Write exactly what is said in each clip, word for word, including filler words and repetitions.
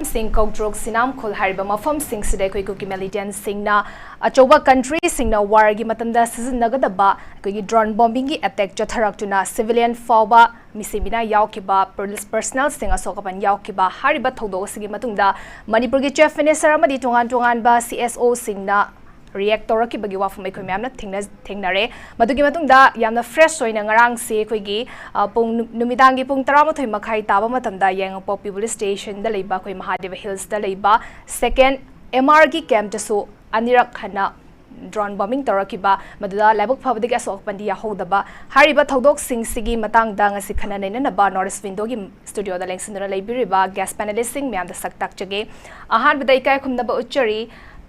ꯁꯤꯡ ꯀꯧꯇ꯭ꯔꯨꯛ, ꯁꯤꯅꯥꯝꯈꯨꯜ ꯍꯥꯏꯔꯤꯕ ꯃꯐꯝꯁꯤꯡꯁꯤꯗ ꯑꯩꯈꯣꯏ ꯀꯨꯀꯤ ꯃꯤꯂꯤꯇꯦꯟꯁꯤꯡꯅ ꯑꯆꯧꯕ ꯀꯟꯇ꯭ꯔꯤꯁꯤꯡꯅ ꯋꯥꯔꯒꯤ ꯃꯇꯝꯗ ꯁꯤꯖꯤꯟꯅꯒꯗꯕ ꯑꯩꯈꯣꯏꯒꯤ ꯗ꯭ꯔꯣꯟ ꯕꯣꯝꯕꯤꯡꯒꯤ ꯑꯦꯇꯦꯛ ꯆꯠꯊꯔꯛꯇꯨꯅ ꯁꯤꯚꯤꯂꯤꯌꯟ ꯐꯥꯎꯕ ꯃꯤꯁꯤ ꯃꯤꯅꯥ ꯌꯥꯎꯈꯤꯕ, ꯄꯔꯁꯅꯦꯜꯁꯤꯡ ꯑꯁꯣꯛ ꯑꯄꯟ ꯌꯥꯎꯈꯤꯕ ꯍꯥꯏꯔꯤꯕ ꯊꯧꯗꯣꯛ ꯑꯁꯤꯒꯤ ꯃꯇꯨꯡꯗ ꯃꯅꯤꯄꯨꯔꯒꯤ ꯆꯤꯐ ꯃꯤꯅꯤꯁꯇꯔ ꯑꯃꯗꯤ ꯇꯣꯉꯥꯟ ꯇꯣꯉꯥꯟꯕ ꯁꯤ ꯑꯦꯁ ꯑꯣꯁꯤꯡꯅ ꯔꯤꯌꯦꯛ ꯇꯧꯔꯛꯈꯤꯕꯒꯤ ꯋꯥꯐꯝ ꯑꯩꯈꯣꯏ ꯃꯌꯥꯝꯅ ꯊꯦꯡꯅ ꯊꯦꯡꯅꯔꯦ꯫ ꯃꯗꯨꯒꯤ ꯃꯇꯨꯡꯗ ꯌꯥꯝꯅ ꯐ꯭ꯔꯦꯁ ꯑꯣꯏꯅ ꯉꯔꯥꯡꯁꯦ ꯑꯩꯈꯣꯏꯒꯤ, ꯑ, ꯄꯨꯡ ꯅꯨ-, ꯅꯨꯃꯤꯗꯥꯡꯒꯤ ꯄꯨꯡ ꯇꯔꯥꯃꯥꯊꯣꯏ ꯃꯈꯥꯏ ꯇꯥꯕ ꯃꯇꯝꯗ ꯌꯥꯏꯉꯪꯄꯣꯛꯄꯤ ꯄꯨꯂꯤꯁ ꯁ꯭ꯇꯦꯁꯟꯗ ꯂꯩꯕ ꯑꯩꯈꯣꯏ ꯃꯍꯥꯗꯦꯕ ꯍꯤꯜꯁꯇ ꯂꯩꯕ ꯁꯦꯀꯦꯟ ꯑꯦꯝ ꯑꯥꯔꯒꯤ ꯀꯦꯝꯞꯇꯁꯨ ꯑꯅꯤꯔꯛ ꯍꯟꯅ ꯗ꯭ꯔꯣꯟ ꯕꯣꯝꯕꯤꯡ ꯇꯧꯔꯛꯈꯤꯕ, ꯃꯗꯨꯗ ꯂꯥꯏꯕꯛ ꯐꯕꯗꯒꯤ ꯑꯁꯣꯛ ꯑꯄꯟꯗꯤ ꯌꯥꯎꯍꯧꯗꯕ꯫ ꯍꯥꯏꯔꯤꯕ ꯊꯧꯗꯣꯛꯁꯤꯡꯁꯤꯒꯤ ꯃꯇꯥꯡꯗ ꯉꯁꯤ ꯈꯟꯅ ꯅꯩꯅꯅꯕ ꯅꯣꯔꯠ ꯏꯁ ꯋꯤꯟꯗꯣꯒꯤ ꯁ꯭ꯇꯨꯗꯤꯑꯣꯗ ꯂꯦꯡꯁꯤꯟꯗꯨꯅ ꯂꯩꯕꯤꯔꯤꯕ ꯒꯦꯁ ꯄꯦꯅꯦꯂꯤꯁꯁꯤꯡ ꯃꯌꯥꯝꯗ ꯁꯛ ꯇꯥꯛꯆꯒꯦ꯫ ꯑꯍꯥꯟꯕꯗ ꯏꯀꯥꯏ ꯈꯨꯝꯅꯕ ꯎꯠꯆꯔꯤ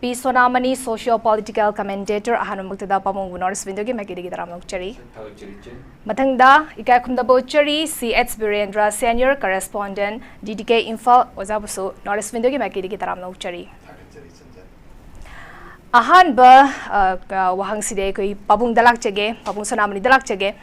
P Sonamani, socio political commentator. ꯑꯍꯥꯟꯕꯃꯛꯇꯗ ꯄꯥꯕꯨꯡꯕꯨ ꯅꯣꯔꯠ ꯏꯁ ꯋꯤꯟꯗꯣꯒꯤ ꯃꯥꯏꯀꯩꯗꯒꯤ ꯇꯔꯥꯝꯅ ꯑꯣꯛꯆꯔꯤ꯫ ꯊꯥꯒꯠꯆꯔꯤ, ꯏꯆꯦ꯫ ꯃꯊꯪꯗ ꯏꯀꯥꯏ ꯈꯨꯝꯅꯕ ꯎꯠꯆꯔꯤ ꯁꯤ H Birendra, senior correspondent, D D K Imphal, ꯑꯣꯖꯥꯕꯨꯁꯨ ꯅꯣꯔꯠ ꯏꯁ ꯋꯤꯟꯗꯣꯒꯤ ꯃꯥꯏꯀꯩꯗꯒꯤ ꯇꯔꯥꯝꯅ ꯑꯣꯛꯆꯔꯤ꯫ ꯊꯥꯒꯠꯆꯔꯤ, ꯏꯆꯟ꯫ ꯑꯍꯥꯟꯕ, ꯑ, ꯀ-, ꯋꯥꯍꯪꯁꯤꯗꯤ ꯑꯩꯈꯣꯏ ꯄꯥꯕꯨꯡꯗ ꯂꯥꯛꯆꯒꯦ, ꯄꯥꯕꯨꯡ ꯁꯣꯅꯥꯃꯅꯤꯗ ꯂꯥꯛꯆꯒꯦ꯫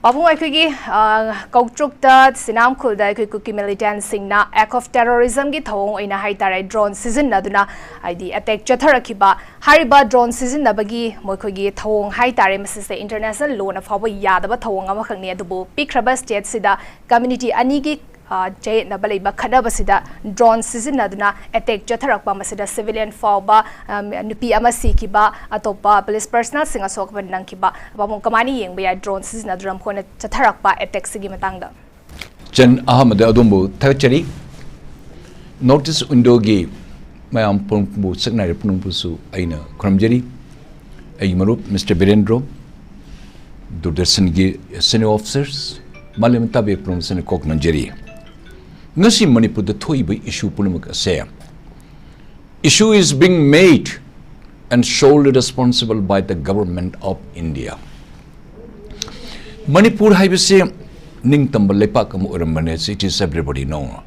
ꯄꯥꯕꯨꯡ, ꯑꯩꯈꯣꯏꯒꯤ, ꯑ, ꯀꯧꯇ꯭ꯔꯨꯛꯇ ꯁꯤꯅꯥꯝꯈꯨꯜꯗ ꯑꯩꯈꯣꯏ ꯀꯨꯀꯤ ꯃꯤꯂꯤꯇꯦꯟꯁꯤꯡꯅ act of terrorism ꯒꯤ ꯊꯧꯑꯣꯡ ꯑꯣꯏꯅ ꯍꯥꯏꯇꯥꯔꯦ, ꯗ꯭ꯔꯣꯟ ꯁꯤꯖꯤꯟꯅꯗꯨꯅ ꯍꯥꯏꯗꯤ ꯑꯦꯇꯦꯛ ꯆꯠꯊꯔꯛꯈꯤꯕ, ꯍꯥꯏꯔꯤꯕ ꯗ꯭ꯔꯣꯟ ꯁꯤꯖꯤꯟꯅꯕꯒꯤ ꯃꯈꯣꯏꯒꯤ ꯊꯧꯑꯣꯡ ꯍꯥꯏꯇꯥꯔꯦ, ꯃꯁꯤꯁꯦ ꯏꯟꯇꯔꯅꯦꯁꯅꯦꯜ ꯂꯣꯅ ꯐꯥꯎꯕ ꯌꯥꯗꯕ ꯊꯧꯑꯣꯡ ꯑꯃꯈꯛꯅꯤ꯫ ꯑꯗꯨꯕꯨ ꯄꯤꯛꯈ꯭ꯔꯕ ꯁ꯭ꯇꯦꯠꯁꯤꯗ ꯀꯝꯃ꯭ꯌꯨꯅꯤꯇꯤ ꯑꯅꯤꯒꯤ, ꯑ, ꯆꯌꯦꯠꯅꯕ ꯂꯩꯕ ꯈꯠꯅꯕꯁꯤꯗ ꯗ꯭ꯔꯣꯟ ꯁꯤꯖꯤꯟꯅꯗꯨꯅ ꯑꯦꯇꯦꯛ ꯆꯠꯊꯔꯛꯄ, ꯃꯁꯤꯗ ꯁꯤꯚꯤꯂꯤꯌꯟ ꯐꯥꯎꯕ, ꯑ, ꯅꯨꯄꯤ ꯑꯃ ꯁꯤꯈꯤꯕ, ꯑꯇꯣꯞꯄ ꯄꯨꯂꯤꯁ ꯄꯔꯁꯅꯦꯜꯁꯤꯡ ꯑꯁꯣꯛ ꯑꯄꯟ ꯅꯪꯈꯤꯕ꯫ ꯄꯥꯕꯨꯡ, ꯀꯃꯥꯏꯅ ꯌꯦꯡꯕ ꯌꯥꯏ ꯗ꯭ꯔꯣꯟ ꯁꯤꯖꯤꯟꯅꯗꯨꯅ ꯃꯈꯣꯏꯅ ꯆꯠꯊꯔꯛꯄ ꯑꯦꯇꯦꯛꯁꯤꯒꯤ ꯃꯇꯥꯡꯗ? ꯏꯆꯟ, ꯑꯍꯥꯟꯕꯗ ꯑꯗꯣꯝꯕꯨ ꯊꯥꯒꯠꯆꯔꯤ꯫ ꯅꯣꯔꯠ ꯏꯁ ꯋꯤꯟꯗꯣꯒꯤ ꯃꯌꯥꯝ ꯄꯨꯝꯅꯃꯛꯄꯨ ꯁꯛꯅꯥꯏꯔꯕ ꯄꯨꯝꯅꯃꯛꯄꯨꯁꯨ ꯑꯩꯅ ꯈꯨꯔꯨꯝꯖꯔꯤ꯫ ꯑꯩꯒꯤ ꯃꯔꯨꯞ ꯃꯤꯁꯇꯔ ꯕꯤꯔꯦꯟꯗ꯭ꯔꯣ, ꯗꯨꯔꯗꯔꯁꯟꯒꯤ ꯁꯤꯅꯤꯌꯔ ꯑꯣꯐꯤꯁꯥꯔꯁ, ꯃꯥꯂꯦꯝ ꯇꯥꯕ ꯄꯨꯝꯅꯃꯛꯁꯤꯅ ꯀꯣꯛ ꯅꯟꯖꯔꯤ꯫ ꯉꯁꯤ ꯃꯅꯤꯄꯨꯔꯗ ꯊꯣꯛꯏꯕ ꯏꯁꯨ ꯄꯨꯝꯅꯃꯛ ꯑꯁꯦ, issue is being made and solely responsible by the government of India. Manipur ꯍꯥꯏꯕꯁꯤ ꯅꯤꯡꯇꯝꯕ ꯂꯩꯄꯥꯛ ꯑꯃ ꯑꯣꯏꯔꯝꯕꯅꯦ, it is everybody know.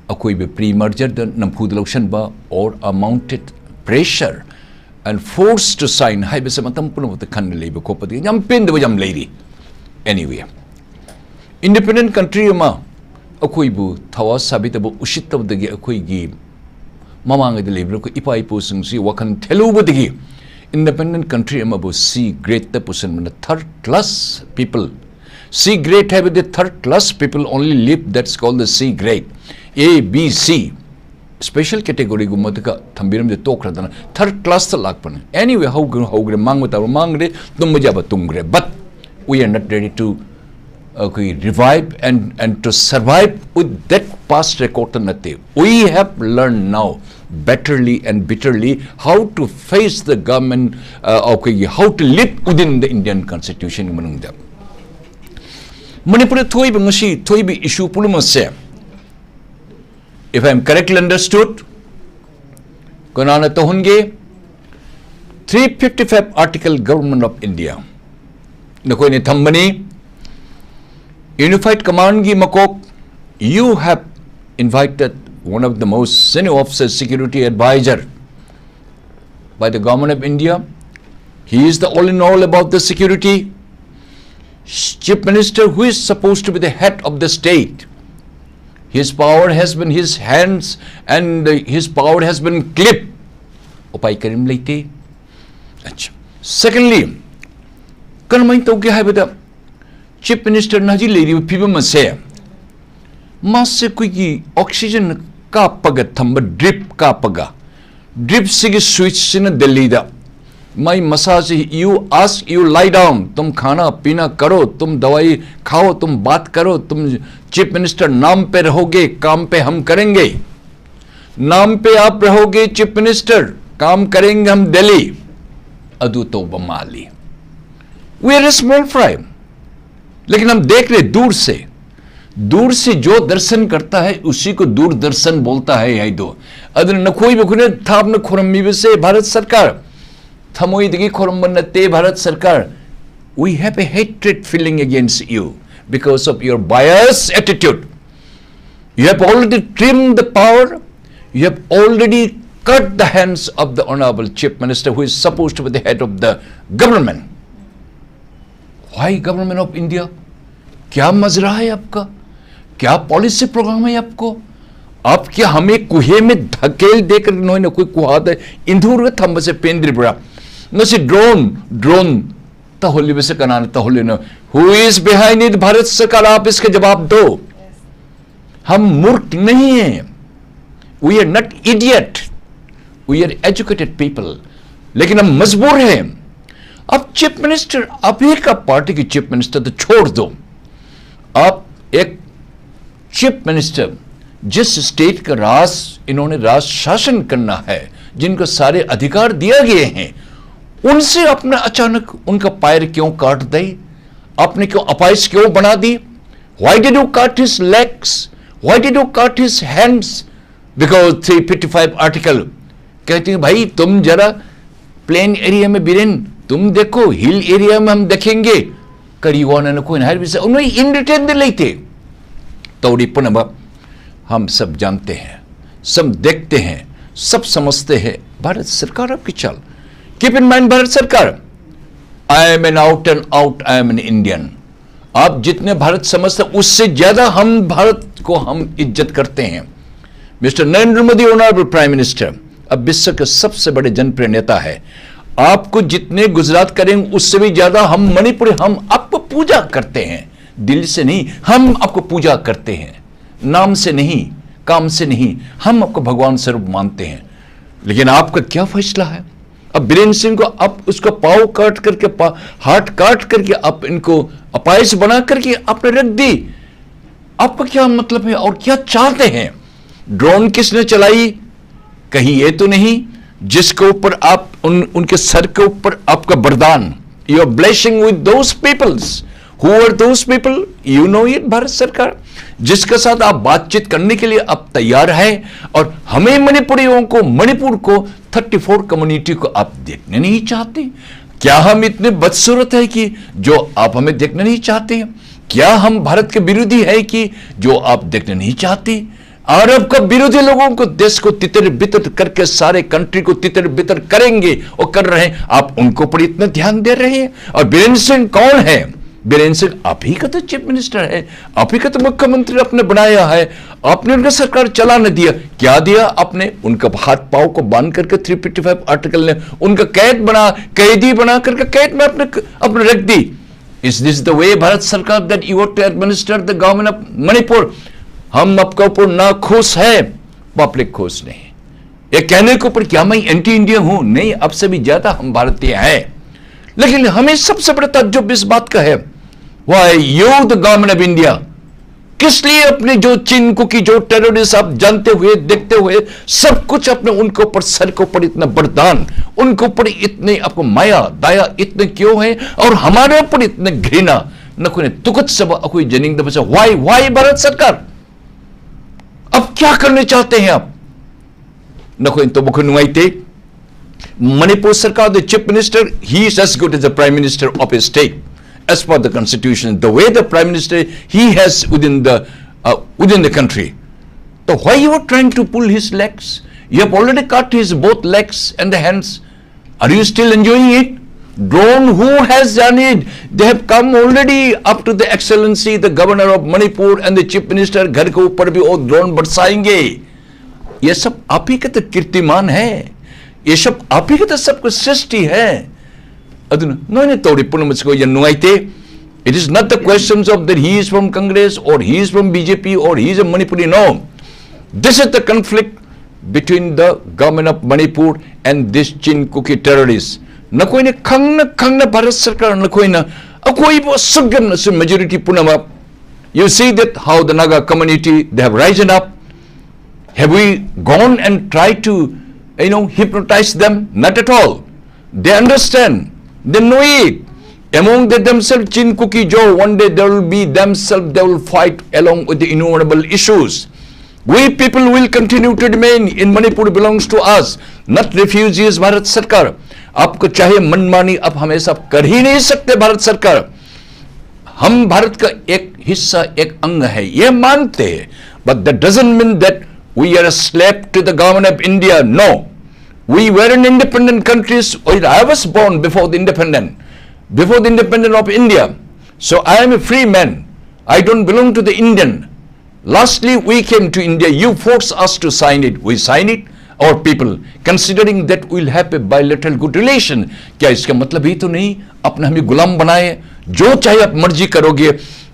ꯑꯀꯣꯏꯕ ꯄ꯭ꯔꯤ ꯃꯔꯖꯔꯗ ꯅꯝꯐꯨꯗ ꯂꯧꯁꯤꯟꯕ, or a mounted pressure and force to sign ꯍꯥꯏꯕꯁꯦ ꯃꯇꯝ ꯄꯨꯝꯅꯃꯛꯇ ꯈꯟꯅ ꯂꯩꯕ ꯈꯣꯠꯄꯗꯤ ꯌꯥꯝ ꯄꯦꯟꯗꯕ ꯌꯥꯝ ꯂꯩꯔꯤ꯫ Anyway, ꯏꯟꯗꯤꯄꯦꯟꯗꯦꯟ ꯀꯟꯇ꯭ꯔꯤ ꯑꯃ ꯑꯩꯈꯣꯏꯕꯨ ꯊꯋꯥ ꯁꯥꯕꯤꯗꯕ, ꯎꯁꯤꯠꯇꯕꯗꯒꯤ ꯑꯩꯈꯣꯏꯒꯤ ꯃꯃꯥꯡꯉꯩꯗ ꯂꯩꯕꯤꯔꯛꯄ ꯏꯄꯥ ꯏꯄꯨꯁꯤꯡꯁꯤ ꯋꯥꯈꯜ ꯊꯦꯜꯂꯨꯕꯗꯒꯤ independent country ꯑꯃꯕꯨ C gradeꯇ ꯄꯨꯁꯤꯟꯕꯅ third class people, C grade ꯍꯥꯏꯕꯗꯤ third class people only live, that's called the C grade. A, B, C, special categoryꯒꯨꯝꯕꯗꯒ ꯊꯝꯕꯤꯔꯝꯗꯦ, ꯇꯣꯛꯈ꯭ꯔꯗꯅ third classꯇ ꯂꯥꯛꯄꯅꯦ꯫ Anyway, ꯍꯧꯈ꯭ꯔꯦ, ꯍꯧꯈ꯭ꯔꯦ, ꯃꯥꯡꯕ ꯇꯥꯕ ꯃꯥꯡꯈ꯭ꯔꯦ, ꯇꯨꯝꯕ ꯌꯥꯕ ꯇꯨꯝꯈ꯭ꯔꯦ, but we are not ready to, ꯑꯩꯈꯣꯏ, revive and, and to survive with that past recordꯇ ꯅꯠꯇꯦ꯫ We have learned now betterly and bitterly how to face the government, ꯑꯩꯈꯣꯏꯒꯤ, how to live within the Indian constitution ꯒꯤ ꯃꯅꯨꯡꯗ꯫ ꯃꯅꯤꯄꯨꯔꯗ ꯊꯣꯛꯏꯕ, ꯉꯁꯤ ꯊꯣꯛꯏꯕ issue ꯄꯨꯝꯅꯃꯛꯁꯦ, if I am correctly understood, ꯀꯅꯥꯅ ꯇꯧꯍꯟꯒꯦ? Three fifty five article, Government of India ꯅꯈꯣꯏꯅ ꯊꯝꯕꯅꯤ꯫ Unified Commandꯒꯤ ꯃꯀꯣꯛ, you have invited one of the most senior officer, security advisor by the Government of India. He is the all in all about the security. Chief Minister, who is supposed to be the head of the state, his power has been, his hands and, uh, his power has been clipped. ꯎꯄꯥꯏ ꯀꯔꯤꯝ ꯂꯩꯇꯦ꯫ ꯑꯠꯆꯥ꯫ Secondly, ꯀꯔꯝꯍꯥꯏꯅ ꯇꯧꯒꯦ ꯍꯥꯏꯕꯗ, Chief Ministerꯅ ꯍꯧꯖꯤꯛ ꯂꯩꯔꯤꯕ ꯐꯤꯕꯝ ꯑꯁꯦ, ꯃꯥꯁꯦ ꯑꯩꯈꯣꯏꯒꯤ oxygen ꯀꯥꯞꯄꯒ ꯊꯝꯕ, drip ꯀꯥꯞꯄꯒ, dripꯁꯤꯒꯤ switchꯁꯤꯅ ꯗꯦꯜꯂꯤꯗ, ꯃꯥꯏ ꯃꯁꯥꯁꯤ, you ask, you lie down, तुम खाना पीना करो, तुम दवाई खाओ, तुम बात करो, तुम Chief Minister नाम पे रहोगे, काम पे हम करेंगे। नाम पे आप रहोगे Chief Minister, काम करेंगे हम दिल्ली। ꯑꯗꯨ ꯇꯧꯕ ꯃꯥꯜꯂꯤ꯫ We are a small fry, लेकिन हम देख रहे दूर से, दूर से जो दर्शन करता है उसी को दूरदर्शन बोलता है ꯍꯥꯏꯗꯣ꯫ ꯑꯗꯨꯅ ꯅꯈꯣꯏꯕꯨ ꯑꯩꯈꯣꯏꯅ ꯊꯥꯞꯅ ꯈꯨꯔꯨꯝꯃꯤꯕꯁꯦ ꯚꯥꯔꯠ ꯁꯔꯀꯥꯔ, ꯊꯃꯣꯏꯗꯒꯤ ꯈꯨꯔꯨꯝꯕ ꯅꯠꯇꯦ ꯚꯥꯔꯠ ꯁꯔꯀꯥꯔ꯫ We have a hatred feeling against you because of your biased attitude. You have already trimmed the power. You have already cut the hands of the Honorable Chief Minister, who is supposed to be the head of the government. Why Government of India? क्या मजरा है आपका? क्या policy programme है आपको? आप क्या हमें कुएं में धकेल देकर इन्होंने कोई कुहा दे? इंदूर का थंब से पेंद्र बड़ा न सी ड्रोन, ड्रोन तहोली से कनान तहोली न। Who is behind it? Bharat सरकार, आप इसका जवाब दो। हम मूर्ख नहीं हैं, we are not idiot, we are educated people, लेकिन हम मजबूर हैं। अब चीफ मिनिस्टर, अभी का पार्टी की चीफ मिनिस्टर तो छोड़ दो, आप एक चीफ मिनिस्टर, जिस स्टेट का राज, इन्होंने राज शासन करना है, जिनको सारे अधिकार दिया गए हैं, उनसे आपने अचानक उनका पैर क्यों काट दी? आपने क्यों अपाइज क्यों बना दी? Why did you cut his legs? Why did you cut his hands? Because three fifty five article कहते हैं, भाई तुम जरा प्लेन एरिया में बिरेन, तुम देखो, हिल एरिया में हम देखेंगे। करिवाना ने कोई ना हर विषय उन्होंने इन रिटर्न दे लेते। तौड़ी पुनः हम सब जानते हैं, सब देखते हैं, सब समझते हैं। भारत सरकार आपकी चाल, कीप इन माइंड भारत सरकार, I am an out and out, I am an Indian। आप जितने भारत समझते हैं, उससे ज्यादा हम भारत को हम इज्जत करते हैं। Mister Narendra Modi, honourable prime minister, अब विश्व के सबसे बड़े जनप्रिय नेता है। आपको जितने गुजरात करेंगे, उससे भी ज्यादा हम मणिपुरी, हम आपको पूजा करते हैं, दिल से नहीं, हम आपको पूजा करते हैं, नाम से नहीं, काम से नहीं, हम आपको भगवान स्वरूप मानते हैं। लेकिन आपका क्या फैसला है? अब बीरेंद्र सिंह को आप उसका पाव काट करके, हार्ट काट करके आप इनको अपाइज बना करके आपने रख दी। आपका क्या मतलब है और क्या चाहते हैं? ड्रोन किसने चलाई? कहीं ये तो नहीं जिसके ऊपर आप उन उनके सर के ऊपर आपका वरदान, you are blessing with those peoples? Who are those people? You know it, Bharat सरकार, जिसके साथ आप बातचीत करने के लिए आप तैयार हैं, और हमें मणिपुरियों को, मणिपुर को, थर्टी फोर कम्युनिटी को आप देखने नहीं चाहते? क्या हम इतने बदसूरत है कि जो आप हमें देखने नहीं चाहते? क्या हम भारत के विरोधी है कि जो आप देखने नहीं चाहते? अरब का विरोधी लोगों को, देश को तितर बितर करके, सारे कंट्री को तितर बितर करेंगे और कर रहे हैं, आप उनको पर इतना ध्यान दे रहे हैं? और बीरेंद्र सिंह कौन है? बीरेंद्र सिंह, आप ही का तो चीफ मिनिस्टर है, आप ही का तो मुख्यमंत्री आपने बनाया है, आपने उनका सरकार चलाने दिया। क्या दिया आपने? उनका हाथ पाँव को बांध करके थ्री फिफ्टी फाइव आर्टिकल ने उनका कैद बना, कैदी बना करके कैद में आपने, आपने रख दी। Is this the way, Bharat सरकार, that you want to administer the government of Manipur? हम आपके ऊपर ना खुश है, पब्लिक खुश नहीं। ये कहने के ऊपर क्या मैं एंटी इंडिया हूं? नहीं, आपसे भी ज्यादा हम भारतीय हैं। लेकिन हमें सबसे बड़ा ताज्जुब इस बात का है, why you, the government of India, किस लिए अपने जो चिन कुकी जो टेररिस्ट आप जानते हुए, देखते हुए, सब कुछ अपने उनके ऊपर, सर के ऊपर इतना बरदान, उनके ऊपर इतने आपको माया दया इतने क्यों है, और हमारे ऊपर इतने घृणा? ꯅꯈꯣꯏꯅ ꯇꯨꯀꯠꯆꯕ ꯑꯩꯈꯣꯏ ꯖꯦꯅꯤꯡꯗꯕꯁꯦ why, why, ꯚꯥꯔꯠ ꯁꯔꯀꯥꯔ? अब क्या करने चाहते हैं आप? ꯅꯈꯣꯏ ꯇꯧꯕ ꯈꯨꯟ ꯅꯨꯡꯉꯥꯏꯇꯦ꯫ Manipur Sarkar, the chief minister, he is as good as the prime minister of his state. As per the constitution, the way the prime minister he has within the, uh, within the country. So why you are trying to pull his legs? You have already cut his both legs and the hands. Are you still enjoying it? Drone, who has done it? They have come already up to the excellency, the governor of Manipur and the chief minister, घर के ऊपर भी वो drone बरसाएंगे। ये सब आप ही का तो कीर्तिमान है, ये सब आप ही का तो सब कुछ सृष्टि है। ꯑꯗꯨꯅ ꯅꯣꯏꯅ ꯇꯧꯔꯤ ꯄꯨꯝꯅꯃꯛꯁꯤꯀꯣ ꯌꯥꯝ ꯅꯨꯡꯉꯥꯏꯇꯦ꯫ It is not the questions of that he is from Congress or he is from B J P or he is a Manipuri. No. This is the conflict between the government of Manipur and this Chin Kuki terrorists. ꯅꯈꯣꯏꯅ ꯈꯪꯅ ꯈꯪꯅ ꯚꯥꯔꯠ ꯁꯔꯀꯥꯔ ꯅꯈꯣꯏꯅ ꯑꯩꯈꯣꯏꯕꯨ ꯑꯁꯨꯛ ꯌꯥꯝꯅꯁꯨ majority ꯄꯨꯝꯅꯃꯛ, you see that how the Naga community, they have risen up. Have we gone and tried to, you know, hypnotize them? Not at all. They understand. They know it. Among the themselves, Chin Kuki Zo, one day they will be themselves, they will fight along with the innumerable issues. We people will continue to remain in Manipur belongs to us, not refugees, Bharat सरकार। आपको चाहे मनमानी आप हमेशा कर ही नहीं सकते भारत सरकार। हम भारत का एक हिस्सा, एक अंग है, ये मानते हैं, but that doesn't mean that we are a slave to the government of India. No, we were an independent countries. I was born before the independent, before the independent of India. So I am a free man. I don't belong to the Indian. Lastly, we came to India. You forced us to sign it. We sign it. Our people, considering that we'll have a bilateral good relation, क्या इसका मतलब ये तो नहीं अपना हमें गुलाम बनाए, जो चाहे आप मर्जी करोगे?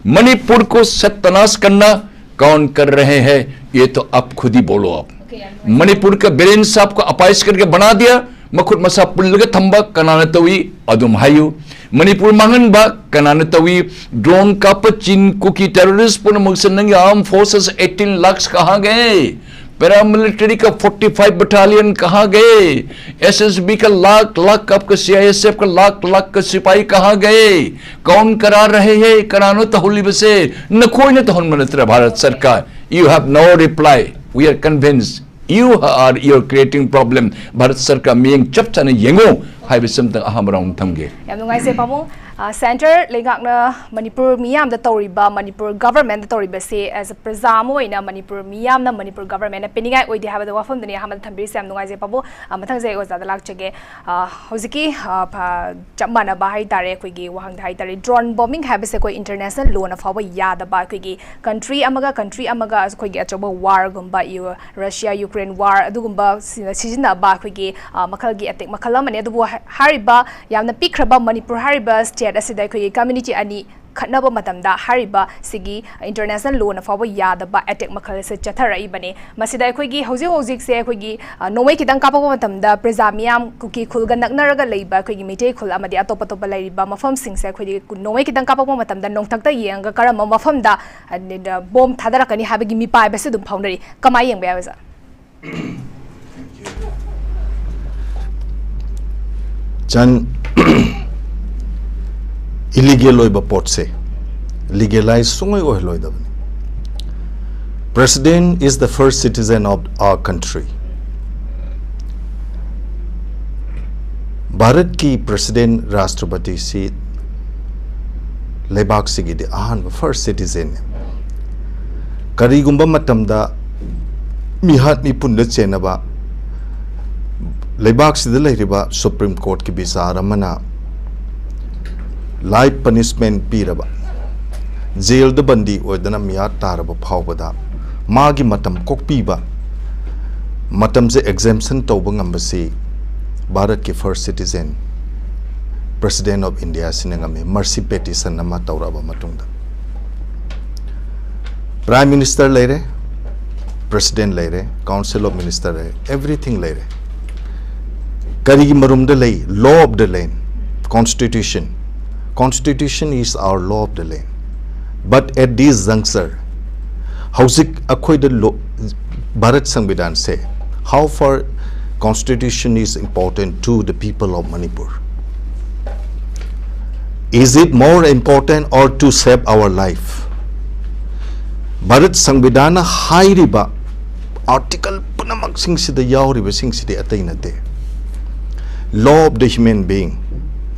मणिपुर को सत्यानाश करना कौन कर रहे हैं, ये तो आप खुद ही बोलो। आप मणिपुर का बिरेन साहब को अपाइज करके बना दिया, ꯃꯈꯨꯠ ꯃꯁꯥ ꯄꯨꯜꯂꯒ ꯊꯝꯕ ꯀꯅꯥꯅ ꯇꯧꯏ? ꯑꯗꯨꯝ ꯍꯥꯏꯌꯨ꯫ ꯃꯅꯤꯄꯨꯔ ꯃꯥꯡꯍꯟꯕ ꯀꯅꯥꯅ ꯇꯧꯏ? ड्रोन ꯀꯥꯞꯄ ꯆꯤꯟ ꯀꯨꯀꯤ ꯇꯦꯔꯣꯔꯤꯁ ꯄꯨꯝꯅꯃꯛꯁꯦ ꯅꯪꯒꯤ armed forces eighteen lakhs कहाँ गए? पैरामिलिट्री का forty five battalion कहाँ गए? एसएसबी का लाख लाख आपका सीआईएसएफ का लाख लाख का सिपाही कहाँ गए? कौन करा रहे हैं? ꯀꯅꯥꯅꯣ ꯇꯧꯍꯜꯂꯤꯕꯁꯦ? ꯅꯈꯣꯏꯅ ꯇꯧꯍꯟꯕ ꯅꯠꯇ꯭ꯔꯥ? ꯚꯥꯔꯠ ꯁꯔꯀꯥꯔ, you have no reply. We are convinced you are, you're creating problem. Bharat ꯁꯔꯀꯥꯔ ꯃꯤꯠꯌꯦꯡ ꯆꯞ ꯆꯥꯅ ꯌꯦꯡꯉꯨ ꯍꯥꯏꯕꯁꯤ ꯑꯝꯇꯪ ꯑꯍꯥꯟꯕ ꯔꯥꯎꯟ ꯊꯝꯒꯦ꯫ ꯌꯥꯝ ꯅꯨꯡꯉꯥꯏꯖꯩ ꯄꯥꯕꯨꯡ꯫ ꯁꯦꯟꯇꯔ ꯂꯩꯉꯥꯛꯅ ꯃꯅꯤꯄꯨꯔ ꯃꯤꯌꯥꯝꯗ ꯇꯧꯔꯤꯕ, ꯃꯅꯤꯄꯨꯔ ꯒꯚꯔꯟꯃꯦꯟꯗ ꯇꯧꯔꯤꯕꯁꯦ, ꯑꯦꯁ ꯑꯦ ꯄ꯭ꯔꯖꯥ ꯑꯃ ꯑꯣꯏꯅ ꯃꯅꯤꯄꯨꯔ ꯃꯤꯌꯥꯝꯅ ꯃꯅꯤꯄꯨꯔ ꯒꯚꯔꯟꯃꯦꯟꯗ ꯄꯤꯅꯤꯡꯉꯥꯏ ꯑꯣꯏꯗꯦ ꯍꯥꯏꯕꯗ ꯋꯥꯐꯝꯗꯨꯅꯤ ꯑꯍꯥꯟꯕꯗ ꯊꯝꯕꯤꯔꯤꯁꯦ꯫ ꯌꯥꯝ ꯅꯨꯡꯉꯥꯏꯖꯩ ꯄꯥꯕꯨꯡ꯫ ꯃꯊꯪꯁꯦ ꯑꯩ ꯑꯣꯖꯥꯗ ꯂꯥꯛꯆꯒꯦ꯫ ꯍꯧꯖꯤꯛꯀꯤ ꯆꯞ ꯃꯥꯟꯅꯕ ꯍꯥꯏ ꯇꯥꯔꯦ, ꯑꯩꯈꯣꯏꯒꯤ ꯋꯥꯍꯪꯗ ꯍꯥꯏ ꯇꯥꯔꯦ, ꯗ꯭ꯔꯣꯟ ꯕꯣꯝꯕꯤꯡ ꯍꯥꯏꯕꯁꯦ ꯑꯩꯈꯣꯏ ꯏꯟꯇꯔꯅꯦꯁꯅꯦꯜ ꯂꯣꯅ ꯐꯥꯎꯕ ꯌꯥꯗꯕ, ꯑꯩꯈꯣꯏꯒꯤ ꯀꯟꯇ꯭ꯔꯤ ꯑꯃꯒ ꯀꯟꯇ꯭ꯔꯤ ꯑꯃꯒ ꯑꯩꯈꯣꯏꯒꯤ ꯑꯆꯧꯕ ꯋꯥꯔꯒꯨꯝꯕ, ꯔꯁꯤꯌꯥ ꯌꯨꯀ꯭ꯔꯦꯟ ꯋꯥꯔ ꯑꯗꯨꯒꯨꯝꯕ ꯁꯤꯖꯤꯟꯅꯕ ꯑꯩꯈꯣꯏꯒꯤ ꯃꯈꯜꯒꯤ ꯑꯦꯇꯦꯛ ꯃꯈꯜ ꯑꯃꯅꯤ꯫ ꯑꯗꯨꯕꯨ ꯍꯥꯏꯔꯤꯕ ꯌꯥꯝꯅ ꯄꯤꯛꯈ꯭ꯔꯕ ꯃꯅꯤꯄꯨꯔ ꯍꯥꯏꯔꯤꯕ ꯁ꯭ꯇꯦꯠ ꯑꯁꯤꯗ ꯑꯩꯈꯣꯏꯒꯤ ꯀꯝꯃ꯭ꯌꯨꯅꯤꯇꯤ ꯑꯅꯤ ꯈꯠꯅꯕ ꯃꯇꯝꯗ ꯍꯥꯏꯔꯤꯕ ꯁꯤꯒꯤ ꯏꯟꯇꯔꯅꯦꯁꯅꯦꯜ ꯂꯣꯅ ꯐꯥꯎꯕ ꯌꯥꯗꯕ ꯑꯦꯇꯦꯛ ꯃꯈꯜ ꯑꯁꯤ ꯆꯠꯊꯔꯛꯏꯕꯅꯤ꯫ ꯃꯁꯤꯗ ꯑꯩꯈꯣꯏꯒꯤ ꯍꯧꯖꯤꯛ ꯍꯧꯖꯤꯛꯁꯦ ꯑꯩꯈꯣꯏꯒꯤ ꯅꯣꯡꯃꯩ ꯈꯤꯇꯪ ꯀꯥꯞꯄꯛꯄ ꯃꯇꯝꯗ ꯄ꯭ꯔꯖꯥ ꯃꯤꯌꯥꯝ ꯀꯨꯀꯤ ꯈꯨꯜꯒ ꯅꯛꯅꯔꯒ ꯂꯩꯕ ꯑꯩꯈꯣꯏꯒꯤ ꯃꯩꯇꯩ ꯈꯨꯜ ꯑꯃꯗꯤ ꯑꯇꯣꯞ ꯑꯇꯣꯞꯄ ꯂꯩꯔꯤꯕ ꯃꯐꯝꯁꯤꯡꯁꯦ ꯑꯩꯈꯣꯏꯒꯤ ꯅꯣꯡꯃꯩ ꯈꯤꯇꯪ ꯀꯥꯞꯄꯛꯄ ꯃꯇꯝꯗ ꯅꯣꯡꯊꯛꯇ ꯌꯦꯡꯉꯒ ꯀꯔꯝꯕ ꯃꯐꯝꯗ ꯕꯣꯝ ꯊꯥꯗꯔꯛꯀꯅꯤ ꯍꯥꯏꯕꯒꯤ ꯃꯤꯄꯥꯏꯕꯁꯨ ꯑꯗꯨꯝ ꯐꯥꯎꯅꯔꯤ꯫ ꯀꯃꯥꯏꯅ ꯌꯦꯡꯕ ꯌꯥꯏ ꯑꯣꯖꯥ? ꯆꯟ, ꯏꯂꯤꯒꯦꯜ ꯑꯣꯏꯕ ꯄꯣꯠꯁꯦ ꯂꯤꯒꯦꯂꯥꯏꯁ ꯁꯨꯡꯑꯣꯏ ꯑꯣꯏꯍꯜꯂꯣꯏꯗꯕꯅꯤ꯫ President is the first citizen of our country. ꯚꯥꯔꯠꯀꯤ ꯄ꯭ꯔꯁꯤꯗꯦꯟ ꯔꯥꯁꯇ꯭ꯔꯄꯇꯤꯁꯤ ꯂꯩꯕꯥꯛꯁꯤꯒꯤꯗꯤ ꯑꯍꯥꯟꯕ ꯐꯥꯔꯁ ꯁꯤꯇꯤꯖꯦꯟꯅꯤ꯫ ꯀꯔꯤꯒꯨꯝꯕ ꯃꯇꯝꯗ ꯃꯤꯍꯥꯠ ꯃꯤꯄꯨꯟꯗ ꯆꯦꯟꯅꯕ ꯂꯩꯕꯥꯛꯁꯤꯗ ꯂꯩꯔꯤꯕ ꯁꯨꯄ꯭ꯔꯤꯝ ꯀꯣꯔꯠꯀꯤ ꯕꯤꯆꯥꯔ ꯑꯃꯅ ꯂꯥꯏꯐ ꯄꯅꯤꯁꯃꯦꯟ ꯄꯤꯔꯕ, ꯖꯦꯜꯗ ꯕꯟꯗꯤ ꯑꯣꯏꯗꯅ ꯃꯤꯌꯥꯠ ꯇꯥꯔꯕ ꯐꯥꯎꯕꯗ ꯃꯥꯒꯤ ꯃꯇꯝ ꯀꯣꯛꯄꯤꯕ, ꯃꯇꯝꯁꯦ ꯑꯦꯛꯖꯦꯝꯁꯟ ꯇꯧꯕ ꯉꯝꯕꯁꯤ ꯚꯥꯔꯠꯀꯤ ꯐꯥꯔꯁ ꯁꯤꯇꯤꯖꯦꯟ ꯄ꯭ꯔꯁꯤꯗꯦꯟ ꯑꯣꯐ ꯏꯟꯗꯤꯌꯥꯁꯤꯅ ꯉꯝꯃꯤ, ꯃꯔꯁꯤ ꯄꯦꯇꯤꯁꯟ ꯑꯃ ꯇꯧꯔꯛꯑꯕ ꯃꯇꯨꯡꯗ꯫ ꯄ꯭ꯔꯥꯏꯝ ꯃꯤꯅꯤꯁꯇꯔ ꯂꯩꯔꯦ, ꯄ꯭ꯔꯁꯤꯗꯦꯟ ꯂꯩꯔꯦ, ꯀꯥꯎꯟꯁꯤꯜ ꯑꯣꯐ ꯃꯤꯅꯤꯁꯇꯔ ꯂꯩꯔꯦ, ꯑꯦꯚ꯭ꯔꯤꯊꯤꯡ ꯂꯩꯔꯦ꯫ ꯀꯔꯤꯒꯤ ꯃꯔꯨꯝꯗ ꯂꯩ? Law of the land, constitution. Constitution is our law of the land. But at this juncture, ꯍꯧꯖꯤꯛ ꯑꯩꯈꯣꯏꯗ Bharat ꯁꯪꯕꯤꯙꯥꯟꯁꯦ, how far constitution is important to the people of Manipur? Is it more important or to save our life? Bharat ꯁꯪꯕꯤꯙꯥꯟꯅ ꯍꯥꯏꯔꯤꯕ article ꯄꯨꯝꯅꯃꯛꯁꯤꯡꯁꯤꯗ ꯌꯥꯎꯔꯤꯕꯁꯤꯡꯁꯤꯗꯤ ꯑꯇꯩ ꯅꯠꯇꯦ꯫ Law of the human being,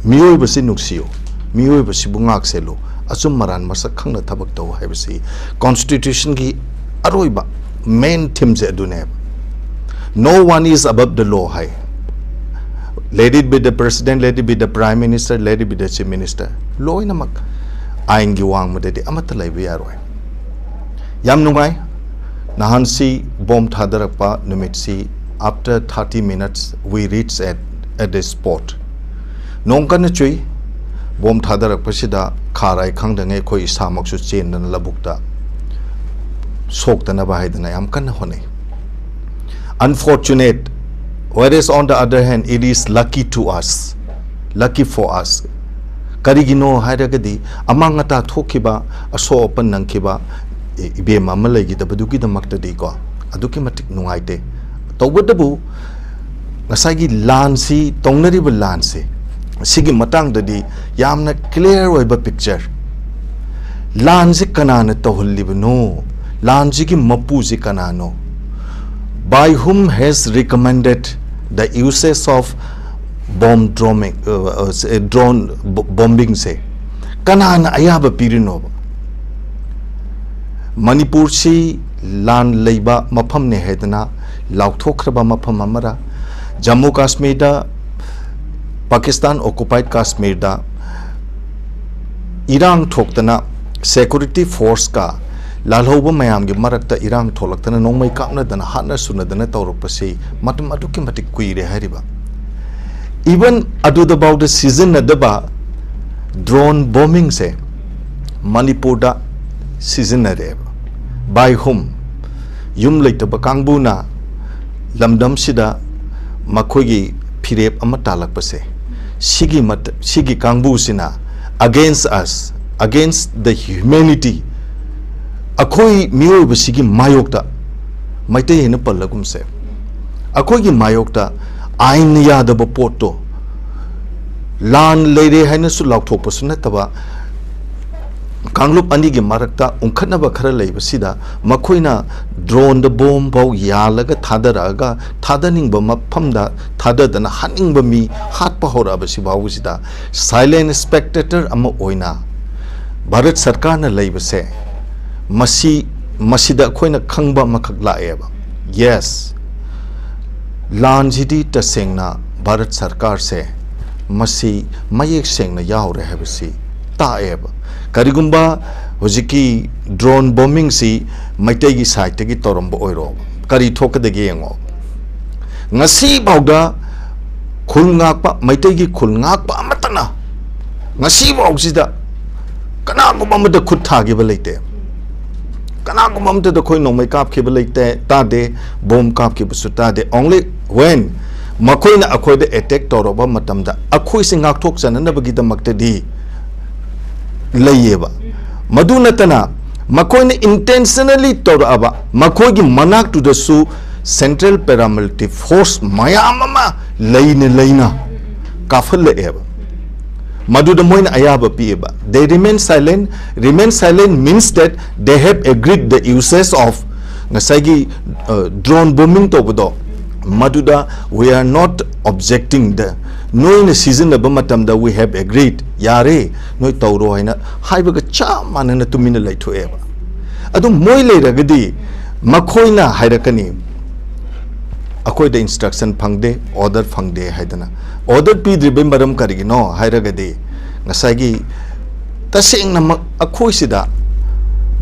ꯃꯤꯑꯣꯏꯕꯁꯤ ꯅꯨꯡꯁꯤꯌꯨ, ꯃꯤꯑꯣꯏꯕꯁꯤꯕꯨ ꯉꯥꯛꯁꯦꯜꯂꯨ, ꯑꯆꯨꯝ ꯑꯔꯥꯟ ꯃꯁꯛ ꯈꯪꯅ ꯊꯕꯛ ꯇꯧ ꯍꯥꯏꯕꯁꯤ ꯀꯣꯟꯁꯇꯤꯇ꯭ꯌꯨꯁꯟꯒꯤ ꯑꯔꯣꯏꯕ ꯃꯦꯟ ꯊꯤꯝꯁꯦ ꯑꯗꯨꯅꯦꯕ꯫ No one is above the law high. Let it be the president, let it be the prime minister, let it be the chief minister, ꯂꯣꯏꯅꯃꯛ ꯑꯥꯏꯟꯒꯤ ꯋꯥꯡꯃꯗꯗꯤ ꯑꯃꯠꯇ ꯂꯩꯕ ꯌꯥꯔꯣꯏ꯫ ꯌꯥꯝ ꯅꯨꯡꯉꯥꯏ꯫ ꯅꯍꯥꯟꯁꯤ bomb ꯊꯥꯗꯔꯛꯄ ꯅꯨꯃꯤꯠꯁꯤ, after thirty minutes we reach at, at the spot. ꯅꯣꯡ ꯀꯟꯅ ꯆꯨꯏ꯫ ꯕꯣꯝ ꯊꯥꯗꯔꯛꯄꯁꯤꯗ ꯈꯥꯔꯥꯏ ꯈꯪꯗꯉꯩ ꯑꯩꯈꯣꯏ ꯏꯁꯥꯃꯛꯁꯨ ꯆꯦꯟꯗꯅ ꯂꯧꯕꯨꯛꯇ ꯁꯣꯛꯇꯅꯕ ꯍꯥꯏꯗꯅ ꯌꯥꯝ ꯀꯟꯅ ꯍꯣꯠꯅꯩ꯫ Unfortunate, whereas on the other hand it is lucky to us, lucky for us. ꯀꯔꯤꯒꯤꯅꯣ ꯍꯥꯏꯔꯒꯗꯤ, ꯑꯃꯥꯡ ꯑꯇꯥ ꯊꯣꯛꯈꯤꯕ, ꯑꯁꯣꯛ ꯑꯄꯟ ꯅꯪꯈꯤꯕ ꯏ-, ꯏꯕꯦꯝ ꯑꯃ ꯂꯩꯈꯤꯗꯕꯗꯨꯒꯤꯗꯃꯛꯇꯗꯤꯀꯣ, ꯑꯗꯨꯛꯀꯤ ꯃꯇꯤꯛ ꯅꯨꯡꯉꯥꯏꯇꯦ꯫ ꯇꯧꯕꯇꯕꯨ ꯉꯁꯥꯏꯒꯤ ꯂꯥꯟꯁꯤ, ꯇꯧꯅꯔꯤꯕ ꯂꯥꯟꯁꯦ, ꯁꯤꯒꯤ ꯃꯇꯥꯡꯗꯗꯤ ꯌꯥꯝꯅ ꯀ꯭ꯂꯤꯌꯥꯔ ꯑꯣꯏꯕ ꯄꯤꯛꯆꯔ꯫ ꯂꯥꯟꯁꯤ ꯀꯅꯥꯅ ꯇꯧꯍꯜꯂꯤꯕꯅꯣ? ꯂꯥꯟꯁꯤꯒꯤ ꯃꯄꯨꯁꯤ ꯀꯅꯥꯅꯣ? By whom has recommended the usage of bomb droning, uh, uh, drone bombing ꯁꯦ? ꯀꯅꯥꯅ ꯑꯌꯥꯕ ꯄꯤꯔꯤꯅꯣꯕ? ꯃꯅꯤꯄꯨꯔꯁꯤ ꯂꯥꯟ ꯂꯩꯕ ꯃꯐꯝꯅꯦ ꯍꯥꯏꯗꯅ ꯂꯥꯎꯊꯣꯛꯈ꯭ꯔꯕ ꯃꯐꯝ ꯑꯃꯔ? ꯖꯝꯃꯨ ꯀꯥꯁꯃꯤꯔꯗ, ꯄꯥꯀꯤꯁꯇꯥꯟ ꯑꯣꯀꯨꯄꯥꯏꯗ ꯀꯥꯁꯃꯤꯔꯗ ꯏꯔꯥꯡ ꯊꯣꯛꯇꯅ security forceꯀ ꯂꯥꯜꯍꯧꯕ ꯃꯌꯥꯝꯒꯤ ꯃꯔꯛꯇ ꯏꯔꯥꯡ ꯊꯣꯛꯂꯛꯇꯅ ꯅꯣꯡꯃꯩ ꯀꯥꯞꯅꯗꯅ ꯍꯥꯠꯅ ꯁꯨꯅꯗꯅ ꯇꯧꯔꯛꯄꯁꯤ ꯃꯇꯝ ꯑꯗꯨꯛꯀꯤ ꯃꯇꯤꯛ ꯀꯨꯏꯔꯦ ꯍꯥꯏꯔꯤꯕ꯫ Even ꯑꯗꯨꯗꯐꯥꯎꯗ ꯁꯤꯖꯤꯟꯅꯗꯕ drone bombingꯁꯦ ꯃꯅꯤꯄꯨꯔꯗ ꯁꯤꯖꯤꯟꯅꯔꯦꯕ꯫ By whom? ꯌꯨꯝ ꯂꯩꯇꯕ ꯀꯥꯡꯕꯨꯅ ꯂꯝꯗꯝꯁꯤꯗ ꯃꯈꯣꯏꯒꯤ ꯐꯤꯔꯦꯞ ꯑꯃ ꯇꯥꯜꯂꯛꯄꯁꯦ, ꯁꯤꯒꯤ ꯃꯠ-, ꯁꯤꯒꯤ ꯀꯥꯡꯕꯨꯁꯤꯅ against us, against the humanity, ꯑꯩꯈꯣꯏ ꯃꯤꯑꯣꯏꯕꯁꯤꯒꯤ ꯃꯥꯌꯣꯛꯇ, ꯃꯩꯇꯩ ꯍꯥꯏꯅ ꯄꯜꯂꯒꯨꯝꯁꯦ, ꯑꯩꯈꯣꯏꯒꯤ ꯃꯥꯌꯣꯛꯇ ꯑꯥꯏꯟꯅ ꯌꯥꯗꯕ ꯄꯣꯠꯇꯣ, ꯂꯥꯟ ꯂꯩꯔꯦ ꯍꯥꯏꯅꯁꯨ ꯂꯥꯎꯊꯣꯛꯄꯁꯨ ꯅꯠꯇꯕ, ꯀꯥꯡꯂꯨꯞ ꯑꯅꯤꯒꯤ ꯃꯔꯛꯇ ꯎꯪꯈꯠꯅꯕ ꯈꯔ ꯂꯩꯕꯁꯤꯗ ꯃꯈꯣꯏꯅ droneꯗ bomb ꯐꯥꯎ ꯌꯥꯜꯂꯒ ꯊꯥꯗꯔꯛꯑꯒ ꯊꯥꯗꯅꯤꯡꯕ ꯃꯐꯝꯗ ꯊꯥꯗꯗꯅ ꯍꯥꯠꯅꯤꯡꯕ ꯃꯤ ꯍꯥꯠꯄ ꯍꯧꯔꯛꯑꯕꯁꯤ ꯐꯥꯎꯕꯁꯤꯗ silent spectator ꯑꯃ ꯑꯣꯏꯅ ꯚꯥꯔꯠ ꯁꯔꯀꯥꯔꯅ ꯂꯩꯕꯁꯦ, ꯃꯁꯤ, ꯃꯁꯤꯗ ꯑꯩꯈꯣꯏꯅ ꯈꯪꯕ ꯑꯃꯈꯛ ꯂꯥꯛꯑꯦꯕ꯫ Yes, ꯂꯥꯟꯁꯤꯗꯤ ꯇꯁꯦꯡꯅ ꯚꯥꯔꯠ ꯁꯔꯀꯥꯔꯁꯦ ꯃꯁꯤ ꯃꯌꯦꯛ ꯁꯦꯡꯅ ꯌꯥꯎꯔꯦ ꯍꯥꯏꯕꯁꯤ ꯇꯥꯛꯑꯦꯕ꯫ ꯀꯔꯤꯒꯨꯝꯕ ꯍꯧꯖꯤꯛꯀꯤ drone bombingꯁꯤ ꯃꯩꯇꯩꯒꯤ sideꯇꯒꯤ ꯇꯧꯔꯝꯕ ꯑꯣꯏꯔꯣ, ꯀꯔꯤ ꯊꯣꯛꯀꯗꯒꯦ ꯌꯦꯡꯉꯣ꯫ ꯉꯁꯤꯐꯥꯎꯗ ꯈꯨꯜ ꯉꯥꯛꯄ, ꯃꯩꯇꯩꯒꯤ ꯈꯨꯜ ꯉꯥꯛꯄ ꯑꯃꯠꯇꯅ ꯉꯁꯤꯐꯥꯎꯁꯤꯗ ꯀꯅꯥꯒꯨꯝꯕ ꯑꯃꯗ ꯈꯨꯠ ꯊꯥꯈꯤꯕ ꯂꯩꯇꯦ꯫ ꯀꯅꯥꯒꯨꯝꯕ ꯑꯃꯠꯇꯗ ꯑꯩꯈꯣꯏ ꯅꯣꯡꯃꯩ ꯀꯥꯞꯈꯤꯕ ꯂꯩꯇꯦ, ꯇꯥꯗꯦ, bomb ꯀꯥꯞꯈꯤꯕꯁꯨ ꯇꯥꯗꯦ꯫ Only when ꯃꯈꯣꯏꯅ ꯑꯩꯈꯣꯏꯗ attack ꯇꯧꯔꯛꯄ ꯃꯇꯝꯗ ꯑꯩꯈꯣꯏꯁꯦ ꯉꯥꯛꯊꯣꯛꯆꯅꯅꯕꯒꯤꯗꯃꯛꯇꯗꯤ ꯂꯩꯌꯦꯕ꯫ ꯃꯗꯨ ꯅꯠꯇꯅ ꯃꯈꯣꯏꯅ intentionally ꯇꯧꯔꯛꯑꯕ ꯃꯈꯣꯏꯒꯤ ꯃꯅꯥꯛꯇꯨꯗꯁꯨ central paramilitary force ꯃꯌꯥꯝ ꯑꯃ ꯂꯩꯅ ꯂꯩꯅ ꯀꯥꯞꯍꯜꯂꯛꯑꯦꯕ꯫ ꯃꯗꯨꯗ ꯃꯣꯏꯅ ꯑꯌꯥꯕ ꯄꯤꯌꯦꯕ꯫ They remain silent. Remain silent means that they have agreed the usage of ꯉꯁꯥꯏꯒꯤ, ꯑ, drone bombing ꯇꯧꯕꯗꯣ, ꯃꯗꯨꯗ we are not objecting the, ꯅꯣꯏꯅ ꯁꯤꯖꯤꯟꯅꯕ ꯃꯇꯝꯗ we have agreed, ꯌꯥꯔꯦ, ꯅꯣꯏ ꯇꯧꯔꯣ ꯍꯥꯏꯅ ꯍꯥꯏꯕꯒ ꯆꯞ ꯃꯥꯟꯅꯅ ꯇꯨꯃꯤꯟꯅ ꯂꯩꯊꯣꯛꯑꯦꯕ꯫ ꯑꯗꯨ ꯃꯣꯏ ꯂꯩꯔꯒꯗꯤ ꯃꯈꯣꯏꯅ ꯍꯥꯏꯔꯛꯀꯅꯤ, "ꯑꯩꯈꯣꯏꯗ instruction ꯐꯪꯗꯦ, order ꯐꯪꯗꯦ" ꯍꯥꯏꯗꯅ꯫ Order ꯄꯤꯗ꯭ꯔꯤꯕꯩ ꯃꯔꯝ ꯀꯔꯤꯒꯤꯅꯣ ꯍꯥꯏꯔꯒꯗꯤ, ꯉꯁꯥꯏꯒꯤ ꯇꯁꯦꯡꯅꯃꯛ ꯑꯩꯈꯣꯏꯁꯤꯗ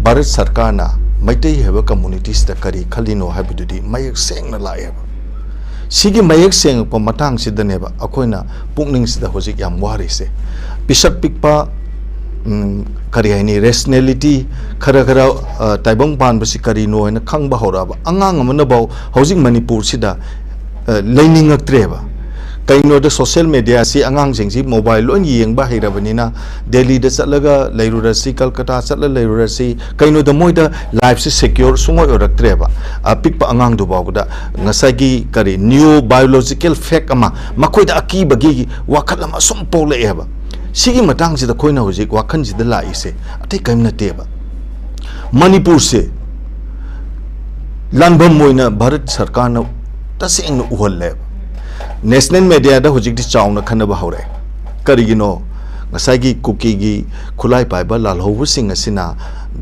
ꯚꯥꯔꯠ ꯁꯔꯀꯥꯔꯅ ꯃꯩꯇꯩ ꯍꯥꯏꯕ ꯀꯝꯃꯨꯅꯤꯇꯤꯁꯤꯗ ꯀꯔꯤ ꯈꯜꯂꯤꯅꯣ ꯍꯥꯏꯕꯗꯨꯗꯤ ꯃꯌꯦꯛ ꯁꯦꯡꯅ ꯂꯥꯛꯑꯦꯕ꯫ ꯁꯤꯒꯤ ꯃꯌꯦꯛ ꯁꯦꯡꯉꯛꯄ ꯃꯇꯥꯡꯁꯤꯗꯅꯦꯕ ꯑꯩꯈꯣꯏꯅ ꯄꯨꯛꯅꯤꯡꯁꯤꯗ ꯍꯧꯖꯤꯛ ꯌꯥꯝ ꯋꯥꯔꯤꯁꯦ꯫ ꯄꯤꯁꯛ ꯄꯤꯛꯄ, ꯎꯝ, ꯀꯔꯤ ꯍꯥꯏꯅꯤ, ꯔꯦꯁꯅꯦꯂꯤꯇꯤ, ꯈꯔ ꯈꯔ, ꯑ, ꯇꯥꯏꯕꯪ ꯄꯥꯟꯕꯁꯤ ꯀꯔꯤꯅꯣ ꯍꯥꯏꯅ ꯈꯪꯕ ꯍꯧꯔꯛꯑꯕ ꯑꯉꯥꯡ ꯑꯃꯅꯐꯥꯎ ꯍꯧꯖꯤꯛ ꯃꯅꯤꯄꯨꯔꯁꯤꯗ, ꯑ, ꯂꯩꯅꯤꯡꯉꯛꯇ꯭ꯔꯦꯕ꯫ ꯀꯩꯒꯤꯅꯣꯗ social media ꯑꯁꯤ ꯑꯉꯥꯡꯁꯤꯡꯁꯤ mobile ꯂꯣꯏꯅ ꯌꯦꯡꯕ ꯍꯩꯔꯕꯅꯤꯅ, ꯗꯦꯜꯂꯤꯗ ꯆꯠꯂꯒ ꯂꯩꯔꯨꯔꯁꯤ, ꯀꯜꯀꯇꯥ ꯆꯠꯂ ꯂꯩꯔꯨꯔꯁꯤ, ꯀꯩꯅꯣꯗ ꯃꯣꯏꯗ ꯂꯥꯏꯐꯁꯤ ꯁꯦꯀ꯭ꯌꯣꯔ ꯁꯨꯡꯑꯣꯏ ꯑꯣꯏꯔꯛꯇ꯭ꯔꯦꯕ꯫ ꯑꯄꯤꯛꯄ ꯑꯉꯥꯡꯗꯨ ꯐꯥꯎꯕꯗ ꯉꯁꯥꯏꯒꯤ ꯀꯔꯤ, ꯅ꯭ꯌꯨ ꯕꯥꯏꯑꯣꯂꯣꯖꯤꯀꯦꯜ ꯐꯦꯛ ꯑꯃ, ꯃꯈꯣꯏꯗ ꯑꯀꯤꯕꯒꯤ ꯋꯥꯈꯜ ꯑꯃ ꯁꯨꯝ ꯄꯣꯛꯂꯛꯑꯦꯕ꯫ ꯁꯤꯒꯤ ꯃꯇꯥꯡꯁꯤꯗ ꯑꯩꯈꯣꯏꯅ ꯍꯧꯖꯤꯛ ꯋꯥꯈꯜꯁꯤꯗ ꯂꯥꯛꯏꯁꯦ ꯑꯇꯩ ꯀꯔꯤꯝ ꯅꯠꯇꯦꯕ꯫ ꯃꯅꯤꯄꯨꯔꯁꯦ ꯂꯥꯟꯐꯝ ꯑꯣꯏꯅ ꯚꯥꯔꯠ ꯁꯔꯀꯥꯔꯅ ꯇꯁꯦꯡꯅ ꯎꯍꯜꯂꯦꯕ꯫ ꯅꯦꯁꯅꯦꯜ ꯃꯦꯗꯤꯌꯥꯗ ꯍꯧꯖꯤꯛꯇꯤ ꯆꯥꯎꯅ ꯈꯟꯅꯕ ꯍꯧꯔꯛꯑꯦ꯫ ꯀꯔꯤꯒꯤꯅꯣ? ꯉꯁꯥꯏꯒꯤ ꯀꯨꯀꯤꯒꯤ ꯈꯨꯠꯂꯥꯏ ꯄꯥꯏꯕ ꯂꯥꯜꯍꯧꯕꯁꯤꯡ ꯑꯁꯤꯅ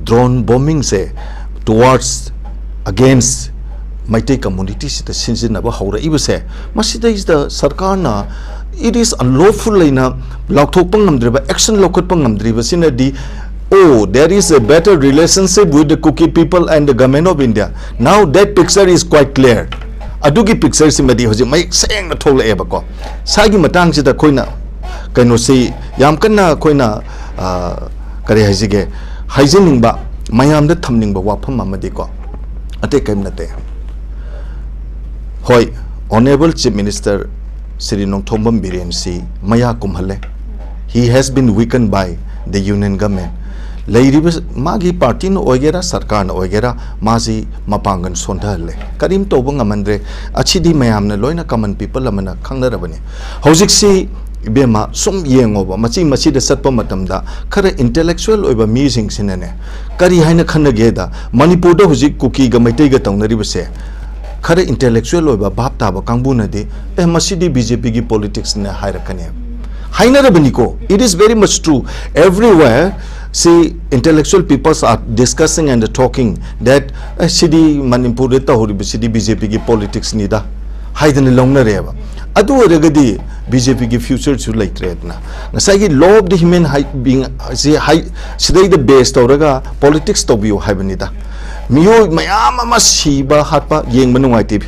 ꯗ꯭ꯔꯣꯟ ꯕꯣꯝꯕꯤꯡꯁꯦ towards, against ꯃꯩꯇꯩ ꯀꯝꯃꯨꯅꯤꯇꯤꯁꯤꯗ ꯁꯤꯖꯤꯟꯅꯕ ꯍꯧꯔꯛꯏꯕꯁꯦ, ꯃꯁꯤꯗꯩꯁꯤꯗ ꯁꯔꯀꯥꯔꯅ it is unlawful ꯍꯥꯏꯅ ꯂꯥꯎꯊꯣꯛꯄ ꯉꯝꯗ꯭ꯔꯤꯕ, ꯑꯦꯛꯁꯟ ꯂꯧꯈꯠꯄ ꯉꯝꯗ꯭ꯔꯤꯕꯁꯤꯅꯗꯤ, "Oh, there is a better relationship with the Kuki people and the government of India." Now that picture is quite clear. ꯑꯗꯨꯒꯤ ꯄꯤꯛꯆꯔꯁꯤꯃꯗꯤ ꯍꯧꯖꯤꯛ ꯃꯌꯦꯛ ꯁꯦꯡꯅ ꯊꯣꯛꯂꯛꯑꯦꯕꯀꯣ꯫ ꯁꯥꯏꯒꯤ ꯃꯇꯥꯡꯁꯤꯗ ꯑꯩꯈꯣꯏꯅ ꯀꯩꯅꯣꯁꯤ ꯌꯥꯝ ꯀꯟꯅ ꯑꯩꯈꯣꯏꯅ, ꯑ, ꯀꯔꯤ ꯍꯥꯏꯁꯤꯒꯦ, ꯍꯥꯏꯖꯅꯤꯡꯕ, ꯃꯌꯥꯝꯗ ꯊꯝꯅꯤꯡꯕ ꯋꯥꯐꯝ ꯑꯃꯗꯤꯀꯣ, ꯑꯇꯩ ꯀꯔꯤꯝ ꯅꯠꯇꯦ꯫ ꯍꯣꯏ, Honourable Chief Minister Shri Nongthombam ꯕꯤꯔꯦꯟꯁꯤ ꯃꯌꯥ ꯀꯨꯝꯍꯜꯂꯦ꯫ He has been weakened by the union government. ꯂꯩꯔꯤꯕ ꯃꯥꯒꯤ ꯄꯥꯔꯇꯤꯅ ꯑꯣꯏꯒꯦꯔꯥ, ꯁꯔꯀꯥꯔꯅ ꯑꯣꯏꯒꯦꯔꯥ, ꯃꯥꯁꯤ ꯃꯄꯥꯡꯒꯜ ꯁꯣꯟꯊꯍꯜꯂꯦ꯫ ꯀꯔꯤꯝ ꯇꯧꯕ ꯉꯝꯍꯟꯗ꯭ꯔꯦ꯫ ꯑꯁꯤꯗꯤ ꯃꯌꯥꯝꯅ ꯂꯣꯏꯅ common people ꯑꯃꯅ ꯈꯪꯅꯔꯕꯅꯤ꯫ ꯍꯧꯖꯤꯛꯁꯤ ꯏꯕꯦꯝꯃ, ꯁꯨꯝ ꯌꯦꯡꯉꯣꯕ, ꯃꯆꯤ ꯃꯆꯤꯗ ꯆꯠꯄ ꯃꯇꯝꯗ ꯈꯔ intellectual ꯑꯣꯏꯕ ꯃꯤꯁꯤꯡꯁꯤꯅꯅꯦ, ꯀꯔꯤ ꯍꯥꯏꯅ ꯈꯟꯅꯒꯦꯗ, ꯃꯅꯤꯄꯨꯔꯗ ꯍꯧꯖꯤꯛ ꯀꯨꯀꯤꯒ ꯃꯩꯇꯩꯒ ꯇꯧꯅꯔꯤꯕꯁꯦ, ꯈꯔ intellectual ꯑꯣꯏꯕ ꯚꯥꯞ ꯇꯥꯕ ꯀꯥꯡꯕꯨꯅꯗꯤ, "ꯑꯦ, ꯃꯁꯤꯗꯤ BJPꯒꯤ politicsꯅꯦ" ꯍꯥꯏꯔꯛꯀꯅꯦꯕ꯫ ꯍꯥꯏꯅꯔꯕꯅꯤꯀꯣ, it is very much true. Everywhere, see, intellectual peoples are discussing and talking that, "ꯑꯦ, ꯁꯤꯗꯤ ꯃꯅꯤꯄꯨꯔꯗ ꯇꯧꯍꯧꯔꯤꯕꯁꯤꯗꯤ BJPꯒꯤ politicsꯅꯤꯗ" ꯍꯥꯏꯗꯅ ꯂꯧꯅꯔꯦꯕ꯫ ꯑꯗꯨ ꯑꯣꯏꯔꯒꯗꯤ ꯕꯤ ꯖꯦ ꯄꯤꯒꯤ ꯐ꯭ꯌꯨꯆꯔꯁꯨ ꯂꯩꯇ꯭ꯔꯦꯗꯅ꯫ ꯉꯁꯥꯏꯒꯤ law of the human being ꯁꯤ ꯍꯥꯏ, ꯁꯤꯗꯩꯗ ꯕꯦꯁ ꯇꯧꯔꯒ ꯄꯣꯂꯤꯇꯤꯛꯁ ꯇꯧꯕꯤꯌꯨ ꯍꯥꯏꯕꯅꯤꯗ꯫ ꯃꯤꯑꯣꯏ ꯃꯌꯥꯝ ꯑꯃ ꯁꯤꯕ ꯍꯥꯠꯄ ꯌꯦꯡꯕ ꯅꯨꯡꯉꯥꯏꯇꯦ꯫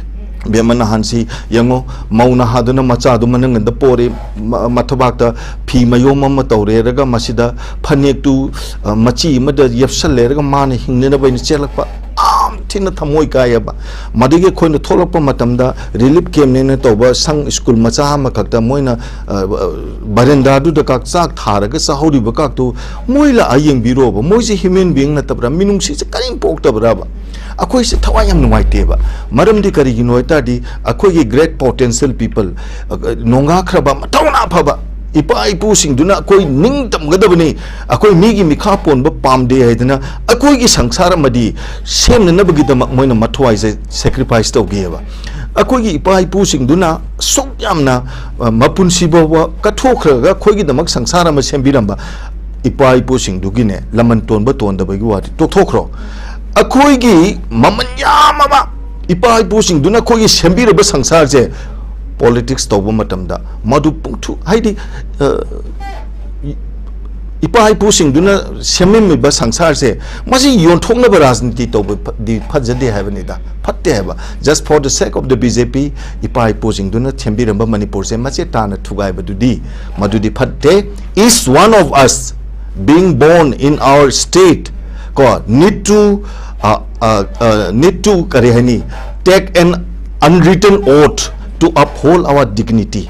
ꯕꯦꯝꯃ ꯅꯍꯥꯟꯁꯤ ꯌꯦꯡꯉꯣ, ꯃꯧ ꯅꯍꯥꯗꯨꯅ ꯃꯆꯥꯗꯨ ꯃꯅꯪꯒꯟꯗ ꯄꯣꯔꯦ, ꯃ-, ꯃꯊꯕꯥꯛꯇ ꯐꯤ ꯃꯌꯣꯝ ꯑꯃ ꯇꯧꯔꯦꯔꯒ ꯃꯁꯤꯗ ꯐꯅꯦꯛꯇꯨ, ꯑ, ꯃꯆꯤ ꯑꯃꯗ ꯌꯦꯞꯁꯜꯂꯦꯔꯒ ꯃꯥꯅ ꯍꯤꯡꯅꯅꯕ ꯑꯩꯅ ꯆꯦꯜꯂꯛꯄ꯫ ꯌꯥꯝ ꯊꯤꯅ ꯊꯃꯣꯏ ꯀꯥꯏꯌꯦꯕ꯫ ꯃꯗꯒꯤ ꯑꯩꯈꯣꯏꯅ ꯊꯣꯛꯂꯛꯄ ꯃꯇꯝꯗ ꯔꯤꯂꯤꯐ ꯀꯦꯝꯅꯦꯅ ꯇꯧꯕ ꯁꯪ ꯁ꯭ꯀꯨꯜ ꯃꯆꯥ ꯑꯃꯈꯛꯇ ꯃꯣꯏꯅ, ꯑ, ꯑ, ꯕꯔꯦꯟꯗꯥꯗꯨꯗ ꯀꯥꯛ ꯆꯥꯛ ꯊꯥꯔꯒ ꯆꯥꯍꯧꯔꯤꯕ ꯀꯥꯛꯇꯨ ꯃꯣꯏ ꯂꯥꯛꯑ ꯌꯦꯡꯕꯤꯔꯣꯕ꯫ ꯃꯣꯏꯁꯦ ꯍ꯭ꯌꯨꯃꯦꯟ ꯕꯤꯡ ꯅꯠꯇꯕ꯭ꯔꯥ? ꯃꯤꯅꯨꯡꯁꯤꯁꯦ ꯀꯔꯤꯝ ꯄꯣꯛꯇꯕ꯭ꯔꯕ? ꯑꯩꯈꯣꯏꯁꯦ ꯊꯋꯥꯏ ꯌꯥꯝ ꯅꯨꯡꯉꯥꯏꯇꯦꯕ꯫ ꯃꯔꯝꯗꯤ ꯀꯔꯤꯒꯤꯅꯣ ꯍꯥꯏ ꯇꯥꯔꯗꯤ ꯑꯩꯈꯣꯏꯒꯤ great potential people, ꯑ, ꯅꯣꯡꯒꯥꯈ꯭ꯔꯕ, ꯃꯊꯧꯅꯥ ꯐꯕ ꯏꯄꯥ ꯏꯄꯨꯁꯤꯡꯗꯨꯅ ꯑꯩꯈꯣꯏ ꯅꯤꯡꯇꯝꯒꯗꯕꯅꯤ, ꯑꯩꯈꯣꯏ ꯃꯤꯒꯤ ꯃꯤꯈꯥ ꯄꯣꯟꯕ ꯄꯥꯝꯗꯦ ꯍꯥꯏꯗꯅ ꯑꯩꯈꯣꯏꯒꯤ ꯁꯪꯁꯥꯔ ꯑꯃꯗꯤ ꯁꯦꯝꯅꯅꯕꯒꯤꯗꯃꯛ ꯃꯣꯏꯅ ꯃꯊ꯭ꯋꯥꯏꯁꯦ ꯁꯦꯀ꯭ꯔꯤꯐꯥꯏꯁ ꯇꯧꯈꯤꯑꯕ꯫ ꯑꯩꯈꯣꯏꯒꯤ ꯏꯄꯥ ꯏꯄꯨꯁꯤꯡꯗꯨꯅ ꯑꯁꯨꯛ ꯌꯥꯝꯅ, ꯑ, ꯃꯄꯨꯟꯁꯤ ꯐꯥꯎꯕ ꯀꯠꯊꯣꯛꯈ꯭ꯔꯒ ꯑꯩꯈꯣꯏꯒꯤꯗꯃꯛ ꯁꯪꯁꯥꯔ ꯑꯃ ꯁꯦꯝꯕꯤꯔꯝꯕ ꯏꯄꯥ ꯏꯄꯨꯁꯤꯡꯗꯨꯒꯤꯅꯦ, ꯂꯃꯟ ꯇꯣꯟꯕ ꯇꯣꯟꯗꯕꯒꯤ ꯋꯥꯗꯤ ꯇꯣꯛꯊꯣꯛꯈ꯭ꯔꯣ꯫ ꯑꯩꯈꯣꯏꯒꯤ ꯃꯃꯜ ꯌꯥꯝꯃꯕ ꯏꯄꯥ ꯏꯄꯨꯁꯤꯡꯗꯨꯅ ꯑꯩꯈꯣꯏꯒꯤ ꯁꯦꯝꯕꯤꯔꯕ ꯁꯪꯁꯥꯔꯁꯦ ꯄꯣꯂꯤꯇꯤꯛꯁ ꯇꯧꯕ ꯃꯇꯝꯗ ꯃꯗꯨ ꯄꯨꯡꯊꯨ, ꯍꯥꯏꯗꯤ, ꯑ, ꯏ-, ꯏꯄꯥ ꯏꯄꯨꯁꯤꯡꯗꯨꯅ ꯁꯦꯝꯃꯝꯃꯤꯕ ꯁꯪꯁꯥꯔꯁꯦ, ꯃꯁꯤ ꯌꯣꯟꯊꯣꯛꯅꯕ ꯔꯥꯖꯅꯤꯇꯤ ꯇꯧꯕꯗꯤ ꯐꯖꯗꯦ ꯍꯥꯏꯕꯅꯤꯗ, ꯐꯠꯇꯦ ꯍꯥꯏꯕ꯫ Just for the sake of the B J P, ꯏꯄꯥ ꯏꯄꯨꯁꯤꯡꯗꯨꯅ ꯁꯦꯝꯕꯤꯔꯝꯕ ꯃꯅꯤꯄꯨꯔꯁꯦ ꯃꯆꯦꯠ ꯇꯥꯅ ꯊꯨꯒꯥꯏꯕꯗꯨꯗꯤ, ꯃꯗꯨꯗꯤ ꯐꯠꯇꯦ꯫ Each one of us being born in our state, ꯀꯣ, need to, ꯑ, ꯑ, ꯑ, need to, ꯀꯔꯤ ꯍꯥꯏꯅꯤ, take an unwritten oath to uphold our dignity.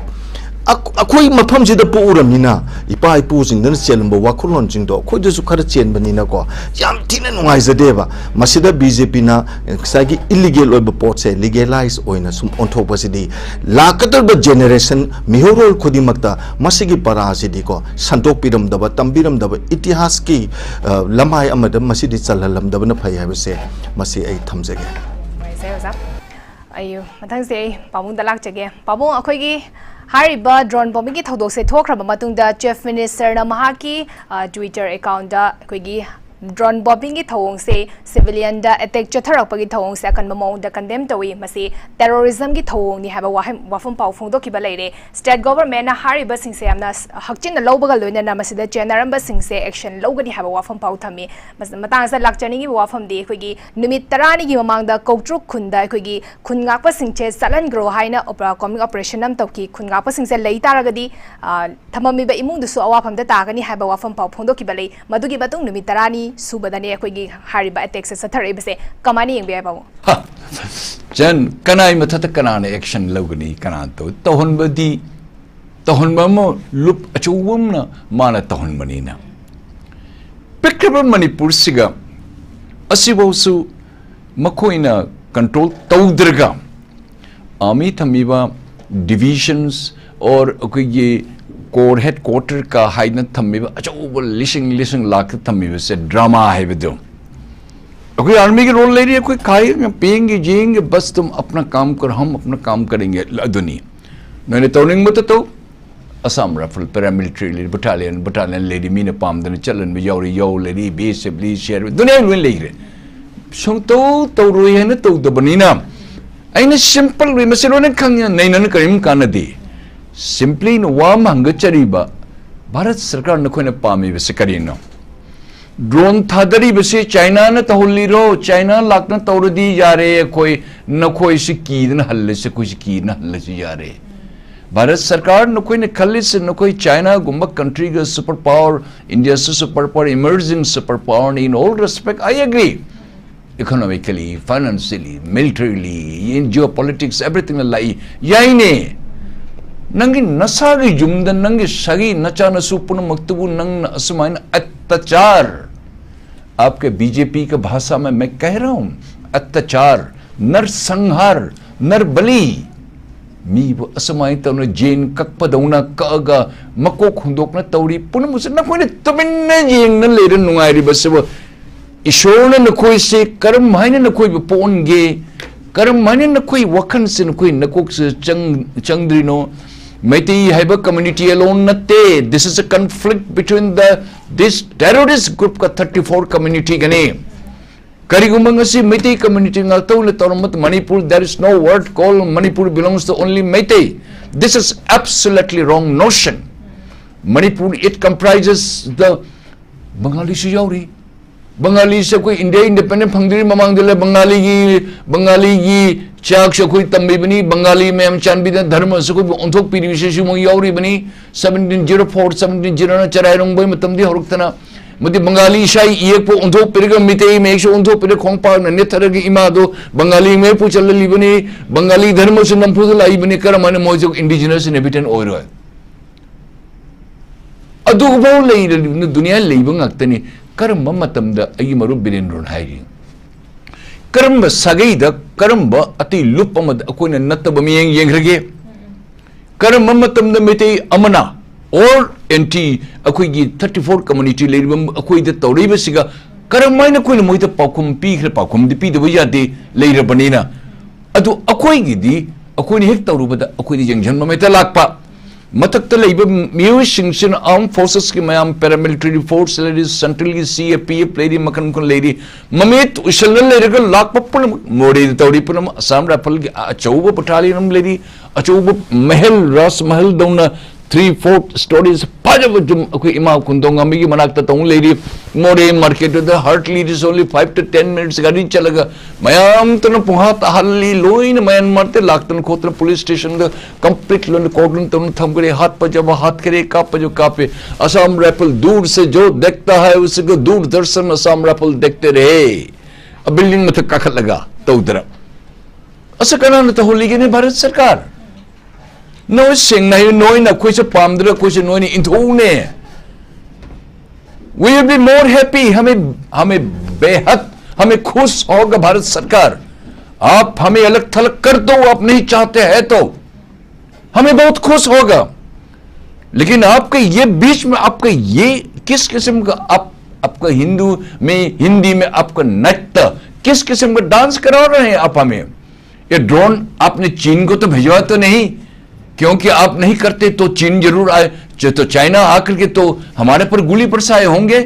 ꯑꯩꯈꯣꯏ ꯃꯐꯝꯁꯤꯗ ꯄꯣꯛꯎꯔꯝꯅꯤꯅ ꯏꯄꯥ ꯏꯄꯨꯁꯤꯡꯗꯨꯅ ꯆꯦꯜꯂꯝꯕ ꯋꯥꯈꯜꯂꯣꯟꯁꯤꯡꯗꯣ ꯑꯩꯈꯣꯏꯗꯁꯨ ꯈꯔ ꯆꯦꯟꯕꯅꯤꯅꯀꯣ, ꯌꯥꯝ ꯊꯤꯅ ꯅꯨꯡꯉꯥꯏꯖꯗꯦꯕ꯫ ꯃꯁꯤꯗ ꯕꯤ ꯖꯦ ꯄꯤꯅ ꯉꯁꯥꯏꯒꯤ ꯏꯂꯤꯒꯦꯜ ꯑꯣꯏꯕ ꯄꯣꯠꯁꯦ ꯂꯤꯒꯦꯂꯥꯏꯁ ꯑꯣꯏꯅ ꯁꯨꯝ ꯑꯣꯟꯊꯣꯛꯄꯁꯤꯗꯤ ꯂꯥꯛꯀꯗꯧꯔꯤꯕ ꯖꯦꯅꯦꯔꯦꯁꯟ ꯃꯤꯍꯧꯔꯣꯜ ꯈꯨꯗꯤꯡꯃꯛꯇ ꯃꯁꯤꯒꯤ ꯄꯔꯥꯁꯤꯗꯤꯀꯣ ꯁꯟꯗꯣꯛꯄꯤꯔꯝꯗꯕ, ꯇꯝꯕꯤꯔꯝꯗꯕ, ꯏꯇꯤꯍꯥꯁꯀꯤ, ꯑ, ꯂꯃꯥꯏ ꯑꯃꯗ ꯃꯁꯤꯗꯤ ꯆꯜꯍꯜꯂꯝꯗꯕꯅ ꯐꯩ ꯍꯥꯏꯕꯁꯦ ꯃꯁꯤ ꯑꯩ ꯊꯝꯖꯒꯦ꯫ ꯅꯨꯡꯉꯥꯏꯖꯩ ꯑꯣꯖꯥ꯫ ꯑꯩ ꯃꯊꯪꯁꯦ ꯑꯩ ꯄꯥꯕꯨꯡꯗ ꯂꯥꯛꯆꯒꯦ꯫ ꯄꯥꯕꯨꯡ, ꯑꯩꯈꯣꯏꯒꯤ ꯍꯥꯏꯔꯤꯕ drone bombing ꯒꯤ ꯊꯧꯗꯣꯛꯁꯦ ꯊꯣꯛꯈ꯭ꯔꯕ ꯃꯇꯨꯡꯗ Chief Minister ꯅ ꯃꯍꯥꯛꯀꯤ, ꯑ, Twitter account ꯇ ꯑꯩꯈꯣꯏꯒꯤ ꯗ꯭ꯔꯣꯟ ꯕꯣꯝꯕꯤꯡꯒꯤ ꯊꯧꯑꯣꯡꯁꯦ, ꯁꯤꯚꯤꯂꯤꯌꯟꯗ ꯑꯦꯇꯦꯛ ꯆꯠꯊꯔꯛꯄꯒꯤ ꯊꯧꯑꯣꯡꯁꯦ ꯑꯀꯟꯕ ꯃꯑꯣꯡꯗ ꯀꯟꯗꯦꯝ ꯇꯧꯏ꯫ ꯃꯁꯤ ꯇꯦꯔꯣꯔꯤꯖꯝꯒꯤ ꯊꯧꯑꯣꯡꯅꯤ ꯍꯥꯏꯕ ꯋꯥꯍꯩ-, ꯋꯥꯐꯝ ꯄꯥꯎ ꯐꯣꯡꯗꯣꯛꯈꯤꯕ ꯂꯩꯔꯦ꯫ ꯁ꯭ꯇꯦꯠ ꯒꯣꯚꯔꯟꯃꯦꯟꯠꯅ ꯍꯥꯏꯔꯤꯕꯁꯤꯡꯁꯦ ꯌꯥꯝꯅ ꯍꯛꯆꯤꯟꯅ ꯂꯧꯕꯒ ꯂꯣꯏꯅꯅ ꯃꯁꯤꯗ ꯆꯦꯟꯅꯔꯝꯕꯁꯤꯡꯁꯦ ꯑꯦꯛꯁꯟ ꯂꯧꯒꯅꯤ ꯍꯥꯏꯕ ꯋꯥꯐꯝ ꯄꯥꯎ ꯊꯝꯃꯤ꯫ ꯃꯁ-, ꯃꯇꯥꯡ ꯑꯁꯤꯗ ꯂꯥꯛꯆꯅꯤꯡꯉꯤꯕ ꯋꯥꯐꯝꯗꯤ, ꯑꯩꯈꯣꯏꯒꯤ ꯅꯨꯃꯤꯠ ꯇꯔꯥꯅꯤꯒꯤ ꯃꯃꯥꯡꯗ ꯀꯧꯇ꯭ꯔꯨꯛ ꯈꯨꯟꯗ ꯑꯩꯈꯣꯏꯒꯤ ꯈꯨꯟ ꯉꯥꯛꯄꯁꯤꯡꯁꯦ ꯆꯠꯍꯟꯈ꯭ꯔꯣ ꯍꯥꯏꯅ ꯑꯣꯄ-, ꯀꯣꯝꯕꯤꯡ ꯑꯣꯄꯔꯦꯁꯟ ꯑꯃ ꯇꯧꯈꯤ꯫ ꯈꯨꯟ ꯉꯥꯛꯄꯁꯤꯡꯁꯦ ꯂꯩ ꯇꯥꯔꯒꯗꯤ, ꯑ, ꯊꯝꯃꯝꯃꯤꯕ ꯏꯃꯨꯡꯗꯨꯁꯨ ꯑꯋꯥꯐꯝꯗ ꯇꯥꯒꯅꯤ ꯍꯥꯏꯕ ꯋꯥꯐꯝ ꯄꯥꯎ ꯐꯣꯡꯗꯣꯛꯈꯤꯕ ꯂꯩ꯫ ꯃꯗꯨꯒꯤ ꯃꯇꯨꯡ ꯅꯨꯃꯤꯠ ꯇꯔꯥꯅꯤ ꯁꯨꯕꯗꯅꯤ ꯑꯩꯈꯣꯏꯒꯤ ꯍꯥꯏꯔꯤꯕ ꯑꯦꯇꯦꯛꯁꯦ ꯆꯠꯊꯔꯛꯏꯕꯁꯦ꯫ ꯀꯃꯥꯏꯅ ꯌꯦꯡꯕ ꯌꯥꯏ, ꯄꯥꯕꯨꯡ? ꯍꯥ! ꯆꯟ, ꯀꯅꯥꯒꯤ ꯃꯊꯛꯇ ꯀꯅꯥꯅ ꯑꯦꯛꯁꯟ ꯂꯧꯒꯅꯤ? ꯀꯅꯥꯅ ꯇꯧ-, ꯇꯧꯍꯟꯕꯗꯤ, ꯇꯧꯍꯟꯕ ꯑꯃ ꯂꯨꯞ ꯑꯆꯧꯕ ꯑꯃꯅ ꯃꯥꯅ ꯇꯧꯍꯟꯕꯅꯤꯅ꯫ ꯄꯤꯛꯈ꯭ꯔꯕ ꯃꯅꯤꯄꯨꯔꯁꯤꯒ ꯑꯁꯤꯐꯥꯎꯁꯨ ꯃꯈꯣꯏꯅ ꯀꯟꯇ꯭ꯔꯣꯜ ꯇꯧꯗ꯭ꯔꯒ, ꯑꯥꯔꯃꯤ ꯊꯝꯃꯤꯕ ꯗꯤꯚꯤꯖꯟꯁ ꯑꯣꯔ ꯑꯩꯈꯣꯏꯒꯤ ꯀꯣꯔ ꯍꯦꯗ ꯀ꯭ꯋꯥꯇꯔ ꯀ ꯍꯥꯏꯅ ꯊꯝꯃꯤꯕ ꯑꯆꯧꯕ ꯂꯤꯁꯤꯡ ꯂꯤꯁꯤꯡ ꯂꯥꯛꯇ ꯊꯝꯃꯤꯕꯁꯦ ꯗ꯭ꯔꯃꯥ ꯍꯥꯏꯕꯗꯨ꯫ ꯑꯩꯈꯣꯏ ꯑꯥꯔꯃꯤꯒꯤ ꯔꯣꯜ ꯂꯩꯔꯤ, ꯑꯩꯈꯣꯏ ꯈꯥꯏ ꯄꯤꯌꯦꯡꯒꯦ ꯌꯦꯡꯒꯦ, ꯕꯁ ꯇꯨꯝ ꯑꯞꯅ ꯀꯥꯝ ꯀꯔ ꯍꯝ ꯑꯞꯅ ꯀꯥꯝ ꯀꯔꯦꯡꯒꯦ, ꯑꯗꯨꯅꯤ꯫ ꯅꯣꯏꯅ ꯇꯧꯅꯤꯡꯕꯇ ꯇꯧ, ꯑꯁꯥꯝ ꯔꯥꯏꯐꯜ, ꯄꯦꯔꯥꯃꯤꯂꯤꯇꯔꯤ ꯂꯩꯔꯤ, ꯕꯠꯇꯥꯂꯤꯌꯟ, ꯕꯠꯇꯥꯂꯤꯌꯟ ꯂꯩꯔꯤ, ꯃꯤꯅ ꯄꯥꯝꯗꯅ ꯆꯠꯍꯟꯕ ꯌꯥꯎꯔꯤ, ꯌꯥꯎ ꯂꯩꯔꯤ, ꯕꯤ ꯑꯦꯁ ꯑꯦꯐ ꯂꯩꯔꯤ, ꯁꯤ ꯑꯥꯔ ꯄꯤ ꯑꯦꯐ, ꯗꯨꯅꯤꯌꯥ ꯂꯣꯏ ꯂꯩꯈ꯭ꯔꯦ꯫ ꯁꯨꯡꯇꯧ ꯇꯧꯔꯣꯏ ꯍꯥꯏꯅ ꯇꯧꯗꯕꯅꯤꯅ, ꯑꯩꯅ ꯁꯤꯝꯄꯜ ꯋꯦ, ꯃꯁꯤ ꯂꯣꯏꯅ ꯈꯪꯉꯤ, ꯅꯩꯅꯅ ꯀꯔꯤꯝ ꯀꯥꯟꯅꯗꯦ꯫ ꯁꯤꯝꯄ꯭ꯂꯤ ꯑꯩꯅ ꯋꯥ ꯑꯃ ꯍꯪꯒꯠꯆꯔꯤꯕ, ꯚꯥꯔꯠ ꯁꯔꯀꯥꯔ ꯅꯈꯣꯏꯅ ꯄꯥꯝꯃꯤꯕꯁꯤ ꯀꯔꯤꯅꯣ? ꯗ꯭ꯔꯣꯟ ꯊꯥꯗꯔꯤꯕꯁꯤ ꯆꯥꯏꯅꯥꯅ ꯇꯧꯍꯜꯂꯤꯔꯣ? ꯆꯥꯏꯅꯥ ꯂꯥꯛꯇꯅ ꯇꯧꯔꯗꯤ ꯌꯥꯔꯦ, ꯑꯩꯈꯣꯏ ꯅꯈꯣꯏꯁꯤ ꯀꯤꯗꯅ ꯍꯜꯂꯁꯤ, ꯑꯩꯈꯣꯏꯁꯤ ꯀꯤꯗꯅ ꯍꯜꯂꯁꯤ ꯌꯥꯔꯦ꯫ ꯚꯥꯔꯠ ꯁꯔꯀꯥꯔ, ꯅꯈꯣꯏꯅ ꯈꯜꯂꯤꯁꯤ ꯅꯈꯣꯏ ꯆꯥꯏꯅꯥꯒꯨꯝꯕ ꯀꯟꯇ꯭ꯔꯤꯒ ꯁꯨꯄꯔ ꯄꯥꯋꯔ, ꯏꯟꯗꯤꯌꯥꯁꯨ ꯁꯨꯄꯔ ꯄꯥꯋꯔ, ꯏꯃꯔꯖꯤꯡ ꯁꯨꯄꯔ ꯄꯥꯋꯔꯅꯤ, in all respect, I agree. Economically, financially, militarily, in geopolitics, everything ꯂꯥꯛꯏ꯫ ꯌꯥꯏꯅꯦ, ꯅꯪꯒꯤ ꯅꯁꯥꯒꯤ ꯌꯨꯝꯗ ꯅꯪꯒꯤ ꯁꯥꯒꯤ ꯅꯆꯥ ꯅꯁꯨ ꯄꯨꯝꯅꯃꯛꯇꯨꯕꯨ ꯅꯪꯅ ꯑꯁꯨꯃꯥꯏꯅ ꯑꯠꯇꯆꯥꯔ, आपके बीजेपी के भाषा में मैं कह रहा हूँ, अत्याचार, नरसंहार, नरबलि, ꯃꯤꯕꯨ ꯑꯁꯨꯃꯥꯏꯅ ꯇꯧꯅ ꯖꯦꯟ ꯀꯛꯄꯗꯧꯅ ꯀꯛꯑꯒ ꯃꯀꯣꯛ ꯍꯨꯟꯗꯣꯛꯅ ꯇꯧꯔꯤ ꯄꯨꯝꯅꯃꯛꯁꯦ ꯅꯈꯣꯏꯅ ꯇꯨꯃꯤꯟꯅ ꯌꯦꯡꯅ ꯂꯩꯔ ꯅꯨꯡꯉꯥꯏꯔꯤꯕꯁꯤꯕꯨ, ꯏꯁꯣꯔꯅ ꯅꯈꯣꯏꯁꯦ ꯀꯔꯝ ꯍꯥꯏꯅ ꯅꯈꯣꯏꯕꯨ ꯄꯣꯛꯍꯟꯒꯦ? ꯀꯔꯝ ꯍꯥꯏꯅ ꯅꯈꯣꯏ ꯋꯥꯈꯜꯁꯦ, ꯅꯈꯣꯏ ꯅꯀꯣꯛꯁꯦ ꯆꯪ-, ꯆꯪꯗ꯭ꯔꯤꯅꯣ? ꯃꯩꯇꯩ ꯍꯥꯏꯕ community alone ꯅꯠꯇꯦ, this is a conflict between the this terrorist group ꯀ thirty four community ꯒꯅꯤ꯫ ꯀꯔꯤꯒꯨꯝꯕ ꯉꯁꯤ ꯃꯩꯇꯩ community ꯉꯥꯛꯇ ꯑꯣꯏꯅ ꯇꯧꯔꯝꯕ Manipur, there is no word called Manipur belongs to only Meitei. This is absolutely wrong notion. Manipur, it comprises the ꯕꯪꯒꯥꯂꯤꯁꯨ ꯌꯥꯎꯔꯤ꯫ ꯕꯪꯒꯥꯂꯤꯁꯦ ꯑꯩꯈꯣꯏ India independent ꯐꯪꯗ꯭ꯔꯤ ꯃꯃꯥꯡꯗ ꯂꯩ ꯕꯪꯒꯥꯂꯤꯒꯤ, ꯕꯪꯒꯥꯂꯤꯒꯤ ꯆꯥꯛꯁꯨ ꯑꯩꯈꯣꯏ ꯇꯝꯕꯤꯕꯅꯤ꯫ ꯕꯪꯒꯥꯂꯤ ꯃꯌꯥꯝ ꯆꯥꯟꯕꯤꯗꯅ ꯙꯔꯃꯁꯨ ꯑꯩꯈꯣꯏꯕꯨ ꯑꯣꯟꯊꯣꯛꯄꯤꯔꯤꯕꯁꯤꯁꯨ ꯃꯣꯏ ꯌꯥꯎꯔꯤꯕꯅꯤ꯫ Seventeen zero four, seventeen zero ꯅ ꯆꯔꯥꯏꯔꯣꯡꯕꯩ ꯃꯇꯝꯗꯤ ꯍꯧꯔꯛꯇꯅ ꯃꯗꯤ ꯕꯪꯒꯥꯂꯤ ꯏꯁꯥ ꯏꯌꯦꯛꯄꯨ ꯑꯣꯟꯊꯣꯛꯄꯤꯔꯒ ꯃꯤꯇꯩ ꯃꯌꯦꯛꯁꯨ ꯑꯣꯟꯊꯣꯛꯄꯤꯔꯒ ꯈꯣꯡꯄꯥꯛꯅ ꯅꯦꯠꯊꯔꯒ ꯏꯃꯥꯗꯣ ꯕꯪꯒꯥꯂꯤ ꯃꯌꯦꯛꯄꯨ ꯆꯜꯍꯜꯂꯤꯕꯅꯤ꯫ ꯕꯪꯒꯥꯂꯤ ꯙꯔꯃꯁꯨ ꯅꯝꯐꯨꯗ ꯂꯥꯛꯏꯕꯅꯤ꯫ ꯀꯔꯝꯍꯥꯏꯅ ꯃꯣꯏꯁꯨ indigenous inhabitant ꯑꯣꯏꯔꯣꯏ? ꯑꯗꯨꯐꯥꯎ ꯂꯩꯔꯤꯕꯅ ꯗꯨꯅꯤꯌꯥ ꯂꯩꯕ ꯉꯥꯛꯇꯅꯤ꯫ ꯀꯔꯝꯕ ꯃꯇꯝꯗ ꯑꯩꯒꯤ ꯃꯔꯨꯞ ꯕꯤꯔꯦꯟꯗ꯭ꯔꯣꯅ ꯍꯥꯏꯔꯤ? ꯀꯔꯝꯕ ꯁꯥꯒꯩꯗ, ꯀꯔꯝꯕ ꯑꯇꯩ ꯂꯨꯞ ꯑꯃꯗ ꯑꯩꯈꯣꯏꯅ ꯅꯠꯇꯕ ꯃꯤꯠꯌꯦꯡ ꯌꯦꯡꯈ꯭ꯔꯒꯦ? ꯀꯔꯝꯕ ꯃꯇꯝꯗ ꯃꯩꯇꯩ ꯑꯃꯅ or anti ꯑꯩꯈꯣꯏꯒꯤ thirty four community ꯂꯩꯔꯤꯕ ꯑꯩꯈꯣꯏꯗ ꯇꯧꯔꯛꯏꯕꯁꯤꯒ ꯀꯔꯝꯍꯥꯏꯅ ꯑꯩꯈꯣꯏꯅ ꯃꯣꯏꯗ ꯄꯥꯎꯈꯨꯝ ꯄꯤꯈ꯭ꯔꯦ? ꯄꯥꯎꯈꯨꯝꯗꯤ ꯄꯤꯗꯕ ꯌꯥꯗꯦ, ꯂꯩꯔꯕꯅꯤꯅ꯫ ꯑꯗꯨ ꯑꯩꯈꯣꯏꯒꯤꯗꯤ ꯑꯩꯈꯣꯏꯅ ꯍꯦꯛ ꯇꯧꯔꯨꯕꯗ ꯑꯩꯈꯣꯏꯗ ꯌꯦꯡꯁꯤꯟꯕ ꯃꯩꯇ ꯂꯥꯛꯄ꯫ ꯃꯊꯛꯇ ꯂꯩꯕ ꯃꯤꯑꯣꯏꯁꯤꯡꯁꯤꯅ armed forces ꯀꯤ ꯃꯌꯥꯝ, paramilitary force ꯂꯩꯔꯤ, central ꯒꯤ C A P F ꯂꯩꯔꯤ, ꯃꯈꯜ ꯃꯈꯜ ꯂꯩꯔꯤ꯫ ꯃꯃꯤꯠ ꯎꯏꯁꯜꯂ ꯂꯩꯔꯒ ꯂꯥꯛꯄ ꯄꯨꯝꯅꯃꯛ, ꯃꯣꯔꯦꯗ ꯇꯧꯔꯤ ꯄꯨꯝꯅꯃꯛ, Assam Rifle ꯒꯤ ꯑꯆꯧꯕ battalion ꯑꯃ ꯂꯩꯔꯤ, ꯑꯆꯧꯕ ꯃꯍꯜ, ꯔꯥꯖ ꯃꯍꯜ ꯗꯧꯅ three, four stories ꯐꯖꯕ ꯌꯨꯝ ꯑꯩꯈꯣꯏ ꯏꯃꯥ ꯈꯨꯟꯗꯣꯡ ꯉꯥꯃꯤꯒꯤ ꯃꯅꯥꯛꯇ ꯇꯧ ꯂꯩꯔꯤ꯫ ꯃꯣꯔꯦ market ꯇꯨꯗ hardly it is only five to ten minutes ꯒꯥꯔꯤ ꯆꯠꯂꯒ ꯃꯌꯥꯝ ꯇꯅ ꯄꯨꯡꯍꯥ ꯇꯥꯍꯜꯂꯤ꯫ ꯂꯣꯏꯅ ꯃꯌꯥꯟꯃꯥꯔꯗ ꯂꯥꯛꯇꯅ ꯈꯣꯠꯇꯅ police station ꯗ complete ꯂꯣꯏꯅ cordon ꯇꯧꯅ ꯊꯝꯈ꯭ꯔꯦ꯫ ꯍꯥꯠꯄ ꯌꯥꯕ ꯍꯥꯠꯈ꯭ꯔꯦ, ꯀꯥꯞꯄ ꯌꯥꯕ ꯀꯥꯞꯄꯦ꯫ Assam Rifle, दूर से जो देखता है उसी को दूरदर्शन Assam Rifle देखते रहे꯫ ꯑ, building ꯃꯊꯛ ꯀꯥꯈꯠꯂꯒ ꯇꯧꯗꯅ꯫ ꯑꯁ, ꯀꯅꯥꯅ ꯇꯧꯍꯜꯂꯤꯒꯦꯅꯦ? ꯚꯥꯔꯠ ꯁꯔꯀꯥꯔ꯫ ꯅꯣꯏ ꯁꯦꯡꯅ ꯍꯥꯏꯌꯨ, ꯅꯣꯏꯅ ꯑꯩꯈꯣꯏꯁꯦ ꯄꯥꯝꯗ꯭ꯔ ꯑꯩꯈꯣꯏꯁꯦ ꯅꯣꯏꯅ ꯏꯟꯊꯣꯛꯎꯅꯦ꯫ We will be more happy, हमें, हमें बेहद, हमें खुश होगा भारत सरकार। आप हमें अलग थलग कर दो, आप नहीं चाहते हैं तो। हमें बहुत खुश होगा। लेकिन आपके ये बीच में आपका ये किस किस्म का, आप, आपका हिंदू में, हिंदी में आपका नृत्य, किस किस्म का डांस करा रहे हैं आप हमें? ये ड्रोन आपने चीन को तो भिजवा तो नहीं? क्योंकि आप नहीं करते तो चीन जरूर आए, च- तो चाइना आकर के तो हमारे पर गोली बरसाए होंगे।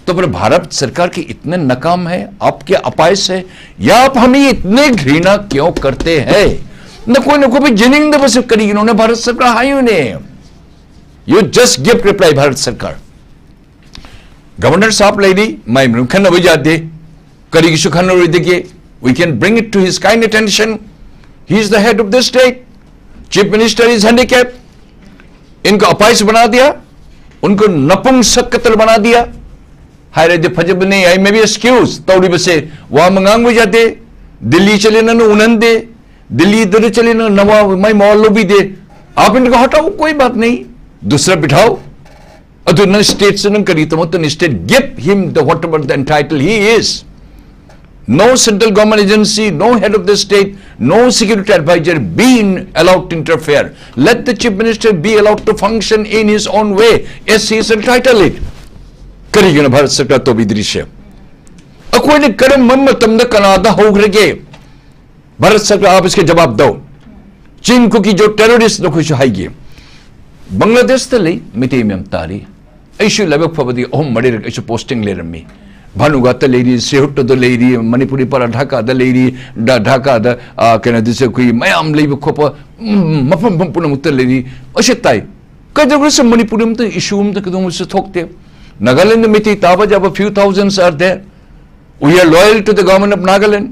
तो फिर भारत सरकार की इतने नाकाम है, आपके अपायस है, या आप हमें इतने घृणा क्यों करते हैं? न कोई न कोई भी जिनिंग दे बस करी इन्होंने भारत सरकार हाई उन्हें। You just give reply Bharat सरकार। गवर्नर साहब लेडी मैं खन्ना वही जाते करी की सुखन और देखिए, we can bring it to his kind attention. He is the head of the state. Chief minister is handicap. इनको अपाइस बना दिया, उनको नपुंसक कत्ल बना दिया। हाय रे, फजब नहीं आई, मैं भी एक्सक्यूज तौड़ी बसे वहां मंगांग जाते, दिल्ली चले ना उन्हन दे, दिल्ली इधर चले ना नवा मैं मॉल भी दे। आप इनको हटाओ, कोई बात नहीं, दूसरा बिठाओ। अदु नंग स्टेट से नंग करी तमो तो state give him the whatever the entitle he is. No central government agency, no head of the state, no security advisor being allowed to interfere. Let the chief minister be allowed to function in his own way as he is entitled it. करी क्यों भारत सरकार तो भी दृश्य अकोई ने कर्म मम तम द कनादा हो गए। भारत सरकार आप इसके जवाब दो। चीन कुकी जो टेररिस्ट न खुश हाइगे। बांग्लादेश त लई मिते में तारी। ꯑꯩꯁꯨ ꯂꯥꯏꯕꯛ ꯐꯕꯗꯤ ꯑꯍꯨꯝ ꯃꯔꯤꯔꯛ ꯑꯩꯁꯨ ꯄꯣꯁꯇꯤꯡ ꯂꯩꯔꯝꯃꯤ꯫ ꯚꯥꯅꯨꯒꯥꯠꯇ ꯂꯩꯔꯤ, ꯁꯤꯍꯨꯠꯇꯗ ꯂꯩꯔꯤ, ꯃꯅꯤꯄꯨꯔꯤ ꯄꯔꯥ ꯙꯥꯀꯥꯗ ꯂꯩꯔꯤ, ꯙꯥ- ꯙꯥꯀꯥꯗ, ꯑ, ꯀꯩꯅꯣꯗꯁꯨ ꯑꯩꯈꯣꯏ ꯃꯌꯥꯝ ꯂꯩꯕ ꯈꯣꯠꯄ, ꯎꯝ, ꯃꯐꯝ ꯃꯐꯝ ꯄꯨꯝꯅꯃꯛꯇ ꯂꯩꯔꯤ꯫ ꯑꯩꯁꯨ ꯇꯥꯏ꯫ ꯀꯩꯗꯧꯔꯁꯨ ꯃꯅꯤꯄꯨꯔꯤ ꯑꯃꯇ ꯏꯁꯨ ꯑꯃꯇ ꯀꯩꯗꯧꯉꯩꯁꯨ ꯊꯣꯛꯇꯦ꯫ ꯅꯥꯒꯥꯂꯦꯟꯗ ꯃꯩꯇꯩ ꯇꯥꯕ ꯌꯥꯕ few thousands are there. We are loyal to the government of Nagaland.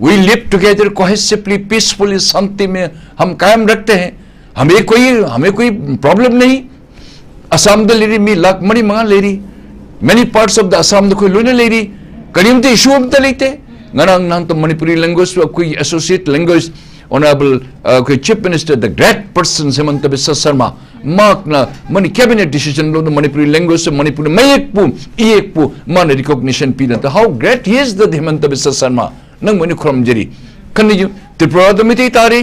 We live together cohesively, peacefully, शांति में हम कायम रखते हैं। हमें कोई, हमें कोई प्रॉब्लम नहीं। ꯑꯁꯥꯝꯗ ꯂꯩꯔꯤ ꯃꯤ ꯂꯥꯈ ꯃꯔꯤ ꯃꯉꯥ ꯂꯩꯔꯤ꯫ Many parts of the Assam ꯑꯩꯈꯣꯏ ꯂꯣꯏꯅ ꯂꯩꯔꯤ꯫ ꯀꯔꯤꯝꯇ ꯏꯁꯨ ꯑꯝꯇ ꯂꯩꯇꯦ꯫ ꯉꯔꯥꯡ ꯅꯍꯥꯟꯇ ꯃꯅꯤꯄꯨꯔꯤ ꯂꯦꯡꯒ꯭ꯋꯦꯖꯁꯨ ꯑꯩꯈꯣꯏꯒꯤ ꯑꯦꯁꯣꯁꯤꯌꯦꯠ ꯂꯦꯡꯒ꯭ꯋꯦꯖ ꯑꯣꯅꯔꯦꯕꯜ ꯑꯩꯈꯣꯏ chief minister the great person Himanta Biswa Sarma ꯃꯍꯥꯛꯅ ꯃꯅꯤ ꯀꯦꯕꯤꯅꯦꯠ ꯗꯤꯁꯤꯖꯟ ꯂꯧꯗꯨꯅ ꯃꯅꯤꯄꯨꯔꯤ ꯂꯦꯡꯒ꯭ꯋꯦꯖ ꯃꯅꯤꯄꯨꯔꯤ ꯃꯌꯦꯛꯄꯨ ꯏꯌꯦꯛꯄꯨ ꯃꯥꯅ ꯔꯤꯀꯣꯒꯅꯤꯁꯟ ꯄꯤꯗꯅ how great he is the ꯍꯤꯃꯟꯇ Biswa Sharma ꯅꯪꯕꯨ ꯑꯩꯅ ꯈꯨꯔꯨꯝꯖꯔꯤ꯫ ꯈꯟꯅꯤꯁꯨ ꯇ꯭ꯔꯤꯄꯨꯔꯥꯗ ꯃꯤꯇꯩ ꯇꯥꯔꯤ,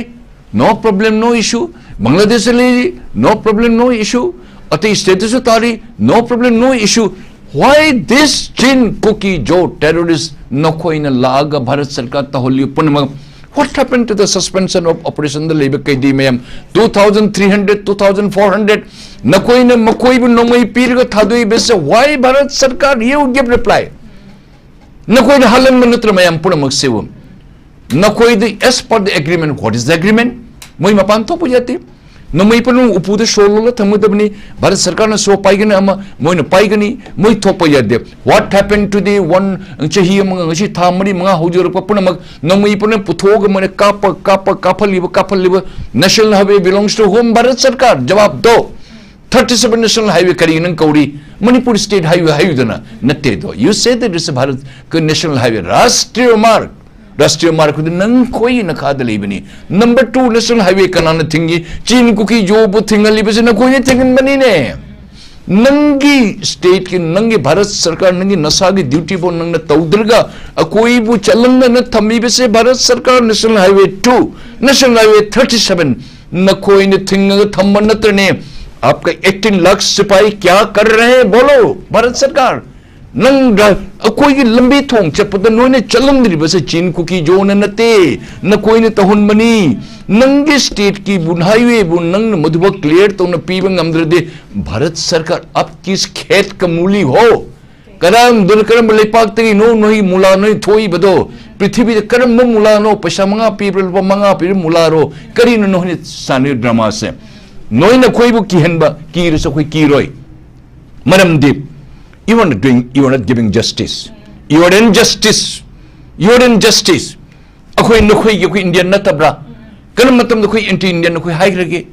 no problem, no issue. ꯕꯪꯒ꯭ꯂꯥꯗꯦꯁꯇ ꯂꯩꯔꯤ, no problem, no issue. ꯑꯇꯩ ꯁ꯭ꯇꯦꯠꯇꯁꯨ ꯇꯥꯔꯤ, no problem, no issue. Why this Chin Kuki Zo terrorist ꯅꯈꯣꯏꯅ ꯂꯥꯛꯑꯒ ꯚꯥꯔꯠ ꯁꯔꯀꯥꯔ ꯇꯧꯍꯜꯂꯤ ꯄꯨꯝꯅꯃꯛ What happened to the suspension of operation? ꯗ ꯂꯩꯕ ꯀꯩꯗꯤ ꯃꯌꯥꯝ, two thousand three hundred, two thousand four hundred, ꯅꯈꯣꯏꯅ ꯃꯈꯣꯏꯕꯨ ꯅꯣꯡꯃꯩ ꯄꯤꯔꯒ ꯊꯥꯗꯣꯛꯏꯕꯁꯦ, why ꯚꯥꯔꯠ ꯁꯔꯀꯥꯔ you give reply? ꯅꯈꯣꯏꯅ ꯍꯥꯜꯍꯟꯕ ꯅꯠꯇ꯭ꯔ ꯃꯌꯥꯝ ꯄꯨꯝꯅꯃꯛꯁꯤꯕꯨ? ꯅꯈꯣꯏꯗꯤ as per the agreement, what is the agreement? ꯃꯣꯏ ꯃꯄꯥꯟ ꯊꯣꯛꯄ ꯌꯥꯗꯦ꯫ ꯅꯣꯡꯃꯩ ꯄꯨꯝꯅꯃꯛ ꯎꯄꯨꯗ ꯁꯣ ꯂꯣꯜꯂ ꯊꯝꯒꯗꯕꯅꯤ꯫ ꯚꯥꯔꯠ ꯁꯔꯀꯥꯔꯅ ꯁꯣ ꯄꯥꯏꯒꯅꯤ ꯑꯃ, ꯃꯣꯏꯅ ꯄꯥꯏꯒꯅꯤ, ꯃꯣꯏ ꯊꯣꯛꯄ ꯌꯥꯗꯦ꯫ What happened to the one, ꯆꯍꯤ ꯑꯃꯒ ꯉꯁꯤ ꯊꯥ ꯃꯔꯤ ꯃꯉꯥ ꯍꯧꯖꯤꯛ ꯌꯧꯔꯛꯄ ꯄꯨꯝꯅꯃꯛ ꯅꯣꯡꯃꯩ ꯄꯨꯝꯅꯃꯛ ꯄꯨꯊꯣꯛꯑꯒ ꯃꯣꯏꯅ ꯀꯥꯞꯄ, ꯀꯥꯞꯄ, ꯀꯥꯞꯍꯜꯂꯤꯕ, ꯀꯥꯞꯍꯜꯂꯤꯕ? National highway belongs to whom? Bharat ꯁꯔꯀꯥꯔ꯫ ꯖꯋꯥꯕ ꯗꯣ꯫ Thirty seven national highway ꯀꯔꯤ ꯅꯪ ꯀꯧꯔꯤ? Manipur state highway ꯍꯥꯏꯌꯨꯗꯅ꯫ ꯅꯠꯇꯦꯗꯣ꯫ You say that it's a Bharat national highway, ꯔꯥꯁꯇ꯭ꯔꯤꯌ ꯃꯥꯔꯒ꯫ ꯔꯥꯁꯇ꯭ꯔꯤꯌ ꯃꯥꯔꯒ ꯈꯨꯗꯤꯡ ꯅꯪ ꯈꯣꯏꯒꯤ ꯅꯈꯥꯗ ꯂꯩꯕꯅꯤ꯫ Number two, national highway ꯀꯅꯥꯅ ꯊꯤꯡꯉꯤ? ꯆꯤꯟ ꯀꯨꯀꯤ ꯖꯣꯕꯨ ꯊꯤꯡꯍꯜꯂꯤꯕꯁꯤ ꯅꯈꯣꯏꯅ ꯊꯤꯡꯍꯟꯕꯅꯤꯅꯦ꯫ ꯅꯪꯒꯤ state ꯀꯤ, ꯅꯪꯒꯤ ꯚꯥꯔꯠ ꯁꯔꯀꯥꯔ, ꯅꯪꯒꯤ ꯅꯁꯥꯒꯤ duty ꯐꯥꯎ ꯅꯪꯅ ꯇꯧꯗ꯭ꯔꯒ ꯑꯩꯈꯣꯏꯕꯨ ꯆꯠꯂꯝꯗꯅ ꯊꯝꯃꯤꯕꯁꯦ ꯚꯥꯔꯠ ꯁꯔꯀꯥꯔ꯫ National highway two, national highway thirty seven ꯅꯈꯣꯏꯅ ꯊꯤꯡꯉꯒ ꯊꯝꯕ ꯅꯠꯇ꯭ꯔꯅꯦ? आपका eighteen लाख सिपाही क्या कर रहे हैं बोलो, ꯚꯥꯔꯠ ꯁꯔꯀꯥꯔ? ꯅꯪ ꯗ꯭ꯔ-, ꯑꯩꯈꯣꯏꯒꯤ ꯂꯝꯕꯤ ꯊꯣꯡ ꯆꯠꯄꯗ ꯅꯣꯏꯅ ꯆꯠꯂꯝꯗ꯭ꯔꯤꯕꯁꯦ ꯆꯤꯟ ꯀꯨꯀꯤ ꯖꯣꯅ ꯅꯠꯇꯦ, ꯅꯈꯣꯏꯅ ꯇꯧꯍꯟꯕꯅꯤ꯫ ꯅꯪꯒꯤ state ꯀꯤ ꯕꯨ highway ꯕꯨ ꯅꯪꯅ ꯃꯗꯨꯕꯛ clear ꯇꯧꯅ ꯄꯤꯕ ꯉꯝꯗ꯭ꯔꯗꯤ, ꯚꯥꯔꯠ ꯁꯔꯀꯥꯔ, आप किस खेत का मूली हो? ꯀꯔꯝꯕ, ꯀꯔꯝꯕ ꯂꯩꯄꯥꯛꯇꯒꯤꯅꯣ ꯅꯣꯏ ꯃꯨꯂꯥ ꯅꯣꯏ ꯊꯣꯛꯏꯕꯗꯣ? ꯄ꯭ꯔꯤꯊꯤꯕꯤꯗ ꯀꯔꯝꯕ ꯃꯨꯂꯥꯅꯣ? ꯄꯩꯁꯥ ꯃꯉꯥ ꯄꯤꯕ꯭ꯔꯥ, ꯂꯨꯄꯥ ꯃꯉꯥ ꯄꯤꯕ꯭ꯔꯥ ꯃꯨꯂꯥꯔꯣ? ꯀꯔꯤꯅꯣ ꯅꯣꯏꯅ ꯁꯥꯟꯅꯔꯤꯕ drama ꯁꯦ? ꯅꯣꯏꯅ ꯑꯩꯈꯣꯏꯕꯨ ꯀꯤꯍꯟꯕ, ꯀꯤꯔꯁꯨ ꯑꯩꯈꯣꯏ ꯀꯤꯔꯣꯏ꯫ ꯃꯔꯝꯗꯤ, you are not doing, you are not giving justice. You are injustice. You are injustice. ꯑꯩꯈꯣꯏ ꯅꯈꯣꯏꯒꯤ, ꯑꯩꯈꯣꯏ Indian ꯅꯠꯇꯕ꯭ꯔꯥ? ꯀꯔꯝꯕ ꯃꯇꯝꯗ ꯑꯩꯈꯣꯏ anti Indian ꯑꯩꯈꯣꯏ ꯍꯥꯏꯈ꯭ꯔꯒꯦ?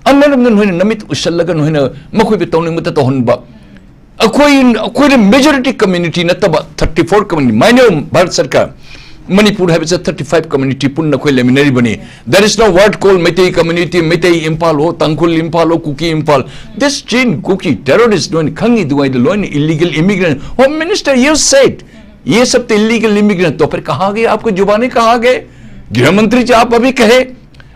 ꯑꯃꯔꯣꯝꯗ ꯅꯣꯏꯅ ꯅꯃꯤꯠ ꯎꯁꯜꯂꯒ ꯅꯣꯏꯅ ꯃꯈꯣꯏꯕꯨ ꯇꯧꯅꯤꯡꯕꯇ ꯇꯧꯍꯟꯕ꯫ ꯑꯩꯈꯣꯏ, ꯑꯩꯈꯣꯏꯅ majority community ꯅꯠꯇꯕ thirty four community, ꯃꯥꯏꯅ ꯚꯥꯔꯠ ꯁꯔꯀꯥꯔ, ꯃꯅꯤꯄꯨꯔ ꯍꯥꯏꯕꯁꯦ thirty five community ꯄꯨꯟꯅ ꯑꯩꯈꯣꯏ ꯂꯩꯃꯤꯟꯅꯔꯤꯕꯅꯤ꯫ There is no word called Meitei community, Meitei Imphal ꯍꯣ, ꯇꯥꯡꯈꯨꯜ ꯏꯝꯐꯥꯜ ꯍꯣ, ꯀꯨꯀꯤ ꯏꯝꯐꯥꯜ꯫ This ꯆꯤꯟ ꯀꯨꯀꯤ terrorist ꯅꯣꯏꯅ ꯈꯪꯉꯤꯗꯨꯉꯩꯗ ꯂꯣꯏꯅ illegal immigrant꯫ Home Minister, you said ये सब तो illegal immigrant, तो फिर कहाँ गए? आपकी जुबानी कहाँ गए? गृह मंत्री जी, आप अभी कहे,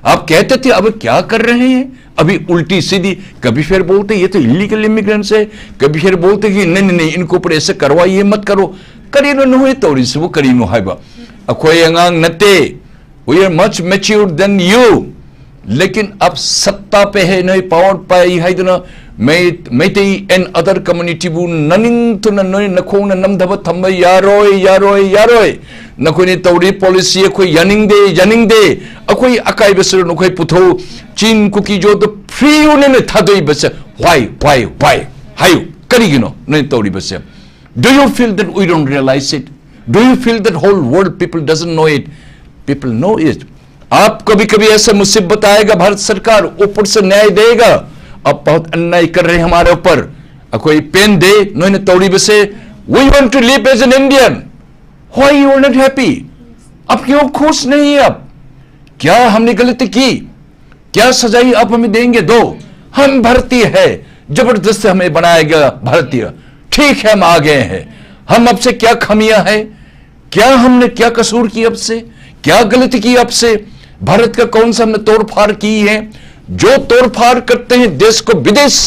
आप कहते थे, अब क्या कर रहे हैं? अभी उल्टी सीधी, कभी फिर बोलते ये तो illegal immigrants है, कभी फिर बोलते कि नहीं, नहीं, नहीं, इनके ऊपर ऐसे कार्रवाई ये मत करो। ꯀꯔꯤꯅꯣ ꯅꯈꯣꯏ ꯇꯧꯔꯤꯁꯤꯕꯨ ꯀꯔꯤꯅꯣ ꯍꯥꯏꯕ? ꯑꯩꯈꯣꯏ ꯑꯉꯥꯡ ꯅꯠꯇꯦ꯫ We are much mature than you. लेकिन अब सत्ता पे है, नोई पावर पाई है, इतना मैं, मैतेई and other community बु ननिंग तो न नोई नखोंग न नमदबा थम्बा यारोय, यारोय, यारोय। ꯅꯈꯣꯏꯅ ꯇꯧꯔꯤ ꯄꯣꯂꯤꯁꯤ ꯑꯩꯈꯣꯏ ꯌꯥꯅꯤꯡꯗꯦ, ꯌꯥꯅꯤꯡꯗꯦ꯫ ꯑꯩꯈꯣꯏ ꯑꯀꯥꯏꯕꯁꯨ ꯅꯈꯣꯏ ꯄꯨꯊꯣꯛꯎ꯫ ꯆꯤꯟ ꯀꯨꯀꯤ ꯖꯣꯗꯣ ꯐ꯭ꯔꯤ ꯑꯣꯏꯅ ꯊꯥꯗꯣꯛꯏꯕꯁꯦ why, why, why? ꯍꯥꯏꯌꯨ, ꯀꯔꯤꯒꯤꯅꯣ ꯅꯣꯏꯅ ꯇꯧꯔꯤꯕꯁꯦ? Do you feel that we don't realize it? Do you feel that whole world people doesn't know it? People know it. आप कभी कभी ऐसा मुसीबत आएगा, भारत सरकार ऊपर से न्याय देगा। आप बहुत अन्याय कर रहे हैं हमारे ऊपर। ꯑꯩꯈꯣꯏ ꯄꯦꯟꯗꯦ ꯅꯣꯏꯅ ꯇꯧꯔꯤꯕꯁꯦ꯫ We want to live as an Indian. Why you are not happy? आप क्यों खुश नहीं है आप? क्या हमने गलती की? क्या सजाई आप हमें देंगे? दो। हम भारतीय है, जबरदस्ती हमें बनाया गया भारतीय। ठीक है, हम आ गए हैं। हम आपसे क्या खामियां है? क्या हमने, क्या कसूर की आपसे? क्या गलती की आपसे? भारत का कौन सा हमने तोड़फाड़ की है? जो तोड़फाड़ करते हैं देश को विदेश,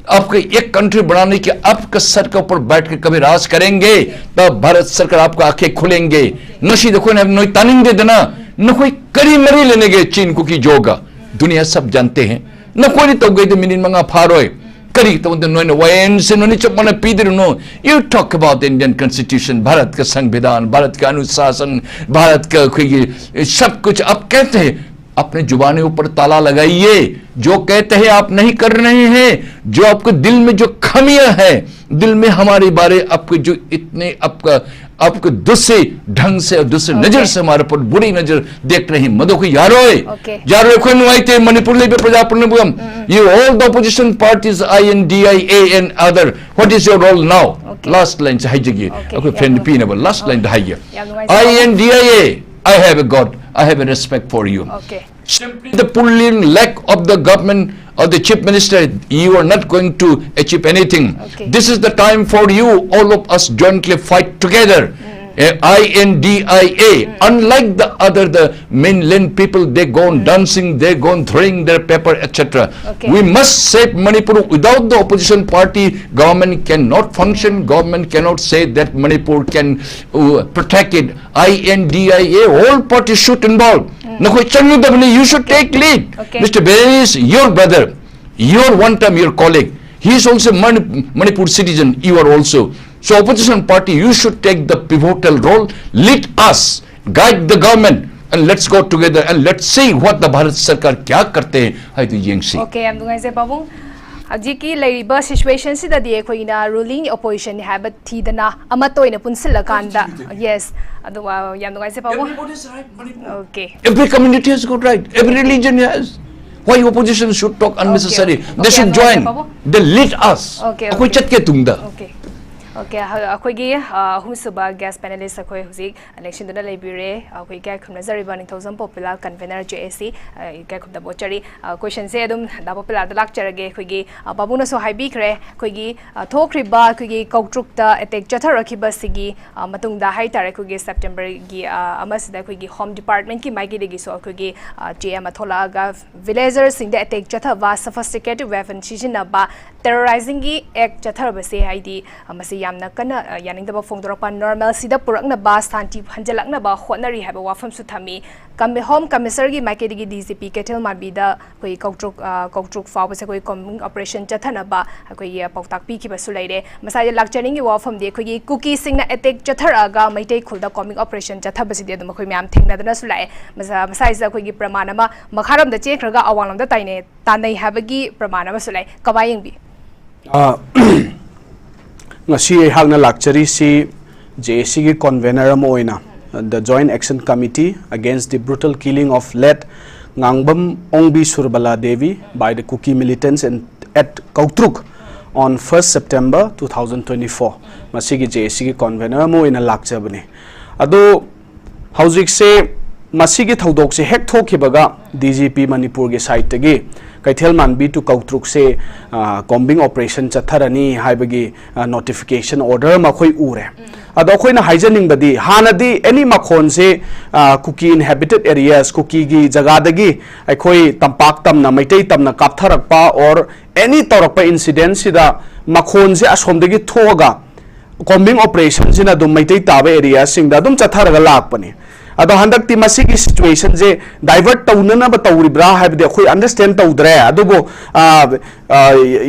आपको एक कंट्री बनाने के, आपका सर के ऊपर बैठ के कभी राज करेंगे, तब भारत सरकार आपका आंखें खुलेंगे। ꯉꯁꯤꯗꯤ ꯑꯩꯈꯣꯏꯅ ꯅꯣꯏ ꯇꯥꯅꯤꯡꯗꯦꯗꯅ, ꯅꯈꯣꯏ ꯀꯔꯤ ꯃꯔꯤ ꯂꯩꯅꯒꯦ ꯆꯤꯟ ꯀꯨꯀꯤ ꯖꯣꯒ? दुनिया सब जानते हैं। ꯅꯈꯣꯏꯅ ꯇꯧꯒꯦꯗꯤ ꯃꯤꯅꯤꯠ ꯃꯉꯥ ꯐꯥꯔꯣꯏ꯫ ꯀꯔꯤ ꯇꯧꯗꯅ ꯅꯣꯏꯅ ꯋꯥꯌꯦꯜꯁꯦ ꯅꯣꯏꯅ ꯆꯞ ꯃꯥꯟꯅ ꯄꯤꯗ꯭ꯔꯤꯅꯣ? You talk about the Indian Constitution, Bharat का संविधान, भारत का अनुशासन, भारत का ꯑꯩꯈꯣꯏꯒꯤ सब कुछ आप कहते हैं, अपने जुबानी ऊपर ताला लगाइए। जो कहते हैं आप नहीं कर रहे हैं, जो आपके दिल में जो खामियां है, दिल में हमारे बारे आपके जो इतने आपका आपको दूसरे ढंग से और दूसरे नजर से हमारे ऊपर बुरी नजर देख रहे हैं। ꯃꯗꯨ ꯑꯩꯈꯣꯏ ꯌꯥꯔꯣꯏ꯫ Okay. ꯌꯥꯔꯣꯏ, ꯑꯩꯈꯣꯏ ꯅꯨꯡꯉꯥꯏꯇꯦ ꯃꯅꯤꯄꯨꯔ ꯂꯩꯕ ꯄ꯭ꯔꯖꯥ ꯄꯨꯝꯅꯃꯛ꯫ You all the opposition parties, I N D I A and other, what is your role now? Okay. Last line ꯁꯦ ꯍꯥꯏꯖꯒꯦ꯫ Okay. ꯑꯩꯈꯣꯏ friend ꯅꯨꯄꯤꯅꯕ last line ꯗ ꯍꯥꯏꯒꯦ꯫ ꯌꯥꯝ ꯅꯨꯡꯉꯥꯏꯖꯔꯦ꯫ I N D I A, I have a God, I have a respect for you. Okay. Simply the pulling leg of the government or the chief minister, you are not going to achieve anything. Okay. This is the time for you, all of us jointly fight together. I N D I A. Unlike the other, the mainland people, they go on dancing, they go on throwing their paper, et cetera. Okay. We must save Manipur. Without the opposition party, government cannot function. Government cannot say that Manipur can uh, protect it. I N D I A, all parties should involve. ꯅꯈꯣꯏ ꯆꯪꯒꯗꯕꯅꯤ, you should take lead. Okay. Mister Biren is your brother, your one time your colleague. He is also Mani- Manipur citizen, you are also. So opposition party, you should take the pivotal role, lead us, guide the government, and let's go together and let's see what the Bharat Sarkar kya karte hai to yengsi. Okay, ꯌꯥꯝ ꯅꯨꯡꯉꯥꯏꯖꯩ ꯄꯥꯕꯨꯡ꯫ ꯍꯧꯖꯤꯛꯀꯤ ꯂꯩꯔꯤꯕ ꯁꯤꯆꯨꯋꯦꯁꯟꯁꯤꯗꯗꯤ ꯑꯩꯈꯣꯏꯅ ruling ꯑꯣꯄꯣꯖꯤꯁꯟꯅꯤ ꯍꯥꯏꯕ ꯊꯤꯗꯅ ꯑꯃꯠꯇ ꯑꯣꯏꯅ ꯄꯨꯟꯁꯤꯜꯂꯀꯥꯟꯗ, yes, ꯑꯗꯨ ꯑ, ꯌꯥꯝ ꯅꯨꯡꯉꯥꯏꯖꯩ ꯄꯥꯕꯨꯡ꯫ Everybody is right, Manipur. Okay. Every community has got right. Every religion has. Why opposition should talk unnecessary? Okay. They should Okay, join. Babu. They lead us. Okay, ꯑꯩꯈꯣꯏ okay. ꯆꯠꯀꯦ ꯇꯨꯡꯗ. Okay. Okay, ꯑꯩꯈꯣꯏꯒꯤ ꯑ, ꯑꯍꯨꯝꯁꯨꯕ gas panelist ꯑꯩꯈꯣꯏ ꯍꯧꯖꯤꯛ ꯂꯦꯡꯁꯤꯟꯗꯨꯅ ꯂꯩꯕꯤꯔꯦ꯫ ꯑꯩꯈꯣꯏ ꯏꯀꯥꯏ ꯈꯨꯝꯅꯖꯔꯤꯕ ꯅꯤꯡꯊꯧꯖꯝ ꯄꯣꯄꯨꯂꯔ ꯀꯟꯚꯦꯅꯔ, ꯖꯦ ꯑꯦ ꯁꯤ, ꯏꯀꯥꯏ ꯈꯨꯝꯅꯕ ꯎꯠꯆꯔꯤ꯫ ꯑ, ꯀꯣꯏꯁꯟꯁꯦ ꯑꯗꯨꯝ ꯗꯥ ꯄꯣꯄꯨꯂꯔꯗ ꯂꯥꯛꯆꯔꯒꯦ꯫ ꯑꯩꯈꯣꯏꯒꯤ ꯑ, ꯄꯥꯕꯨꯡꯅꯁꯨ ꯍꯥꯏꯕꯤꯈ꯭ꯔꯦ, ꯑꯩꯈꯣꯏꯒꯤ ꯑ, ꯊꯣꯛꯈ꯭ꯔꯤꯕ ꯑꯩꯈꯣꯏꯒꯤ ꯀꯧꯇ꯭ꯔꯨꯛꯇ ꯑꯦꯇꯦꯛ ꯆꯠꯊꯔꯛꯈꯤꯕꯁꯤꯒꯤ ꯑ, ꯃꯇꯨꯡꯗ ꯍꯥꯏꯇꯥꯔꯦ, ꯑꯩꯈꯣꯏꯒꯤ ꯁꯦꯞꯇꯦꯝꯕꯔꯒꯤ ꯑ, ꯑꯃꯁꯤꯗ ꯑꯩꯈꯣꯏꯒꯤ ꯍꯣꯝ ꯗꯤꯄꯥꯔꯠꯃꯦꯟꯠꯀꯤ ꯃꯥꯏꯀꯩꯗꯒꯤꯁꯨ ꯑꯩꯈꯣꯏꯒꯤ ꯑ, ꯆꯦ ꯑꯃ ꯊꯣꯛꯂꯛꯑꯒ, ꯚꯤꯂꯦꯖꯔꯁꯤꯡꯗ ꯑꯦꯇꯦꯛ ꯆꯠꯊꯕ, ꯁꯣꯐꯤꯁꯇꯤꯀꯦꯇꯦꯗ ꯋꯦꯄꯟ ꯁꯤꯖꯤꯟꯅꯕ, ꯇꯦꯔꯣꯔꯥꯏꯖꯤꯡꯒꯤ ꯑꯦꯛ ꯆꯠꯊꯔꯕꯁꯦ, ꯍꯥꯏꯗꯤ ꯑ, ꯃꯁꯤ ꯌꯥꯝꯅ ꯀꯟꯅ ꯑ, ꯌꯥꯅꯤꯡꯗꯕ ꯐꯣꯡꯗꯣꯔꯛꯄ, ꯅꯣꯔꯃꯦꯜꯁꯤꯗ ꯄꯨꯔꯛꯅꯕ, ꯁꯥꯟꯇꯤ ꯍꯟꯖꯤꯜꯂꯛꯅꯕ ꯍꯣꯠꯅꯔꯤ ꯍꯥꯏꯕ ꯋꯥꯐꯝꯁꯨ ꯊꯝꯃꯤ꯫ ꯀꯝ-, ꯍꯣꯝ ꯀꯃꯤꯁꯅꯔꯒꯤ ꯃꯥꯏꯀꯩꯗꯒꯤ ꯗꯤ ꯖꯤ ꯄꯤ ꯀꯩꯊꯦꯜ ꯃꯥꯟꯕꯤꯗ ꯑꯩꯈꯣꯏ ꯀꯧꯇ꯭ꯔꯨꯛ, ꯑ, ꯀꯧꯇ꯭ꯔꯨꯛ ꯐꯥꯎꯕꯁꯦ ꯑꯩꯈꯣꯏ ꯀꯣꯝꯕꯤꯡ ꯑꯣꯄꯔꯦꯁꯟ ꯆꯠꯊꯅꯕ ꯑꯩꯈꯣꯏꯒꯤ ꯄꯥꯎꯇꯥꯛ ꯄꯤꯈꯤꯕꯁꯨ ꯂꯩꯔꯦ꯫ ꯃꯁꯥꯏꯗ ꯂꯥꯛꯆꯅꯤꯡꯉꯤꯕ ꯋꯥꯐꯝꯗꯤ, ꯑꯩꯈꯣꯏꯒꯤ ꯀꯨꯀꯤꯁꯤꯡꯅ ꯑꯦꯇꯦꯛ ꯆꯠꯊꯔꯛꯑꯒ ꯃꯩꯇꯩ ꯈꯨꯜꯗ ꯀꯣꯝꯕꯤꯡ ꯑꯣꯄꯔꯦꯁꯟ ꯆꯠꯊꯕꯁꯤꯗꯤ ꯑꯗꯨꯝ ꯑꯩꯈꯣꯏ ꯃꯌꯥꯝ ꯊꯦꯡꯅꯗꯨꯅꯁꯨ ꯂꯥꯛꯑꯦ꯫ ꯃꯁꯥ-, ꯃꯁꯥꯏꯁꯤꯗ ꯑꯩꯈꯣꯏꯒꯤ ꯄ꯭ꯔꯃꯥꯟ ꯑꯃ, "ꯃꯈꯥꯔꯣꯝꯗ ꯆꯦꯟꯈ꯭ꯔꯒ ꯑꯋꯥꯡꯂꯣꯝꯗ ꯇꯥꯏꯅꯩ, ꯇꯥꯟꯅꯩ" ꯍꯥꯏꯕꯒꯤ ꯄ꯭ꯔꯃꯥꯟ ꯑꯃꯁꯨ ꯂꯩ꯫ ꯀꯃꯥꯏꯅ ꯌꯦꯡꯕꯤ? ꯑ, ꯉꯁꯤ ꯑꯩꯍꯥꯛꯅ ꯂꯥꯛꯆꯔꯤꯁꯤ ꯖꯦ ꯑꯦ ꯁꯤꯒꯤ ꯀꯣꯟꯚꯦꯅꯔ ꯑꯃ ꯑꯣꯏꯅ, the Joint Action Committee Against the Brutal Killing of Late Ngangbam Ongbi Surbala Devi by the Kuki Militants and at ꯀꯧꯇ꯭ꯔꯨꯛ on first September two thousand twenty-four, ꯃꯁꯤꯒꯤ ꯖꯦ ꯑꯦ ꯁꯤꯒꯤ ꯀꯣꯟꯚꯦꯅꯔ ꯑꯃ ꯑꯣꯏꯅ ꯂꯥꯛꯆꯕꯅꯤ꯫ ꯑꯗꯣ ꯍꯧꯖꯤꯛꯁꯦ ꯃꯁꯤꯒꯤ ꯊꯧꯗꯣꯛꯁꯦ ꯍꯦꯛ ꯊꯣꯛꯈꯤꯕꯒ ꯗꯤ ꯖꯤ ꯄꯤ ꯃꯅꯤꯄꯨꯔꯒꯤ ꯁꯥꯏꯠꯇꯒꯤ ꯀꯩꯊꯦꯜ ꯃꯥꯟꯕꯤ to ꯀꯧꯇ꯭ꯔꯨꯛꯁꯦ ꯀꯣꯝꯕꯤꯡ ꯑꯣꯄꯔꯦꯁꯟ ꯆꯠꯊꯔꯅꯤ ꯍꯥꯏꯕꯒꯤ ꯅꯣꯇꯤꯐꯤꯀꯦꯁꯟ ꯑꯣꯔꯗꯔ ꯑꯃ ꯑꯩꯈꯣꯏ ꯎꯔꯦ꯫ ꯑꯗꯣ ꯑꯩꯈꯣꯏꯅ ꯍꯥꯏꯖꯅꯤꯡꯕꯗꯤ, ꯍꯥꯟꯅꯗꯤ ꯑꯦꯅꯤ ꯃꯈꯣꯟꯁꯦ ꯀꯨꯀꯤ ꯏꯟꯍꯦꯕꯤꯇꯦꯠ ꯑꯦꯔꯤꯌꯥꯁ, ꯀꯨꯀꯤꯒꯤ ꯖꯒꯥꯗꯒꯤ ꯑꯩꯈꯣꯏ ꯇꯝꯄꯥꯛ ꯇꯝꯅ, ꯃꯩꯇꯩ ꯇꯝꯅ ꯀꯥꯞꯊꯔꯛꯄ ꯑꯣꯔ ꯑꯦꯅꯤ ꯇꯧꯔꯛꯄ ꯏꯟꯁꯤꯗꯦꯟꯁꯤꯗ ꯃꯈꯣꯟꯁꯦ ꯑꯁꯣꯝꯗꯒꯤ ꯊꯣꯛꯑꯒ ꯀꯣꯝꯕꯤꯡ ꯑꯣꯄꯔꯦꯁꯟꯁꯤꯅ ꯑꯗꯨꯝ ꯃꯩꯇꯩ ꯇꯥꯕ ꯑꯦꯔꯤꯌꯥꯁꯤꯡꯗ ꯑꯗꯨꯝ ꯆꯠꯊꯔꯒ ꯂꯥꯛꯄꯅꯤ꯫ ꯑꯗꯣ ꯍꯟꯗꯛꯇꯤ ꯃꯁꯤꯒꯤ ꯁꯤꯆꯨꯋꯦꯁꯟꯁꯦ ꯗꯥꯏꯚꯔꯠ ꯇꯧꯅꯅꯕ ꯇꯧꯔꯤꯕ꯭ꯔꯥ ꯍꯥꯏꯕꯗꯤ ꯑꯩꯈꯣꯏ ꯑꯟꯗꯔꯁ꯭ꯇꯦꯟ ꯇꯧꯗ꯭ꯔꯦ꯫ ꯑꯗꯨꯕꯨ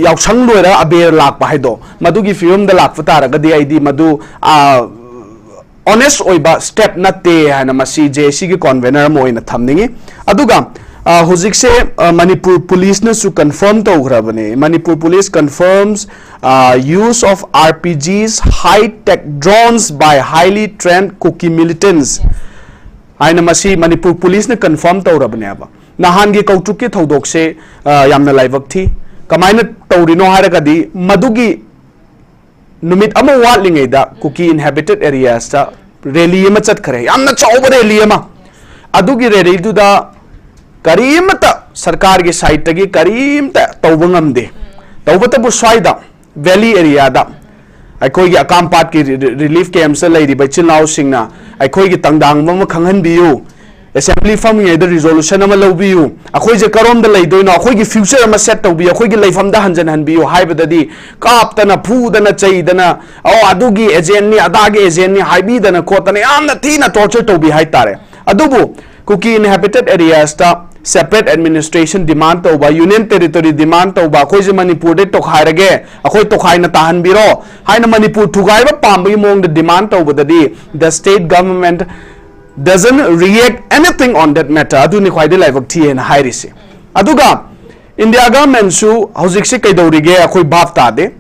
ꯌꯥꯎꯁꯪ ꯂꯣꯏꯔꯒ ꯑꯕꯦꯔ ꯂꯥꯛꯄ ꯍꯥꯏꯗꯣ, ꯃꯗꯨꯒꯤ ꯐꯤꯕꯝꯗ ꯂꯥꯛꯄ ꯇꯥꯔꯒꯗꯤ ꯑꯩꯗꯤ ꯃꯗꯨ ꯑꯣꯅꯦꯁ ꯑꯣꯏꯕ ꯁ꯭ꯇꯦꯞ ꯅꯠꯇꯦ ꯍꯥꯏꯅ ꯃꯁꯤ ꯖꯦ ꯑꯦ ꯁꯤꯒꯤ ꯀꯣꯟꯚꯦꯅꯔ ꯑꯃ ꯑꯣꯏꯅ ꯊꯝꯅꯤꯡꯉꯤ꯫ ꯑꯗꯨꯒ ꯍꯧꯖꯤꯛꯁꯦ ꯃꯅꯤꯄꯨꯔ ꯄꯨꯂꯤꯁꯅꯁꯨ ꯀꯟꯐꯥꯔꯝ ꯇꯧꯈ꯭ꯔꯕꯅꯦ꯫ Manipur Police confirms use of R P Gs, high-tech drones by highly trained Kuki militants ꯍꯥꯏꯅ ꯃꯁꯤ ꯃꯅꯤꯄꯨꯔ ꯄꯨꯂꯤꯁꯅ ꯀꯟꯐꯥꯔꯝ ꯇꯧꯔꯕꯅꯦꯕ꯫ ꯅꯍꯥꯟꯒꯤ ꯀꯧꯇ꯭ꯔꯨꯛꯀꯤ ꯊꯧꯗꯣꯛꯁꯦ ꯌꯥꯝꯅ ꯂꯥꯏꯕꯛ ꯊꯤ꯫ ꯀꯃꯥꯏꯅ ꯇꯧꯔꯤꯅꯣ ꯍꯥꯏꯔꯒꯗꯤ, ꯃꯗꯨꯒꯤ ꯅꯨꯃꯤꯠ ꯑꯃ ꯋꯥꯠꯂꯤꯉꯩꯗ ꯀꯨꯀꯤ ꯏꯟꯍꯦꯕꯤꯇꯦꯠ ꯑꯦꯔꯤꯌꯥꯁꯇ ꯔꯦꯂꯤ ꯑꯃ ꯆꯠꯈ꯭ꯔꯦ, ꯌꯥꯝꯅ ꯆꯥꯎꯕ ꯔꯦꯂꯤ ꯑꯃ꯫ ꯑꯗꯨꯒꯤ ꯔꯦꯂꯤꯗꯨꯗ ꯀꯔꯤꯃꯠꯇ ꯁꯔꯀꯥꯔꯒꯤ ꯁꯥꯏꯠꯇꯒꯤ ꯀꯔꯤꯝꯇ ꯇꯧꯕ ꯉꯝꯗꯦ꯫ ꯇꯧꯕꯇꯕꯨ ꯁ꯭ꯋꯥꯏꯗ ꯚꯦꯂꯤ ꯑꯦꯔꯤꯌꯥꯗ ꯑꯩꯈꯣꯏꯒꯤ ꯑꯀꯥꯝꯄꯥꯠꯀꯤ ꯔꯤꯂꯤꯐ ꯀꯦꯝꯞꯁꯇ ꯂꯩꯔꯤꯕ ꯏꯆꯤꯜ ꯏꯅꯥꯎꯁꯤꯡꯅ ꯑꯩꯈꯣꯏꯒꯤ ꯇꯪꯗꯥꯡꯕ ꯑꯃ ꯈꯪꯍꯟꯕꯤꯌꯨ, ꯑꯦꯁꯦꯝꯕ꯭ꯂꯤ ꯐꯝꯃꯤꯉꯩꯗ ꯔꯤꯖꯣꯂꯨꯁꯟ ꯑꯃ ꯂꯧꯕꯤꯌꯨ, ꯑꯩꯈꯣꯏꯁꯦ ꯀꯔꯣꯝꯗ ꯂꯩꯗꯣꯏꯅꯣ, ꯑꯩꯈꯣꯏꯒꯤ ꯐ꯭ꯌꯨꯆꯔ ꯑꯃ ꯁꯦꯠ ꯇꯧꯕꯤꯌꯨ, ꯑꯩꯈꯣꯏꯒꯤ ꯂꯩꯐꯝꯗ ꯍꯟꯖꯟꯍꯟꯕꯤꯌꯨ ꯍꯥꯏꯕꯗꯗꯤ ꯀꯥꯞꯇꯅ, ꯐꯨꯗꯅ, ꯆꯩꯗꯅ, "ꯑꯣ, ꯑꯗꯨꯒꯤ ꯑꯦꯖꯦꯟꯅꯤ, ꯑꯗꯥꯒꯤ ꯑꯦꯖꯦꯟꯅꯤ" ꯍꯥꯏꯕꯤꯗꯅ ꯈꯣꯠꯇꯅ ꯌꯥꯝꯅ ꯊꯤꯅ ꯇꯣꯔꯆꯔ ꯇꯧꯕꯤ ꯍꯥꯏꯇꯥꯔꯦ꯫ ꯑꯗꯨꯕꯨ ꯀꯨꯀꯤ ꯏꯟꯍꯦꯕꯤꯇꯦꯠ ꯑꯦꯔꯤꯌꯥꯁꯇ ꯁꯦꯄꯔꯦꯠ ꯑꯦꯗꯃꯤꯅꯤꯁꯇ꯭ꯔꯦꯁꯟ ꯗꯤꯃꯥꯟ ꯇꯧꯕ, ꯌꯨꯅꯤꯌꯟ ꯇꯦꯔꯤꯇꯣꯔꯤ ꯗꯤꯃꯥꯟ ꯇꯧꯕ, "ꯑꯩꯈꯣꯏꯁꯦ ꯃꯅꯤꯄꯨꯔꯗꯩ ꯇꯣꯈꯥꯏꯔꯒꯦ, ꯑꯩꯈꯣꯏ ꯇꯣꯈꯥꯏꯅ ꯇꯥꯍꯟꯕꯤꯔꯣ" ꯍꯥꯏꯅ ꯃꯅꯤꯄꯨꯔ ꯊꯨꯒꯥꯏꯕ ꯄꯥꯝꯕꯒꯤ ꯃꯑꯣꯡꯗ ꯗꯤꯃꯥꯟ ꯇꯧꯕꯗꯗꯤ, "The state government doesn't react anything on that matter." ꯑꯗꯨꯅꯤ ꯈ꯭ꯋꯥꯏꯗꯒꯤ ꯂꯥꯏꯕꯛ ꯊꯤ ꯍꯥꯏꯅ ꯍꯥꯏꯔꯤꯁꯦ꯫ ꯑꯗꯨꯒ ꯏꯟꯗꯤꯌꯥ ꯒꯚꯔꯟꯃꯦꯟꯠꯁꯨ ꯍꯧꯖꯤꯛꯁꯤ ꯀꯩꯗꯧꯔꯤꯒꯦ ꯑꯩꯈꯣꯏ ꯚꯥꯞ ꯇꯥꯗꯦ꯫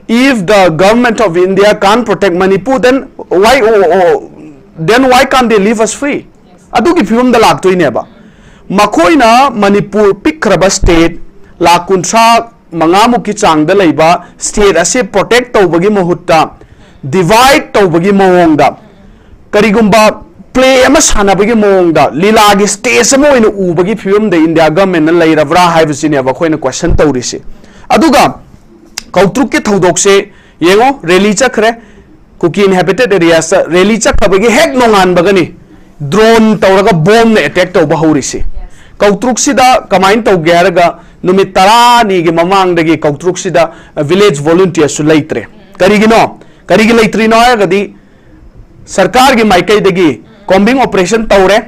If the government of India can't protect Manipur, then why, oh, oh, then why can't they leave us free? ꯑꯗꯨꯒꯤ ꯐꯤꯕꯝꯗ ꯂꯥꯛꯇꯣꯏꯅꯦꯕ꯫ ꯃꯈꯣꯏꯅ ꯃꯅꯤꯄꯨꯔ ꯄꯤꯛꯈ꯭ꯔꯕ ꯁ꯭ꯇꯦꯠ, ꯂꯥꯈ ꯀꯨꯟꯊ꯭ꯔꯥ ꯃꯉꯥꯃꯨꯛꯀꯤ ꯆꯥꯡꯗ ꯂꯩꯕ ꯁ꯭ꯇꯦꯠ ꯑꯁꯤ ꯄ꯭ꯔꯣꯇꯦꯛ ꯇꯧꯕꯒꯤ ꯃꯍꯨꯠꯇ ꯗꯤꯚꯥꯏꯗ ꯇꯧꯕꯒꯤ ꯃꯑꯣꯡꯗ, ꯀꯔꯤꯒꯨꯝꯕ ꯄ꯭ꯂꯦ ꯑꯃ ꯁꯥꯟꯅꯕꯒꯤ ꯃꯑꯣꯡꯗ ꯂꯤꯂꯥꯒꯤ ꯁ꯭ꯇꯦꯖ ꯑꯃ ꯑꯣꯏꯅ ꯎꯕꯒꯤ ꯐꯤꯕꯝꯗ ꯏꯟꯗꯤꯌꯥ ꯒꯚꯔꯟꯃꯦꯟꯠꯅ ꯂꯩꯔꯕ꯭ꯔꯥ ꯍꯥꯏꯕꯁꯤꯅꯦꯕ ꯑꯩꯈꯣꯏꯅ ꯀ꯭ꯋꯦꯁꯟ ꯇꯧꯔꯤꯁꯦ꯫ ꯑꯗꯨꯒ ꯀꯧꯇ꯭ꯔꯨꯛꯀꯤ ꯊꯧꯗꯣꯛꯁꯦ ꯌꯦꯡꯉꯣ, ꯔꯦꯂꯤ ꯆꯠꯈ꯭ꯔꯦ, ꯀꯨꯀꯤ ꯏꯟꯍꯦꯕꯤꯇꯦꯠ ꯑꯦꯔꯤꯌꯥꯁꯇ ꯔꯦꯂꯤ ꯆꯠꯈ꯭ꯔꯕꯒꯤ ꯍꯦꯛ ꯅꯣꯡꯉꯥꯟꯕꯒꯅꯤ ꯗ꯭ꯔꯣꯟ ꯇꯧꯔꯒ ꯕꯣꯝꯅ ꯑꯦꯇꯦꯛ ꯇꯧꯕ ꯍꯧꯔꯤꯁꯤ꯫ ꯀꯧꯇ꯭ꯔꯨꯛꯁꯤꯗ ꯀꯃꯥꯏꯅ ꯇꯧꯒꯦ ꯍꯥꯏꯔꯒ, ꯅꯨꯃꯤꯠ ꯇꯔꯥꯅꯤꯒꯤ ꯃꯃꯥꯡꯗꯒꯤ ꯀꯧꯇ꯭ꯔꯨꯛꯁꯤꯗ ꯚꯤꯂꯦꯖ ꯚꯣꯂꯨꯟꯇꯤꯌꯔꯁꯨ ꯂꯩꯇ꯭ꯔꯦ꯫ ꯀꯔꯤꯒꯤꯅꯣ? ꯀꯔꯤꯒꯤ ꯂꯩꯇ꯭ꯔꯤꯅꯣ ꯍꯥꯏꯔꯒꯗꯤ, ꯁꯔꯀꯥꯔꯒꯤ ꯃꯥꯏꯀꯩꯗꯒꯤ ꯀꯣꯝꯕꯤꯡ ꯑꯣꯄꯔꯦꯁꯟ ꯇꯧꯔꯦ꯫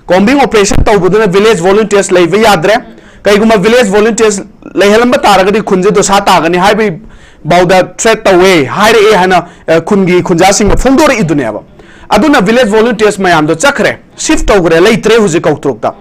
ꯀꯣꯝꯕꯤꯡ ꯑꯣꯄꯔꯦꯁꯟ ꯇꯧꯕꯗꯨꯅ ꯚꯤꯂꯦꯖ ꯚꯣꯂꯨꯟꯇꯤꯌꯔꯁ ꯂꯩꯕ ꯌꯥꯗ꯭ꯔꯦ꯫ ꯀꯩꯒꯨꯝꯕ ꯚꯤꯂꯦꯖ ꯚꯣꯂꯨꯟꯇꯤꯌꯔꯁ ꯂꯩꯍꯜꯂꯝꯕ ꯇꯥꯔꯒꯗꯤ ꯈꯨꯟꯁꯦ ꯗꯣꯁꯥ ꯇꯥꯒꯅꯤ ꯍꯥꯏꯕꯒꯤ ꯐꯥꯎꯗ ꯊ꯭ꯔꯦꯠ ꯇꯧꯋꯦ ꯍꯥꯏꯔꯛꯑꯦ ꯍꯥꯏꯅ, ꯑ, ꯈꯨꯟꯒꯤ ꯈꯨꯟꯖꯥꯁꯤꯡꯅ ꯐꯣꯡꯗꯣꯔꯛꯏꯗꯨꯅꯦꯕ꯫ ꯑꯗꯨꯅ ꯚꯤꯂꯦꯖ ꯚꯣꯂꯨꯟꯇꯤꯌꯔꯁ ꯃꯌꯥꯝꯗꯣ ꯆꯠꯈ꯭ꯔꯦ, ꯁꯤꯐ ꯇꯧꯈ꯭ꯔꯦ, ꯂꯩꯇ꯭ꯔꯦ ꯍꯧꯖꯤꯛ ꯀꯧꯇ꯭ꯔꯨꯛꯇ꯫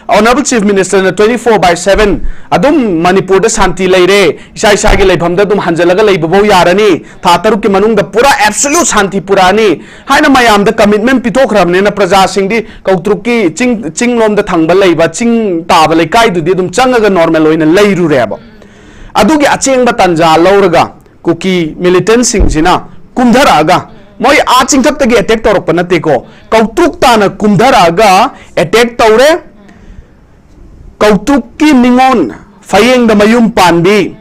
Honourable Chief Minister ꯅ twenty four by seven ꯑꯗꯨꯝ ꯃꯅꯤꯄꯨꯔꯗ ꯁꯥꯟꯇꯤ ꯂꯩꯔꯦ, ꯏꯁꯥ ꯏꯁꯥꯒꯤ ꯂꯩꯐꯝꯗ ꯑꯗꯨꯝ ꯍꯟꯖꯜꯂꯒ ꯂꯩꯕꯐꯧ ꯌꯥꯔꯅꯤ, ꯊꯥ ꯇꯔꯨꯛꯀꯤ ꯃꯅꯨꯡꯗ ꯄꯨꯔꯥ ꯑꯦꯕꯁꯣꯂ꯭ꯌꯨꯠ ꯁꯥꯟꯇꯤ ꯄꯨꯔꯛꯑꯅꯤ ꯍꯥꯏꯅ ꯃꯌꯥꯝꯗ ꯀꯃꯤꯠꯃꯦꯟꯠ ꯄꯤꯊꯣꯛꯈ꯭ꯔꯕꯅꯤꯅ, ꯄ꯭ꯔꯖꯥꯁꯤꯡꯗꯤ ꯀꯧꯇ꯭ꯔꯨꯛꯀꯤ ꯆꯤꯡ, ꯆꯤꯡꯂꯣꯝꯗ ꯊꯪꯕ ꯂꯩꯕ ꯆꯤꯡ ꯇꯥꯕ ꯂꯩꯀꯥꯏꯗꯨꯗꯤ ꯑꯗꯨꯝ ꯆꯪꯉꯒ ꯅꯣꯔꯃꯦꯜ ꯑꯣꯏꯅ ꯂꯩꯔꯨꯔꯦꯕ꯫ ꯑꯗꯨꯒꯤ ꯑꯆꯦꯡꯕ ꯇꯥꯟꯖꯥ ꯂꯧꯔꯒ ꯀꯨꯀꯤ ꯃꯤꯂꯤꯇꯦꯟꯠꯁꯤꯡꯁꯤꯅ ꯀꯨꯝꯊꯔꯛꯑꯒ, ꯃꯣꯏ ꯑꯥ ꯆꯤꯡꯊꯛꯇꯒꯤ ꯑꯦꯇꯦꯛ ꯇꯧꯔꯛꯄ ꯅꯠꯇꯦꯀꯣ, ꯀꯧꯇ꯭ꯔꯨꯛ ꯇꯥꯅ ꯀꯨꯝꯊꯔꯛꯑꯒ ꯑꯦꯇꯦꯛ ꯇꯧꯔꯦ꯫ ꯀꯧꯇ꯭ꯔꯨꯛꯀꯤ ꯅꯤꯉꯣꯜ, ꯐꯌꯦꯡꯗ ꯃꯌꯨꯝ ꯄꯥꯟꯕꯤ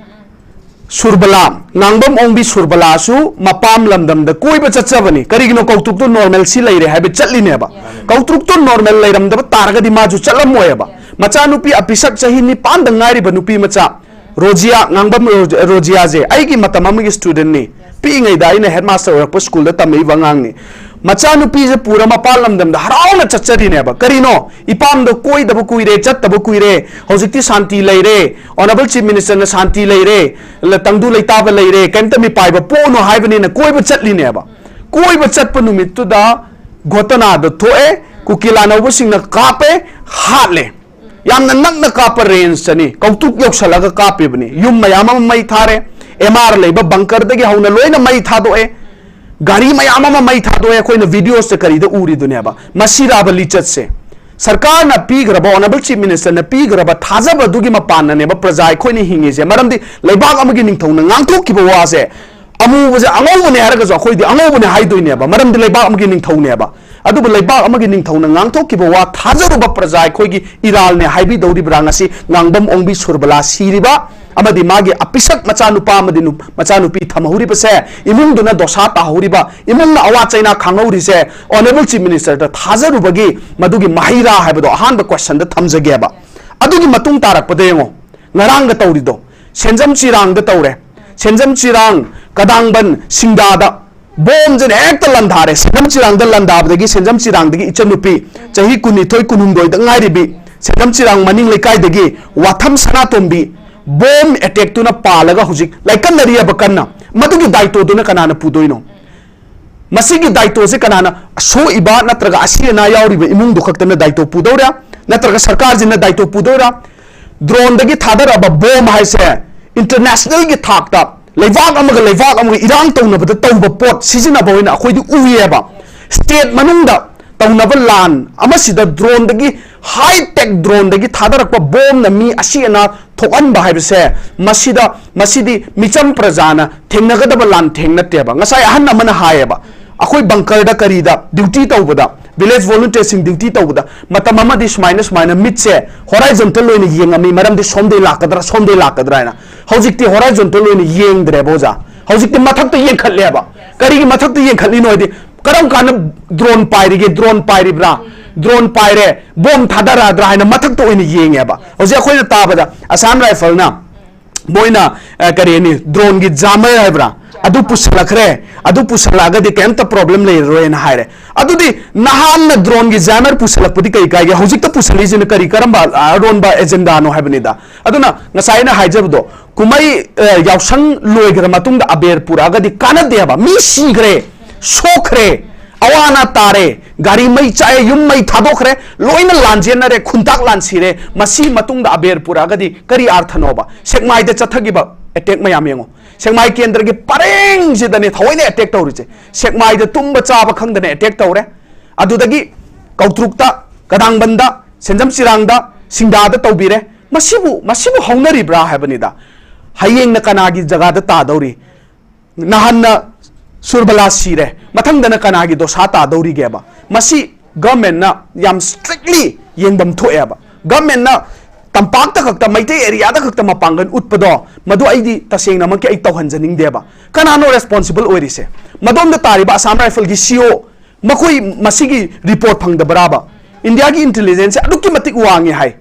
ꯁꯨꯔꯕꯂꯥ, ꯉꯥꯡꯕꯝ ꯑꯣꯡꯕꯤ ꯁꯨꯔꯕꯂꯥꯁꯨ ꯃꯄꯥꯝ ꯂꯝꯗꯝꯗ ꯀꯣꯏꯕ ꯆꯠꯆꯕꯅꯤ꯫ ꯀꯔꯤꯒꯤꯅꯣ? ꯀꯧꯇ꯭ꯔꯨꯛꯇꯨ ꯅꯣꯔꯃꯦꯜꯁꯤ ꯂꯩꯔꯦ ꯍꯥꯏꯕ ꯆꯠꯂꯤꯅꯦꯕ꯫ ꯀꯧꯇ꯭ꯔꯨꯛꯇꯨ ꯅꯣꯔꯃꯦꯜ ꯂꯩꯔꯝꯗꯕ ꯇꯥꯔꯒꯗꯤ ꯃꯥꯁꯨ ꯆꯠꯂꯝꯃꯣꯏꯕ꯫ ꯃꯆꯥꯅꯨꯄꯤ ꯑꯄꯤꯁꯛ ꯆꯍꯤ ꯅꯤꯄꯥꯟꯗ ꯉꯥꯏꯔꯤꯕ ꯅꯨꯄꯤ ꯃꯆꯥ ꯔꯣꯖꯤꯌꯥ, ꯉꯥꯡꯕꯝ ꯔꯣ-, ꯔꯣꯖꯤꯌꯥꯁꯦ ꯑꯩꯒꯤ ꯃꯇꯝ ꯑꯃꯒꯤ ꯁ꯭ꯇꯨꯗꯦꯟꯠꯅꯤ꯫ ꯄꯤꯛꯏꯉꯩꯗ ꯑꯩꯅ ꯍꯦꯗꯃꯥꯁꯇꯔ ꯑꯣꯏꯔꯛꯄ ꯁ꯭ꯀꯨꯜꯗ ꯇꯝꯃꯛꯏꯕ ꯑꯉꯥꯡꯅꯤ꯫ ꯃꯆꯥꯅꯨꯄꯤꯁꯦ ꯄꯨꯔ ꯃꯄꯥꯟ ꯂꯝꯗꯝꯗ ꯍꯔꯥꯎꯅ ꯆꯠꯆꯔꯤꯅꯦꯕ꯫ ꯀꯔꯤꯅꯣ? ꯏꯄꯥꯝꯗ ꯀꯣꯏꯗꯕ ꯀꯨꯏꯔꯦ, ꯆꯠꯇꯕ ꯀꯨꯏꯔꯦ, ꯍꯧꯖꯤꯛꯇꯤ ꯁꯥꯟꯇꯤ ꯂꯩꯔꯦ, Honourable Chief Minister ꯅ ꯁꯥꯟꯇꯤ ꯂꯩꯔꯦ, ꯂ-, ꯇꯪꯗꯨ ꯂꯩꯇꯥꯕ ꯂꯩꯔꯦ, ꯀꯩꯝꯇ ꯃꯤꯄꯥꯏꯕ ꯄꯣꯛꯎꯅꯨ ꯍꯥꯏꯕꯅꯤꯅ ꯀꯣꯏꯕ ꯆꯠꯂꯤꯅꯦꯕ꯫ ꯀꯣꯏꯕ ꯆꯠꯄ ꯅꯨꯃꯤꯠꯇꯨꯗ ꯘꯣꯇꯅꯥꯗꯣ ꯊꯣꯛꯑꯦ, ꯀꯨꯀꯤ ꯂꯥꯟꯍꯧꯕꯁꯤꯡꯅ ꯀꯥꯞꯄꯦ, ꯍꯥꯠꯂꯦ꯫ ꯌꯥꯝꯅ ꯅꯛꯅ ꯀꯥꯞꯄ ꯔꯦꯟꯖꯇꯅꯤ, ꯀꯧꯇ꯭ꯔꯨꯛ ꯌꯧꯁꯜꯂꯒ ꯀꯥꯞꯄꯤꯕꯅꯤ꯫ ꯌꯨꯝ ꯃꯌꯥꯝ ꯑꯃ ꯃꯩ ꯊꯥꯔꯦ, ꯑꯦꯝ ꯑꯥꯔ ꯂꯩꯕ ꯕꯪꯀꯔꯗꯒꯤ ꯍꯧꯅ ꯂꯣꯏꯅ ꯃꯩ ꯊꯥꯗꯣꯛꯑꯦ, ꯒꯥꯔꯤ ꯃꯌꯥꯝ ꯑꯃ ꯃꯩ ꯊꯥꯗꯣꯛꯑꯦ꯫ ꯑꯩꯈꯣꯏꯅ ꯚꯤꯗꯤꯑꯣꯁꯇ ꯀꯔꯤꯗ ꯎꯔꯤꯗꯨꯅꯦꯕ? ꯃꯁꯤꯔꯥꯕ ꯂꯤꯆꯠꯁꯦ? ꯁꯔꯀꯥꯔꯅ ꯄꯤꯈ꯭ꯔꯕ, Honourable Chief Minister ꯅ ꯄꯤꯈ꯭ꯔꯕ ꯊꯥꯖꯕꯗꯨꯒꯤ ꯃꯄꯥꯟꯅꯅꯦꯕ ꯄ꯭ꯔꯖꯥ ꯑꯩꯈꯣꯏꯅ ꯍꯤꯡꯉꯤꯁꯦ꯫ ꯃꯔꯝꯗꯤ ꯂꯩꯕꯥꯛ ꯑꯃꯒꯤ ꯅꯤꯡꯊꯧꯅ ꯉꯥꯡꯊꯣꯛꯈꯤꯕ ꯋꯥꯁꯦ ꯑꯃꯨꯕꯁꯦ ꯑꯉꯧꯕꯅꯦ ꯍꯥꯏꯔꯒꯁꯨ ꯑꯩꯈꯣꯏꯗꯤ ꯑꯉꯧꯕꯅꯦ ꯍꯥꯏꯗꯣꯏꯅꯦꯕ, ꯃꯔꯝꯗꯤ ꯂꯩꯕꯥꯛ ꯑꯃꯒꯤ ꯅꯤꯡꯊꯧꯅꯦꯕ꯫ ꯑꯗꯨꯕꯨ ꯂꯩꯕꯥꯛ ꯑꯃꯒꯤ ꯅꯤꯡꯊꯧꯅ ꯉꯥꯡꯊꯣꯛꯈꯤꯕ ꯋꯥ ꯊꯥꯖꯔꯨꯕ ꯄ꯭ꯔꯖꯥ ꯑꯩꯈꯣꯏꯒꯤ ꯏꯔꯥꯜꯅꯦ ꯍꯥꯏꯕꯤꯗꯧꯔꯤꯕ꯭ꯔꯥ? ꯉꯁꯤ ꯉꯥꯡꯕꯝ ꯑꯣꯡꯕꯤ ꯁꯨꯔꯕꯂꯥ ꯁꯤꯔꯤꯕ ꯑꯃꯗꯤ ꯃꯥꯒꯤ ꯑꯄꯤꯁꯛ ꯃꯆꯥꯅꯨꯄꯥ ꯑꯃꯗꯤ ꯅꯨ-, ꯃꯆꯥꯅꯨꯄꯤ ꯊꯝꯍꯧꯔꯤꯕꯁꯦ, ꯏꯃꯨꯡꯗꯨꯅ ꯗꯣꯁꯥ ꯇꯥꯍꯧꯔꯤꯕ, ꯏꯃꯨꯡꯅ ꯑꯋꯥ ꯆꯩꯅꯥ ꯈꯥꯡꯍꯧꯔꯤꯁꯦ, Honourable Chief Minister ꯗ ꯊꯥꯖꯔꯨꯕꯒꯤ ꯃꯗꯨꯒꯤ ꯃꯍꯩꯔꯥ ꯍꯥꯏꯕꯗꯣ ꯑꯍꯥꯟꯕ question ꯗ ꯊꯝꯖꯒꯦꯕ꯫ ꯑꯗꯨꯒꯤ ꯃꯇꯨꯡ ꯇꯥꯔꯛꯄꯗ ꯌꯦꯡꯉꯣ, ꯉꯔꯥꯡꯒ ꯇꯧꯔꯤꯗꯣ, ꯁꯦꯟꯖꯝ ꯆꯤꯔꯥꯡꯗ ꯇꯧꯔꯦ, ꯁꯦꯟꯖꯝ ꯆꯤꯔꯥꯡ, ꯀꯗꯥꯡꯕꯟ, ꯁꯤꯡꯗꯥꯗ ꯕꯣꯝꯁꯤꯅ ꯍꯦꯛꯇ ꯂꯥꯟꯗꯥꯔꯦ꯫ ꯁꯦꯟꯖꯝ ꯆꯤꯔꯥꯡꯗ ꯂꯥꯟꯗꯥꯕꯗꯒꯤ ꯁꯦꯟꯖꯝ ꯆꯤꯔꯥꯡꯗꯒꯤ ꯏꯆꯟꯅꯨꯄꯤ ꯆꯍꯤ ꯀꯨꯟꯅꯤꯊꯣꯏ, ꯀꯨꯟꯍꯨꯝꯗꯣꯏꯗ ꯉꯥꯏꯔꯤꯕꯤ ꯁꯦꯟꯖꯝ ꯆꯤꯔꯥꯡ ꯃꯅꯤꯡ ꯂꯩꯀꯥꯏꯗꯒꯤ ꯋꯥꯊꯝ ꯁꯅꯥꯇꯣꯝꯕꯤ ꯕꯣꯝ ꯑꯦꯇꯦꯛꯇꯨꯅ ꯄꯥꯜꯂꯒ ꯍꯧꯖꯤꯛ ꯂꯥꯏꯀꯠꯅꯔꯤꯑꯕ ꯀꯟꯅ꯫ ꯃꯗꯨꯒꯤ ꯗꯥꯏꯇꯣꯗꯨꯅ ꯀꯅꯥꯅ ꯄꯨꯗꯣꯏꯅꯣ? ꯃꯁꯤꯒꯤ ꯗꯥꯏꯇꯣꯁꯦ ꯀꯅꯥꯅ, ꯑꯁꯣꯛꯏꯕ ꯅꯠꯇ꯭ꯔꯒ ꯑꯁꯤ ꯑꯅꯥ ꯌꯥꯎꯔꯤꯕ ꯏꯃꯨꯡꯗꯨ ꯈꯛꯇꯅ ꯗꯥꯏꯇꯣ ꯄꯨꯗꯧꯔꯥ? ꯅꯠꯇ꯭ꯔꯒ ꯁꯔꯀꯥꯔꯁꯤꯅ ꯗꯥꯏꯇꯣ ꯄꯨꯗꯧꯔꯥ? ꯗ꯭ꯔꯣꯟꯗꯒꯤ ꯊꯥꯗꯔꯛꯑꯕ ꯕꯣꯝ ꯍꯥꯏꯁꯦ international ꯒꯤ ꯊꯥꯛꯇ ꯂꯩꯕꯥꯛ ꯑꯃꯒ ꯂꯩꯕꯥꯛ ꯑꯃꯒ ꯏꯔꯥꯡ ꯇꯧꯅꯕꯗ ꯇꯧꯕ ꯄꯣꯠ ꯁꯤꯖꯤꯟꯅꯕ ꯑꯣꯏꯅ ꯑꯩꯈꯣꯏꯗꯤ ꯎꯏꯌꯦꯕ꯫ State ꯃꯅꯨꯡꯗ ꯇꯧꯅꯕ ꯂꯥꯟ ꯑꯃꯁꯤꯗ ꯗ꯭ꯔꯣꯟꯗꯒꯤ, high tech ꯗ꯭ꯔꯣꯟꯗꯒꯤ ꯊꯥꯗꯔꯛꯄ ꯕꯣꯝꯅ ꯃꯤ ꯑꯁꯤ ꯑꯅꯥ ꯊꯣꯛꯍꯟꯕ ꯍꯥꯏꯕꯁꯦ, ꯃꯁꯤꯗ, ꯃꯁꯤꯗꯤ ꯃꯤꯆꯝ ꯄ꯭ꯔꯖꯥꯅ ꯊꯦꯡꯅꯒꯗꯕ ꯂꯥꯟꯊꯦꯡ ꯅꯠꯇꯦꯕ꯫ ꯉꯁꯥꯏ ꯑꯍꯟ ꯑꯃꯅ ꯍꯥꯏꯌꯦꯕ, ꯑꯩꯈꯣꯏ bunker ꯗ ꯀꯔꯤꯗ duty ꯇꯧꯕꯗ, village volunteer ꯁꯤꯡ duty ꯇꯧꯕꯗ, ꯃꯇꯝ ꯑꯃꯗꯤ ꯁꯨꯃꯥꯏꯅ, ꯁꯨꯃꯥꯏꯅ ꯃꯤꯠꯁꯦ horizontal ꯑꯣꯏꯅ ꯌꯦꯡꯉꯝꯃꯤ, ꯃꯔꯝꯗꯤ ꯁꯣꯝꯗꯩ ꯂꯥꯛꯀꯗ꯭ꯔꯥ, ꯁꯣꯝꯗꯩ ꯂꯥꯛꯀꯗ꯭ꯔꯥ ꯍꯥꯏꯅ꯫ ꯍꯧꯖꯤꯛꯇꯤ horizontal ꯑꯣꯏꯅ ꯌꯦꯡꯗ꯭ꯔꯦꯕ ꯑꯣꯖꯥ, ꯍꯧꯖꯤꯛꯇꯤ ꯃꯊꯛꯇ ꯌꯦꯡꯈꯠꯂꯦꯕ꯫ ꯀꯔꯤꯒꯤ ꯃꯊꯛꯇ ꯌꯦꯡꯈꯠꯂꯤꯅꯣ ꯍꯥꯏꯗꯤ, ꯀꯔꯝ ꯀꯥꯟꯗ ꯗ꯭ꯔꯣꯟ ꯄꯥꯏꯔꯤꯒꯦ, ꯗ꯭ꯔꯣꯟ ꯄꯥꯏꯔꯤꯕ꯭ꯔꯥ, ꯗ꯭ꯔꯣꯟ ꯄꯥꯏꯔꯦ, ꯕꯣꯝ ꯊꯥꯗꯔꯛꯑꯗ꯭ꯔꯥ ꯍꯥꯏꯅ ꯃꯊꯛꯇ ꯑꯣꯏꯅ ꯌꯦꯡꯉꯦꯕ꯫ ꯍꯧꯖꯤꯛ ꯑꯩꯈꯣꯏꯅ ꯇꯥꯕꯗ Assam Rifle ꯅ ꯃꯣꯏꯅ, ꯑ, ꯀꯔꯤ ꯍꯥꯏꯅꯤ, ꯗ꯭ꯔꯣꯟꯒꯤ jammer ꯍꯥꯏꯕ꯭ꯔꯥ, ꯑꯗꯨ ꯄꯨꯁꯜꯂꯛꯈ꯭ꯔꯦ, ꯑꯗꯨ ꯄꯨꯁꯜꯂꯛꯑꯒꯗꯤ ꯀꯩꯝꯇ problem ꯂꯩꯔꯔꯣꯏꯅ ꯍꯥꯏꯔꯦ꯫ ꯑꯗꯨꯗꯤ ꯅꯍꯥꯟꯅ ꯗ꯭ꯔꯣꯟꯒꯤ jammer ꯄꯨꯁꯜꯂꯛꯄꯗꯤ ꯀꯔꯤ ꯀꯥꯏꯒꯦ? ꯍꯧꯖꯤꯛꯇ ꯄꯨꯁꯜꯂꯤꯁꯤꯅ ꯀꯔꯤ, ꯀꯔꯝꯕ ꯑꯔꯣꯟꯕ agenda ꯅꯣ ꯍꯥꯏꯕꯅꯤꯗ꯫ ꯑꯗꯨꯅ ꯉꯁꯥꯏ ꯑꯩꯅ ꯍꯥꯏꯖꯕꯗꯣ, ꯀꯨꯝꯍꯩ, ꯑ, ꯌꯥꯎꯁꯪ ꯂꯣꯏꯈ꯭ꯔ ꯃꯇꯨꯡꯗ ꯑꯕꯦꯔ ꯄꯨꯔꯛꯑꯒꯗꯤ ꯀꯥꯟꯅꯗꯦꯕ꯫ ꯃꯤ ꯁꯤꯈ꯭ꯔꯦ, ꯁꯣꯛꯈ꯭ꯔꯦ, ꯑꯋꯥ ꯑꯅꯥ ꯇꯥꯔꯦ, ꯒꯥꯔꯤ ꯃꯩ ꯆꯥꯛꯑꯦ, ꯌꯨꯝ ꯃꯩ ꯊꯥꯗꯣꯛꯈ꯭ꯔꯦ, ꯂꯣꯏꯅ ꯂꯥꯟꯖꯦꯟꯅꯔꯦ, ꯈꯨꯟꯇꯥꯛ ꯂꯥꯟꯁꯤꯔꯦ꯫ ꯃꯁꯤ ꯃꯇꯨꯡꯗ ꯑꯕꯦꯔ ꯄꯨꯔꯛꯑꯒꯗꯤ ꯀꯔꯤ ꯑꯥꯔꯊꯅꯣꯕ? ꯁꯦꯛꯃꯥꯏꯗ ꯆꯠꯊꯈꯤꯕ attack ꯃꯌꯥꯝ ꯌꯦꯡꯉꯣ꯫ ꯁꯦꯛꯃꯥꯏ ꯀꯦꯟꯗ꯭ꯔꯒꯤ ꯄꯔꯦꯡꯁꯤꯗꯅꯦ ꯊꯑꯣꯏꯅ attack ꯇꯧꯔꯤꯁꯦ꯫ ꯁꯦꯛꯃꯥꯏꯗ ꯇꯨꯝꯕ ꯆꯥꯕ ꯈꯪꯗꯅ attack ꯇꯧꯔꯦ꯫ ꯑꯗꯨꯗꯒꯤ ꯀꯧꯇ꯭ꯔꯨꯛꯇ, ꯀꯗꯥꯡꯕꯟꯗ, ꯁꯦꯟꯖꯝ ꯆꯤꯔꯥꯡꯗ, ꯁꯤꯡꯗꯥꯗ ꯇꯧꯕꯤꯔꯦ꯫ ꯃꯁꯤꯕꯨ, ꯃꯁꯤꯕꯨ ꯍꯧꯅꯔꯤꯕ꯭ꯔꯥ ꯍꯥꯏꯕꯅꯤꯗ꯫ ꯍꯌꯦꯡꯅ ꯀꯅꯥꯒꯤ ꯖꯒꯥꯗ ꯇꯥꯗꯧꯔꯤ? ꯅꯍꯥꯟꯅ ꯁꯨꯔꯕꯂꯥ ꯁꯤꯔꯦ, ꯃꯊꯪꯗꯅ ꯀꯅꯥꯒꯤ ꯗꯣꯁꯥ ꯇꯥꯗꯧꯔꯤꯒꯦꯕ? ꯃꯁꯤ ꯒꯚꯔꯟꯃꯦꯟꯠꯅ ꯌꯥꯝ ꯁ꯭ꯇ꯭ꯔꯤꯛꯂꯤ ꯌꯦꯡꯐꯝ ꯊꯣꯛꯑꯦꯕ꯫ ꯒꯚꯔꯟꯃꯦꯟꯠꯅ ꯇꯝꯄꯥꯛꯇ ꯈꯛꯇ, ꯃꯩꯇꯩ ꯑꯦꯔꯤꯌꯥꯗ ꯈꯛꯇ ꯃꯄꯥꯡꯒꯜ ꯎꯠꯄꯗꯣ, ꯃꯗꯨ ꯑꯩꯗꯤ ꯇꯁꯦꯡꯅꯃꯛꯀꯤ ꯑꯩ ꯇꯧꯍꯟꯖꯅꯤꯡꯗꯦꯕ꯫ ꯀꯅꯥꯅꯣ ꯔꯦꯁꯄꯣꯟꯁꯤꯕꯜ ꯑꯣꯏꯔꯤꯁꯦ? ꯃꯗꯣꯝꯗ ꯇꯥꯔꯤꯕ ꯑꯁꯥꯝ ꯔꯥꯏꯐꯜꯒꯤ ꯁꯤ ꯏ ꯑꯣ, ꯃꯈꯣꯏ ꯃꯁꯤꯒꯤ ꯔꯤꯄꯣꯔꯠ ꯐꯪꯗꯕ꯭ꯔꯥꯕ? ꯏꯟꯗꯤꯌꯥꯒꯤ ꯏꯟꯇꯦꯂꯤꯖꯦꯟꯁꯁꯦ ꯑꯗꯨꯛꯀꯤ ꯃꯇꯤꯛ ꯋꯥꯡꯉꯤ ꯍꯥꯏ꯫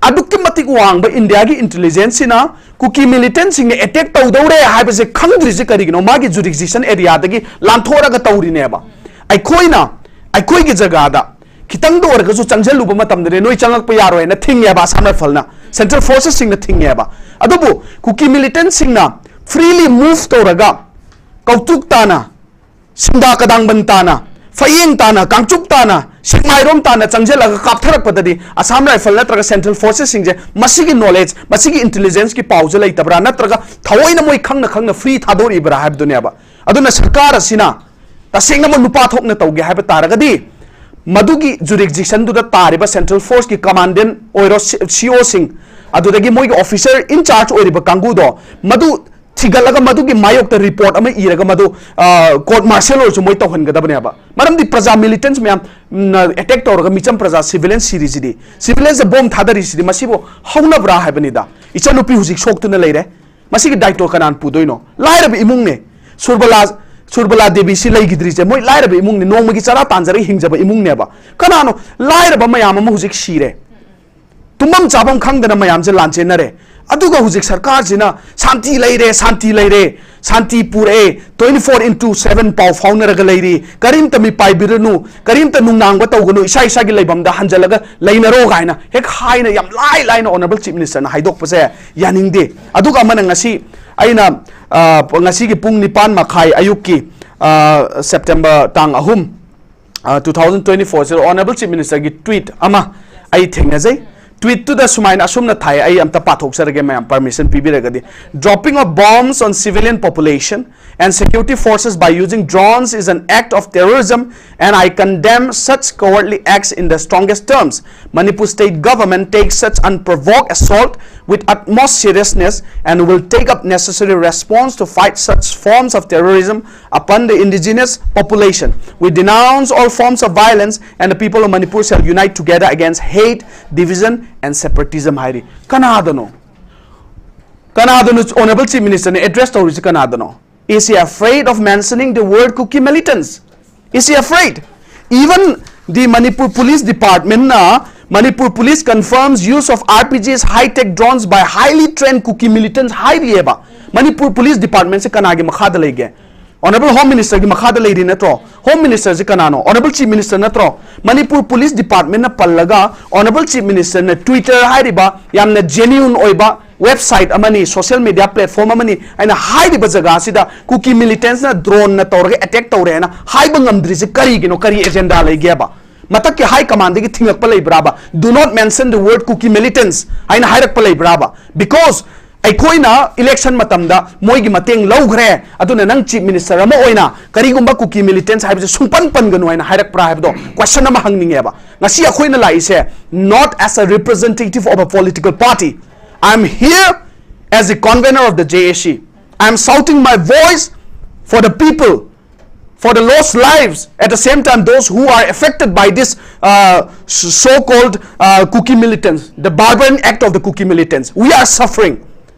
ꯑꯗꯨꯛꯀꯤ ꯃꯇꯤꯛ ꯋꯥꯡꯕ ꯏꯟꯗꯤꯌꯥꯒꯤ ꯏꯟꯇꯦꯂꯤꯖꯦꯟꯁꯁꯤꯅ ꯀꯨꯀꯤ ꯃꯤꯂꯤꯇꯦꯟꯠꯁꯤꯡꯅ ꯑꯦꯇꯦꯛ ꯇꯧꯗꯧꯔꯦ ꯍꯥꯏꯕꯁꯦ ꯈꯪꯗ꯭ꯔꯤꯁꯦ ꯀꯔꯤꯒꯤꯅꯣ? ꯃꯥꯒꯤ ꯖꯨꯔꯤꯁꯗꯤꯛꯁꯟ ꯑꯦꯔꯤꯌꯥꯗꯒꯤ ꯂꯥꯟꯊꯣꯛꯑꯒ ꯇꯧꯔꯤꯅꯦꯕ꯫ ꯑꯩꯈꯣꯏꯅ ꯑꯩꯈꯣꯏꯒꯤ ꯖꯒꯥꯗ ꯈꯤꯇꯪꯗ ꯑꯣꯏꯔꯒꯁꯨ ꯆꯪꯁꯤꯜꯂꯨꯕ ꯃꯇꯝꯗꯅꯦ ꯅꯣꯏ ꯆꯪꯉꯛꯄ ꯌꯥꯔꯣꯏꯅ ꯊꯤꯡꯉꯦꯕ ꯑꯁꯥꯝ ꯔꯥꯏꯐꯜꯅ, ꯁꯦꯟꯇ꯭ꯔꯦꯜ ꯐꯣꯔꯁꯦꯁꯁꯤꯡꯅ ꯊꯤꯡꯉꯦꯕ꯫ ꯑꯗꯨꯕꯨ ꯀꯨꯀꯤ ꯃꯤꯂꯤꯇꯦꯟꯠꯁꯤꯡꯅ ꯐ꯭ꯔꯤꯂꯤ ꯃꯨꯚ ꯇꯧꯔꯒ ꯀꯧꯇ꯭ꯔꯨꯛ ꯇꯥꯅ, ꯁꯤꯡꯗꯥ ꯀꯗꯥꯡꯕꯟ ꯇꯥꯅ, ꯐꯌꯦꯡ ꯇꯥꯅ, ꯀꯥꯡꯆꯨꯞ ꯇꯥꯅ, ꯁꯦꯛꯃꯥꯏꯔꯣꯝ ꯇꯥꯅ ꯆꯪꯁꯤꯜꯂꯒ ꯀꯥꯞꯊꯔꯛꯄꯗꯗꯤ ꯑꯁꯥꯝ ꯔꯥꯏꯐꯜ ꯅꯠꯇ꯭ꯔꯒ ꯁꯦꯟꯇ꯭ꯔꯦꯜ ꯐꯣꯔꯁꯦꯁꯁꯤꯡꯁꯦ ꯃꯁꯤꯒꯤ ꯅꯣꯂꯦꯖ, ꯃꯁꯤꯒꯤ ꯏꯟꯇꯦꯂꯤꯖꯦꯟꯁꯀꯤ ꯄꯥꯎꯁꯦ ꯂꯩꯇꯕ꯭ꯔꯥ? ꯅꯠꯇ꯭ꯔꯒ ꯊꯑꯣꯏꯅ ꯃꯣꯏ ꯈꯪꯅ ꯈꯪꯅ ꯐ꯭ꯔꯤ ꯊꯥꯗꯣꯔꯛꯏꯕ꯭ꯔꯥ ꯍꯥꯏꯕꯗꯨꯅꯦꯕ꯫ ꯑꯗꯨꯅ ꯁꯔꯀꯥꯔ ꯑꯁꯤꯅ ꯇꯁꯦꯡꯅꯃꯛ ꯅꯨꯄꯥ ꯊꯣꯛꯅ ꯇꯧꯒꯦ ꯍꯥꯏꯕ ꯇꯥꯔꯒꯗꯤ ꯃꯗꯨꯒꯤ ꯖꯨꯔꯤꯁꯗꯤꯛꯁꯟꯗꯨꯗ ꯇꯥꯔꯤꯕ ꯁꯦꯟꯇ꯭ꯔꯦꯜ ꯐꯣꯔꯁꯀꯤ ꯀꯃꯥꯟꯗꯦꯟꯠ ꯑꯣꯏꯔꯣ, ꯁꯤ ꯏ ꯑꯣꯁꯤꯡ, ꯑꯗꯨꯗꯒꯤ ꯃꯣꯏꯒꯤ ꯑꯣꯐꯤꯁꯔ ꯏꯟ ꯆꯥꯔꯖ ꯑꯣꯏꯔꯤꯕ ꯀꯥꯡꯕꯨꯗꯣ, ꯃꯗꯨ ꯊꯤꯒꯠꯂꯒ ꯃꯗꯨꯒꯤ ꯃꯥꯌꯣꯛꯇ ꯔꯤꯄꯣꯔꯠ ꯑꯃ ꯏꯔꯒ ꯃꯗꯨ ꯀꯣꯔꯠ ꯃꯥꯔꯁꯤꯌꯦꯜ ꯑꯣꯏꯔꯁꯨ ꯃꯣꯏ ꯇꯧꯍꯟꯒꯗꯕꯅꯦꯕ꯫ ꯃꯔꯝꯗꯤ ꯄ꯭ꯔꯖꯥ, ꯃꯤꯂꯤꯇꯦꯟꯠꯁ ꯃꯌꯥꯝ ꯑꯦꯇꯦꯛ ꯇꯧꯔꯒ ꯃꯤꯆꯝ ꯄ꯭ꯔꯖꯥ, ꯁꯤꯚꯤꯂꯤꯌꯟ ꯁꯤꯔꯤꯁꯤꯗꯤ, ꯁꯤꯚꯤꯂꯤꯌꯟꯁꯇ ꯕꯣꯝ ꯊꯥꯗꯔꯤꯁꯤꯗꯤ ꯃꯁꯤꯕꯨ ꯍꯧꯅꯕ꯭ꯔꯥ ꯍꯥꯏꯕꯅꯤꯗ꯫ ꯏꯆꯟꯅꯨꯄꯤ ꯍꯧꯖꯤꯛ ꯁꯣꯛꯇꯨꯅ ꯂꯩꯔꯦ, ꯃꯁꯤꯒꯤ ꯗꯥꯏꯇꯣ ꯀꯅꯥꯅ ꯄꯨꯗꯣꯏꯅꯣ? ꯂꯥꯏꯔꯕ ꯏꯃꯨꯡꯅꯦ꯫ ꯁꯨꯔꯕꯂꯥ, ꯁꯨꯔꯕꯂꯥ ꯗꯦꯕꯤꯁꯤ ꯂꯩꯈꯤꯗ꯭ꯔꯤꯁꯦ ꯃꯣꯏ ꯂꯥꯏꯔꯕ ꯏꯃꯨꯡꯅꯦ, ꯅꯣꯡꯃꯒꯤ ꯆꯔꯥ ꯇꯥꯟꯖꯔꯒ ꯍꯤꯡꯖꯕ ꯏꯃꯨꯡꯅꯦꯕ꯫ ꯀꯅꯥꯅꯣ? ꯂꯥꯏꯔꯕ ꯃꯌꯥꯝ ꯑꯃ ꯍꯧꯖꯤꯛ ꯁꯤꯔꯦ꯫ ꯇꯨꯝꯐꯝ ꯆꯥꯐꯝ ꯈꯪꯗꯅ ꯃꯌꯥꯝꯁꯦ ꯂꯥꯟ ꯆꯦꯟꯅꯔꯦ꯫ ꯑꯗꯨꯒ ꯍꯧꯖꯤꯛ ꯁꯔꯀꯥꯔꯁꯤꯅ ꯁꯥꯟꯇꯤ ꯂꯩꯔꯦ, ꯁꯥꯟꯇꯤ ꯂꯩꯔꯦ, ꯁꯥꯟꯇꯤ ꯄꯨꯔꯛꯑꯦ, ꯇ꯭ꯋꯦꯟꯇꯤ ꯐꯣꯔ ꯏꯟꯇꯨ ꯁꯚꯦꯟ ꯄꯥꯎ ꯐꯥꯎꯅꯔꯒ ꯂꯩꯔꯤ, ꯀꯔꯤꯝꯇ ꯃꯤꯄꯥꯏꯕꯤꯔꯅꯨ, ꯀꯔꯤꯝꯇ ꯅꯨꯡꯅꯥꯡꯕ ꯇꯧꯒꯅꯨ, ꯏꯁꯥ ꯏꯁꯥꯒꯤ ꯂꯩꯐꯝꯗ ꯍꯟꯖꯜꯂꯒ ꯂꯩꯅꯔꯣ ꯀꯥꯏꯅ ꯍꯦꯛ ꯍꯥꯏꯅ ꯌꯥꯝ ꯂꯥꯏ ꯂꯥꯏꯅ ꯑꯣꯅꯔꯦꯕꯜ ꯆꯤꯐ ꯃꯤꯅꯤꯁꯇꯔꯅ ꯍꯥꯏꯗꯣꯛꯄꯁꯦ ꯌꯥꯅꯤꯡꯗꯦ꯫ ꯑꯗꯨꯒ ꯑꯃꯅ ꯉꯁꯤ ꯑꯩꯅ, ꯑ, ꯉꯁꯤꯒꯤ ꯄꯨꯡ ꯅꯤꯄꯥꯟ ꯃꯈꯥꯏ ꯑꯌꯨꯛꯀꯤ, ꯑ, ꯁꯦꯞꯇꯦꯝꯕꯔ ꯇꯥꯡ ꯑꯍꯨꯝ, ꯑ, ꯇꯨ ꯊꯥꯎꯖꯟ ꯇ꯭ꯋꯦꯟꯇꯤ ꯐꯣꯔꯁꯤꯗ ꯑꯣꯅꯔꯦꯕꯜ ꯆꯤꯐ ꯃꯤꯅꯤꯁꯇꯔꯒꯤ ꯇ꯭ꯋꯤꯠ ꯑꯃ ꯑꯩ ꯊꯦꯡꯅꯖꯩ꯫ ꯇ꯭ꯋꯤꯠꯇꯨꯗ ꯁꯨꯃꯥꯏꯅ ꯑꯁꯨꯝꯅ ꯊꯥꯏ, ꯑꯩ ꯑꯝꯇ ꯄꯥꯊꯣꯛꯆꯔꯒꯦ ꯃꯌꯥꯝ, ꯄꯔꯃꯤꯁꯟ ꯄꯤꯕꯤꯔꯒꯗꯤ꯫ Dropping of bombs on civilian population and security forces by using drones is an act of terrorism, and I condemn such cowardly acts in the strongest terms. Manipur state government takes such unprovoked assault with utmost seriousness and will take up necessary response to fight such forms of terrorism upon the indigenous population. We denounce all forms of violence, and the people of Manipur shall unite together against hate, division, and separatism. ꯍꯥꯏꯔꯤ꯫ ꯀꯅꯥꯗꯅꯣ? ꯀꯅꯥꯗꯅꯣ Honorable Chief Minister ꯅ address ꯇꯧꯔꯤꯁꯤ? ꯀꯅꯥꯗꯅꯣ? Is he afraid of mentioning the word Kuki militants? Is he afraid? Even the Manipur Police Department na, Manipur Police confirms use of R P Gs, high-tech drones by highly trained Kuki militants ꯍꯥꯏꯔꯤꯑꯕ꯫ Manipur Police Department ꯁꯦ ꯀꯅꯥꯒꯤ ꯃꯈꯥꯗ ꯂꯩꯒꯦ? Honorable Home Minister ꯒꯤ ꯃꯈꯥꯗ ꯂꯩꯔꯤ ꯅꯠꯇ꯭ꯔꯣ? Home Minister ꯁꯦ ꯀꯅꯥꯅꯣ? Honorable Chief Minister ꯅꯠꯇ꯭ꯔꯣ? Manipur Police Department ꯅ ꯄꯜꯂꯒ Honorable Chief Minister ꯅ Twitter ꯍꯥꯏꯔꯤꯕ ꯌꯥꯝꯅ genuine ꯑꯣꯏꯕ website ꯑꯃꯅꯤ, social media platform ꯑꯃꯅꯤ, ꯑꯩꯅ ꯍꯥꯏꯔꯤꯕ ꯖꯒꯥ ꯑꯁꯤꯗ Kuki militants ꯅ drone ꯅ ꯇꯧꯔꯒ attack ꯇꯧꯔꯦꯅ ꯍꯥꯏꯕ ꯉꯝꯗ꯭ꯔꯤꯁꯦ ꯀꯔꯤꯒꯤꯅꯣ? ꯀꯔꯤ agenda ꯂꯩꯒꯦꯕ? ꯃꯊꯛꯀꯤ high command ꯗꯒꯤ ꯊꯤꯡꯉꯛꯄ ꯂꯩꯕ꯭ꯔꯥꯕ? "Do not mention the word Kuki militants" ꯍꯥꯏꯅ ꯍꯥꯏꯔꯛꯄ ꯂꯩꯕ꯭ꯔꯥꯕ? Because ꯑꯩꯈꯣꯏꯅ election ꯃꯇꯝꯗ ꯃꯣꯏꯒꯤ ꯃꯇꯦꯡ ꯂꯧꯈ꯭ꯔꯦ, ꯑꯗꯨꯅ ꯅꯪ Chief Minister ꯑꯃ ꯑꯣꯏꯅ ꯀꯔꯤꯒꯨꯝꯕ Kuki militants ꯍꯥꯏꯕꯁꯦ ꯁꯨꯡꯄꯟ ꯄꯟꯒꯅꯨ ꯍꯥꯏꯅ ꯍꯥꯏꯔꯛꯄ꯭ꯔꯥ ꯍꯥꯏꯕꯗꯣ question ꯑꯃ ꯍꯪꯅꯤꯡꯉꯦꯕ꯫ ꯉꯁꯤ ꯑꯩꯈꯣꯏꯅ ꯂꯥꯛꯏꯁꯦ not as a representative of a political party. I am here as a convener of the J A C. I am shouting my voice for the people, for the lost lives. At the same time, those who are affected by this uh, so-called uh, Kuki militants, the barbaric act of the Kuki militants, we are suffering.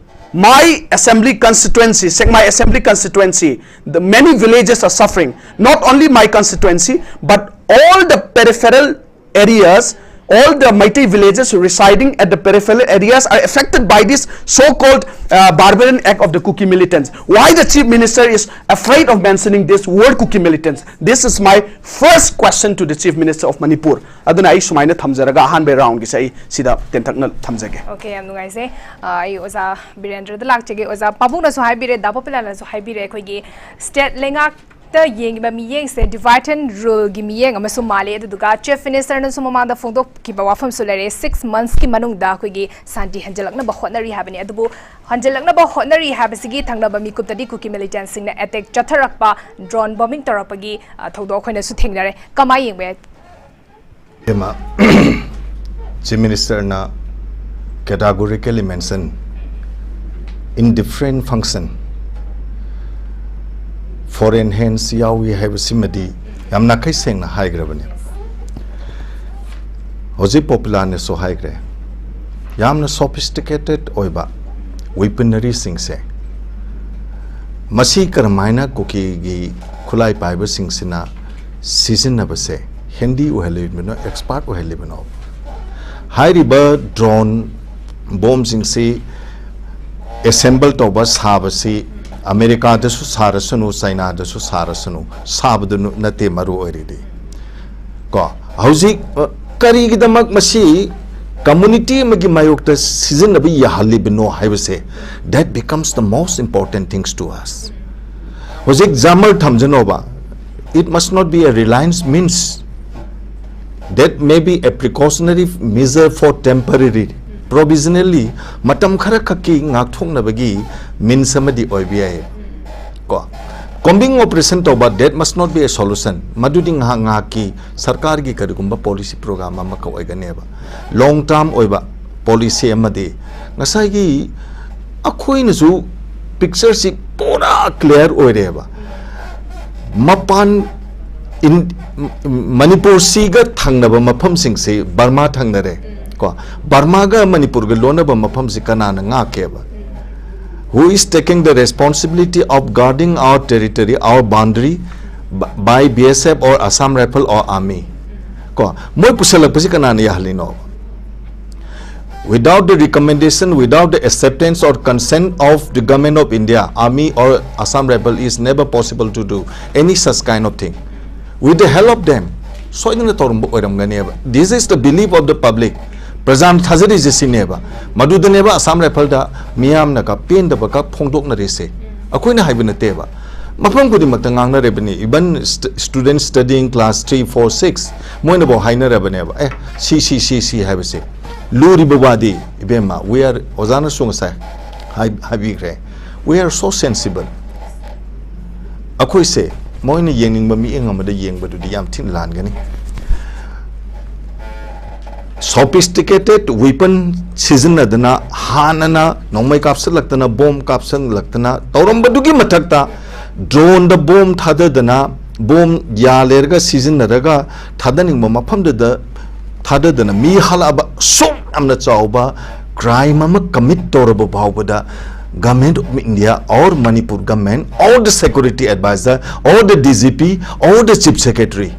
My assembly constituency, Sekmai assembly constituency, the many villages are suffering. Not only my constituency, but all the peripheral areas, all the Meitei villages residing at the peripheral areas are affected by this so-called uh, barbarian act of the Kuki militants. Why the Chief Minister is afraid of mentioning this word Kuki militants? This is my first question to the Chief Minister of Manipur. ꯑꯗꯨꯅ ꯑꯩ ꯁꯨꯃꯥꯏꯅ ꯊꯝꯖꯔꯒ ꯑꯍꯥꯟꯕ round ꯒꯤꯁꯦ ꯑꯩ ꯁꯤꯗ ꯇꯦꯟꯇꯛꯅ ꯊꯝꯖꯒꯦ꯫ Okay, ꯌꯥꯝ ꯅꯨꯡꯉꯥꯏꯖꯩ꯫ ꯑ, ꯑꯩ ꯑꯣꯖꯥ ꯕꯤꯔꯦꯟꯗ꯭ꯔꯗ ꯂꯥꯛꯆꯒꯦ꯫ ꯑꯣꯖꯥ ꯄꯥꯕꯨꯡꯅꯁꯨ ꯍꯥꯏꯕꯤꯔꯦ, ꯗꯥ ꯄꯣꯄꯤꯂꯥꯅꯁꯨ ꯍꯥꯏꯕꯤꯔꯦ, ꯑꯩꯈꯣꯏꯒꯤ state ꯂꯩꯉꯥꯛ ꯇ ꯌꯦꯡꯉꯤꯕ ꯃꯤꯠꯌꯦꯡꯁꯦ divide and rule ꯒꯤ ꯃꯤꯠꯌꯦꯡ ꯑꯃꯁꯨ ꯃꯥꯜꯂꯦ꯫ ꯑꯗꯨꯗꯨꯒ Chief Minister ꯅꯁꯨ ꯃꯃꯥꯡꯗ ꯐꯣꯡꯗꯣꯛꯈꯤꯕ ꯋꯥꯐꯝꯁꯨ ꯂꯩꯔꯦ, six months ꯀꯤ ꯃꯅꯨꯡꯗ ꯑꯩꯈꯣꯏꯒꯤ ꯁꯥꯟꯇꯤ ꯍꯟꯖꯤꯜꯂꯛꯅꯕ ꯍꯣꯠꯅꯔꯤ ꯍꯥꯏꯕꯅꯤ꯫ ꯑꯗꯨꯕꯨ ꯍꯟꯖꯤꯜꯂꯛꯅꯕ ꯍꯣꯠꯅꯔꯤ ꯍꯥꯏꯕꯁꯤꯒꯤ ꯊꯪꯅꯕ ꯃꯤꯀꯨꯞꯇꯗꯤ Kuki militants ꯁꯤꯡꯅ attack ꯆꯠꯊꯔꯛꯄ, drone bombing ꯇꯧꯔꯛꯄꯒꯤ, ꯑ, ꯊꯧꯗꯣꯛ ꯑꯩꯈꯣꯏꯅꯁꯨ ꯊꯦꯡꯅꯔꯦ꯫ ꯀꯃꯥꯏ ꯌꯦꯡꯕ ꯌꯥꯏ? ꯏꯃꯥ, Chief Minister ꯅ categorically mention in different function, foreign hands ꯌꯥꯎꯏ ꯍꯥꯏꯕꯁꯤꯃꯗꯤ ꯌꯥꯝ ꯅꯥꯈꯩ ꯁꯦꯡꯅ ꯍꯥꯏꯈ꯭ꯔꯕꯅꯤ꯫ ꯍꯧꯖꯤꯛ ꯄꯣꯄꯨꯂꯥꯔꯅꯁꯨ ꯍꯥꯏꯈ꯭ꯔꯦ, ꯌꯥꯝꯅ ꯁꯣꯐꯤꯁꯇꯤꯀꯦꯇꯦꯠ ꯑꯣꯏꯕ ꯋꯤꯄꯅꯔꯤꯁꯤꯡꯁꯦ ꯃꯁꯤ ꯀꯔꯝꯍꯥꯏꯅ ꯀꯨꯀꯤꯒꯤ ꯈꯨꯠꯂꯥꯏ ꯄꯥꯏꯕꯁꯤꯡꯁꯤꯅ ꯁꯤꯖꯤꯟꯅꯕꯁꯦ ꯍꯦꯟꯗꯤ ꯑꯣꯏꯍꯜꯂꯤꯕꯅꯣ, ꯑꯦꯛꯁꯄꯥꯔꯠ ꯑꯣꯏꯍꯜꯂꯤꯕꯅꯣ? ꯍꯥꯏꯔꯤꯕ ꯗ꯭ꯔꯣꯟ ꯕꯣꯝꯁꯤꯡꯁꯤ ꯑꯦꯁꯦꯝꯕꯜ ꯇꯧꯕ, ꯁꯥꯕꯁꯤ ꯑꯃꯦꯔꯤꯀꯥꯗꯁꯨ ꯁꯥꯔꯁꯅꯨ, ꯆꯥꯏꯅꯥꯗꯁꯨ ꯁꯥꯔꯁꯅꯨ, ꯁꯥꯕꯗꯨ ꯅꯠꯇꯦ ꯃꯔꯨ ꯑꯣꯏꯔꯤꯗꯤ꯫ ꯀꯣ, ꯍꯧꯖꯤꯛ, ꯑ, ꯀꯔꯤꯒꯤꯗꯃꯛ ꯃꯁꯤ ꯀꯝꯃꯨꯅꯤꯇꯤ ꯑꯃꯒꯤ ꯃꯥꯌꯣꯛꯇ ꯁꯤꯖꯤꯟꯅꯕ ꯌꯥꯍꯜꯂꯤꯕꯅꯣ ꯍꯥꯏꯕꯁꯦ, that becomes the most important things to us. ꯍꯧꯖꯤꯛ ꯖꯥꯃꯔ ꯊꯝꯖꯅꯣꯕ, it must not be a reliance means, that may be a precautionary measure for temporary, provisionally, ꯃꯇꯝ ꯈꯔ ꯈꯛꯀꯤ ꯉꯥꯛꯊꯣꯛꯅꯕꯒꯤ ꯃꯤꯟꯁ ꯑꯃꯗꯤ ꯑꯣꯏꯕ ꯌꯥꯏ꯫ ꯀꯣ, ꯀꯣꯝꯕꯤꯡ ꯑꯣꯄꯔꯦꯁꯟ ꯇꯧꯕ, that must not be a solution, ꯃꯗꯨꯗꯤ ꯉꯥꯏꯍꯥꯛ ꯉꯥꯏꯍꯥꯛꯀꯤ ꯁꯔꯀꯥꯔꯒꯤ ꯀꯔꯤꯒꯨꯝꯕ ꯄꯣꯂꯤꯁꯤ ꯄ꯭ꯔꯣꯒ꯭ꯔꯥꯝ ꯑꯃꯈꯛ ꯑꯣꯏꯒꯅꯦꯕ꯫ ꯂꯣꯡ ꯇꯥꯔꯝ ꯑꯣꯏꯕ ꯄꯣꯂꯤꯁꯤ ꯑꯃꯗꯤ ꯉꯁꯥꯏꯒꯤ ꯑꯩꯈꯣꯏꯅꯁꯨ ꯄꯤꯛꯆꯔꯁꯤ ꯄꯨꯔꯥ ꯀ꯭ꯂꯤꯌꯥꯔ ꯑꯣꯏꯔꯦꯕ꯫ ꯃꯄꯥꯟ ꯏꯟ-, ꯃꯅꯤꯄꯨꯔꯁꯤꯒ ꯊꯪꯅꯕ ꯃꯐꯝꯁꯤꯡꯁꯤ ꯕꯔꯃꯥ ꯊꯪꯅꯔꯦ꯫ ꯀꯣ, ꯕꯔꯃꯥꯒ ꯃꯅꯤꯄꯨꯔꯒ ꯂꯣꯟꯅꯕ ꯃꯐꯝꯁꯤ ꯀꯅꯥꯅ ꯉꯥꯛꯀꯦꯕ? Who is taking the responsibility of guarding our territory, our boundary, b-, by B S F or Assam Rifle or army? ꯀꯣ, ꯃꯣꯏ ꯄꯨꯁꯜꯂꯛꯄꯁꯤ ꯀꯅꯥꯅ ꯌꯥꯍꯜꯂꯤꯅꯣ? Without the recommendation, without the acceptance or consent of the Government of India, Army or Assam Rifle is never possible to do any such kind of thing. With the help of them, ꯁꯣꯏꯗꯅ ꯇꯧꯔꯝꯕ ꯑꯣꯏꯔꯝꯒꯅꯦꯕ꯫ This is the belief of the public. ꯄ꯭ꯔꯖꯥꯅ ꯊꯥꯖꯔꯤꯁꯦ ꯁꯤꯅꯦꯕ꯫ ꯃꯗꯨꯗꯅꯦꯕ ꯑꯁꯥꯝ ꯔꯥꯏꯐꯜꯗ ꯃꯤꯌꯥꯝꯅꯒ ꯄꯦꯟꯗꯕꯒ ꯐꯣꯡꯗꯣꯛꯅꯔꯤꯁꯦ꯫ ꯑꯩꯈꯣꯏꯅ ꯍꯥꯏꯕ ꯅꯠꯇꯦꯕ꯫ ꯃꯐꯝ ꯈꯨꯗꯤꯡꯃꯛꯇ ꯉꯥꯡꯅꯔꯤꯕꯅꯤ꯫ Even st-, students studying class three, four, six, ꯃꯣꯏꯅꯐꯥꯎ ꯍꯥꯏꯅꯔꯕꯅꯦꯕ꯫ ꯑꯦ, ꯁꯤ, ꯁꯤ, ꯁꯤ, ꯁꯤ ꯍꯥꯏꯕꯁꯦ꯫ ꯂꯨꯔꯤꯕ ꯋꯥꯗꯤ, ꯏꯕꯦꯝꯃ, we are, ꯑꯣꯖꯥꯅꯁꯨ ꯉꯁꯥꯏ ꯍꯥꯏ-, ꯍꯥꯏꯕꯤꯈ꯭ꯔꯦ꯫ We are so sensible. ꯑꯩꯈꯣꯏꯁꯦ ꯃꯣꯏꯅ ꯌꯦꯡꯅꯤꯡꯕ ꯃꯤꯠꯌꯦꯡ ꯑꯃꯗ ꯌꯦꯡꯕꯗꯨꯗꯤ ꯌꯥꯝ ꯊꯤꯅ ꯂꯥꯟꯒꯅꯤ꯫ Sophisticated weapon ꯁꯤꯖꯤꯟꯅꯗꯅ, ꯍꯥꯟꯅꯅ ꯅꯣꯡꯃꯩ ꯀꯥꯞꯁꯤꯜꯂꯛꯇꯅ, ꯕꯣꯝ ꯀꯥꯞꯁꯤꯜꯂꯛꯇꯅ ꯇꯧꯔꯝꯕꯗꯨꯒꯤ ꯃꯊꯛꯇ, drone ꯗ ꯕꯣꯝ ꯊꯥꯗꯗꯅ, ꯕꯣꯝ ꯌꯥ ꯂꯩꯔꯒ ꯁꯤꯖꯤꯟꯅꯔꯒ ꯊꯥꯗꯅꯤꯡꯕ ꯃꯐꯝꯗꯨꯗ ꯊꯥꯗꯗꯅ ꯃꯤ ꯍꯥꯠꯂꯛꯑꯕ, ꯁꯨꯛ ꯌꯥꯝꯅ ꯆꯥꯎꯕ crime ꯑꯃ commit ꯇꯧꯔꯕ ꯐꯥꯎꯕꯗ, Government of India or Manipur government or the security advisor or the D G P or the chief secretary,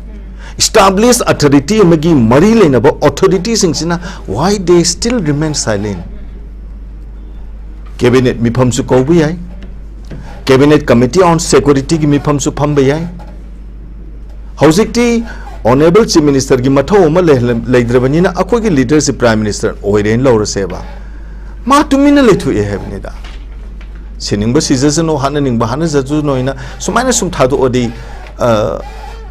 established authority ꯑꯃꯒꯤ ꯃꯔꯤ ꯂꯩꯅꯕ authority ꯁꯤꯡꯁꯤꯅ why they still remain silent? Cabinet ꯃꯤꯐꯝꯁꯨ ꯀꯧꯕ ꯌꯥꯏ, Cabinet Committee on Security ꯒꯤ ꯃꯤꯐꯝꯁꯨ ꯐꯝꯕ ꯌꯥꯏ꯫ ꯍꯧꯖꯤꯛꯇꯤ Honourable Chief Minister ꯒꯤ ꯃꯊꯧ ꯑꯃ ꯂꯩꯍꯜ-, ꯂꯩꯇ꯭ꯔꯕꯅꯤꯅ, ꯑꯩꯈꯣꯏꯒꯤ leader ꯁꯤ Prime Minister ꯑꯣꯏꯔꯦꯅ ꯂꯧꯔꯁꯦꯕ, ꯃꯥ ꯇꯨꯃꯤꯟꯅ ꯂꯩꯊꯣꯛꯑꯦ ꯍꯥꯏꯕꯅꯤꯗ꯫ ꯁꯤꯅꯤꯡꯕ ꯁꯤꯖꯁꯅꯨ, ꯍꯥꯠꯅꯅꯤꯡꯕ ꯍꯥꯠꯅꯖꯁꯅꯨ ꯍꯥꯏꯅ ꯁꯨꯃꯥꯏꯅ ꯁꯨꯝ ꯊꯥꯗꯣꯛꯑꯗꯤ, ꯑ,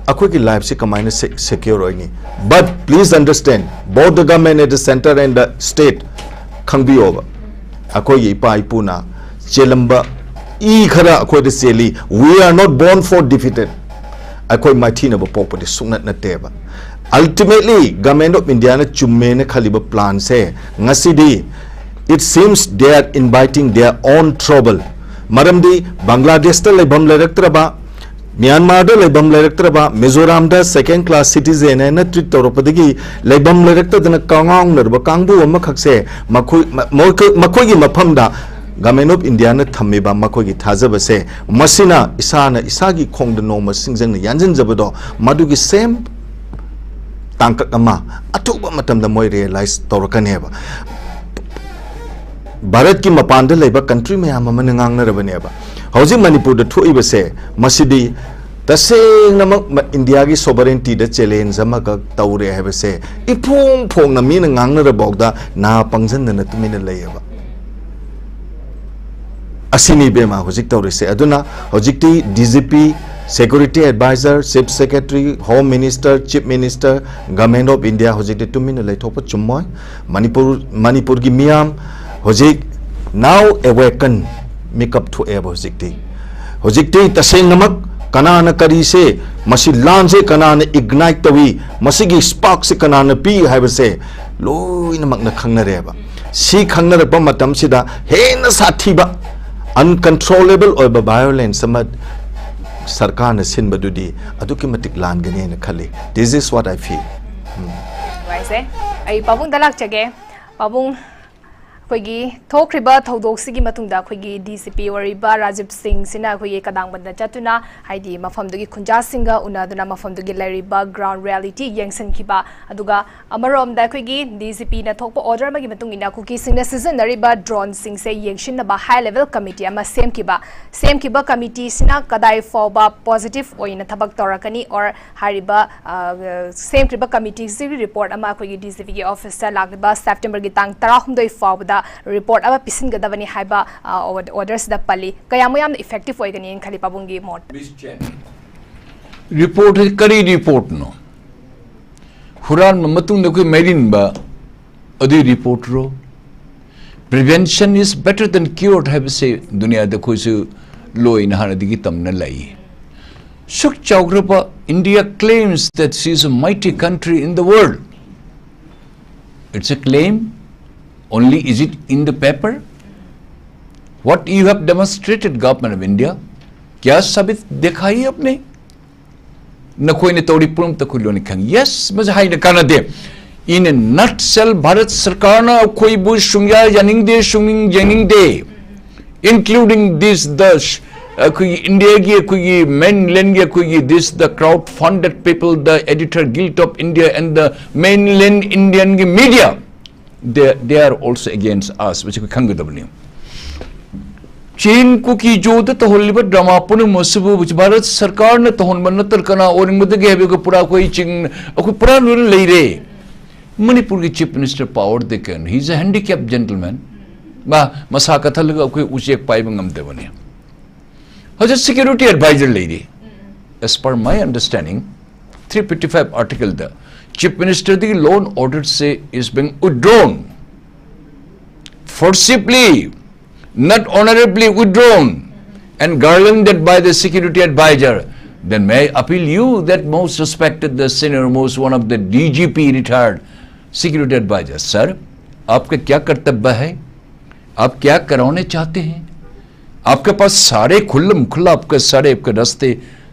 ꯑꯩꯈꯣꯏꯒꯤ life ꯁꯤ ꯀꯃꯥꯏꯅ se-, secure ꯑꯣꯏꯅꯤ? But please understand, both the government at the centre and the state, ꯈꯪꯕꯤꯌꯣꯕ, ꯑꯩꯈꯣꯏꯒꯤ ꯏꯄꯥ ꯏꯄꯨꯅ ꯆꯦꯜꯂꯝꯕ ꯏ ꯈꯔ ꯑꯩꯈꯣꯏꯗ ꯆꯦꯜꯂꯤ꯫ We are not born for defeated. ꯑꯩꯈꯣꯏ ꯃꯥꯏꯊꯤꯅꯕ ꯄꯣꯛꯄꯗꯤ ꯁꯨꯡꯅꯠ ꯅꯠꯇꯦꯕ꯫ Ultimately, Government of India ꯅ ꯆꯨꯝꯃꯦꯅ ꯈꯜꯂꯤꯕ plan ꯁꯦ ꯉꯁꯤꯗꯤ, it seems they are inviting their own trouble. ꯃꯔꯝꯗꯤ ꯕꯪꯒ꯭ꯂꯥꯗꯦꯁꯇ ꯂꯩꯐꯝ ꯂꯩꯔꯛꯇ꯭ꯔꯕ, ꯃ꯭ꯌꯥꯟꯃꯥꯔꯗ ꯂꯩꯐꯝ ꯂꯩꯔꯛꯇ꯭ꯔꯕ, ꯃꯤꯖꯣꯔꯥꯝꯗ second class citizen ꯍꯥꯏꯅ treat ꯇꯧꯔꯛꯄꯗꯒꯤ ꯂꯩꯐꯝ ꯂꯩꯔꯛꯇꯗꯅ ꯀꯉꯥꯎꯅꯔꯕ ꯀꯥꯡꯕꯨ ꯑꯃꯈꯛꯁꯦ ꯃꯈꯣꯏ, ꯃ-, ꯃꯈꯣꯏ-, ꯃꯈꯣꯏꯒꯤ ꯃꯐꯝꯗ Government of India ꯅ ꯊꯝꯃꯤꯕ ꯃꯈꯣꯏꯒꯤ ꯊꯥꯖꯕꯁꯦ, ꯃꯁꯤꯅ ꯏꯁꯥꯅ ꯏꯁꯥꯒꯤ ꯈꯣꯡꯗ ꯅꯣꯡꯃ ꯁꯤꯡꯖꯪꯅ ꯌꯥꯟꯁꯤꯟꯖꯕꯗꯣ, ꯃꯗꯨꯒꯤ same ꯇꯥꯡꯀꯛ ꯑꯃ ꯑꯊꯨꯕ ꯃꯇꯝꯗ ꯃꯣꯏ realize ꯇꯧꯔꯛꯀꯅꯦꯕ꯫ ꯚꯥꯔꯠꯀꯤ ꯃꯄꯥꯟꯗ ꯂꯩꯕ country ꯃꯌꯥꯝ ꯑꯃꯅ ꯉꯥꯡꯅꯔꯕꯅꯦꯕ꯫ ꯍꯧꯖꯤꯛ ꯃꯅꯤꯄꯨꯔꯗ ꯊꯣꯛꯏꯕꯁꯦ, ꯃꯁꯤꯗꯤ ꯇꯁꯦꯡꯅꯃꯛ ꯃ-, ꯏꯟꯗꯤꯌꯥꯒꯤ sovereignty ꯗ challenge ꯑꯃꯈꯛ ꯇꯧꯔꯦ ꯍꯥꯏꯕꯁꯦ ꯏꯐꯣꯡ ꯐꯣꯡꯅ ꯃꯤꯅ ꯉꯥꯡꯅꯔꯐꯥꯎꯗ ꯅꯥ ꯄꯪꯖꯟꯗꯅ ꯇꯨꯃꯤꯟꯅ ꯂꯩꯌꯦꯕ꯫ ꯑꯁꯤꯅꯤ ꯏꯕꯦꯝꯃ ꯍꯧꯖꯤꯛ ꯇꯧꯔꯤꯁꯦ꯫ ꯑꯗꯨꯅ ꯍꯧꯖꯤꯛꯇꯤ D G P, security advisor, chief secretary, home minister, chief minister, Government of India ꯍꯧꯖꯤꯛꯇꯤ ꯇꯨꯃꯤꯟꯅ ꯂꯩꯊꯣꯛꯄ ꯆꯨꯝꯃꯣꯏ꯫ ꯃꯅꯤꯄꯨꯔ, ꯃꯅꯤꯄꯨꯔꯒꯤ ꯃꯤꯌꯥꯝ ꯍꯧꯖꯤꯛ now awaken, ꯃꯤꯀꯞ ꯊꯣꯛꯑꯦꯕ ꯍꯧꯖꯤꯛꯇꯤ꯫ ꯍꯧꯖꯤꯛꯇꯤ ꯇꯁꯦꯡꯅꯃꯛ ꯀꯅꯥꯅ ꯀꯔꯤꯁꯦ, ꯃꯁꯤ ꯂꯥꯟꯁꯦ ꯀꯅꯥꯅ ꯏꯒꯅꯥꯏꯠ ꯇꯧꯏ, ꯃꯁꯤꯒꯤ ꯁ꯭ꯄꯥꯔꯛꯁꯦ ꯀꯅꯥꯅ ꯄꯤ ꯍꯥꯏꯕꯁꯦ ꯂꯣꯏꯅꯃꯛꯅ ꯈꯪꯅꯔꯦꯕ꯫ ꯁꯤ ꯈꯪꯅꯔꯛꯄ ꯃꯇꯝꯁꯤꯗ ꯍꯦꯟꯅ ꯁꯥꯊꯤꯕ, ꯑꯟꯀꯟꯇ꯭ꯔꯣꯂꯦꯕꯜ ꯑꯣꯏꯕ ꯚꯥꯏꯑꯣꯂꯦꯟꯁ ꯑꯃ ꯁꯔꯀꯥꯔꯅ ꯁꯤꯟꯕꯗꯨꯗꯤ ꯑꯗꯨꯛꯀꯤ ꯃꯇꯤꯛ ꯂꯥꯟꯒꯅꯤ ꯍꯥꯏꯅ ꯈꯜꯂꯤ꯫ This is what I feel. ꯅꯨꯡꯉꯥꯏꯖꯩ꯫ ꯑꯩ ꯄꯥꯕꯨꯡꯗ ꯂꯥꯛꯆꯒꯦ꯫ ꯄꯥꯕꯨꯡ, ꯑꯩꯈꯣꯏꯒꯤ ꯊꯣꯛꯈ꯭ꯔꯤꯕ ꯊꯧꯗꯣꯛꯁꯤꯒꯤ ꯃꯇꯨꯡꯗ ꯑꯩꯈꯣꯏꯒꯤ ꯗꯤ ꯁꯤ ꯄꯤ ꯑꯣꯏꯔꯤꯕ ꯔꯥꯖꯤꯕ ꯁꯤꯡꯁꯤꯅ ꯑꯩꯈꯣꯏꯒꯤ ꯀꯗꯥꯡꯕꯟꯗ ꯆꯠꯇꯨꯅ, ꯍꯥꯏꯗꯤ ꯃꯐꯝꯗꯨꯒꯤ ꯈꯨꯟꯖꯥꯁꯤꯡꯒ ꯎꯅꯗꯨꯅ ꯃꯐꯝꯗꯨꯒꯤ ꯂꯩꯔꯤꯕ ꯒ꯭ꯔꯥꯎꯟ ꯔꯤꯌꯦꯂꯤꯇꯤ ꯌꯦꯡꯁꯤꯟꯈꯤꯕ, ꯑꯗꯨꯒ ꯑꯃꯔꯣꯝꯗ ꯑꯩꯈꯣꯏꯒꯤ ꯗꯤ ꯁꯤ ꯄꯤꯅ ꯊꯣꯛꯄ ꯑꯣꯔꯗꯔ ꯑꯃꯒꯤ ꯃꯇꯨꯡ ꯏꯟꯅ ꯀꯨꯀꯤꯁꯤꯡꯅ ꯁꯤꯖꯤꯟꯅꯔꯤꯕ ꯗ꯭ꯔꯣꯟꯁꯤꯡꯁꯦ ꯌꯦꯡꯁꯤꯟꯅꯕ ꯍꯥꯏ ꯂꯦꯚꯦꯜ ꯀꯃꯤꯇꯤ ꯑꯃ ꯁꯦꯝꯈꯤꯕ꯫ ꯁꯦꯝꯈꯤꯕ ꯀꯃꯤꯇꯤꯁꯤꯅ ꯀꯗꯥꯏ ꯐꯥꯎꯕ ꯄꯣꯖꯤꯇꯤꯚ ꯑꯣꯏꯅ ꯊꯕꯛ ꯇꯧꯔꯛꯀꯅꯤ, ꯑꯣꯔ ꯍꯥꯏꯔꯤꯕ, ꯑ, ꯁꯦꯝꯈ꯭ꯔꯤꯕ ꯀꯃꯤꯇꯤꯁꯤꯒꯤ ꯔꯤꯄꯣꯔꯠ ꯑꯃ ꯑꯩꯈꯣꯏꯒꯤ ꯗꯤ ꯁꯤ ꯄꯤꯒꯤ ꯑꯣꯐꯤꯁꯇ ꯂꯥꯛꯂꯤꯕ ꯁꯦꯞꯇꯦꯝꯕꯔꯒꯤ ꯇꯥꯡ ꯇꯔꯥꯍꯨꯝꯗꯣꯏ ꯐꯥꯎꯕꯗ ꯔꯤꯄꯣꯔꯠ ꯑꯃ ꯄꯤꯁꯤꯟꯒꯗꯕꯅꯤ ꯍꯥꯏꯕ, ꯑ, ꯑꯣ-, ꯑꯣꯔꯗꯔꯁꯤꯗ ꯄꯜꯂꯤ꯫ ꯀꯌꯥꯃꯨꯛ ꯌꯥꯝꯅ ꯏꯐꯦꯛꯇꯤꯚ ꯑꯣꯏꯒꯅꯤꯅ ꯈꯜꯂꯤ ꯄꯥꯕꯨꯡꯒꯤ ꯃꯣꯠ? ꯔꯤꯄꯣꯔꯠ ꯀꯔꯤ ꯔꯤꯄꯣꯔꯠꯅꯣ? ꯍꯨꯔꯥꯟꯕ ꯃꯇꯨꯡꯗ ꯑꯩꯈꯣꯏ ꯃꯩꯔꯤꯟꯕ ꯑꯗꯨꯒꯤ ꯔꯤꯄꯣꯔꯠꯔꯣ? Prevention is better than cure ꯍꯥꯏꯕꯁꯦ ꯗꯨꯅꯤꯌꯥꯗ ꯑꯩꯈꯣꯏꯁꯨ ꯂꯣꯏꯅ ꯍꯥꯟꯅꯗꯒꯤ ꯇꯝꯅ ꯂꯥꯛꯏ꯫ ꯁꯨꯛ ꯆꯥꯎꯈ꯭ꯔꯕ India claims that she is a mighty country in the world. It's a claim. Only is it in the paper? What you have demonstrated, Government of India? क्या साबित दिखाई आपने? ꯅꯈꯣꯏꯅ ꯇꯧꯔꯤ ꯄꯨꯝꯅꯃꯛꯇ ꯑꯩꯈꯣꯏ ꯂꯣꯏꯅ ꯈꯪꯉꯤ꯫ Yes, ꯃꯁꯤ ꯍꯥꯏꯅ ꯀꯥꯟꯅꯗꯦ꯫ In a nutshell, ꯚꯥꯔꯠ ꯁꯔꯀꯥꯔꯅ ꯑꯩꯈꯣꯏꯕꯨ ꯁꯨꯡꯌꯥ ꯌꯥꯅꯤꯡꯗꯦ, ꯁꯨꯡꯌꯦꯡ ꯌꯦꯡꯅꯤꯡꯗꯦ, including this, the ꯑꯩꯈꯣꯏꯒꯤ ꯏꯟꯗꯤꯌꯥꯒꯤ, ꯑꯩꯈꯣꯏꯒꯤ ꯃꯦꯟꯂꯦꯟꯒꯤ, ꯑꯩꯈꯣꯏꯒꯤ this, the crowd funded people, the Editor Guild of India and the mainland Indianꯒꯤ media, they, they are also against us, ꯃꯁꯤ ꯑꯩꯈꯣꯏ ꯈꯪꯒꯗꯕꯅꯤ꯫ ꯆꯤꯟ ꯀꯨꯀꯤ ꯖꯣꯗ ꯇꯧꯍꯜꯂꯤꯕ ꯗ꯭ꯔꯃꯥ ꯄꯨꯝꯅꯃꯛ ꯑꯁꯤꯕꯨ ꯚꯥꯔꯠ ꯁꯔꯀꯥꯔꯅ ꯇꯧꯍꯟꯕ ꯅꯠꯇ꯭ꯔꯒ ꯀꯅꯥ ꯑꯣꯏꯔꯝꯒꯗꯒꯦ ꯍꯥꯏꯕꯒ ꯄꯨꯔꯥ ꯑꯩꯈꯣꯏ ꯆꯤꯡ, ꯑꯩꯈꯣꯏ ꯄꯨꯔꯥ ꯂꯣꯏꯅ ꯂꯩꯔꯦ꯫ ꯃꯅꯤꯄꯨꯔꯒꯤ Chief Minister power they can, he is a handicapped gentleman. ꯃꯥ ꯃꯁꯥ ꯀꯠꯊꯠꯂꯒ ꯑꯩꯈꯣꯏ ꯎꯆꯦꯛ ꯄꯥꯏꯕ ꯉꯝꯗꯕꯅꯤ꯫ ꯍꯧꯖꯤꯛ security advisor ꯂꯩꯔꯤ꯫ As per my understanding, three fifty-five articleꯗ Chief Ministerꯗꯒꯤ law and orderꯁꯦ is being withdrawn. Forcibly, not honorably withdrawn. and garlanded by the security advisor, then may I appeal you that most respected, the senior most one of the D G P retired security advisor, sir, आपका क्या कर्तव्य है? आप क्या कराने चाहते हैं? आपके पास सारे खुल्लम खुल्ला, आपके सारे, आपके रास्ते,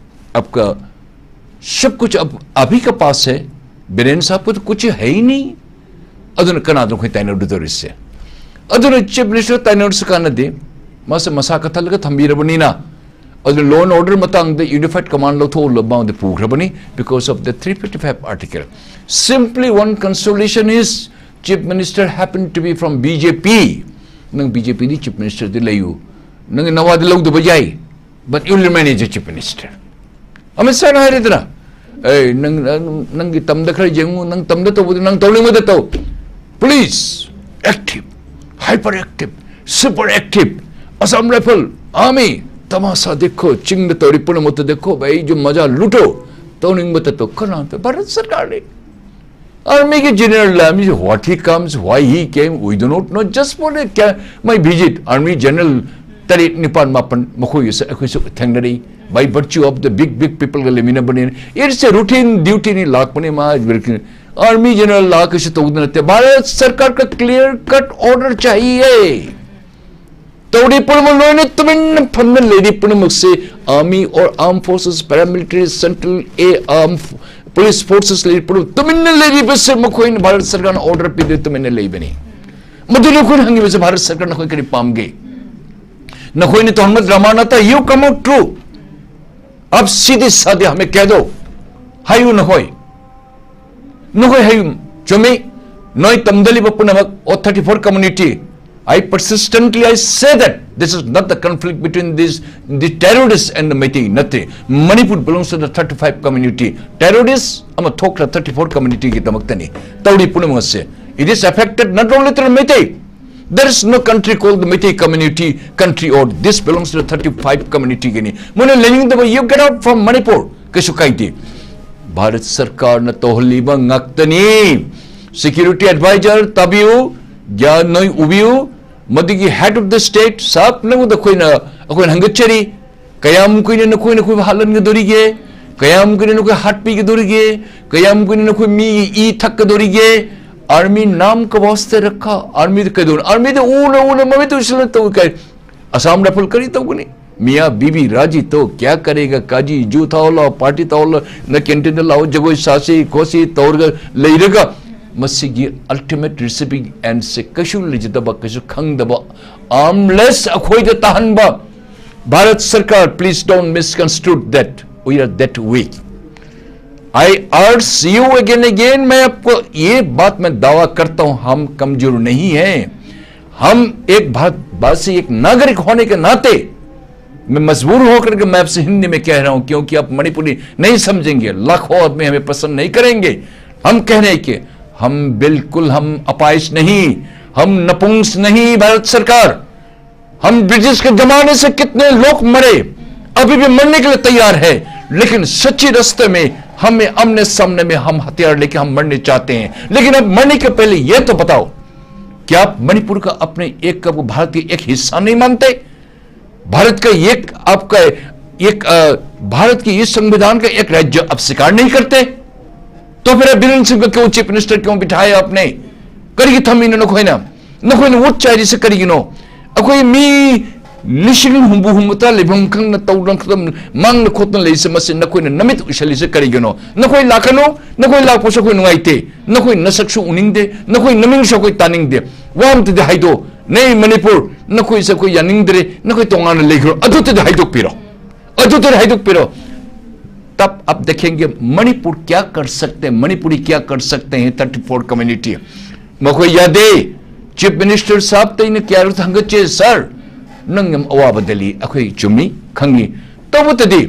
आपका सब कुछ अब अभी के पास है। बिरेन साहब को तो कुछ है ही नहीं। ꯑꯗꯨꯅ ꯀꯅꯥꯗꯅꯣ ꯑꯩꯈꯣꯏ ꯇꯥꯏꯅꯔꯨꯗꯣꯔꯤꯁꯦ? ꯑꯗꯨꯅ ꯆꯤꯐ ꯃꯤꯅꯤꯁꯇꯔ ꯇꯥꯏꯅꯔꯁꯨ ꯀꯥꯟꯅꯗꯦ꯫ ꯃꯥꯁꯦ ꯃꯁꯥ ꯀꯠꯊꯠꯂꯒ ꯊꯝꯕꯤꯔꯕꯅꯤꯅ, ꯑꯗꯨ law and order ꯃꯇꯥꯡꯗ unified command ꯂꯧꯊꯣꯛꯑꯒ ꯃꯉꯣꯟꯗ ꯄꯨꯈ꯭ꯔꯕꯅꯤ, because of the three fifty-five article. Simply one consolation is, Chief Minister happen to be from B J P. ꯅꯪ B J P ꯗꯤ ꯆꯤꯐ ꯃꯤꯅꯤꯁꯇꯔꯗꯤ ꯂꯩꯌꯨ, ꯅꯪꯒꯤ ꯅꯋꯥꯗꯤ ꯂꯧꯗꯕ ꯌꯥꯏ, but you remain as a chief minister. Amit ꯁꯥꯍꯅ ꯍꯥꯏꯔꯦꯗꯅ, ꯑꯦ, ꯅꯪ, ꯅꯪ, ꯅꯪꯒꯤ ꯇꯝꯗ ꯈꯔ ꯌꯦꯡꯉꯨ, ꯅꯪ ꯇꯝꯗ ꯇꯧꯕꯗꯤ ꯅꯪ ꯇꯧꯅꯤꯡꯕꯗ ꯇꯧ. Police, active, hyper active, super active, Assam Rifle, Army, ꯇꯃꯥꯁꯥ ꯗꯦꯈꯣ, ꯆꯤꯡꯗ ꯇꯧꯔꯤ ꯄꯨꯝꯅꯃꯛꯇ ꯗꯦꯈꯣ, ꯚꯥꯏ, ꯖꯨ ꯃꯖꯥ ꯂꯨꯇꯣ, ꯇꯧꯅꯤꯡꯕ ꯇꯠꯇꯣ, ꯀꯅꯥꯝꯇ, ꯚꯥꯔꯠ ꯁꯔꯀꯥꯔꯅꯤ꯫ Army ꯒꯤ general ꯂꯥꯛꯑꯝꯃꯤꯁꯦ, what he comes, why he came, we do not know, just for the ca-, my visit, army general ꯇꯔꯦꯠ, ꯅꯤꯄꯥꯟ, ꯃꯥꯄꯟ ꯃꯈꯣꯏꯒꯁꯨ ꯑꯩꯈꯣꯏꯁꯨ ꯊꯦꯡꯅꯔꯤ, by virtue of the big, big people ꯒ ꯂꯩꯃꯤꯟꯅꯕꯅꯤꯅ, it's a routine duty ꯅꯤ, ꯂꯥꯛꯄꯅꯤ ꯃꯥ꯫ Army general ꯂꯥꯛꯀꯁꯨ ꯇꯧꯗ ꯅꯠꯇꯦ, ꯚꯥꯔꯠ ꯁꯔꯀꯥꯔ ꯀ clear cut order ꯆꯥꯍꯤꯌꯦ꯫ ꯇꯧꯔꯤ ꯄꯨꯝꯅꯃꯛ ꯂꯣꯏꯅ ꯇꯨꯃꯤꯟꯅ ꯐꯝꯅ ꯂꯩꯔꯤ ꯄꯨꯝꯅꯃꯛꯁꯦ, army or armed forces, paramilitary, central, a armed police forces ꯂꯩꯔꯤ ꯄꯨꯝꯅꯃꯛ ꯇꯨꯃꯤꯟꯅ ꯂꯩꯔꯤꯕꯁꯦ ꯃꯈꯣꯏꯅ ꯚꯥꯔꯠ ꯁꯔꯀꯥꯔꯅ order ꯄꯤꯗꯨꯅ ꯇꯨꯃꯤꯟꯅ ꯂꯩꯕꯅꯤ꯫ ꯃꯗꯨꯅꯤ ꯑꯩꯈꯣꯏꯅ ꯍꯪꯉꯤꯕꯁꯦ, ꯚꯥꯔꯠ ꯁꯔꯀꯥꯔꯅ ꯑꯩꯈꯣꯏ ꯀꯔꯤ ꯄꯥꯝꯒꯦ? ꯅꯈꯣꯏꯅ ꯇꯧꯍꯟꯕ drama ꯅꯠꯇ, you come out true. ꯑꯞ ꯁꯤꯗꯤ ꯁꯥꯗꯤ ꯍꯃꯦ ꯀꯦꯗꯣ꯫ ꯍꯥꯏꯌꯨ ꯅꯈꯣꯏ꯫ ꯅꯈꯣꯏ ꯍꯥꯏꯌꯨ꯫ ꯆꯨꯝꯃꯤ꯫ ꯅꯣꯏ ꯇꯝꯗ ꯂꯩꯕ ꯄꯨꯝꯅꯃꯛ, all thirty-four community, I persistently, I say that this is not the conflict between this, the terrorists and the Meitei. ꯅꯠꯇꯦ꯫ Manipur belongs to the thirty-five community. Terrorists ꯑꯃ ꯊꯣꯛꯈ꯭ꯔ thirty-four community ꯒꯤꯗꯃꯛꯇꯅꯤ꯫ ꯇꯧꯔꯤ ꯄꯨꯝꯅꯃꯛ ꯑꯁꯦ, it is affected not only to the Meitei. There is no country called the Meitei community country or this belongs to the thirty-five community Guinea. ꯃꯣꯏꯅ ꯂꯩꯅꯤꯡꯗꯕ, you get out from Manipur, ꯀꯩꯁꯨ ꯀꯥꯏꯗꯦ꯫ ꯚꯥꯔꯠ ꯁꯔꯀꯥꯔꯅ ꯇꯧꯍꯜꯂꯤꯕ ꯉꯥꯛꯇꯅꯤ꯫ Security advisor ꯇꯥꯕꯤꯌꯨ, ꯒ꯭ꯌꯥꯟ ꯅꯣꯏ ꯎꯕꯤꯌꯨ, ꯃꯗꯨꯒꯤ head of the state ꯁꯥꯍꯕ, ꯅꯉꯣꯟꯗ ꯑꯩꯈꯣꯏꯅ ꯑꯩꯈꯣꯏꯅ ꯍꯪꯒꯠꯆꯔꯤ꯫ ꯀꯌꯥꯝ ꯀꯨꯏꯅ ꯅꯈꯣꯏꯅ ꯑꯩꯈꯣꯏꯕꯨ ꯍꯥꯠꯍꯟꯒꯗꯧꯔꯤꯒꯦ? ꯀꯌꯥꯝ ꯀꯨꯏꯅ ꯅꯈꯣꯏ ꯍꯥꯠꯄꯤꯒꯗꯧꯔꯤꯒꯦ? ꯀꯌꯥꯝ ꯀꯨꯏꯅ ꯅꯈꯣꯏ ꯃꯤꯒꯤ ꯏ ꯊꯛꯀꯗꯧꯔꯤꯒꯦ? ꯑꯥꯔꯃꯤ ꯅꯥꯝ ꯀ ꯋꯥꯁꯇꯦ ꯔꯈꯥ꯫ ꯑꯥꯔꯃꯤꯗ ꯀꯩꯗꯧꯅꯣ? ꯑꯥꯔꯃꯤꯗ ꯎꯅ ꯎꯅ ꯃꯃꯤꯠ ꯎꯁꯤꯜꯂ ꯇꯧ ꯀꯥꯏ? ꯑꯁꯥꯝ ꯔꯥꯏꯐꯜ ꯀꯔꯤ ꯇꯧꯒꯅꯤ? ꯃꯤꯌꯥ ꯕꯤꯕꯤ ꯔꯥꯖꯤ ꯇꯣ ꯀꯌꯥ ꯀꯔꯦꯒ? ꯀꯥꯖꯤ ꯖꯨ ꯊꯥꯎꯂ, ꯄꯥꯔꯇꯤ ꯊꯥꯎꯂ, ꯅ ꯀꯦꯟꯇꯤꯟꯗ ꯂꯥꯛꯑꯣ, ꯖꯒꯣꯏ ꯁꯥꯁꯤ ꯈꯣꯠꯁꯤ ꯇꯧꯔꯒ ꯂꯩꯔꯒ, ꯃꯁꯤꯒꯤ ꯑꯜꯇꯤꯃꯦꯠ ꯔꯤꯁꯤꯄꯤꯌꯦꯟꯁꯦ ꯀꯩꯁꯨ ꯂꯩꯖꯗꯕ, ꯀꯩꯁꯨ ꯈꯪꯗꯕ, ꯑꯥꯔꯝꯂꯦꯁ ꯑꯩꯈꯣꯏꯗ ꯇꯥꯍꯟꯕ꯫ ꯚꯥꯔꯠ ꯁꯔꯀꯥꯔ, please don't misconstrue that we are that weak. I urge you again, again, मैं आपको ये बात मैं दावा करता हूं, हम कमजोर नहीं हैं। हम एक भारतवासी, एक नागरिक होने के नाते मैं मजबूर होकर के मैं आपसे हिंदी में कह रहा हूं, क्योंकि आप मणिपुरी नहीं समझेंगे, लाखों आदमी हमें पसंद नहीं करेंगे। हम कह रहे हैं कि हम बिल्कुल, हम अपाहिज नहीं, हम नपुंस नहीं। भारत सरकार, हम ब्रिटिश के जमाने से कितने लोग मरे, अभी भी मरने के लिए तैयार है, लेकिन सच्चे रास्ते में हमें आमने सामने में हम हथियार लेके हम मरने चाहते हैं। लेकिन अब मरने के पहले यह तो बताओ, क्या आप मणिपुर का अपने एक, भारत के एक हिस्सा नहीं मानते? भारत का एक, आपका एक, अ, भारत के इस संविधान का एक राज्य आप स्वीकार नहीं करते? तो फिर बिरेन सिंह को क्यों चीफ मिनिस्टर क्यों बिठाया आपने? ꯀꯔꯤꯒꯤ ꯊꯝꯃꯤꯅꯣ ꯅꯈꯣꯏꯅ? ꯅꯈꯣꯏꯅ ꯋꯣꯠ ꯆꯥꯏꯔꯤꯁꯦ ꯀꯔꯤꯒꯤꯅꯣ? ꯑꯩꯈꯣꯏ ꯃꯤ ꯂꯤꯁꯤꯡ ꯍꯨꯝꯐꯨ ꯍꯨꯝꯐꯨꯇꯔꯥ ꯂꯩꯐꯝ ꯈꯪꯅ ꯇꯧꯗꯅ ꯈꯨꯗꯝ ꯃꯥꯡꯅ ꯈꯣꯠꯇꯅ ꯂꯩꯔꯤꯁꯦ, ꯃꯁꯤ ꯅꯈꯣꯏꯅ ꯅꯃꯤꯠ ꯎꯏꯁꯜꯂꯤꯁꯦ ꯀꯔꯤꯒꯤꯅꯣ? ꯅꯈꯣꯏ ꯂꯥꯛꯀꯅꯨ, ꯅꯈꯣꯏ ꯂꯥꯛꯄꯁꯨ ꯑꯩꯈꯣꯏ ꯅꯨꯡꯉꯥꯏꯇꯦ, ꯅꯈꯣꯏ ꯅꯁꯛꯁꯨ ꯎꯅꯤꯡꯗꯦ, ꯅꯈꯣꯏ ꯅꯃꯤꯡꯁꯨ ꯑꯩꯈꯣꯏ ꯇꯥꯅꯤꯡꯗꯦ꯫ ꯋꯥ ꯑꯝꯇꯗꯤ ꯍꯥꯏꯗꯣ, ꯅꯩ ꯃꯅꯤꯄꯨꯔ, ꯅꯈꯣꯏꯁꯦ ꯑꯩꯈꯣꯏ ꯌꯥꯅꯤꯡꯗ꯭ꯔꯦ, ꯅꯈꯣꯏ ꯇꯣꯉꯥꯟꯅ ꯂꯩꯈ꯭ꯔꯣ, ꯑꯗꯨꯇꯗꯤ ꯍꯥꯏꯗꯣꯛꯄꯤꯔꯣ, ꯑꯗꯨꯇꯗꯤ ꯍꯥꯏꯗꯣꯛꯄꯤꯔꯣ꯫ तब आप देखेंगे मणिपुर क्या कर सकते हैं, मणिपुरी क्या कर सकते हैं, थर्टी फोर कम्युनिटी। ꯃꯈꯣꯏ ꯌꯥꯗꯦ꯫ ꯆꯤꯐ ꯃꯤꯅꯤꯁꯇꯔ ꯁꯥꯍꯕꯇ ꯑꯩꯅ ꯀꯌꯥꯔꯛ ꯊꯥꯡꯒꯠꯆꯦ, "ꯁꯥꯔ, ꯅꯪ ꯌꯥꯝ ꯑꯋꯥꯕꯗ ꯂꯩ, ꯑꯩꯈꯣꯏ ꯆꯨꯝꯃꯤ, ꯈꯪꯉꯤ꯫ ꯇꯧꯕꯇꯗꯤ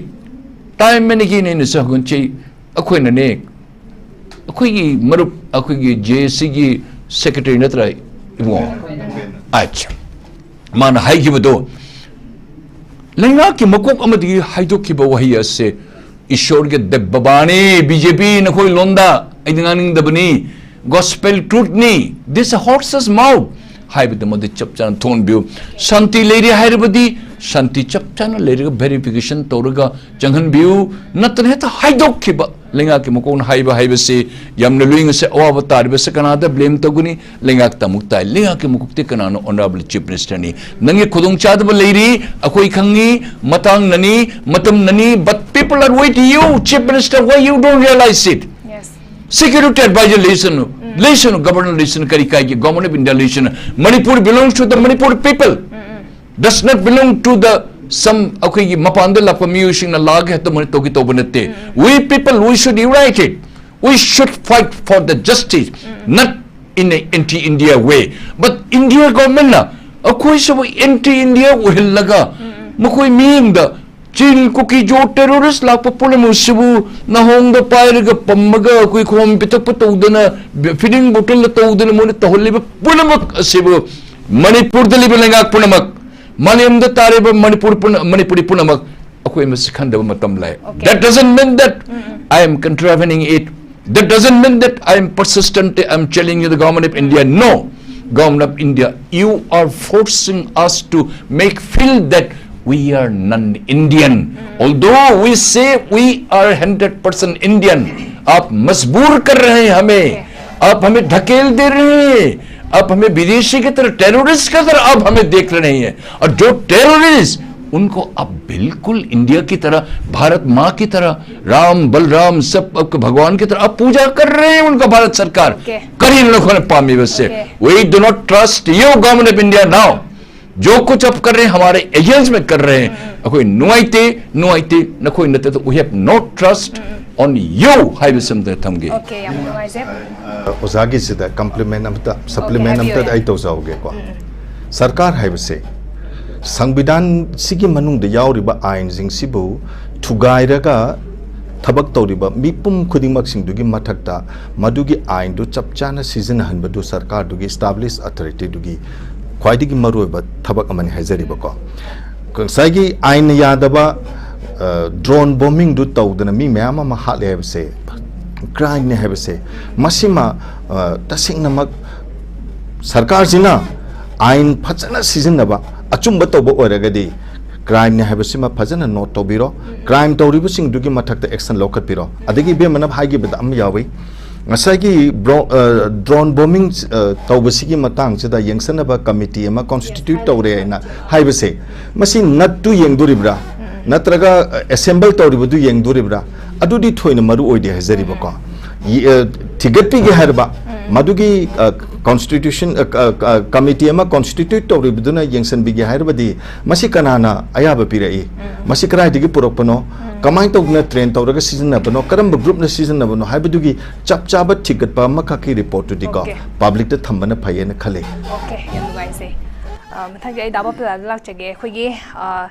ꯇꯥꯏꯝ ꯑꯦꯟ ꯑꯦꯒꯦꯟ ꯑꯩꯅꯁꯨ ꯍꯪꯒꯠꯆꯩ, ꯑꯩꯈꯣꯏꯅꯅꯦ, ꯑꯩꯈꯣꯏꯒꯤ ꯃꯔꯨꯞ, ꯑꯩꯈꯣꯏꯒꯤ ꯖꯦ ꯑꯦ ꯁꯤꯒꯤ ꯁꯦꯀ꯭ꯔꯦꯇꯔꯤ ꯅꯠꯇ꯭ꯔꯥ, ꯏꯕꯨꯡꯉꯣ? ꯑꯠꯆꯥ꯫ ꯃꯥꯅ ꯍꯥꯏꯈꯤꯕꯗꯣ, ꯂꯩꯉꯥꯛꯀꯤ ꯃꯀꯣꯛ ꯑꯃꯗꯒꯤ ꯍꯥꯏꯗꯣꯛꯈꯤꯕ ꯋꯥꯍꯩ ꯑꯁꯦ ꯏꯁꯣꯔꯒꯤ ꯗꯦꯕꯕꯥꯅꯤ, ꯕꯤ ꯖꯦ ꯄꯤ ꯅꯈꯣꯏ ꯂꯣꯟꯗ, ꯑꯩꯗꯤ ꯉꯥꯡꯅꯤꯡꯗꯕꯅꯤ, ꯒꯣꯁꯄꯦꯜ ꯇ꯭ꯔꯨꯠꯅꯤ, this horse's mouth꯫ ꯍꯥꯏꯕꯗꯨ ꯃꯗꯨ ꯆꯞ ꯆꯥꯅ ꯊꯣꯛꯍꯟꯕꯤꯌꯨ꯫ ꯁꯥꯟꯇꯤ ꯂꯩꯔꯤ ꯍꯥꯏꯔꯕꯗꯤ ꯁꯥꯟꯇꯤ ꯆꯞ ꯆꯥꯅ ꯂꯩꯔꯒ verification ꯇꯧꯔꯒ ꯆꯪꯍꯟꯕꯤꯌꯨ, ꯅꯠꯇꯅ ꯍꯦꯛꯇ ꯍꯥꯏꯗꯣꯛꯈꯤꯕ, ꯂꯩꯉꯥꯛꯀꯤ ꯃꯀꯣꯛꯅ ꯍꯥꯏꯕ ꯍꯥꯏꯕꯁꯤ ꯌꯥꯝꯅ ꯂꯨꯏ꯫ ꯉꯁꯤ ꯑꯋꯥꯕ ꯇꯥꯔꯤꯕꯁꯤ ꯀꯅꯥꯗ blame ꯇꯧꯒꯅꯤ? ꯂꯩꯉꯥꯛꯇ ꯑꯃꯨꯛ ꯇꯥꯏ꯫ ꯂꯩꯉꯥꯛꯀꯤ ꯃꯀꯣꯛꯇꯤ ꯀꯅꯥꯅꯣ? Honourable Chief Minister ꯅꯤ꯫ ꯅꯪꯒꯤ ꯈꯨꯗꯣꯡꯆꯥꯗꯕ ꯂꯩꯔꯤ, ꯑꯩꯈꯣꯏ ꯈꯪꯉꯤ, ꯃꯇꯥꯡꯅꯅꯤ, ꯃꯇꯝꯅꯅꯤ, but people are waiting you, Chief Minister, why you don't realize it? Yes. Security advisor ꯂꯩꯁꯅꯨ, ꯂꯩꯁꯅꯨ, governor ꯂꯩꯁꯅꯨ, ꯀꯔꯤ ꯀꯥꯏꯒꯦ? Government of India ꯂꯩꯁꯅꯨ꯫ Manipur belongs to the Manipur people, does not belong to the some ꯑꯩꯈꯣꯏꯒꯤ ꯃꯄꯥꯟꯗ ꯂꯥꯛꯄ ꯃꯤꯑꯣꯏꯁꯤꯡꯅ ꯂꯥꯛꯑꯒ ꯍꯦꯛꯇ ꯃꯣꯏꯅ ꯇꯧꯒꯦ ꯇꯧꯕ ꯅꯠꯇꯦ꯫ We people, we should unite it, we should fight for the justice, not in a anti India way. But India government ꯅ ꯑꯩꯈꯣꯏꯁꯤꯕꯨ anti India ꯑꯣꯏꯍꯜꯂꯒ ꯃꯈꯣꯏ ꯃꯤꯌꯦꯡꯗ ꯆꯤꯟ ꯀꯨꯀꯤ ꯖꯣ terrorist ꯂꯥꯛꯄ ꯄꯨꯝꯅꯃꯛꯁꯤꯕꯨ ꯅꯍꯣꯡꯗ ꯄꯥꯏꯔꯒ ꯄꯝꯃꯒ ꯑꯩꯈꯣꯏ ꯈꯣꯝ ꯄꯤꯊꯛꯄ ꯇꯧꯗꯅ, feeding bottle ꯇꯧꯗꯅ ꯃꯣꯏꯅ ꯇꯧꯍꯜꯂꯤꯕ ꯄꯨꯝꯅꯃꯛ ꯑꯁꯤꯕꯨ ꯃꯅꯤꯄꯨꯔꯗ ꯂꯩꯕ ꯂꯩꯉꯥꯛ ꯄꯨꯝꯅꯃꯛ, ꯃꯥꯂꯦꯝꯗ ꯇꯥꯔꯤꯕ ꯃꯅꯤꯄꯨꯔ ꯄꯨꯝꯅ-, ꯃꯅꯤꯄꯨꯔꯤ ꯄꯨꯝꯅꯃꯛ ꯑꯩꯈꯣꯏ ꯃꯁꯤ ꯈꯟꯗꯕ ꯃꯇꯝ ꯂꯥꯛꯑꯦ꯫ Okay. That doesn't mean that I am contravening it. That doesn't mean that I am persistent, I am challenging the government of India. No. Government of India, you are forcing us to make feel that we are non-Indian. Although we say we are hundred percent Indian, आप मजबूर कर रहे हैं हमें, आप हमें ढकेल दे रहे हैं, आप हमें विदेशी की तरह, terrorist की तरह आप हमें देख रहे हैं। और जो terrorist, उनको आप बिल्कुल India की तरह, भारत माँ की तरह, राम, बलराम, सब आपके भगवान की तरह आप पूजा कर रहे हैं उनका, भारत सरकार। Okay. करिए लोगों ने पामी बस से। Okay. We do not trust you, government of India, now. जो कुछ आप कर रहे हैं, हमारे against में कर रहे हैं, ꯑꯩꯈꯣꯏ ꯅꯨꯡꯉꯥꯏꯇꯦ, ꯅꯨꯡꯉꯥꯏꯇꯦ, ꯅꯈꯣꯏ ꯅꯠꯇꯦ, we have no trust on you ꯍꯥꯏꯕꯁꯤꯃꯗ ꯊꯝꯒꯦ꯫ Okay, ꯌꯥꯝ ꯅꯨꯡꯉꯥꯏꯖꯩ꯫ ꯑꯣꯖꯥꯒꯤꯁꯤꯗ compliment ꯑꯝꯇ, supplement ꯍꯥꯏꯕꯤꯌꯨ, ꯑꯝꯇ ꯌꯥꯏ꯫ ꯑꯩ ꯇꯧꯖꯍꯧꯒꯦꯀꯣ꯫ ꯁꯔꯀꯥꯔ ꯍꯥꯏꯕꯁꯦ ꯁꯪꯕꯤꯙꯥꯟꯁꯤꯒꯤ ꯃꯅꯨꯡꯗ ꯌꯥꯎꯔꯤꯕ ꯑꯥꯏꯟꯁꯤꯡꯁꯤꯕꯨ ꯊꯨꯒꯥꯏꯔꯒ ꯊꯕꯛ ꯇꯧꯔꯤꯕ ꯃꯤꯄꯨꯝ ꯈꯨꯗꯤꯡꯃꯛꯁꯤꯡꯗꯨꯒꯤ ꯃꯊꯛꯇ ꯃꯗꯨꯒꯤ ꯑꯥꯏꯟꯗꯨ ꯆꯞ ꯆꯥꯅ ꯁꯤꯖꯤꯟꯅꯍꯟꯕꯗꯨ ꯁꯔꯀꯥꯔꯗꯨꯒꯤ established authorityꯗꯨꯒꯤ ꯈ꯭ꯋꯥꯏꯗꯒꯤ ꯃꯔꯨꯑꯣꯏꯕ ꯊꯕꯛ ꯑꯃꯅꯤ ꯍꯥꯏꯖꯔꯤꯕꯀꯣ꯫ ꯉꯁꯥꯏꯒꯤ ꯑꯥꯏꯟꯅ ꯌꯥꯗꯕ drone bombingꯗꯨ ꯇꯧꯗꯅ ꯃꯤ ꯃꯌꯥꯝ ꯑꯃ ꯍꯥꯠꯂꯦ ꯍꯥꯏꯕꯁꯦ, crimeꯅꯦ ꯍꯥꯏꯕꯁꯦ, ꯃꯁꯤꯃ ꯑ, ꯇꯁꯦꯡꯅꯃꯛ ꯁꯔꯀꯥꯔꯁꯤꯅ ꯑꯥꯏꯟ ꯐꯖꯅ ꯁꯤꯖꯤꯟꯅꯕ, ꯑꯆꯨꯝꯕ ꯇꯧꯕ ꯑꯣꯏꯔꯒꯗꯤ, ꯀ꯭ꯔꯥꯏꯝꯅꯦ ꯍꯥꯏꯕꯁꯤꯃ ꯐꯖꯅ ꯅꯣꯠ ꯇꯧꯕꯤꯔꯣ꯫ ꯀ꯭ꯔꯥꯏꯝ ꯇꯧꯔꯤꯕꯁꯤꯡꯗꯨꯒꯤ ꯃꯊꯛꯇ ꯑꯦꯛꯁꯟ ꯂꯧꯈꯠꯄꯤꯔꯣ꯫ ꯑꯗꯒꯤ ꯏꯕꯦꯝꯃꯅ ꯍꯥꯏꯈꯤꯕꯗ ꯑꯃ ꯌꯥꯎꯏ, ꯉꯁꯥꯏꯒꯤ ꯕ꯭ꯔꯣ-, ꯑ, ꯗ꯭ꯔꯣꯟ ꯕꯣꯝꯕꯤꯡ, ꯑ, ꯇꯧꯕꯁꯤꯒꯤ ꯃꯇꯥꯡꯁꯤꯗ ꯌꯦꯡꯁꯤꯟꯅꯕ ꯀꯃꯤꯇꯤ ꯑꯃ ꯀꯣꯟꯁꯇꯤꯇ꯭ꯌꯨꯠ ꯇꯧꯔꯦ ꯍꯥꯏꯅ ꯍꯥꯏꯕꯁꯦ, ꯃꯁꯤ ꯅꯠꯇꯨ ꯌꯦꯡꯗꯣꯔꯤꯕ꯭ꯔꯥ, ꯅꯠꯇ꯭ꯔꯒ, ꯑ, ꯑꯦꯁꯦꯝꯕꯜ ꯇꯧꯔꯤꯕꯗꯨ ꯌꯦꯡꯗꯣꯔꯤꯕ꯭ꯔꯥ? ꯑꯗꯨꯗꯤ ꯊꯣꯏꯅ ꯃꯔꯨ ꯑꯣꯏꯗꯦ ꯍꯥꯏꯖꯔꯤꯕꯀꯣ꯫ ꯌꯦ-, ꯑ, ꯊꯤꯒꯠꯄꯤꯒꯦ ꯍꯥꯏꯔꯕ, ꯃꯗꯨꯒꯤ, ꯑ, ꯀꯣꯟꯁꯇꯤꯇ꯭ꯌꯨꯁꯟ, ꯑ, ꯑ, ꯑ, ꯀꯃꯤꯇꯤ ꯑꯃ ꯀꯣꯟꯁꯇꯤꯇ꯭ꯌꯨꯠ ꯇꯧꯔꯤꯕꯗꯨꯅ ꯌꯦꯡꯁꯤꯟꯕꯤꯒꯦ ꯍꯥꯏꯔꯕꯗꯤ, ꯃꯁꯤ ꯀꯅꯥꯅ ꯑꯌꯥꯕ ꯄꯤꯔꯛꯏ? ꯃꯁꯤ ꯀꯗꯥꯏꯗꯒꯤ ꯄꯨꯔꯛꯄꯅꯣ? ꯀꯃꯥꯏꯅ ꯇꯧꯗꯅ ꯇ꯭ꯔꯦꯟ ꯇꯧꯔꯒ ꯁꯤꯖꯤꯟꯅꯕꯅꯣ? ꯀꯔꯝꯕ ꯒ꯭ꯔꯨꯞꯅ ꯁꯤꯖꯤꯟꯅꯕꯅꯣ ꯍꯥꯏꯕꯗꯨꯒꯤ ꯆꯞ ꯆꯥꯕ ꯊꯤꯒꯠꯄ ꯑꯃꯈꯛꯀꯤ ꯔꯤꯄꯣꯔꯠꯇꯨꯗꯤꯀꯣ, ꯑꯣꯀꯦ꯫ ꯄꯕ꯭ꯂꯤꯛꯇ ꯊꯝꯕꯅ ꯐꯩꯌꯦꯅ ꯈꯜꯂꯤ꯫ ꯑꯣꯀꯦ, ꯌꯥꯝ ꯅꯨꯡꯉꯥꯏꯖꯩ꯫ ꯑ, ꯃꯊꯪꯗꯤ ꯑꯩ ꯗꯥ ꯕꯥꯄꯨꯂꯥꯗ ꯂꯥꯛꯆꯒꯦ꯫ ꯑꯩꯈꯣꯏꯒꯤ, ꯑ,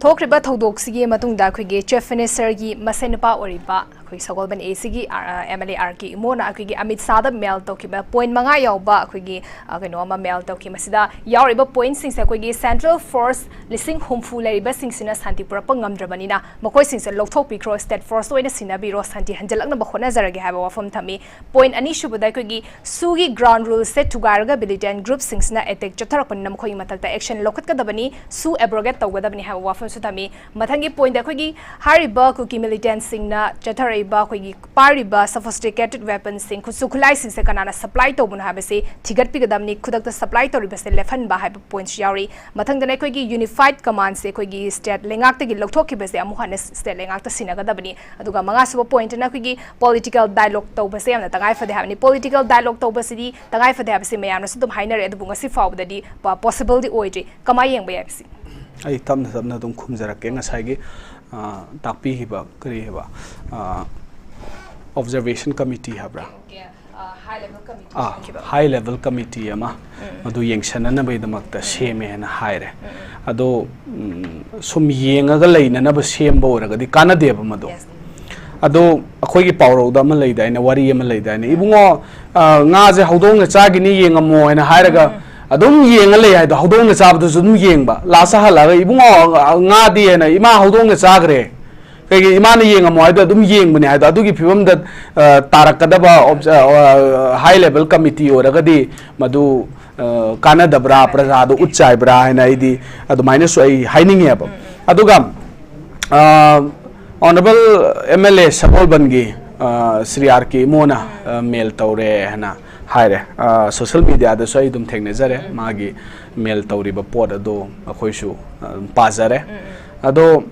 ꯊꯣꯛꯈ꯭ꯔꯤꯕ ꯊꯧꯗꯣꯛꯁꯤꯒꯤ ꯃꯇꯨꯡꯗ ꯑꯩꯈꯣꯏꯒꯤ ꯆꯤꯐ ꯃꯤꯅꯤꯁꯇꯔꯒꯤ ꯃꯁꯦꯟ ꯅꯨꯄꯥ ꯑꯣꯏꯔꯤꯕ ꯑꯩꯈꯣꯏ ꯁꯒꯣꯜꯕꯟ ꯑꯦ ꯁꯤꯒꯤ, ꯑ, ꯑꯦꯝ ꯑꯦꯜ ꯑꯦ ꯑꯥꯔ ꯀꯦ ꯏꯃꯣꯅ ꯑꯩꯈꯣꯏꯒꯤ ꯑꯃꯤꯠ ꯁꯥꯍꯗ ꯃꯦꯜ ꯇꯧꯈꯤꯕ ꯄꯣꯏꯟ ꯃꯉꯥ ꯌꯥꯎꯕ ꯑꯩꯈꯣꯏꯒꯤ, ꯑ, ꯀꯩꯅꯣ ꯑꯃ ꯃꯦꯜ ꯇꯧꯈꯤ꯫ ꯃꯁꯤꯗ ꯌꯥꯎꯔꯤꯕ ꯄꯣꯏꯟꯁꯤꯡꯁꯦ ꯑꯩꯈꯣꯏꯒꯤ ꯁꯦꯟꯇ꯭ꯔꯦꯜ ꯐꯣꯔꯁ ꯂꯤꯁꯤꯡ ꯍꯨꯝꯐꯨ ꯂꯩꯔꯤꯕꯁꯤꯡꯁꯤꯅ ꯁꯥꯟꯇꯤ ꯄꯨꯔꯛꯄ ꯉꯝꯗ꯭ꯔꯕꯅꯤꯅ ꯃꯈꯣꯏꯁꯤꯡꯁꯦ ꯂꯧꯊꯣꯛꯄꯤꯈ꯭ꯔꯣ, ꯁ꯭ꯇꯦꯠ ꯐꯣꯔꯁꯇ ꯑꯣꯏꯅ ꯁꯤꯟꯅꯕꯤꯔꯣ, ꯁꯥꯟꯇꯤ ꯍꯟꯖꯤꯜꯂꯛꯅꯕ ꯍꯣꯠꯅꯖꯔꯒꯦ ꯍꯥꯏꯕ ꯋꯥꯐꯝ ꯊꯝꯃꯤ꯫ ꯄꯣꯏꯟ ꯑꯅꯤꯁꯨꯕꯗ ꯑꯩꯈꯣꯏꯒꯤ ꯁꯨꯒꯤ ꯒ꯭ꯔꯥꯎꯟ ꯔꯨꯜꯁꯦ ꯊꯨꯒꯥꯏꯔꯒ ꯃꯤꯂꯤꯇꯦꯟ ꯒ꯭ꯔꯨꯞꯁꯤꯡꯁꯤꯅ ꯑꯦꯇꯦꯛ ꯆꯠꯊꯔꯛꯄꯅꯤꯅ ꯃꯈꯣꯏꯒꯤ ꯃꯊꯛꯇ ꯑꯦꯛꯁꯟ ꯂꯧꯈꯠꯀꯗꯕꯅꯤ, ꯁꯨ ꯑꯦꯕ꯭ꯔꯣꯒꯦꯠ ꯇꯧꯒꯗꯕꯅꯤ ꯍꯥꯏꯕ ꯋꯥꯐꯝꯁꯨ ꯊꯝꯃꯤ꯫ ꯃꯊꯪꯒꯤ ꯄꯣꯏꯟꯗ ꯑꯩꯈꯣꯏꯒꯤ ꯍꯥꯏꯔꯤꯕ ꯀꯨꯀꯤ ꯃꯤꯂꯤꯇꯦꯟꯁꯤꯡꯅ ꯆꯠꯊꯔꯛꯏꯕ ꯑꯩꯈꯣꯏꯒꯤ ꯄꯥꯏꯔꯤꯕ ꯁꯣꯐꯤꯁꯇꯤꯀꯦꯇꯦꯠ ꯋꯦꯄꯟꯁꯤꯡ, ꯈꯨꯠꯁꯨ ꯈꯨꯠꯂꯥꯏꯁꯤꯡꯁꯦ ꯀꯅꯥꯅ ꯁꯄ꯭ꯂꯥꯏ ꯇꯧꯕꯅꯣ ꯍꯥꯏꯕꯁꯤ ꯊꯤꯒꯠꯄꯤꯒꯗꯕꯅꯤ, ꯈꯨꯗꯛꯇ ꯁꯄ꯭ꯂꯥꯏ ꯇꯧꯔꯤꯕꯁꯦ ꯂꯦꯞꯍꯟꯕ ꯍꯥꯏꯕ ꯄꯣꯏꯟꯠꯁꯨ ꯌꯥꯎꯔꯤ꯫ ꯃꯊꯪꯗꯅ ꯑꯩꯈꯣꯏꯒꯤ ꯌꯨꯅꯤꯐꯥꯏꯠ ꯀꯃꯥꯟꯁꯦ ꯑꯩꯈꯣꯏꯒꯤ ꯁ꯭ꯇꯦꯠ ꯂꯩꯉꯥꯛꯇꯒꯤ ꯂꯧꯊꯣꯛꯈꯤꯕꯁꯦ ꯑꯃꯨꯛ ꯍꯟꯅ ꯁ꯭ꯇꯦꯠ ꯂꯩꯉꯥꯛꯇ ꯁꯤꯟꯅꯒꯗꯕꯅꯤ꯫ ꯑꯗꯨꯒ ꯃꯉꯥꯁꯨꯕ ꯄꯣꯏꯟꯠꯅ ꯑꯩꯈꯣꯏꯒꯤ ꯄꯣꯂꯤꯇꯤꯀꯦꯜ ꯗꯥꯏꯂꯣꯒ ꯇꯧꯕꯁꯦ ꯌꯥꯝꯅ ꯇꯉꯥꯏ ꯐꯗꯦ ꯍꯥꯏꯕꯅꯤ꯫ ꯄꯣꯂꯤꯇꯤꯀꯦꯜ ꯗꯥꯏꯂꯣꯒ ꯇꯧꯕꯁꯤꯗꯤ ꯇꯉꯥꯏ ꯐꯗꯦ ꯍꯥꯏꯕꯁꯤ ꯃꯌꯥꯝꯅꯁꯨ ꯑꯗꯨꯝ ꯍꯥꯏꯅꯔꯦ, ꯑꯗꯨꯕꯨ ꯉꯁꯤ ꯐꯥꯎꯕꯗꯗꯤ ꯄ-, ꯄꯣꯁꯤꯕꯜꯗꯤ ꯑꯣꯏꯗ꯭ꯔꯤ꯫ ꯀꯃꯥꯏꯅ ꯌꯦꯡꯕ ꯌꯥꯏ ꯃꯁꯤ? ꯑꯩ ꯇꯞꯅ ꯇꯞꯅ ꯑꯗꯨꯝ ꯈꯨꯝꯖꯔꯛꯀꯦ꯫ ꯉꯁꯥꯏꯒꯤ, ꯑ, ꯇꯥꯛꯄꯤꯈꯤꯕ ꯀꯔꯤ ꯍꯥꯏꯕ, ꯑ, ꯑꯣꯕꯖꯔꯕꯦꯁꯟ ꯀꯃꯤꯇꯤ ꯍꯥꯏꯕ꯭ꯔꯥ? ꯑꯣꯀꯦ, ꯑ, ꯍꯥꯏ ꯂꯦꯚꯦꯜ ꯀꯃꯤꯇꯤ ꯑꯥ, ꯍꯥꯏꯈꯤꯕ꯫ ꯍꯥꯏ ꯂꯦꯚꯦꯜ ꯀꯃꯤꯇꯤ ꯑꯃ, ꯎꯝ꯫ ꯃꯗꯨ ꯌꯦꯡꯁꯤꯟꯅꯅꯕꯒꯤꯗꯃꯛꯇ ꯎꯝ꯫ ꯁꯦꯝꯃꯦ ꯍꯥꯏꯅ ꯍꯥꯏꯔꯦ꯫ ꯎꯝ, ꯎꯝ꯫ ꯑꯗꯣ, ꯎꯝ, ꯁꯨꯝ ꯌꯦꯡꯉꯒ ꯂꯩꯅꯅꯕ ꯁꯦꯝꯕ ꯑꯣꯏꯔꯒꯗꯤ ꯀꯥꯟꯅꯗꯦꯕ ꯃꯗꯣ꯫ ꯌꯦꯁ꯫ ꯑꯗꯣ ꯑꯩꯈꯣꯏꯒꯤ ꯄꯥꯎꯔꯧꯗ ꯑꯃ ꯂꯩꯗꯥꯏꯅꯦ, ꯋꯥꯔꯤ ꯑꯃ ꯂꯩꯗꯥꯏꯅꯦ, "ꯏꯕꯨꯡꯉꯣ, ꯑ, ꯉꯥꯁꯦ ꯍꯧꯗꯣꯡꯅ ꯆꯥꯈꯤꯅꯤ, ꯌꯦꯡꯉꯝꯃꯣ" ꯍꯥꯏꯅ ꯍꯥꯏꯔꯒ ꯎꯝ꯫ ꯑꯗꯨꯝ ꯌꯦꯡꯉ ꯂꯩ ꯍꯥꯏꯗꯣ, ꯍꯧꯗꯣꯡꯅ ꯆꯥꯕꯗꯨꯁꯨ ꯑꯗꯨꯝ ꯌꯦꯡꯕ꯫ ꯂꯥꯁꯇ ꯍꯜꯂꯛꯑꯒ, "ꯏꯕꯨꯡꯉꯣ, ꯉꯥꯗꯤ?" ꯍꯥꯏꯅ, "ꯏꯃꯥ, ꯍꯧꯗꯣꯡꯅ ꯆꯥꯈ꯭ꯔꯦ꯫ ꯀꯩꯒꯤ ꯏꯃꯥꯅ ꯌꯦꯡꯉꯝꯃꯣ ꯍꯥꯏꯗꯣ ꯑꯗꯨꯝ ꯌꯦꯡꯕꯅꯦ" ꯍꯥꯏꯗꯣ, ꯑꯗꯨꯒꯤ ꯐꯤꯕꯝꯗ, ꯑ, ꯇꯥꯔꯛꯀꯗꯕ ꯑꯣꯕꯖ-, ꯑ, ꯑ, ꯍꯥꯏ ꯂꯦꯚꯦꯜ ꯀꯃꯤꯇꯤ ꯑꯣꯏꯔꯒꯗꯤ ꯃꯗꯨ ꯑ, ꯀꯥꯟꯅꯗꯕ꯭ꯔꯥ, ꯄ꯭ꯔꯖꯥꯗꯣ ꯎꯠ ꯆꯥꯏꯕ꯭ꯔꯥ ꯍꯥꯏꯅ ꯑꯩꯗꯤ ꯑꯗꯨꯃꯥꯏꯅꯁꯨ ꯑꯩ ꯍꯥꯏꯅꯤꯡꯉꯦꯕ꯫ ꯑꯗꯨꯒ, ꯑ, ꯑꯣꯅꯔꯦꯕꯜ ꯑꯦꯝ ꯑꯦꯜ ꯑꯦ ꯁꯒꯣꯜꯕꯟꯒꯤ, ꯑ, ꯁ꯭ꯔꯤ ꯑꯥꯔ ꯀꯦ ꯏꯃꯣꯅ, ꯑ, ꯃꯦꯜ ꯇꯧꯔꯦ ꯍꯥꯏꯅ ꯍꯥꯏꯔꯦ꯫ ꯑ, ꯁꯣꯁꯦꯜ ꯃꯦꯗꯤꯌꯥꯗꯁꯨ ꯑꯩ ꯑꯗꯨꯝ ꯊꯦꯡꯅꯖꯔꯦ, ꯃꯥꯒꯤ ꯃꯦꯜ ꯇꯧꯔꯤꯕ ꯄꯣꯠ ꯑꯗꯣ ꯑꯩꯈꯣꯏꯁꯨ, ꯑ, ꯄꯥꯖꯔꯦ꯫ ꯑꯗꯣ,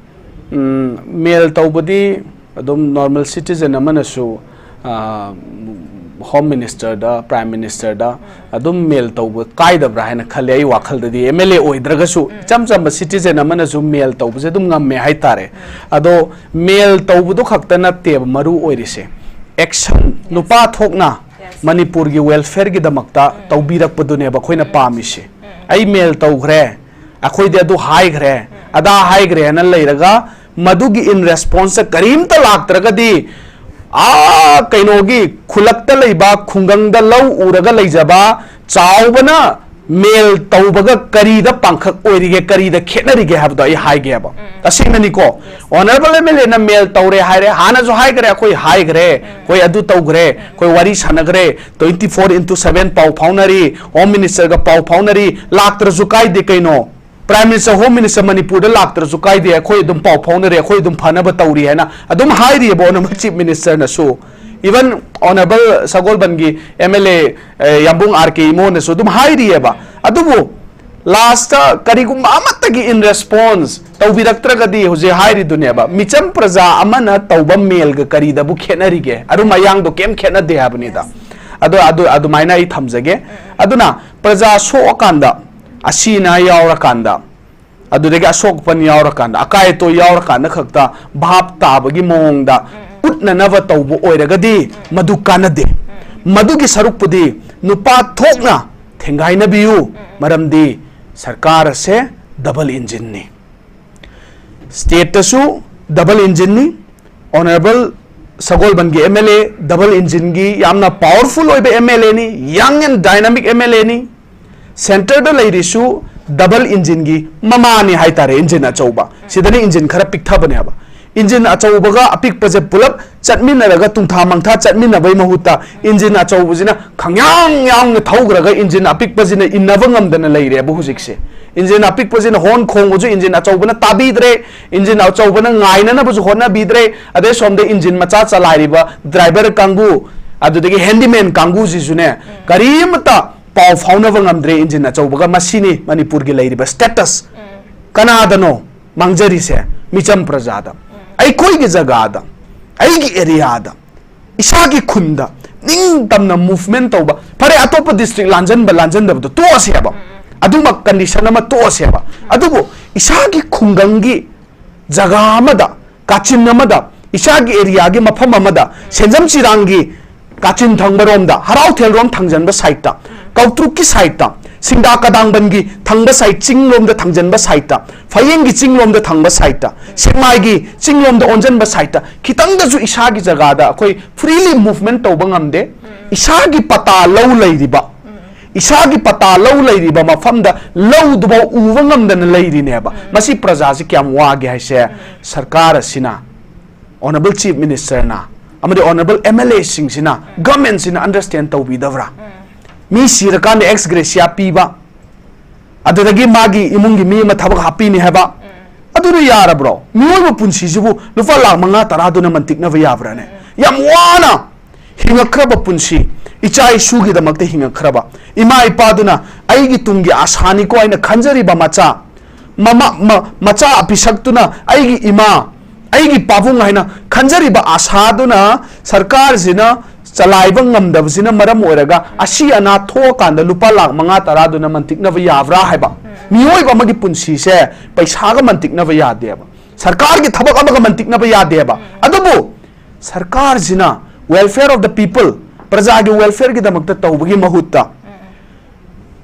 ꯎꯝ, ꯃꯦꯜ ꯇꯧꯕꯗꯤ ꯑꯗꯨꯝ ꯅꯣꯔꯃꯦꯜ ꯁꯤꯇꯤꯖꯟ ꯑꯃꯅꯁꯨ, ꯑ, ꯍꯣꯝ ꯃꯤꯅꯤꯁꯇꯔꯗ, ꯄ꯭ꯔꯥꯏꯝ ꯃꯤꯅꯤꯁꯇꯔꯗ ꯑꯗꯨꯝ ꯃꯦꯜ ꯇꯧꯕ ꯀꯥꯏꯗꯕ꯭ꯔꯥ ꯍꯥꯏꯅ ꯈꯜꯂꯦ꯫ ꯑꯩ ꯋꯥꯈꯜꯗꯗꯤ ꯑꯦꯝ ꯑꯦꯜ ꯑꯦ ꯑꯣꯏꯗ꯭ꯔꯒꯁꯨ ꯏꯆꯝ ꯆꯝꯕ ꯁꯤꯇꯤꯖꯟ ꯑꯃꯅꯁꯨ ꯃꯦꯜ ꯇꯧꯕꯁꯦ ꯑꯗꯨꯝ ꯉꯝꯃꯦ ꯍꯥꯏꯇꯥꯔꯦ꯫ ꯑꯗꯣ ꯃꯦꯜ ꯇꯧꯕꯗꯣ ꯈꯛꯇ ꯅꯠꯇꯦꯕ ꯃꯔꯨ ꯑꯣꯏꯔꯤꯁꯦ, ꯑꯦꯛꯁꯟ ꯅꯨꯄꯥ ꯊꯣꯛꯅ ꯃꯅꯤꯄꯨꯔꯒꯤ ꯋꯦꯜꯐꯤꯌꯔꯒꯤꯗꯃꯛꯇ ꯇꯧꯕꯤꯔꯛꯄꯗꯨꯅꯦꯕ ꯑꯩꯈꯣꯏꯅ ꯄꯥꯝꯃꯤꯁꯦ꯫ ꯑꯩ ꯃꯦꯜ ꯇꯧꯈ꯭ꯔꯦ, ꯑꯩꯈꯣꯏꯗꯤ ꯑꯗꯨ ꯍꯥꯏꯈ꯭ꯔꯦ, ꯑꯗꯥ ꯍꯥꯏꯈ꯭ꯔꯦꯅ ꯂꯩꯔꯒ ꯃꯗꯨꯒꯤ ꯏꯟ ꯔꯦꯁꯄꯣꯟꯁꯇ ꯀꯔꯤꯝꯇ ꯂꯥꯛꯇ꯭ꯔꯒꯗꯤ, ꯑꯥ, ꯀꯩꯅꯣꯒꯤ ꯈꯨꯜꯂꯛꯇ ꯂꯩꯕ, ꯈꯨꯡꯒꯪꯗ ꯂꯧ ꯎꯔꯒ ꯂꯩꯖꯕ ꯆꯥꯎꯕꯅ ꯃꯦꯜ ꯇꯧꯕꯒ ꯀꯔꯤꯗ ꯄꯥꯡꯈꯛ ꯑꯣꯏꯔꯤꯒꯦ, ꯀꯔꯤꯗ ꯈꯦꯠꯅꯔꯤꯒꯦ ꯍꯥꯏꯕꯗꯣ ꯑꯩ ꯍꯥꯏꯒꯦꯕ꯫ ꯇꯁꯦꯡꯅꯅꯤꯀꯣ, ꯑꯣꯅꯔꯦꯕꯜ ꯑꯦꯝ ꯑꯦꯜ ꯑꯦꯅ ꯃꯦꯜ ꯇꯧꯔꯦ ꯍꯥꯏꯔꯦ, ꯍꯥꯟꯅꯁꯨ ꯍꯥꯏꯈ꯭ꯔꯦ, ꯑꯩꯈꯣꯏ ꯍꯥꯏꯈ꯭ꯔꯦ, ꯑꯩꯈꯣꯏ ꯑꯗꯨ ꯇꯧꯈ꯭ꯔꯦ, ꯑꯩꯈꯣꯏ ꯋꯥꯔꯤ ꯁꯥꯟꯅꯈ꯭ꯔꯦ, ꯇ꯭ꯋꯦꯟꯇꯤ ꯐꯣꯔ ꯏꯟꯇꯨ ꯁꯚꯦꯟ ꯄꯥꯎ ꯐꯥꯎꯅꯔꯤ, ꯍꯣꯝ ꯃꯤꯅꯤꯁꯇꯔꯒ ꯄꯥꯎ ꯐꯥꯎꯅꯔꯤ, ꯂꯥꯛꯇ꯭ꯔꯁꯨ ꯀꯥꯏꯗꯦ ꯀꯩꯅꯣ꯫ ꯄ꯭ꯔꯥꯏꯝ ꯃꯤꯅꯤꯁꯇꯔ, ꯍꯣꯝ ꯃꯤꯅꯤꯁꯇꯔ ꯃꯅꯤꯄꯨꯔꯗ ꯂꯥꯛꯇ꯭ꯔꯁꯨ ꯀꯥꯏꯗꯦ, ꯑꯩꯈꯣꯏ ꯑꯗꯨꯝ ꯄꯥꯎ ꯐꯥꯎꯅꯔꯦ, ꯑꯩꯈꯣꯏ ꯑꯗꯨꯝ ꯐꯅꯕ ꯇꯧꯔꯤ ꯍꯥꯏꯅ ꯑꯗꯨꯝ ꯍꯥꯏꯔꯤꯑꯕ ꯑꯣꯅꯔꯦꯕꯜ ꯆꯤꯐ ꯃꯤꯅꯤꯁꯇꯔꯅꯁꯨ꯫ ꯏꯚꯟ ꯑꯣꯅꯔꯦꯕꯜ ꯁꯒꯣꯜꯕꯟꯒꯤ ꯑꯦꯝ ꯑꯦꯜ ꯑꯦ, ꯑꯦ, ꯌꯥꯝꯕꯨꯡ ꯑꯥꯔ ꯀꯦ ꯏꯃꯣꯅꯁꯨ ꯑꯗꯨꯝ ꯍꯥꯏꯔꯤꯑꯕ꯫ ꯑꯗꯨꯕꯨ ꯂꯥꯁꯇ ꯀꯔꯤꯒꯨꯝꯕ ꯑꯃꯠꯇꯒꯤ ꯏꯟ ꯔꯦꯁꯄꯣꯟꯁ ꯇꯧꯕꯤꯔꯛꯇ꯭ꯔꯒꯗꯤ ꯍꯧꯖꯤꯛ ꯍꯥꯏꯔꯤꯗꯨꯅꯦꯕ, ꯃꯤꯆꯝ ꯄ꯭ꯔꯖꯥ ꯑꯃꯅ ꯇꯧꯕ ꯃꯦꯜꯒ ꯀꯔꯤꯗꯕꯨ ꯈꯦꯠꯅꯔꯤꯒꯦ? ꯑꯔꯨꯝ ꯑꯌꯥꯡꯗꯣ ꯀꯩꯝ ꯈꯦꯠꯅꯗꯦ ꯍꯥꯏꯕꯅꯤꯗ꯫ ꯑꯗꯣ ꯑꯗꯨ, ꯑꯗꯨꯃꯥꯏꯅ ꯑꯩ ꯊꯝꯖꯒꯦ꯫ ꯑꯗꯨꯅ ꯄ꯭ꯔꯖꯥ ꯁꯣꯛꯑꯀꯥꯟꯗ, ꯑꯁꯤ ꯑꯅꯥ ꯌꯥꯎꯔꯀꯥꯟꯗ, ꯑꯗꯨꯗꯒꯤ ꯑꯁꯣꯛ ꯑꯄꯟ ꯌꯥꯎꯔꯀꯥꯟꯗ, ꯑꯀꯥꯏ ꯑꯇꯣꯏ ꯌꯥꯎꯔꯀꯥꯟꯗ ꯈꯛꯇ ꯚꯥꯞ ꯇꯥꯕꯒꯤ ꯃꯑꯣꯡꯗ ꯎꯠꯅꯅꯕ ꯇꯧꯕ ꯑꯣꯏꯔꯒꯗꯤ ꯃꯗꯨ ꯀꯥꯟꯅꯗꯦ꯫ ꯃꯗꯨꯒꯤ ꯁꯔꯨꯛꯄꯨꯗꯤ ꯅꯨꯄꯥ ꯊꯣꯛꯅ ꯊꯦꯡꯒꯥꯏꯅꯕꯤꯌꯨ, ꯃꯔꯝꯗꯤ ꯁꯔꯀꯥꯔ ꯑꯁꯦ ꯗꯕꯜ ꯏꯟꯖꯤꯟꯅꯤ꯫ ꯁ꯭ꯇꯦꯠꯇꯁꯨ ꯗꯕꯜ ꯏꯟꯖꯤꯟꯅꯤ꯫ ꯑꯣꯅꯔꯦꯕꯜ ꯁꯒꯣꯜꯕꯟꯒꯤ ꯑꯦꯝ ꯑꯦꯜ ꯑꯦ ꯗꯕꯜ ꯏꯟꯖꯤꯟꯒꯤ ꯌꯥꯝꯅ ꯄꯥꯋꯔꯐꯨꯜ ꯑꯣꯏꯕ ꯑꯦꯝ ꯑꯦꯜ ꯑꯦꯅꯤ, ꯌꯪ ꯑꯦꯟ ꯗꯥꯏꯅꯥꯃꯤꯛ ꯑꯦꯝ ꯑꯦꯜ ꯑꯦꯅꯤ꯫ ꯁꯦꯟꯇꯔꯗ ꯂꯩꯔꯤꯁꯨ ꯗꯕꯜ ꯏꯟꯖꯤꯟꯒꯤ ꯃꯃꯥꯅꯤ ꯍꯥꯏꯇꯥꯔꯦ, ꯏꯟꯖꯤꯟ ꯑꯆꯧꯕ꯫ ꯁꯤꯗꯅ ꯏꯟꯖꯤꯟ ꯈꯔ ꯄꯤꯛꯊꯕꯅꯦꯕ꯫ ꯏꯟꯖꯤꯟ ꯑꯆꯧꯕꯒ ꯑꯄꯤꯛꯄꯁꯦ ꯄꯨꯂꯞ ꯆꯠꯃꯤꯟꯅꯔꯒ ꯇꯨꯡꯊꯥ ꯃꯥꯡꯊꯥ ꯆꯠꯃꯤꯟꯅꯕꯩ ꯃꯍꯨꯠꯇ ꯏꯟꯖꯤꯟ ꯑꯆꯧꯕꯁꯤꯅ ꯈꯪꯌꯥꯡ ꯌꯥꯡꯅ ꯊꯧꯈ꯭ꯔꯒ ꯏꯟꯖꯤꯟ ꯑꯄꯤꯛꯄꯁꯤꯅ ꯏꯟꯅꯕ ꯉꯝꯗꯅ ꯂꯩꯔꯦꯕ ꯍꯧꯖꯤꯛꯁꯦ꯫ ꯏꯟꯖꯤꯟ ꯑꯄꯤꯛꯄꯁꯤꯅ ꯍꯣꯔꯟ ꯈꯣꯡꯕꯁꯨ ꯏꯟꯖꯤꯟ ꯑꯆꯧꯕꯅ ꯇꯥꯕꯤꯗ꯭ꯔꯦ, ꯏꯟꯖꯤꯟ ꯑꯆꯧꯕꯅ ꯉꯥꯏꯅꯅꯕꯁꯨ ꯍꯣꯠꯅꯕꯤꯗ꯭ꯔꯦ, ꯑꯗꯩ ꯁꯣꯝꯗ ꯏꯟꯖꯤꯟ ꯃꯆꯥ ꯆꯂꯥꯏꯔꯤꯕ ꯗ꯭ꯔꯥꯏꯚꯔ ꯀꯥꯡꯕꯨ, ꯑꯗꯨꯗꯒꯤ ꯍꯦꯟꯗꯤꯃꯦꯟ ꯀꯥꯡꯕꯨꯁꯤꯁꯨꯅꯦ, ꯀꯔꯤꯃꯠꯇ ꯄꯥꯎ ꯐꯥꯎꯅꯕ ꯉꯝꯗ꯭ꯔꯦ ꯏꯟꯖꯤꯟ ꯑꯆꯧꯕꯒ꯫ ꯃꯁꯤꯅꯤ ꯃꯅꯤꯄꯨꯔꯒꯤ ꯂꯩꯔꯤꯕ ꯁ꯭ꯇꯦꯇꯁ꯫ ꯀꯅꯥꯗꯅꯣ ꯃꯥꯡꯖꯔꯤꯁꯦ? ꯃꯤꯆꯝ ꯄ꯭ꯔꯖꯥꯗ, ꯑꯩꯈꯣꯏꯒꯤ ꯖꯒꯥꯗ, ꯑꯩꯒꯤ ꯑꯦꯔꯤꯌꯥꯗ, ꯏꯁꯥꯒꯤ ꯈꯨꯟꯗ ꯅꯤꯡꯇꯝꯅ ꯃꯨꯚꯃꯦꯟ ꯇꯧꯕ꯫ ꯐꯔꯦ, ꯑꯇꯣꯞꯄ ꯗꯤꯁꯇ꯭ꯔꯤꯛ ꯂꯥꯟꯖꯟꯕ ꯂꯥꯟꯖꯟꯗꯕꯗꯣ ꯇꯣꯛꯑꯁꯦꯕ, ꯑꯗꯨꯃꯛ ꯀꯟꯗꯤꯁꯟ ꯑꯃ ꯇꯣꯛꯑꯁꯦꯕ꯫ ꯑꯗꯨꯕꯨ ꯏꯁꯥꯒꯤ ꯈꯨꯡꯒꯪꯒꯤ ꯖꯒꯥ ꯑꯃꯗ, ꯀꯥꯆꯤꯟ ꯑꯃꯗ, ꯏꯁꯥꯒꯤ ꯑꯦꯔꯤꯌꯥꯒꯤ ꯃꯐꯝ ꯑꯃꯗ, ꯁꯦꯟꯖꯝ ꯆꯤꯔꯥꯡꯒꯤ ꯀꯥꯆꯤꯟ ꯊꯪꯕꯔꯣꯝꯗ, ꯍꯔꯥꯎꯊꯦꯜꯔꯣꯝ ꯊꯪꯖꯟꯕ ꯁꯥꯏꯠꯇ, ꯀꯧꯇ꯭ꯔꯨꯛꯀꯤ ꯁꯥꯏꯠꯇ, ꯁꯤꯡꯗꯥ ꯀꯗꯥꯡꯕꯟꯒꯤ ꯊꯪꯕ ꯁꯥꯏꯠ, ꯆꯤꯡꯂꯣꯝꯗ ꯊꯪꯖꯟꯕ ꯁꯥꯏꯠꯇ, ꯐꯌꯦꯡꯒꯤ ꯆꯤꯡꯂꯣꯝꯗ ꯊꯪꯕ ꯁꯥꯏꯠꯇ, ꯁꯦꯛꯃꯥꯏꯒꯤ ꯆꯤꯡꯂꯣꯝꯗ ꯑꯣꯟꯖꯟꯕ ꯁꯥꯏꯠꯇ ꯈꯤꯇꯪꯗꯁꯨ ꯏꯁꯥꯒꯤ ꯖꯒꯥꯗ ꯑꯩꯈꯣꯏ ꯐ꯭ꯔꯤꯂꯤ ꯃꯨꯚꯃꯦꯟ ꯇꯧꯕ ꯉꯝꯗꯦ꯫ ꯏꯁꯥꯒꯤ ꯄꯇꯥ ꯂꯧ ꯂꯩꯔꯤꯕ, ꯏꯁꯥꯒꯤ ꯄꯇꯥ ꯂꯧ ꯂꯩꯔꯤꯕ ꯃꯐꯝꯗ ꯂꯧꯗꯨꯐꯥꯎ ꯎꯕ ꯉꯝꯗꯅ ꯂꯩꯔꯤꯅꯦꯕ꯫ ꯃꯁꯤ ꯄ꯭ꯔꯖꯥꯁꯤ ꯀꯌꯥꯝ ꯋꯥꯒꯦ ꯍꯥꯏꯁꯦ ꯁꯔꯀꯥꯔ ꯑꯁꯤꯅ, ꯑꯣꯅꯔꯦꯕꯜ ꯆꯤꯐ ꯃꯤꯅꯤꯁꯇꯔꯅ ꯑꯃꯗꯤ ꯑꯣꯅꯔꯦꯕꯜ ꯑꯦꯝ ꯑꯦꯜ ꯑꯦꯁꯤꯡꯁꯤꯅ, ꯒꯚꯔꯟꯃꯦꯟꯁꯤꯅ ꯑꯟꯗꯔꯁ꯭ꯇꯦꯟ ꯇꯧꯕꯤꯗꯕ꯭ꯔꯥ? ꯃꯤ ꯁꯤꯔꯀꯥꯟꯗ ꯑꯦꯛꯁ ꯒ꯭ꯔꯦꯁꯤꯌꯥ ꯄꯤꯕ, ꯑꯗꯨꯗꯒꯤ ꯃꯥꯒꯤ ꯏꯃꯨꯡꯒꯤ ꯃꯤ ꯑꯃ ꯊꯕꯛ ꯍꯥꯞꯄꯤꯅꯤ ꯍꯥꯏꯕ, ꯑꯗꯨꯅ ꯌꯥꯔꯕ꯭ꯔꯣ? ꯃꯤꯑꯣꯏꯕ ꯄꯨꯟꯁꯤꯁꯤꯕꯨ ꯂꯨꯄꯥ ꯂꯥꯈ ꯃꯉꯥ ꯇꯔꯥꯗꯨꯅ ꯃꯟꯇꯤꯛꯅꯕ ꯌꯥꯕ꯭ꯔꯥꯅꯦ? ꯌꯥꯝ ꯋꯥꯅ ꯍꯤꯡꯉꯛꯈ꯭ꯔꯕ ꯄꯨꯟꯁꯤ, ꯏꯆꯥ ꯏꯁꯨꯒꯤꯗꯃꯛꯇ ꯍꯤꯡꯉꯛꯈ꯭ꯔꯕ ꯏꯃꯥ ꯏꯄꯥꯗꯨꯅ ꯑꯩꯒꯤ ꯇꯨꯡꯒꯤ ꯑꯁꯥꯅꯤꯀꯣ ꯍꯥꯏꯅ ꯈꯟꯖꯔꯤꯕ ꯃꯆꯥ, ꯃꯃꯥ, ꯃ-, ꯃꯆꯥ ꯑꯄꯤꯁꯛꯇꯨꯅ ꯑꯩꯒꯤ ꯏꯃꯥ, ꯑꯩꯒꯤ ꯄꯥꯕꯨꯡ ꯍꯥꯏꯅ ꯈꯟꯖꯔꯤꯕ ꯑꯁꯥꯗꯨꯅ ꯁꯔꯀꯥꯔꯁꯤꯅ ꯆꯂꯥꯏꯕ ꯉꯝꯗꯕꯁꯤꯅ ꯃꯔꯝ ꯑꯣꯏꯔꯒ ꯑꯁꯤ ꯑꯅꯥ ꯊꯣꯛꯑꯀꯥꯟꯗ ꯂꯨꯄꯥ ꯂꯥꯈ ꯃꯉꯥ ꯇꯔꯥꯗꯨꯅ ꯃꯟꯇꯤꯛꯅꯕ ꯌꯥꯕ꯭ꯔꯥ ꯍꯥꯏꯕ꯫ ꯃꯤꯑꯣꯏꯕ ꯑꯃꯒꯤ ꯄꯨꯟꯁꯤꯁꯦ ꯄꯩꯁꯥꯒ ꯃꯟꯇꯤꯛꯅꯕ ꯌꯥꯗꯦꯕ, ꯁꯔꯀꯥꯔꯒꯤ ꯊꯕꯛ ꯑꯃꯒ ꯃꯟꯇꯤꯛꯅꯕ ꯌꯥꯗꯦꯕ꯫ ꯑꯗꯨꯕꯨ ꯁꯔꯀꯥꯔꯁꯤꯅ welfare of the people, ꯄ꯭ꯔꯖꯥꯒꯤ ꯋꯦꯜꯐꯤꯌꯔꯒꯤꯗꯃꯛꯇ ꯇꯧꯕꯒꯤ ꯃꯍꯨꯠꯇ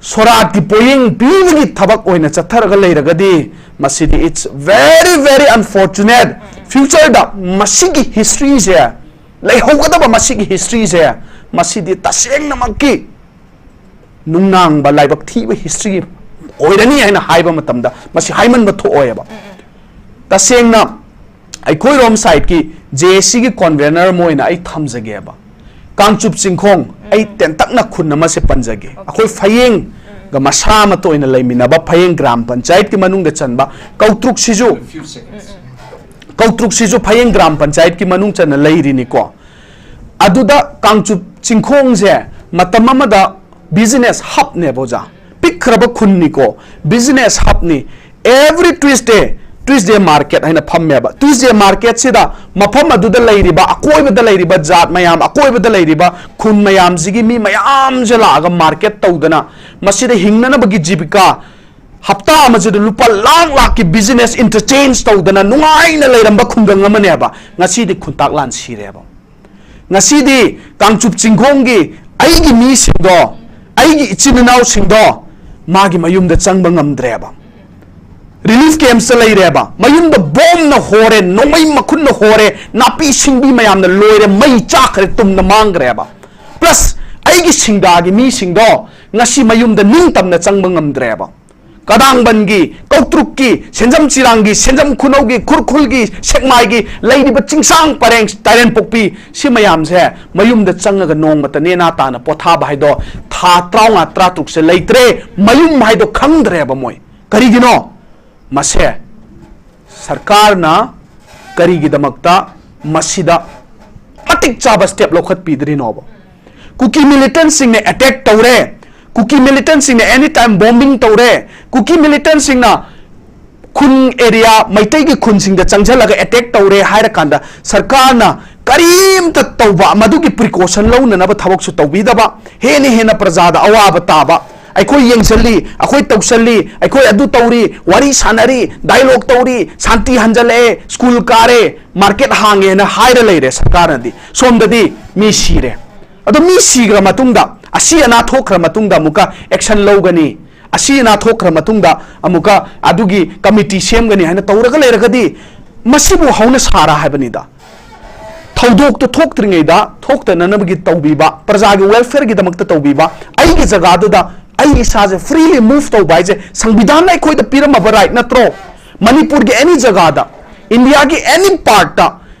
ꯁꯣꯔꯥꯠꯀꯤ ꯄꯣꯌꯦꯡ ꯄꯤꯕꯒꯤ ꯊꯕꯛ ꯑꯣꯏꯅ ꯆꯠꯊꯔꯒ ꯂꯩꯔꯒꯗꯤ ꯃꯁꯤꯗꯤ it's very, very unfortunate꯫ ꯐ꯭ꯌꯨꯆꯔꯗ ꯃꯁꯤꯒꯤ ꯍꯤꯁꯇ꯭ꯔꯤꯁꯦ ꯂꯩꯍꯧꯒꯗꯕ, ꯃꯁꯤꯒꯤ ꯍꯤꯁꯇ꯭ꯔꯤꯁꯦ ꯃꯁꯤꯗꯤ ꯇꯁꯦꯡꯅꯃꯛꯀꯤ ꯅꯨꯡꯅꯥꯡꯕ ꯂꯥꯏꯕꯛ ꯊꯤꯕ ꯍꯤꯁꯇ꯭ꯔꯤ ꯑꯣꯏꯔꯅꯤ ꯍꯥꯏꯅ ꯍꯥꯏꯕ ꯃꯇꯝꯗ ꯃꯁꯤ ꯍꯥꯏꯃꯟꯕ ꯊꯣꯛꯑꯣꯏꯕ꯫ ꯇꯁꯦꯡꯅ ꯑꯩꯈꯣꯏꯔꯣꯝ ꯁꯥꯏꯠꯀꯤ ꯖꯦ ꯑꯦ ꯁꯤꯒꯤ ꯀꯣꯟꯚꯦꯅꯔ ꯑꯃ ꯑꯣꯏꯅ ꯑꯩ ꯊꯝꯖꯒꯦꯕ꯫ ꯀꯥꯡꯆꯨꯞ ꯆꯤꯡꯈꯣꯡ, ꯑꯩ ꯇꯦꯟꯇꯛꯅ ꯈꯨꯟ ꯑꯃꯁꯦ ꯄꯟꯖꯒꯦ꯫ ꯑꯩꯈꯣꯏ ꯐꯌꯦꯡꯒ ꯃꯁꯥ ꯑꯃꯠꯇ ꯑꯣꯏꯅ ꯂꯩꯃꯤꯟꯅꯕ ꯐꯌꯦꯡ ꯒ꯭ꯔꯥꯝ ꯄꯟꯆꯥꯌꯠꯀꯤ ꯃꯅꯨꯡꯗ ꯆꯟꯕ ꯀꯧꯇ꯭ꯔꯨꯛꯁꯤꯁꯨ, ꯀꯧꯇ꯭ꯔꯨꯛꯁꯤꯁꯨ ꯐꯌꯦꯡ ꯒ꯭ꯔꯥꯝ ꯄꯟꯆꯥꯌꯠꯀꯤ ꯃꯅꯨꯡ ꯆꯟꯅ ꯂꯩꯔꯤꯅꯤꯀꯣ꯫ ꯑꯗꯨꯗ ꯀꯥꯡꯆꯨꯞ ꯆꯤꯡꯈꯣꯡꯁꯦ ꯃꯇꯝ ꯑꯃꯗ ꯕꯤꯖꯤꯅꯦꯁ ꯍꯕꯅꯦꯕ ꯑꯣꯖꯥ꯫ ꯄꯤꯛꯈ꯭ꯔꯕ ꯈꯨꯟꯅꯤꯀꯣ, ꯕꯤꯖꯤꯅꯦꯁ ꯍꯕꯅꯤ꯫ ꯑꯦꯚ꯭ꯔꯤ ꯇ꯭ꯌꯨꯁꯗꯦ, ꯇ꯭ꯌꯨꯁꯗꯦ ꯃꯥꯔꯀꯦꯠ ꯍꯥꯏꯅ ꯐꯝꯃꯦꯕ꯫ ꯇ꯭ꯌꯨꯁꯗꯦ ꯃꯥꯔꯀꯦꯠꯁꯤꯗ ꯃꯐꯝ ꯑꯗꯨꯗ ꯂꯩꯔꯤꯕ, ꯑꯀꯣꯏꯕꯗ ꯂꯩꯔꯤꯕ ꯖꯥꯠ ꯃꯌꯥꯝ, ꯑꯀꯣꯏꯕꯗ ꯂꯩꯔꯤꯕ ꯈꯨꯟ ꯃꯌꯥꯝꯁꯤꯒꯤ ꯃꯤ ꯃꯌꯥꯝꯁꯦ ꯂꯥꯛꯑꯒ ꯃꯥꯔꯀꯦꯠ ꯇꯧꯗꯅ ꯃꯁꯤꯗ ꯍꯤꯡꯅꯅꯕꯒꯤ ꯖꯤꯕꯤꯀꯥ ꯍꯞꯇꯥ ꯑꯃꯁꯤꯗ ꯂꯨꯄꯥ ꯂꯥꯛ ꯂꯥꯛꯀꯤ ꯕꯤꯖꯤꯅꯦꯁ ꯏꯟꯇꯔꯆꯦꯟꯖ ꯇꯧꯗꯅ ꯅꯨꯡꯉꯥꯏꯅ ꯂꯩꯔꯝꯕ ꯈꯨꯡꯒꯪ ꯑꯃꯅꯦꯕ꯫ ꯉꯁꯤꯗꯤ ꯈꯨꯟꯇꯥꯛ ꯂꯥꯟ ꯁꯤꯔꯦꯕ꯫ ꯉꯁꯤꯗꯤ ꯀꯥꯡꯆꯨꯞ ꯆꯤꯡꯈꯣꯡꯒꯤ ꯑꯩꯒꯤ ꯃꯤꯁꯤꯡꯗꯣ, ꯑꯩꯒꯤ ꯏꯆꯤꯟ ꯏꯅꯥꯎꯁꯤꯡꯗꯣ ꯃꯥꯒꯤ ꯃꯌꯨꯝꯗ ꯆꯪꯕ ꯉꯝꯗ꯭ꯔꯦꯕ꯫ ꯔꯤꯂꯤꯐ ꯀꯦꯝꯞꯁꯇ ꯂꯩꯔꯦꯕ꯫ ꯃꯌꯨꯝꯗ ꯕꯣꯝꯅ ꯍꯣꯔꯦ, ꯅꯣꯡꯃꯩ ꯃꯈꯨꯟꯅ ꯍꯣꯔꯦ, ꯅꯥꯄꯤ ꯁꯤꯡꯕꯤ ꯃꯌꯥꯝꯅ ꯂꯣꯏꯔꯦ, ꯃꯩ ꯆꯥꯛꯈ꯭ꯔꯦ, ꯇꯨꯝꯅ ꯃꯥꯡꯈ꯭ꯔꯦꯕ꯫ ꯄ꯭ꯂꯁ ꯑꯩꯒꯤ ꯁꯤꯡꯗꯥꯒꯤ ꯃꯤꯁꯤꯡꯗꯣ ꯉꯁꯤ ꯃꯌꯨꯝꯗ ꯅꯤꯡꯇꯝꯅ ꯆꯪꯕ ꯉꯝꯗ꯭ꯔꯦꯕ꯫ ꯀꯗꯥꯡꯕꯟꯒꯤ, ꯀꯧꯇ꯭ꯔꯨꯛꯀꯤ, ꯁꯦꯟꯖꯝ ꯆꯤꯔꯥꯡꯒꯤ, ꯁꯦꯟꯖꯝ ꯈꯨꯅꯧꯒꯤ, ꯈꯨꯔꯈꯨꯜꯒꯤ, ꯁꯦꯛꯃꯥꯏꯒꯤ ꯂꯩꯔꯤꯕ ꯆꯤꯡꯁꯥꯡ ꯄꯔꯦꯡ, ꯇꯥꯏꯔꯦꯟꯄꯣꯛꯄꯤ, ꯁꯤ ꯃꯌꯥꯝꯁꯦ ꯃꯌꯨꯝꯗ ꯆꯪꯉꯒ ꯅꯣꯡꯃꯇ ꯅꯦꯅꯥ ꯇꯥꯅ ꯄꯣꯊꯥꯕ ꯍꯥꯏꯗꯣ ꯊꯥ ꯇꯔꯥꯃꯉꯥ, ꯇꯔꯥꯇꯔꯨꯛꯁꯦ ꯂꯩꯇ꯭ꯔꯦ꯫ ꯃꯌꯨꯝ ꯍꯥꯏꯗꯣ ꯈꯪꯗ꯭ꯔꯦꯕ ꯃꯣꯏ꯫ ꯀꯔꯤꯒꯤꯅꯣ? ꯃꯁꯦ ꯁꯔꯀꯥꯔꯅ ꯀꯔꯤꯒꯤꯗꯃꯛꯇ ꯃꯁꯤꯗ ꯃꯇꯤꯛ ꯆꯥꯕ ꯁ꯭ꯇꯦꯞ ꯂꯧꯈꯠꯄꯤꯗ꯭ꯔꯤꯅꯣꯕ? ꯀꯨꯀꯤ ꯃꯤꯂꯤꯇꯦꯟꯠꯁꯤꯡꯅ ꯑꯦꯇꯦꯛ ꯇꯧꯔꯦ, ꯀꯨꯀꯤ ꯃꯤꯂꯤꯇꯦꯟꯠꯁꯤꯡꯅ ꯑꯦꯅꯤ ꯇꯥꯏꯝ ꯕꯣꯝꯕꯤꯡ ꯇꯧꯔꯦ, ꯀꯨꯀꯤ ꯃꯤꯂꯤꯇꯦꯟꯠꯁꯤꯡꯅ ꯈꯨꯟ ꯑꯦꯔꯤꯌꯥ, ꯃꯩꯇꯩꯒꯤ ꯈꯨꯟꯁꯤꯡꯗ ꯆꯪꯁꯤꯜꯂꯒ ꯑꯦꯇꯦꯛ ꯇꯧꯔꯦ ꯍꯥꯏꯔꯀꯥꯟꯗ ꯁꯔꯀꯥꯔꯅ ꯀꯔꯤꯝꯇ ꯇꯧꯕ, ꯃꯗꯨꯒꯤ ꯄ꯭ꯔꯤꯀꯣꯁꯟ ꯂꯧꯅꯅꯕ ꯊꯕꯛꯁꯨ ꯇꯧꯕꯤꯗꯕ, ꯍꯦꯟꯅ ꯍꯦꯟꯅ ꯄ꯭ꯔꯖꯥꯗ ꯑꯋꯥꯕ ꯇꯥꯕ꯫ ꯑꯩꯈꯣꯏ ꯌꯦꯡꯁꯤꯜꯂꯤ, ꯑꯩꯈꯣꯏ ꯇꯧꯁꯜꯂꯤ, ꯑꯩꯈꯣꯏ ꯑꯗꯨ ꯇꯧꯔꯤ, ꯋꯥꯔꯤ ꯁꯥꯟꯅꯔꯤ, ꯗꯥꯏꯂꯣꯒ ꯇꯧꯔꯤ, ꯁꯥꯟꯇꯤ ꯍꯟꯖꯜꯂꯛꯑꯦ, ꯁ꯭ꯀꯨꯜ ꯀꯥꯔꯦ, ꯃꯥꯔꯀꯦꯠ ꯍꯥꯡꯉꯦꯅ ꯍꯥꯏꯔ ꯂꯩꯔꯦ ꯁꯔꯀꯥꯔꯅꯗꯤ꯫ ꯁꯣꯝꯗꯗꯤ ꯃꯤ ꯁꯤꯔꯦ꯫ ꯑꯗꯣ ꯃꯤ ꯁꯤꯈ꯭ꯔ ꯃꯇꯨꯡꯗ, ꯑꯁꯤ ꯑꯅꯥ ꯊꯣꯛꯈ꯭ꯔ ꯃꯇꯨꯡꯗ ꯑꯃꯨꯛꯀ ꯑꯦꯛꯁꯟ ꯂꯧꯒꯅꯤ, ꯑꯁꯤ ꯑꯅꯥ ꯊꯣꯛꯈ꯭ꯔ ꯃꯇꯨꯡꯗ ꯑꯃꯨꯛꯀ ꯑꯗꯨꯒꯤ ꯀꯃꯤꯇꯤ ꯁꯦꯝꯒꯅꯤ ꯍꯥꯏꯅ ꯇꯧꯔꯒ ꯂꯩꯔꯒꯗꯤ ꯃꯁꯤꯕꯨ ꯍꯧꯅ ꯁꯥꯔ ꯍꯥꯏꯕꯅꯤꯗ꯫ ꯊꯧꯗꯣꯛꯇꯨ ꯊꯣꯛꯇ꯭ꯔꯤꯉꯩꯗ ꯊꯣꯛꯇꯅꯅꯕꯒꯤ ꯇꯧꯕꯤꯕ, ꯄ꯭ꯔꯖꯥꯒꯤ ꯋꯦꯜꯐꯤꯌꯔꯒꯤꯗꯃꯛꯇ ꯇꯧꯕꯤꯕ, ꯑꯩꯒꯤ ꯖꯒꯥꯗꯨꯗ ꯑꯩ ꯏꯁꯥꯁꯦ ꯐ꯭ꯔꯤꯂꯤ ꯃꯨꯚ ꯇꯧꯕ ꯍꯥꯏꯁꯦ ꯁꯪꯕꯤꯙꯥꯟꯅ ꯑꯩꯈꯣꯏꯗ ꯄꯤꯔꯝꯃꯕ ꯔꯥꯏꯠ ꯅꯠꯇ꯭ꯔꯣ? ꯃꯅꯤꯄꯨꯔꯒꯤ ꯑꯦꯅꯤ ꯖꯒꯥꯗ ꯏꯟꯗꯤꯌꯥꯒꯤ ꯑꯦꯅꯤ ꯄꯥꯔꯠꯇ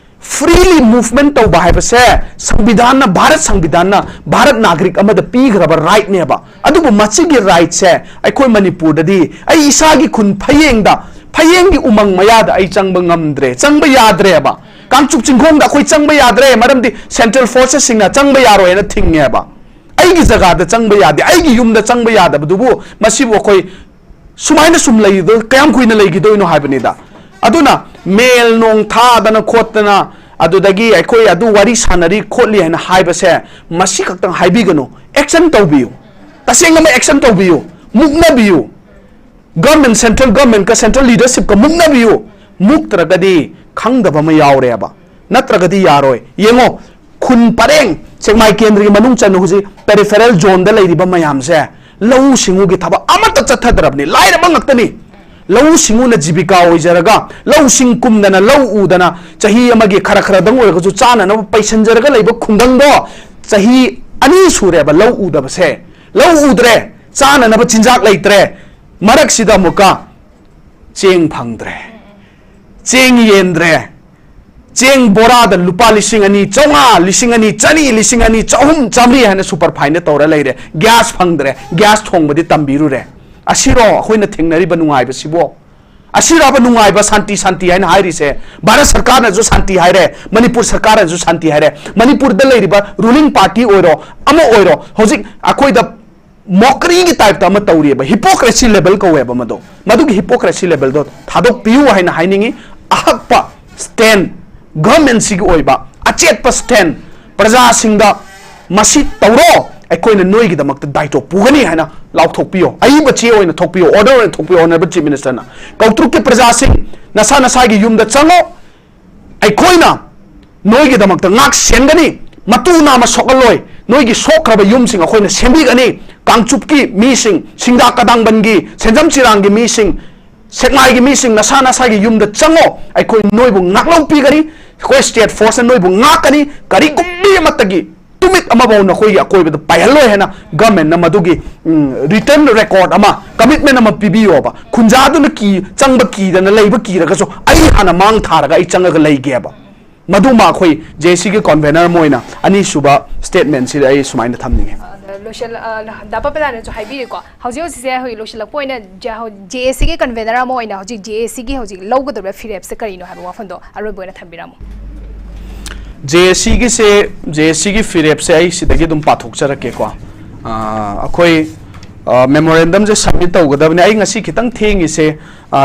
ꯐ꯭ꯔꯤꯂꯤ ꯃꯨꯚꯃꯦꯟ ꯇꯧꯕ ꯍꯥꯏꯕꯁꯦ ꯁꯪꯕꯤꯙꯥꯟꯅ, ꯚꯥꯔꯠ ꯁꯪꯕꯤꯙꯥꯟꯅ ꯚꯥꯔꯠ ꯅꯥꯒꯔꯤꯛ ꯑꯃꯗ ꯄꯤꯈ꯭ꯔꯕ ꯔꯥꯏꯠꯅꯦꯕ꯫ ꯑꯗꯨꯕꯨ ꯃꯁꯤꯒꯤ ꯔꯥꯏꯠꯁꯦ ꯑꯩꯈꯣꯏ ꯃꯅꯤꯄꯨꯔꯗꯗꯤ ꯑꯩ ꯏꯁꯥꯒꯤ ꯈꯨꯟ ꯐꯌꯦꯡꯗ, ꯐꯌꯦꯡꯒꯤ ꯎꯃꯪ ꯃꯌꯥꯗ ꯑꯩ ꯆꯪꯕ ꯉꯝꯗ꯭ꯔꯦ, ꯆꯪꯕ ꯌꯥꯗ꯭ꯔꯦꯕ꯫ ꯀꯥꯡꯆꯨꯞ ꯆꯤꯡꯈꯣꯡꯗ ꯑꯩꯈꯣꯏ ꯆꯪꯕ ꯌꯥꯗ꯭ꯔꯦ, ꯃꯔꯝꯗꯤ ꯁꯦꯟꯇ꯭ꯔꯦꯜ ꯐꯣꯔꯁꯦꯁꯁꯤꯡꯅ ꯆꯪꯕ ꯌꯥꯔꯣꯏꯅ ꯊꯤꯡꯉꯦꯕ꯫ ꯑꯩꯒꯤ ꯖꯒꯥꯗ ꯆꯪꯕ ꯌꯥꯗꯦ, ꯑꯩꯒꯤ ꯌꯨꯝꯗ ꯆꯪꯕ ꯌꯥꯗꯕꯗꯨꯕꯨ ꯃꯁꯤꯕꯨ ꯑꯩꯈꯣꯏ ꯁꯨꯃꯥꯏꯅ ꯁꯨꯝ ꯂꯩꯗꯣꯏ, ꯀꯌꯥꯝ ꯀꯨꯏꯅ ꯂꯩꯈꯤꯗꯣꯏꯅꯣ ꯍꯥꯏꯕꯅꯤꯗ꯫ ꯑꯗꯨꯅ ꯃꯦꯜ ꯅꯣꯡ ꯊꯥꯗꯅ ꯈꯣꯠꯇꯅ, ꯑꯗꯨꯗꯒꯤ ꯑꯩꯈꯣꯏ ꯑꯗꯨ ꯋꯥꯔꯤ ꯁꯥꯟꯅꯔꯤ ꯈꯣꯠꯂꯤ ꯍꯥꯏꯅ ꯍꯥꯏꯕꯁꯦ, ꯃꯁꯤ ꯈꯛꯇꯪ ꯍꯥꯏꯕꯤꯒꯅꯨ꯫ ꯑꯦꯛꯁꯟ ꯇꯧꯕꯤꯌꯨ, ꯇꯁꯦꯡꯅꯃꯛ ꯑꯦꯛꯁꯟ ꯇꯧꯕꯤꯌꯨ, ꯃꯨꯛꯅꯕꯤꯌꯨ꯫ ꯒꯚꯔꯟꯃꯦꯟ, ꯁꯦꯟꯇ꯭ꯔꯦꯜ ꯒꯚꯔꯟꯃꯦꯟꯀ ꯁꯦꯟꯇ꯭ꯔꯦꯜ ꯂꯤꯗꯔꯁꯤꯞꯀ ꯃꯨꯛꯅꯕꯤꯌꯨ꯫ ꯃꯨꯛꯇ꯭ꯔꯒꯗꯤ ꯈꯪꯗꯕ ꯑꯃ ꯌꯥꯎꯔꯦꯕ, ꯅꯠꯇ꯭ꯔꯒꯗꯤ ꯌꯥꯔꯣꯏ꯫ ꯌꯦꯡꯉꯣ, ꯈꯨꯟ ꯄꯔꯦꯡ ꯁꯦꯛꯃꯥꯏ ꯀꯦꯟꯗ꯭ꯔꯒꯤ ꯃꯅꯨꯡ ꯆꯟꯅ ꯍꯧꯖꯤꯛ ꯄꯦꯔꯤꯐꯦꯔꯦꯜ ꯖꯣꯟꯗ ꯂꯩꯔꯤꯕ ꯃꯌꯥꯝꯁꯦ ꯂꯧꯎ ꯁꯤꯡꯎꯒꯤ ꯊꯕꯛ ꯑꯃꯠꯇ ꯆꯠꯊꯗ꯭ꯔꯕꯅꯤ, ꯂꯥꯏꯔꯕ ꯉꯥꯛꯇꯅꯤ꯫ ꯂꯧꯎ ꯁꯤꯡꯎꯅ ꯖꯤꯕꯤꯀꯥ ꯑꯣꯏꯖꯔꯒ, ꯂꯧꯁꯤꯡ ꯀꯨꯝꯗꯅ, ꯂꯧ ꯎꯗꯅ, ꯆꯍꯤ ꯑꯃꯒꯤ ꯈꯔ ꯈꯔꯗꯪ ꯑꯣꯏꯔꯒꯁꯨ ꯆꯥꯅꯅꯕ ꯄꯩꯁꯟꯖꯔꯒ ꯂꯩꯕ ꯈꯨꯡꯒꯪꯗꯣ ꯆꯍꯤ ꯑꯅꯤ ꯁꯨꯔꯦꯕ ꯂꯧ ꯎꯗꯕꯁꯦ꯫ ꯂꯧ ꯎꯗ꯭ꯔꯦ, ꯆꯥꯅꯅꯕ ꯆꯤꯟꯖꯥꯛ ꯂꯩꯇ꯭ꯔꯦ, ꯃꯔꯛꯁꯤꯗ ꯑꯃꯨꯛꯀ ꯆꯦꯡ ꯐꯪꯗ꯭ꯔꯦ, ꯆꯦꯡ ꯌꯦꯟꯗ꯭ꯔꯦ, ꯆꯦꯡ ꯕꯣꯔꯥꯗ ꯂꯨꯄꯥ ꯂꯤꯁꯤꯡ ꯑꯅꯤ ꯆꯥꯝꯃꯉꯥ, ꯂꯤꯁꯤꯡ ꯑꯅꯤ ꯆꯅꯤ, ꯂꯤꯁꯤꯡ ꯑꯅꯤ ꯆꯍꯨꯝ, ꯆꯥꯝꯃꯔꯤ ꯍꯥꯏꯅ ꯁꯨꯄꯔ ꯐꯥꯏꯟꯗ ꯇꯧꯔ ꯂꯩꯔꯦ꯫ ꯒ꯭ꯌꯥꯁ ꯐꯪꯗ꯭ꯔꯦ, ꯒ꯭ꯌꯥꯁ ꯊꯣꯡꯕꯗꯤ ꯇꯝꯕꯤꯔꯨꯔꯦ꯫ ꯑꯁꯤꯔꯣ ꯑꯩꯈꯣꯏꯅ ꯊꯦꯡꯅꯔꯤꯕ ꯅꯨꯡꯉꯥꯏꯕꯁꯤꯕꯣ? ꯑꯁꯤꯔꯕ ꯅꯨꯡꯉꯥꯏꯕ, ꯁꯥꯟꯇꯤ, ꯁꯥꯟꯇꯤ ꯍꯥꯏꯅ ꯍꯥꯏꯔꯤꯁꯦ? ꯚꯥꯔꯠ ꯁꯔꯀꯥꯔꯅꯁꯨ ꯁꯥꯟꯇꯤ ꯍꯥꯏꯔꯦ, ꯃꯅꯤꯄꯨꯔ ꯁꯔꯀꯥꯔꯅꯁꯨ ꯁꯥꯟꯇꯤ ꯍꯥꯏꯔꯦ꯫ ꯃꯅꯤꯄꯨꯔꯗ ꯂꯩꯔꯤꯕ ꯔꯨꯂꯤꯡ ꯄꯥꯔꯇꯤ ꯑꯣꯏꯔꯣ, ꯑꯃ ꯑꯣꯏꯔꯣ, ꯍꯧꯖꯤꯛ ꯑꯩꯈꯣꯏꯗ ꯃꯣꯀꯔꯤꯒꯤ ꯇꯥꯏꯞꯇ ꯑꯃ ꯇꯧꯔꯤꯑꯕ, ꯍꯤꯄꯣꯀ꯭ꯔꯦꯁꯤ ꯂꯦꯚꯦꯜ ꯀꯧꯋꯦꯕ ꯃꯗꯣ꯫ ꯃꯗꯨꯒꯤ ꯍꯤꯄꯣꯀ꯭ꯔꯦꯁꯤ ꯂꯦꯚꯦꯜꯗꯣ ꯊꯥꯗꯣꯛꯄꯤꯌꯨ ꯍꯥꯏꯅ ꯍꯥꯏꯅꯤꯡꯉꯤ꯫ ꯑꯍꯛꯄ ꯁ꯭ꯇꯦꯟ, ꯒꯚꯔꯟꯃꯦꯟꯁꯤꯒꯤ ꯑꯣꯏꯕ ꯑꯆꯦꯠꯄ ꯁ꯭ꯇꯦꯟ, ꯄ꯭ꯔꯖꯥꯁꯤꯡꯗ ꯃꯁꯤ ꯇꯧꯔꯣ, ꯑꯩꯈꯣꯏꯅ ꯅꯣꯏꯒꯤꯗꯃꯛꯇ ꯗꯥꯏꯇꯣ ꯄꯨꯒꯅꯤ ꯍꯥꯏꯅ ꯂꯥꯎꯊꯣꯛꯄꯤꯌꯣ, ꯑꯏꯕ ꯆꯦ ꯑꯣꯏꯅ ꯊꯣꯛꯄꯤꯌꯣ, ꯑꯣꯔꯗꯔ ꯑꯣꯏꯅ ꯊꯣꯛꯄꯤꯌꯣ꯫ ꯑꯣꯅꯔꯦꯕꯜ ꯆꯤꯐ ꯃꯤꯅꯤꯁꯇꯔꯅ ꯀꯧꯇ꯭ꯔꯨꯛꯀꯤ ꯄ꯭ꯔꯖꯥꯁꯤꯡ, ꯅꯁꯥ ꯅꯁꯥꯒꯤ ꯌꯨꯝꯗ ꯆꯪꯉꯣ, ꯑꯩꯈꯣꯏꯅ ꯅꯣꯏꯒꯤꯗꯃꯛꯇ ꯉꯥꯛ ꯁꯦꯟꯒꯅꯤ, ꯃꯇꯨ ꯅꯥꯝꯃ ꯁꯣꯛꯍꯜꯂꯣꯏ, ꯅꯣꯏꯒꯤ ꯁꯣꯛꯈ꯭ꯔꯕ ꯌꯨꯝꯁꯤꯡ ꯑꯩꯈꯣꯏꯅ ꯁꯦꯝꯕꯤꯒꯅꯤ꯫ ꯀꯥꯡꯆꯨꯞꯀꯤ ꯃꯤꯁꯤꯡ, ꯁꯤꯡꯗꯥ ꯀꯗꯥꯡꯕꯟꯒꯤ, ꯁꯦꯟꯖꯝ ꯆꯤꯔꯥꯡꯒꯤ ꯃꯤꯁꯤꯡ, ꯁꯦꯛꯃꯥꯏꯒꯤ ꯃꯤꯁꯤꯡ, ꯅꯁꯥ ꯅꯁꯥꯒꯤ ꯌꯨꯝꯗ ꯆꯪꯉꯣ, ꯑꯩꯈꯣꯏ ꯅꯣꯏꯕꯨ ꯉꯥꯛꯂꯧ ꯄꯤꯒꯅꯤ, ꯑꯩꯈꯣꯏ ꯁ꯭ꯇꯦꯠ ꯐꯣꯔꯁꯅ ꯅꯣꯏꯕꯨ ꯉꯥꯛꯀꯅꯤ꯫ ꯀꯔꯤꯒꯨꯝꯕꯤ ꯑꯃꯠꯇꯒꯤ ꯇꯨ ꯅꯨꯃꯤꯠ ꯑꯃꯐꯥꯎ ꯅꯈꯣꯏꯒꯤ ꯑꯀꯣꯏꯕꯗ ꯄꯥꯏꯍꯜꯂꯣꯏ ꯍꯥꯏꯅ ꯒꯚꯔꯟꯃꯦꯟꯠꯅ ꯃꯗꯨꯒꯤ ꯔꯤꯇꯟ ꯔꯦꯀꯣꯔꯠ ꯑꯃ, ꯀꯃꯤꯠꯃꯦꯟꯠ ꯑꯃ ꯄꯤꯕꯤꯌꯣꯕ꯫ ꯈꯨꯟꯖꯥꯗꯨꯅ ꯀꯤ ꯆꯪꯕ ꯀꯤꯗꯅ ꯂꯩꯕ ꯀꯤꯔꯒꯁꯨ ꯑꯩ ꯍꯥꯟꯅ ꯃꯥꯡ ꯊꯥꯔꯒ ꯑꯩ ꯆꯪꯉꯒ ꯂꯩꯒꯦꯕ꯫ ꯃꯗꯨꯃ ꯑꯩꯈꯣꯏ ꯖꯦ ꯑꯦ ꯁꯤꯒꯤ ꯀꯟꯚꯦꯅꯔ ꯑꯃ ꯑꯣꯏꯅ ꯑꯅꯤꯁꯨꯕ ꯁ꯭ꯇꯦꯠꯃꯦꯟꯠꯁꯤꯗ ꯑꯩ ꯁꯨꯃꯥꯏꯅ ꯊꯝꯅꯤꯡꯉꯤ꯫ ꯑꯗ ꯂꯣꯏꯁꯤꯜ ꯑ, ꯗꯥ ꯄꯄꯦꯂꯥꯅꯁꯨ ꯍꯥꯏꯕꯤꯔꯤꯀꯣ, ꯍꯧꯖꯤꯛ ꯍꯧꯖꯤꯛꯁꯦ ꯑꯩꯈꯣꯏ ꯂꯣꯏꯁꯤꯜꯂꯛꯄ ꯑꯣꯏꯅ ꯖꯦ ꯑꯦ ꯁꯤꯒꯤ ꯀꯟꯚꯦꯅꯔ ꯑꯃ ꯑꯣꯏꯅ ꯍꯧꯖꯤꯛ ꯖꯦ ꯑꯦ ꯁꯤꯒꯤ ꯍꯧꯖꯤꯛ ꯂꯧꯒꯗꯧꯔꯤꯕ ꯐꯤꯔꯦꯞꯁꯦ ꯀꯔꯤꯅꯣ ꯍꯥꯏꯕ ꯋꯥꯐꯝꯗꯣ ꯑꯔꯣꯏꯕ ꯑꯣꯏꯅ ꯊꯝꯕꯤꯔꯝꯃꯣ꯫ ꯖꯦ ꯑꯦ ꯁꯤꯒꯤꯁꯦ, ꯖꯦ ꯑꯦ ꯁꯤꯒꯤ ꯐꯤꯔꯦꯞꯁꯦ ꯑꯩ ꯁꯤꯗꯒꯤ ꯑꯗꯨꯝ ꯄꯥꯊꯣꯛꯆꯔꯛꯀꯦꯀꯣ꯫ ꯑ, ꯑꯩꯈꯣꯏ ꯃꯦꯃꯣꯔꯦꯟꯗꯝꯁꯦ ꯁꯕꯃꯤꯠ ꯇꯧꯒꯗꯕꯅꯤ꯫ ꯑꯩ ꯉꯁꯤ ꯈꯤꯇꯪ ꯊꯦꯡꯉꯤꯁꯦ,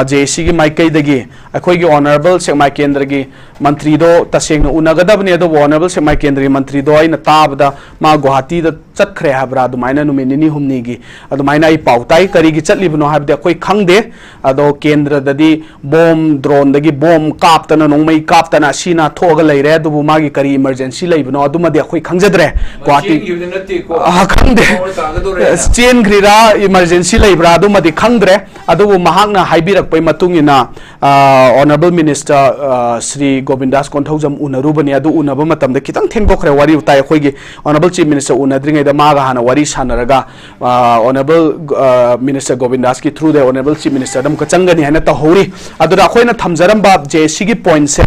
ꯖꯦ ꯑꯦ ꯁꯤꯒꯤ ꯃꯥꯏꯀꯩꯗꯒꯤ ꯑꯩꯈꯣꯏꯒꯤ ꯑꯣꯅꯔꯦꯕꯜ ꯁꯦꯛꯃꯥꯏ ꯀꯦꯟꯗ꯭ꯔꯒꯤ ꯃꯟꯇ꯭ꯔꯤꯗꯣ ꯇꯁꯦꯡꯅ ꯎꯅꯒꯗꯕꯅꯤ, ꯑꯗꯨꯕꯨ ꯑꯣꯅꯔꯦꯕꯜ ꯁꯦꯛꯃꯥꯏ ꯀꯦꯟꯗ꯭ꯔꯒꯤ ꯃꯟꯇ꯭ꯔꯤꯗꯣ ꯑꯩꯅ ꯇꯥꯕꯗ ꯃꯥ ꯒꯨꯋꯥꯍꯥꯇꯤꯗ ꯆꯠꯈ꯭ꯔꯦ ꯍꯥꯏꯕ꯭ꯔꯥ, ꯑꯗꯨꯃꯥꯏꯅ ꯅꯨꯃꯤꯠ ꯅꯤꯅꯤ ꯍꯨꯝꯅꯤꯒꯤ ꯑꯗꯨꯃꯥꯏꯅ ꯑꯩ ꯄꯥꯎ ꯇꯥꯏ꯫ ꯀꯔꯤꯒꯤ ꯆꯠꯂꯤꯕꯅꯣ ꯍꯥꯏꯕꯗꯤ ꯑꯩꯈꯣꯏ ꯈꯪꯗꯦ꯫ ꯑꯗꯣ ꯀꯦꯟꯗ꯭ꯔꯗꯗꯤ ꯕꯣꯝ, ꯗ꯭ꯔꯣꯟꯗꯒꯤ ꯕꯣꯝ ꯀꯥꯞꯇꯅ, ꯅꯣꯡꯃꯩ ꯀꯥꯞꯇꯅ ꯁꯤꯅ ꯊꯣꯛꯑꯒ ꯂꯩꯔꯦ, ꯑꯗꯨꯕꯨ ꯃꯥꯒꯤ ꯀꯔꯤ ꯏꯃꯔꯖꯦꯟꯁꯤ ꯂꯩꯕꯅꯣ ꯑꯗꯨꯃꯗꯤ ꯑꯩꯈꯣꯏ ꯈꯪꯖꯗ꯭ꯔꯦ꯫ ꯒꯨꯋꯥꯍꯥꯇꯤ ꯆꯦꯟꯈꯤꯕꯗꯨ ꯅꯠꯇꯦꯀꯣ꯫ ꯑ, ꯈꯪꯗꯦ꯫ ꯈꯣꯡꯅ ꯇꯥꯒꯗꯧꯔꯦꯅ꯫ ꯆꯦꯟꯈ꯭ꯔꯤꯔꯥ, ꯏꯃꯔꯖꯦꯟꯁꯤ ꯂꯩꯕ꯭ꯔꯥ, ꯑꯗꯨꯃꯗꯤ ꯈꯪꯗ꯭ꯔꯦ꯫ ꯑꯗꯨꯕꯨ ꯃꯍꯥꯛꯅ ꯍꯥꯏꯕꯤꯔꯛꯄꯒꯤ ꯃꯇꯨꯡ ꯏꯟꯅ, ꯑ, ꯑꯣꯅꯔꯦꯕꯜ ꯃꯤꯅꯤꯁꯇꯔ, ꯑ, ꯁ꯭ꯔꯤ ꯒꯣꯕꯤꯟꯗꯥꯁ ꯀꯣꯟꯊꯧꯖꯝ ꯎꯅꯔꯨꯕꯅꯤ꯫ ꯑꯗꯨ ꯎꯅꯕ ꯃꯇꯝꯗ ꯈꯤꯇꯪ ꯊꯦꯡꯗꯣꯛꯈ꯭ꯔꯦ, ꯋꯥꯔꯤ ꯋꯥꯇꯥꯏ꯫ ꯑꯩꯈꯣꯏꯒꯤ ꯑꯣꯅꯔꯦꯕꯜ ꯆꯤꯐ ꯃꯤꯅꯤꯁꯇꯔ ꯎꯅꯗ꯭ꯔꯤꯉꯩꯗ ꯃꯥꯒ ꯍꯥꯟꯅ ꯋꯥꯔꯤ ꯁꯥꯟꯅꯔꯒ, ꯑ, ꯑꯣꯅꯔꯦꯕꯜ, ꯑ, ꯃꯤꯅꯤꯁꯇꯔ ꯒꯣꯕꯤꯟꯗꯥꯁꯀꯤ ꯊ꯭ꯔꯨꯗ ꯑꯣꯅꯔꯦꯕꯜ ꯆꯤꯐ ꯃꯤꯅꯤꯁꯇꯔꯗ ꯑꯃꯨꯛꯀ ꯆꯪꯒꯅꯤ ꯍꯥꯏꯅ ꯇꯧꯍꯧꯔꯤ꯫ ꯑꯗꯨꯗ ꯑꯩꯈꯣꯏꯅ ꯊꯝꯖꯔꯝꯕ ꯖꯦ ꯑꯦ ꯁꯤꯒꯤ ꯄꯣꯏꯟꯠꯁꯦ,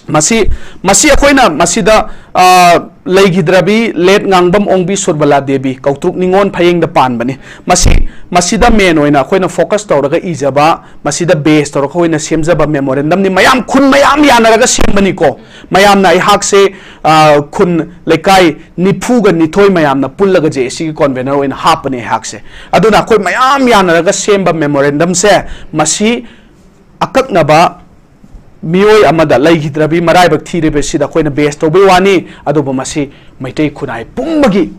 ꯃꯁꯤ, ꯃꯁꯤ ꯑꯩꯈꯣꯏꯅ ꯃꯁꯤꯗ, ꯑ, ꯂꯩꯈꯤꯗ꯭ꯔꯕꯤ ꯂꯦꯠ ꯉꯥꯡꯕꯝ ꯑꯣꯡꯕꯤ ꯁꯨꯔꯕꯂꯥ ꯗꯦꯕꯤ, ꯀꯧꯇ꯭ꯔꯨꯛ ꯅꯤꯉꯣꯜ ꯐꯌꯦꯡꯗ ꯄꯥꯟꯕꯅꯤ꯫ ꯃꯁꯤ, ꯃꯁꯤꯗ ꯃꯦꯟ ꯑꯣꯏꯅ ꯑꯩꯈꯣꯏꯅ ꯐꯣꯀꯁ ꯇꯧꯔꯒ ꯏꯖꯕ, ꯃꯁꯤꯗ ꯕꯦꯁ ꯇꯧꯔꯒ ꯑꯩꯈꯣꯏꯅ ꯁꯦꯝꯖꯕ ꯃꯦꯃꯣꯔꯦꯟꯗꯝꯅꯤ꯫ ꯃꯌꯥꯝ, ꯈꯨꯟ ꯃꯌꯥꯝ ꯌꯥꯅꯔꯒ ꯁꯦꯝꯕꯅꯤꯀꯣ꯫ ꯃꯌꯥꯝꯅ ꯑꯩꯍꯥꯛꯁꯦ, ꯑ, ꯈꯨꯟ ꯂꯩꯀꯥꯏ ꯅꯤꯐꯨꯒ ꯅꯤꯊꯣꯏ ꯃꯌꯥꯝꯅ ꯄꯨꯜꯂꯒ ꯖꯦ ꯑꯦ ꯁꯤꯒꯤ ꯀꯣꯟꯚꯦꯅꯔ ꯑꯣꯏꯅ ꯍꯥꯞꯄꯅꯦ ꯑꯩꯍꯥꯛꯁꯦ꯫ ꯑꯗꯨꯅ ꯑꯩꯈꯣꯏ ꯃꯌꯥꯝ ꯌꯥꯅꯔꯒ ꯁꯦꯝꯕ ꯃꯦꯃꯣꯔꯦꯟꯗꯝꯁꯦ, ꯃꯁꯤ ꯑꯀꯛꯅꯕ ꯃꯤꯑꯣꯏ ꯑꯃꯗ ꯂꯩꯈꯤꯗ꯭ꯔꯕꯤ ꯃꯔꯥꯏꯕꯛ ꯊꯤꯔꯤꯕꯁꯤꯗ ꯑꯩꯈꯣꯏꯅ ꯕꯦꯁ ꯇꯧꯕꯩ ꯋꯥꯅꯤ, ꯑꯗꯨꯕꯨ ꯃꯁꯤ ꯃꯩꯇꯩ ꯈꯨꯟꯅꯥꯏ ꯄꯨꯝꯕꯒꯤ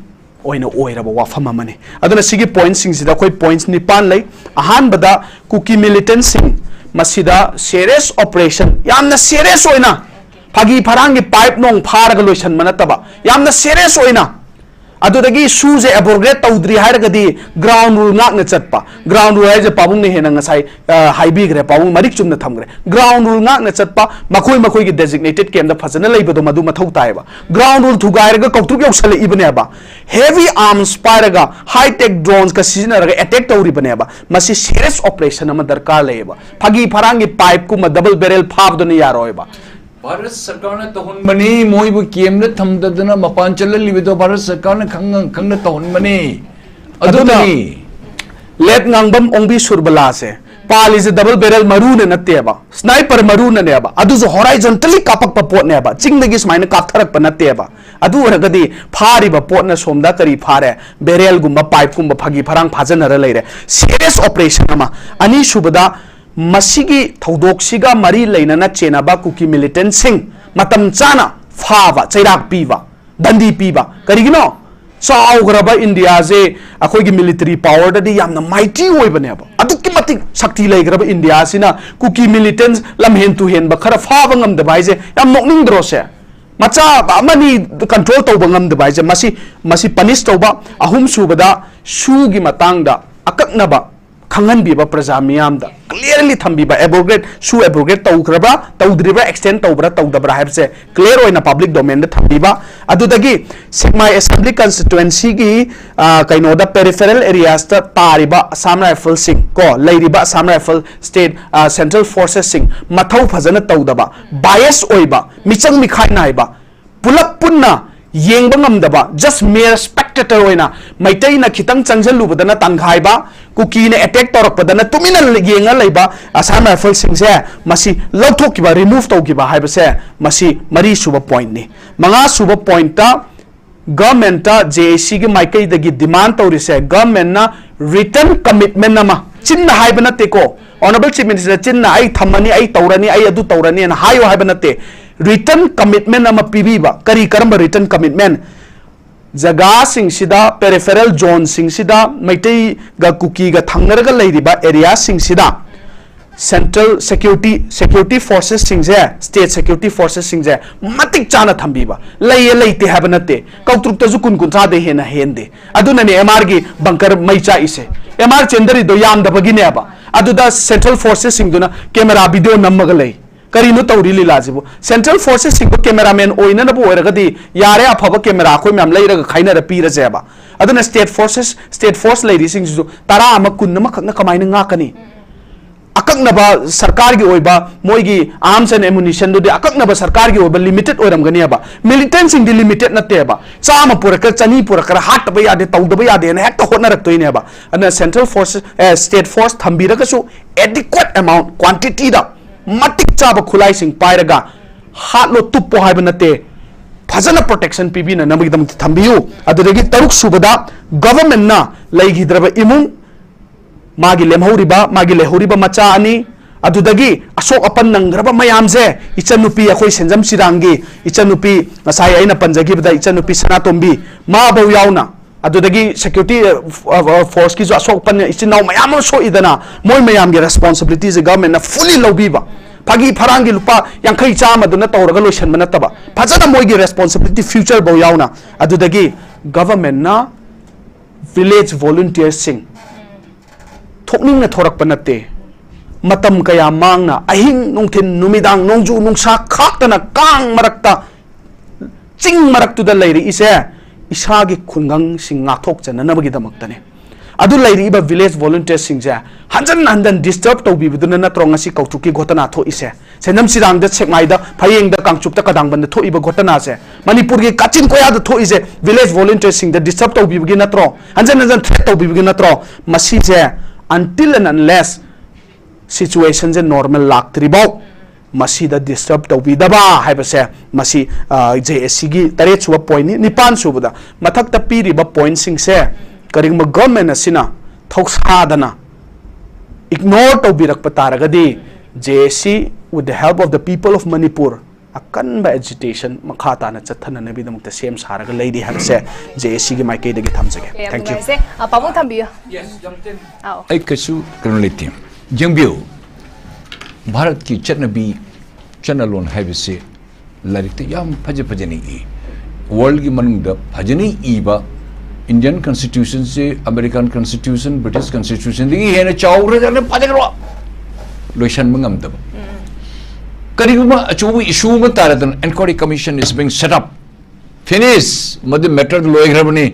ꯑꯣꯏꯅ ꯑꯣꯏꯔꯕ ꯋꯥꯐꯝ ꯑꯃꯅꯤ꯫ ꯑꯗꯨꯅ ꯁꯤꯒꯤ ꯄꯣꯏꯟꯠꯁꯤꯡꯁꯤꯗ ꯑꯩꯈꯣꯏ ꯄꯣꯏꯟꯠꯁ ꯅꯤꯄꯥꯟ ꯂꯩ꯫ ꯑꯍꯥꯟꯕꯗ, ꯀꯨꯀꯤ ꯃꯤꯂꯤꯇꯦꯟꯠꯁꯤꯡ ꯃꯁꯤꯗ ꯁꯦꯔꯤꯌꯁ ꯑꯣꯄꯔꯦꯁꯟ, ꯌꯥꯝꯅ ꯁꯦꯔꯤꯌꯁ ꯑꯣꯏꯅ, ꯐꯥꯒꯤ ꯐꯔꯥꯡꯒꯤ ꯄꯥꯏꯞ ꯅꯣꯡ ꯐꯥꯔꯒ ꯂꯣꯏꯁꯟꯕ ꯅꯠꯇꯕ, ꯌꯥꯝꯅ ꯁꯦꯔꯤꯌꯁ ꯑꯣꯏꯅ ꯑꯗꯨꯗꯒꯤ ꯁꯨꯁꯦ ꯑꯦꯕ꯭ꯔꯣꯒꯦꯠ ꯇꯧꯗ꯭ꯔꯤ ꯍꯥꯏꯔꯒꯗꯤ ꯒ꯭ꯔꯥꯎꯟ ꯔꯨꯜ ꯉꯥꯛꯅ ꯆꯠꯄ꯫ ꯒ꯭ꯔꯥꯎꯟ ꯔꯨꯜ ꯍꯥꯏꯁꯦ ꯄꯥꯕꯨꯡꯅ ꯍꯦꯟꯅ ꯉꯁꯥꯏ, ꯑ, ꯍꯥꯏꯕꯤꯈ꯭ꯔꯦ, ꯄꯥꯕꯨꯡ ꯃꯔꯤꯛ ꯆꯨꯝꯅ ꯊꯝꯈ꯭ꯔꯦ꯫ ꯒ꯭ꯔꯥꯎꯟ ꯔꯨꯜ ꯉꯥꯛꯅ ꯆꯠꯄ, ꯃꯈꯣꯏ ꯃꯈꯣꯏꯒꯤ ꯗꯦꯖꯤꯒꯅꯦꯇꯦꯗ ꯀꯦꯝꯗ ꯐꯖꯅ ꯂꯩꯕꯗꯣ ꯃꯗꯨ ꯃꯊꯧ ꯇꯥꯏꯌꯦꯕ꯫ ꯒ꯭ꯔꯥꯎꯟ ꯔꯨꯜ ꯊꯨꯒꯥꯏꯔꯒ ꯀꯧꯇ꯭ꯔꯨꯛ ꯌꯧꯁꯜꯂꯛꯏꯕꯅꯦꯕ꯫ ꯍꯦꯚꯤ ꯑꯥꯔꯝꯁ ꯄꯥꯏꯔꯒ ꯍꯥꯏ ꯇꯦꯛ ꯗ꯭ꯔꯣꯟꯁꯀ ꯁꯤꯖꯤꯟꯅꯔꯒ ꯑꯦꯇꯦꯛ ꯇꯧꯔꯤꯕꯅꯦꯕ꯫ ꯃꯁꯤ ꯁꯤꯔꯤꯌꯁ ꯑꯣꯄꯔꯦꯁꯟ ꯑꯃ ꯗꯔꯀꯥꯔ ꯂꯩꯌꯦꯕ꯫ ꯐꯥꯒꯤ ꯐꯔꯥꯡꯒꯤ ꯄꯥꯏꯞꯀꯨꯝꯕ ꯗꯕꯜ ꯕꯦꯔꯦꯜ ꯐꯥꯕꯗꯨꯅ ꯌꯥꯔꯣꯏꯕ꯫ ꯚꯥꯔꯠ ꯁꯔꯀꯥꯔꯅ ꯇꯧꯍꯟꯕꯅꯤ, ꯃꯣꯏꯕꯨ ꯀꯦꯝꯗ ꯊꯝꯗꯗꯅ ꯃꯄꯥꯟ ꯆꯠꯍꯜꯂꯤꯕꯗꯣ ꯚꯥꯔꯠ ꯁꯔꯀꯥꯔꯅ ꯈꯪꯅ ꯈꯪꯅ ꯇꯧꯍꯟꯕꯅꯤ꯫ ꯑꯗꯨꯅ ꯑꯗꯨꯅꯤ꯫ ꯂꯦꯠ ꯉꯥꯡꯕꯝ ꯑꯣꯡꯕꯤ ꯁꯨꯔꯕꯂꯥꯁꯦ ꯄꯥꯜꯂꯤꯁꯦ ꯗꯕꯜ ꯕꯦꯔꯦꯜ ꯃꯔꯨꯅ ꯅꯠꯇꯦꯕ, ꯁ꯭ꯅꯥꯏꯄꯔ ꯃꯔꯨꯅꯅꯦꯕ, ꯑꯗꯨꯁꯨ ꯍꯣꯔꯥꯏꯖꯟꯇꯂꯤ ꯀꯥꯞꯄꯛꯄ ꯄꯣꯠꯅꯦꯕ, ꯆꯤꯡꯗꯒꯤ ꯁꯨꯃꯥꯏꯅ ꯀꯥꯞꯊꯔꯛꯄ ꯅꯠꯇꯦꯕ꯫ ꯑꯗꯨ ꯑꯣꯏꯔꯒꯗꯤ ꯐꯥꯔꯤꯕ ꯄꯣꯠꯅ ꯁꯣꯝꯗ ꯀꯔꯤ ꯐꯥꯔꯦ? ꯕꯦꯔꯦꯜꯒꯨꯝꯕ, ꯄꯥꯏꯞꯀꯨꯝꯕ ꯐꯥꯒꯤ ꯐꯔꯥꯡ ꯐꯥꯖꯤꯟꯅꯔ ꯂꯩꯔꯦ꯫ ꯁꯤꯔꯤꯌꯁ ꯑꯣꯄꯔꯦꯁꯟ ꯑꯃ꯫ ꯑꯅꯤꯁꯨꯕꯗ, ꯃꯁꯤꯒꯤ ꯊꯧꯗꯣꯛꯁꯤꯒ ꯃꯔꯤ ꯂꯩꯅꯅ ꯆꯦꯟꯅꯕ ꯀꯨꯀꯤ ꯃꯤꯂꯤꯇꯦꯟꯁꯤꯡ ꯃꯇꯝ ꯆꯥꯅ ꯐꯥꯕ, ꯆꯩꯔꯥꯛ ꯄꯤꯕ, ꯗꯟꯗꯤ ꯄꯤꯕ꯫ ꯀꯔꯤꯒꯤꯅꯣ? ꯆꯥꯎꯈ꯭ꯔꯕ ꯏꯟꯗꯤꯌꯥꯁꯦ ꯑꯩꯈꯣꯏꯒꯤ ꯃꯤꯂꯤꯇꯔꯤ ꯄꯥꯋꯔꯗꯗꯤ ꯌꯥꯝꯅ ꯃꯥꯏꯇꯤ ꯑꯣꯏꯕꯅꯦꯕ꯫ ꯑꯗꯨꯛꯀꯤ ꯃꯇꯤꯛ ꯁꯛꯇꯤ ꯂꯩꯈ꯭ꯔꯕ ꯏꯟꯗꯤꯌꯥꯁꯤꯅ ꯀꯨꯀꯤ ꯃꯤꯂꯤꯇꯦꯟꯁ ꯂꯝꯍꯦꯟ ꯇꯨꯍꯦꯟꯕ ꯈꯔ ꯐꯥꯕ ꯉꯝꯗꯕ ꯍꯥꯏꯁꯦ ꯌꯥꯝ ꯅꯣꯛꯅꯤꯡꯗ꯭ꯔꯣ ꯁꯦ? ꯃꯆꯥ ꯑꯃꯅꯤ ꯀꯟꯇ꯭ꯔꯣꯜ ꯇꯧꯕ ꯉꯝꯗꯕ ꯍꯥꯏꯁꯦ, ꯃꯁꯤ, ꯃꯁꯤ ꯄꯅꯤꯁ ꯇꯧꯕ꯫ ꯑꯍꯨꯝꯁꯨꯕꯗ, ꯁꯨꯒꯤ ꯃꯇꯥꯡꯗ ꯑꯀꯛꯅꯕ ꯈꯪꯍꯟꯕꯤꯕ, ꯄ꯭ꯔꯖꯥ ꯃꯤꯌꯥꯝꯗ ꯀ꯭ꯂꯤꯌꯔꯂꯤ ꯊꯝꯕꯤꯕ, ꯑꯦꯕ꯭ꯔꯣꯒꯦꯠ, ꯁꯨ ꯑꯦꯕ꯭ꯔꯣꯒꯦꯠ ꯇꯧꯈ꯭ꯔꯕ꯭ꯔꯥ, ꯇꯧꯗ꯭ꯔꯤꯕ꯭ꯔꯥ, ꯑꯦꯛꯁꯇꯦꯟ ꯇꯧꯕ꯭ꯔꯥ, ꯇꯧꯗꯕ꯭ꯔꯥ ꯍꯥꯏꯕꯁꯦ ꯀ꯭ꯂꯤꯌꯔ ꯑꯣꯏꯅ ꯄꯕ꯭ꯂꯤꯛ ꯗꯣꯃꯦꯟꯗ ꯊꯝꯕꯤꯕ꯫ ꯑꯗꯨꯗꯒꯤ ꯁꯦꯛꯃꯥꯏ ꯑꯦꯁꯦꯝꯕ꯭ꯂꯤ ꯀꯟꯁꯇꯤꯇ꯭ꯋꯦꯟꯁꯤꯒꯤ, ꯑ, ꯀꯩꯅꯣꯗ, ꯄꯦꯔꯤꯐꯦꯔꯦꯜ ꯑꯦꯔꯤꯌꯥꯁꯇ ꯇꯥꯔꯤꯕ ꯑꯁꯥꯝ ꯔꯥꯏꯐꯜꯁꯤꯡ ꯀꯣ, ꯂꯩꯔꯤꯕ ꯑꯁꯥꯝ ꯔꯥꯏꯐꯜ ꯁ꯭ꯇꯦꯠ, ꯑ, ꯁꯦꯟꯇ꯭ꯔꯦꯜ ꯐꯣꯔꯁꯦꯁꯁꯤꯡ ꯃꯊꯧ ꯐꯖꯅ ꯇꯧꯗꯕ, ꯕꯥꯏꯑꯦꯁ ꯑꯣꯏꯕ, ꯃꯤꯆꯪ ꯃꯤꯈꯥꯏ ꯅꯥꯏꯕ, ꯄꯨꯂꯞ ꯄꯨꯟꯅ ꯌꯦꯡꯕ ꯉꯝꯗꯕ, ꯖꯁ ꯃꯦꯌꯔ ꯁ꯭ꯄꯦꯛꯇꯦꯇꯔ ꯑꯣꯏꯅ, ꯃꯩꯇꯩꯅ ꯈꯤꯇꯪ ꯆꯪꯁꯤꯜꯂꯨꯕꯗꯅ ꯇꯪꯈꯥꯏꯕ, ꯀꯨꯀꯤꯅ ꯑꯦꯇꯦꯛ ꯇꯧꯔꯛꯄꯗꯅ ꯇꯨꯃꯤꯟꯅ ꯌꯦꯡꯉ ꯂꯩꯕ ꯑꯁꯥꯝ ꯔꯥꯏꯐꯜꯁꯤꯡꯁꯦ, ꯃꯁꯤ ꯂꯧꯊꯣꯛꯈꯤꯕ, ꯔꯤꯃꯨꯚ ꯇꯧꯈꯤꯕ ꯍꯥꯏꯕꯁꯦ, ꯃꯁꯤ ꯃꯔꯤꯁꯨꯕ ꯄꯣꯏꯟꯠꯅꯤ꯫ ꯃꯉꯥꯁꯨꯕ ꯄꯣꯏꯟꯠꯇ, ꯒꯚꯔꯟꯃꯦꯟꯠꯇ ꯖꯦ ꯑꯦ ꯁꯤꯒꯤ ꯃꯥꯏꯀꯩꯗꯒꯤ ꯗꯤꯃꯥꯟ ꯇꯧꯔꯤꯁꯦ, ꯒꯚꯔꯟꯃꯦꯟꯠꯅ ꯔꯤꯇꯟ ꯀꯃꯤꯠꯃꯦꯟꯠ ꯑꯃ, ꯆꯤꯟꯅ ꯍꯥꯏꯕ ꯅꯠꯇꯦꯀꯣ, ꯑꯣꯅꯔꯦꯕꯜ ꯆꯤꯐ ꯃꯤꯅꯤꯁꯇꯔ ꯆꯤꯟꯅ "ꯑꯩ ꯊꯝꯃꯅꯤ, ꯑꯩ ꯇꯧꯔꯅꯤ, ꯑꯩ ꯑꯗꯨ ꯇꯧꯔꯅꯤ" ꯍꯥꯏꯅ ꯍꯥꯏꯌꯣ ꯍꯥꯏꯕ ꯅꯠꯇꯦ꯫ ꯔꯤꯇꯟ ꯀꯃꯤꯠꯃꯦꯟꯠ ꯑꯃ ꯄꯤꯕꯤꯕ꯫ ꯀꯔꯤ, ꯀꯔꯝꯕ ꯔꯤꯇꯟ ꯀꯃꯤꯠꯃꯦꯟꯠ? ꯖꯒꯥꯁꯤꯡꯁꯤꯗ, ꯄꯦꯔꯤꯐꯦꯔꯦꯜ ꯖꯣꯟꯁꯤꯡꯁꯤꯗ, ꯃꯩꯇꯩꯒ ꯀꯨꯀꯤꯒ ꯊꯪꯅꯔꯒ ꯂꯩꯔꯤꯕ ꯑꯦꯔꯤꯌꯥꯁꯤꯡꯁꯤꯗ Central security, security forcesꯁꯤꯡꯁꯦ, state security forcesꯁꯤꯡꯁꯦ ꯃꯇꯤꯛ ꯆꯥꯅ ꯊꯝꯕꯤꯕ꯫ ꯂꯩꯌꯦ ꯂꯩꯇꯦ ꯍꯥꯏꯕ ꯅꯠꯇꯦ, ꯀꯧꯇ꯭ꯔꯨꯛꯇꯁꯨ ꯀꯨꯟ ꯀꯨꯟꯊ꯭ꯔꯥꯗꯩ ꯍꯦꯟꯅ ꯍꯦꯟꯗꯦ꯫ ꯑꯗꯨꯅꯅꯦ ꯑꯦꯝ ꯑꯥꯔꯒꯤ ꯕꯪꯀꯔ ꯃꯩ ꯆꯥꯛꯏꯁꯦ꯫ M R ꯆꯦꯟꯗꯔꯤꯗꯣ ꯌꯥꯝꯗꯕꯒꯤꯅꯦꯕ꯫ ꯑꯗꯨꯗ central forcesꯁꯤꯡꯗꯨꯅ ꯀꯦꯃꯦꯔꯥ ꯚꯤꯗꯤꯑꯣ ꯅꯝꯃꯒ ꯂꯩ꯫ ꯀꯔꯤꯅꯣ ꯇꯧꯔꯤ ꯂꯤꯂꯥꯁꯤꯕꯨ? Central forcesꯁꯤꯡꯗꯣ ꯀꯦꯃꯦꯔꯥꯃꯦꯟ ꯑꯣꯏꯅꯅꯕ ꯑꯣꯏꯔꯒꯗꯤ ꯌꯥꯔꯦ, ꯑꯐꯕ ꯀꯦꯃꯦꯔꯥ ꯑꯩꯈꯣꯏ ꯃꯌꯥꯝ ꯂꯩꯔꯒ ꯈꯥꯏꯅꯔ ꯄꯤꯔꯁꯦꯕ꯫ ꯑꯗꯨꯅ state forces, state force ꯂꯩꯔꯤꯁꯤꯡꯁꯤꯁꯨ ꯇꯔꯥ ꯑꯃ, ꯀꯨꯟ ꯑꯃꯈꯛꯅ ꯀꯃꯥꯏꯅ ꯉꯥꯛꯀꯅꯤ? ꯑꯀꯛꯅꯕ ꯁꯔꯀꯥꯔꯒꯤ ꯑꯣꯏꯕ ꯃꯣꯏꯒꯤ arms and ammunitionꯗꯨꯗꯤ ꯑꯀꯛꯅꯕ ꯁꯔꯀꯥꯔꯒꯤ ꯑꯣꯏꯕ limited ꯑꯣꯏꯔꯝꯒꯅꯦꯕ꯫ Militantꯁꯤꯡꯗꯤ limited ꯅꯠꯇꯦꯕ꯫ ꯆꯥꯝꯃ ꯄꯨꯔꯛꯀꯦꯔꯥ, ꯆꯅꯤ ꯄꯨꯔꯛꯀꯦꯔꯥ, ꯍꯥꯠꯇꯕ ꯌꯥꯗꯦ, ꯇꯧꯗꯕ ꯌꯥꯗꯦꯅ ꯍꯦꯛꯇ ꯍꯣꯠꯅꯔꯛꯇꯣꯏꯅꯦꯕ꯫ ꯑꯗꯨꯅ central forces, ꯑꯦ, state force ꯊꯝꯕꯤꯔꯒꯁꯨ adequate amount, quantityꯗ ꯃꯇꯤꯛ ꯆꯥꯕ ꯈꯨꯠꯂꯥꯏꯁꯤꯡ ꯄꯥꯏꯔꯒ ꯍꯥꯠꯂꯣ ꯇꯨꯞꯄꯣ ꯍꯥꯏꯕ ꯅꯠꯇꯦ, ꯐꯖꯅ protection ꯄꯤꯕꯤꯅꯅꯕꯒꯤꯗꯃꯛꯇ ꯊꯝꯕꯤꯌꯨ꯫ ꯑꯗꯨꯗꯒꯤ ꯇꯔꯨꯛ ꯁꯨꯕꯗ, governmentꯅ ꯂꯩꯈꯤꯗ꯭ꯔꯕ ꯏꯃꯨꯡ, ꯃꯥꯒꯤ ꯂꯦꯝꯍꯧꯔꯤꯕ, ꯃꯥꯒꯤ ꯂꯩꯍꯧꯔꯤꯕ ꯃꯆꯥ ꯑꯅꯤ, ꯑꯗꯨꯗꯒꯤ ꯑꯁꯣꯛ ꯑꯄꯟ ꯅꯪꯈ꯭ꯔꯕ ꯃꯌꯥꯝꯁꯦ, ꯏꯆꯟꯅꯨꯄꯤ, ꯑꯩꯈꯣꯏ ꯁꯦꯟꯖꯝ ꯆꯤꯔꯥꯡꯒꯤ ꯏꯆꯟꯅꯨꯄꯤ, ꯉꯁꯥꯏ ꯑꯩꯅ ꯄꯟꯖꯈꯤꯕꯗ ꯏꯆꯟꯅꯨꯄꯤ ꯁꯅꯥꯇꯣꯝꯕꯤ, ꯃꯥꯐꯧ ꯌꯥꯎꯅ, ꯑꯗꯨꯗꯒꯤ security, ꯑ, ꯑ, forceꯀꯤꯁꯨ ꯑꯁꯣꯛ ꯑꯄꯟ, ꯏꯆꯤꯟ ꯏꯅꯥꯎ ꯃꯌꯥꯝ ꯑꯃ ꯁꯣꯛꯏꯗꯅ, ꯃꯣꯏ ꯃꯌꯥꯝꯒꯤ responsibilityꯁꯦ governmentꯅ fully ꯂꯧꯕꯤꯕ꯫ ꯐꯥꯒꯤ ꯐꯔꯥꯡꯒꯤ ꯂꯨꯄꯥ ꯌꯥꯡꯈꯩ ꯆꯥꯝꯃꯗꯨꯅ ꯇꯧꯔꯒ ꯂꯣꯏꯁꯟꯕ ꯅꯠꯇꯕ, ꯐꯖꯅ ꯃꯣꯏꯒꯤ responsibility futureꯐꯧ ꯌꯥꯎꯅ꯫ ꯑꯗꯨꯗꯒꯤ governmentꯅ village volunteersꯁꯤꯡ ꯊꯣꯛꯅꯤꯡꯅ ꯊꯣꯔꯛꯄ ꯅꯠꯇꯦ, ꯃꯇꯝ ꯀꯌꯥ ꯃꯥꯡꯅ ꯑꯍꯤꯡ ꯅꯨꯡꯊꯤꯟ ꯅꯨꯃꯤꯗꯥꯡ ꯅꯣꯡꯖꯨ ꯅꯨꯡꯁꯥ ꯈꯥꯛꯇꯅ ꯀꯥꯡ ꯃꯔꯛꯇ, ꯆꯤꯡ ꯃꯔꯛꯇꯨꯗ ꯂꯩꯔꯛꯏꯁꯦ ꯏꯁꯥꯒꯤ ꯈꯨꯡꯒꯪꯁꯤꯡ ꯉꯥꯛꯊꯣꯛꯆꯅꯅꯕꯒꯤꯗꯃꯛꯇꯅꯦ꯫ ꯑꯗꯨ ꯂꯩꯔꯤꯕ village volunteersꯁꯤꯡꯁꯦ ꯍꯟꯖꯟ ꯍꯟꯖꯟ disturb ꯇꯧꯕꯤꯕꯗꯨꯅ ꯅꯠꯇ꯭ꯔꯣ ꯉꯁꯤ ꯀꯧꯇ꯭ꯔꯨꯛꯀꯤ ꯘꯣꯇꯅꯥ ꯊꯣꯛꯏꯁꯦ? ꯁꯦꯟꯖꯝ ꯆꯤꯔꯥꯡꯗ, ꯁꯦꯛꯃꯥꯏꯗ, ꯐꯌꯦꯡꯗ, ꯀꯥꯡꯆꯨꯞꯇ, ꯀꯗꯥꯡꯕꯟꯗ ꯊꯣꯛꯏꯕ ꯘꯣꯇꯅꯥꯁꯦ, ꯃꯅꯤꯄꯨꯔꯒꯤ ꯀꯥꯆꯤꯟ ꯀꯣꯌꯥꯗ ꯊꯣꯛꯏꯁꯦ village volunteersꯁꯤꯡꯗ disturb ꯇꯧꯕꯤꯕꯒꯤ ꯅꯠꯇ꯭ꯔꯣ? ꯍꯟꯖꯟ ꯍꯟꯖꯟ threat ꯇꯧꯕꯤꯕꯒꯤ ꯅꯠꯇ꯭ꯔꯣ? ꯃꯁꯤꯁꯦ until and unless situationꯁꯦ normal ꯂꯥꯛꯇ꯭ꯔꯤꯐꯥꯎ ꯃꯁꯤꯗ disturb ꯇꯧꯕꯤꯗꯕ ꯍꯥꯏꯕꯁꯦ, ꯃꯁꯤ, ꯑ, JACꯒꯤ ꯇꯔꯦꯠ ꯁꯨꯕ pointꯅꯤ꯫ ꯅꯤꯄꯥꯟ ꯁꯨꯕꯗ, ꯃꯊꯛꯇ ꯄꯤꯔꯤꯕ pointꯁꯤꯡꯁꯦ ꯀꯔꯤꯒꯨꯝꯕ government ꯑꯁꯤꯅ ꯊꯧꯁꯥꯗꯅ ignore ꯇꯧꯕꯤꯔꯛꯄ ꯇꯥꯔꯒꯗꯤ, JAC, with the help of the people of Manipur, ꯑꯀꯟꯕ agitation ꯃꯈꯥ ꯇꯥꯅ ꯆꯠꯊꯅꯅꯕꯒꯤꯗꯃꯛꯇ ꯁꯦꯝ ꯁꯥꯔꯒ ꯂꯩꯔꯤ ꯍꯥꯏꯕꯁꯦ JACꯒꯤ ꯃꯥꯏꯀꯩꯗꯒꯤ ꯊꯝꯖꯒꯦ꯫ ꯌꯥꯝ Thank you꯫ ꯅꯨꯡꯉꯥꯏꯖꯩ꯫ ꯑ, ꯄꯥꯕꯨꯡ ꯊꯝꯕꯤꯌꯨ꯫ ꯑꯧ꯫ ꯑꯩ ꯀꯩꯁꯨ ꯀꯩꯅꯣ ꯂꯩꯇꯦ꯫ ꯌꯦꯡꯕꯤꯌꯨ, ꯚꯥꯔꯠꯀꯤ ꯆꯠꯅꯕꯤ ꯆꯠꯅꯂꯣꯟ ꯍꯥꯏꯕꯁꯤ ꯂꯥꯏꯔꯤꯛꯇ ꯌꯥꯝ ꯐꯖ ꯐꯖꯅ ꯏ꯫ ꯋꯥꯔꯜꯒꯤ ꯃꯅꯨꯡꯗ ꯐꯖꯅ ꯏꯕ Indian Constitutionꯁꯤ American Constitution, British Constitutionꯗꯒꯤ ꯍꯦꯟꯅ ꯆꯥꯎꯈ꯭ꯔꯖꯥꯠꯅ ꯐꯖꯈ꯭ꯔꯕ ꯂꯣꯏꯁꯟꯕ ꯉꯝꯗꯕ꯫ ꯀꯔꯤꯒꯨꯝꯕ ꯑꯆꯧꯕ issue ꯑꯃ ꯇꯥꯔꯗꯅ inquiry commission is being set up, finish, ꯃꯗꯨ matter ꯂꯣꯏꯈ꯭ꯔꯕꯅꯤ꯫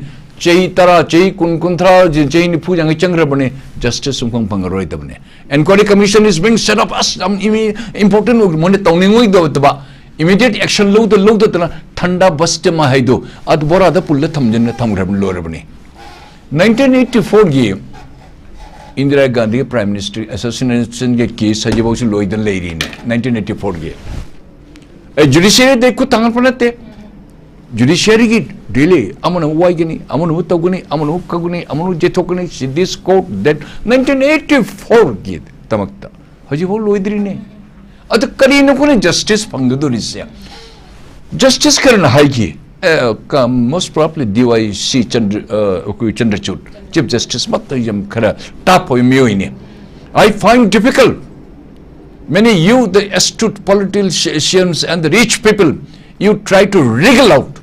ꯆꯍꯤ ꯇꯔꯥ, ꯆꯍꯤ ꯀꯨꯟ, ꯀꯨꯟꯊ꯭ꯔꯥ, ꯆꯍꯤ ꯅꯤꯐꯨ ꯌꯥꯡꯈꯩ ꯆꯪꯈ꯭ꯔꯕꯅꯤ꯫ Justice ꯁꯨꯡꯐꯪ ꯐꯪꯉꯔꯣꯏꯗꯕꯅꯤ꯫ Inquiry commission is being set up. ꯑꯁ, ꯌꯥꯝ important ꯑꯣꯏ, ꯃꯣꯏꯅ ꯇꯧꯅꯤꯡꯉꯣꯏꯗꯕ, immediate action ꯂꯧꯗ ꯂꯧꯗꯗꯅ ꯊꯟꯗꯥ ꯕꯁꯇ ꯑꯃ ꯍꯥꯏꯗꯣ ꯑꯗꯨ ꯕꯣꯔꯥꯗ ꯄꯨꯜꯂ ꯊꯝꯖꯤꯟꯅ ꯊꯝꯈ꯭ꯔꯕꯅꯤ, ꯂꯣꯏꯔꯕꯅꯤ꯫ Nineteen eighty fourꯒꯤ ꯏꯟꯗꯤꯔꯥ ꯒꯥꯟꯙꯤꯒꯤ Prime Minister assassination case ꯍꯧꯖꯤꯛꯐꯥꯎꯁꯨ ꯂꯣꯏꯗꯅ ꯂꯩꯔꯤꯅꯦ꯫ Nineteen eighty fourꯒꯤ ꯑꯦ, judiciaryꯗ ꯈꯨꯠ ꯊꯥꯡꯒꯠꯄ ꯅꯠꯇꯦ꯫ Judiciaryꯒꯤ delay, ꯑꯃꯅ ꯑꯃꯨꯛ ꯋꯥꯏꯒꯅꯤ, ꯑꯃꯅ ꯑꯃꯨꯛ ꯇꯧꯒꯅꯤ, ꯑꯃꯅ ꯑꯃꯨꯛ ꯀꯛꯒꯅꯤ, ꯑꯃꯅ ꯑꯃꯨꯛ ꯌꯩꯊꯣꯛꯀꯅꯤ, this court, that, nineteen eighty fourꯒꯤ ꯗꯃꯛꯇ ꯍꯧꯖꯤꯛꯐꯥꯎ ꯂꯣꯏꯗ꯭ꯔꯤꯅꯦ꯫ ꯑꯗꯨ ꯀꯔꯤꯅꯣ ꯑꯩꯈꯣꯏꯅ justice ꯐꯪꯒꯗꯧꯔꯤꯁꯦ? Justice ꯈꯔꯅ ꯍꯥꯏꯈꯤ, ꯑꯦ, ꯀ-, most probably D Y C Chandra-, ꯑ, ꯑꯩꯈꯣꯏ ꯆꯟꯗ꯭ꯔꯆꯨꯗ, Chief Justice ꯃꯛꯇ ꯌꯥꯝ ꯈꯔ tough ꯑꯣꯏꯕ ꯃꯤꯑꯣꯏꯅꯤ꯫ I find difficult. Many you, the astute politicians and the rich people, you try to wriggle out.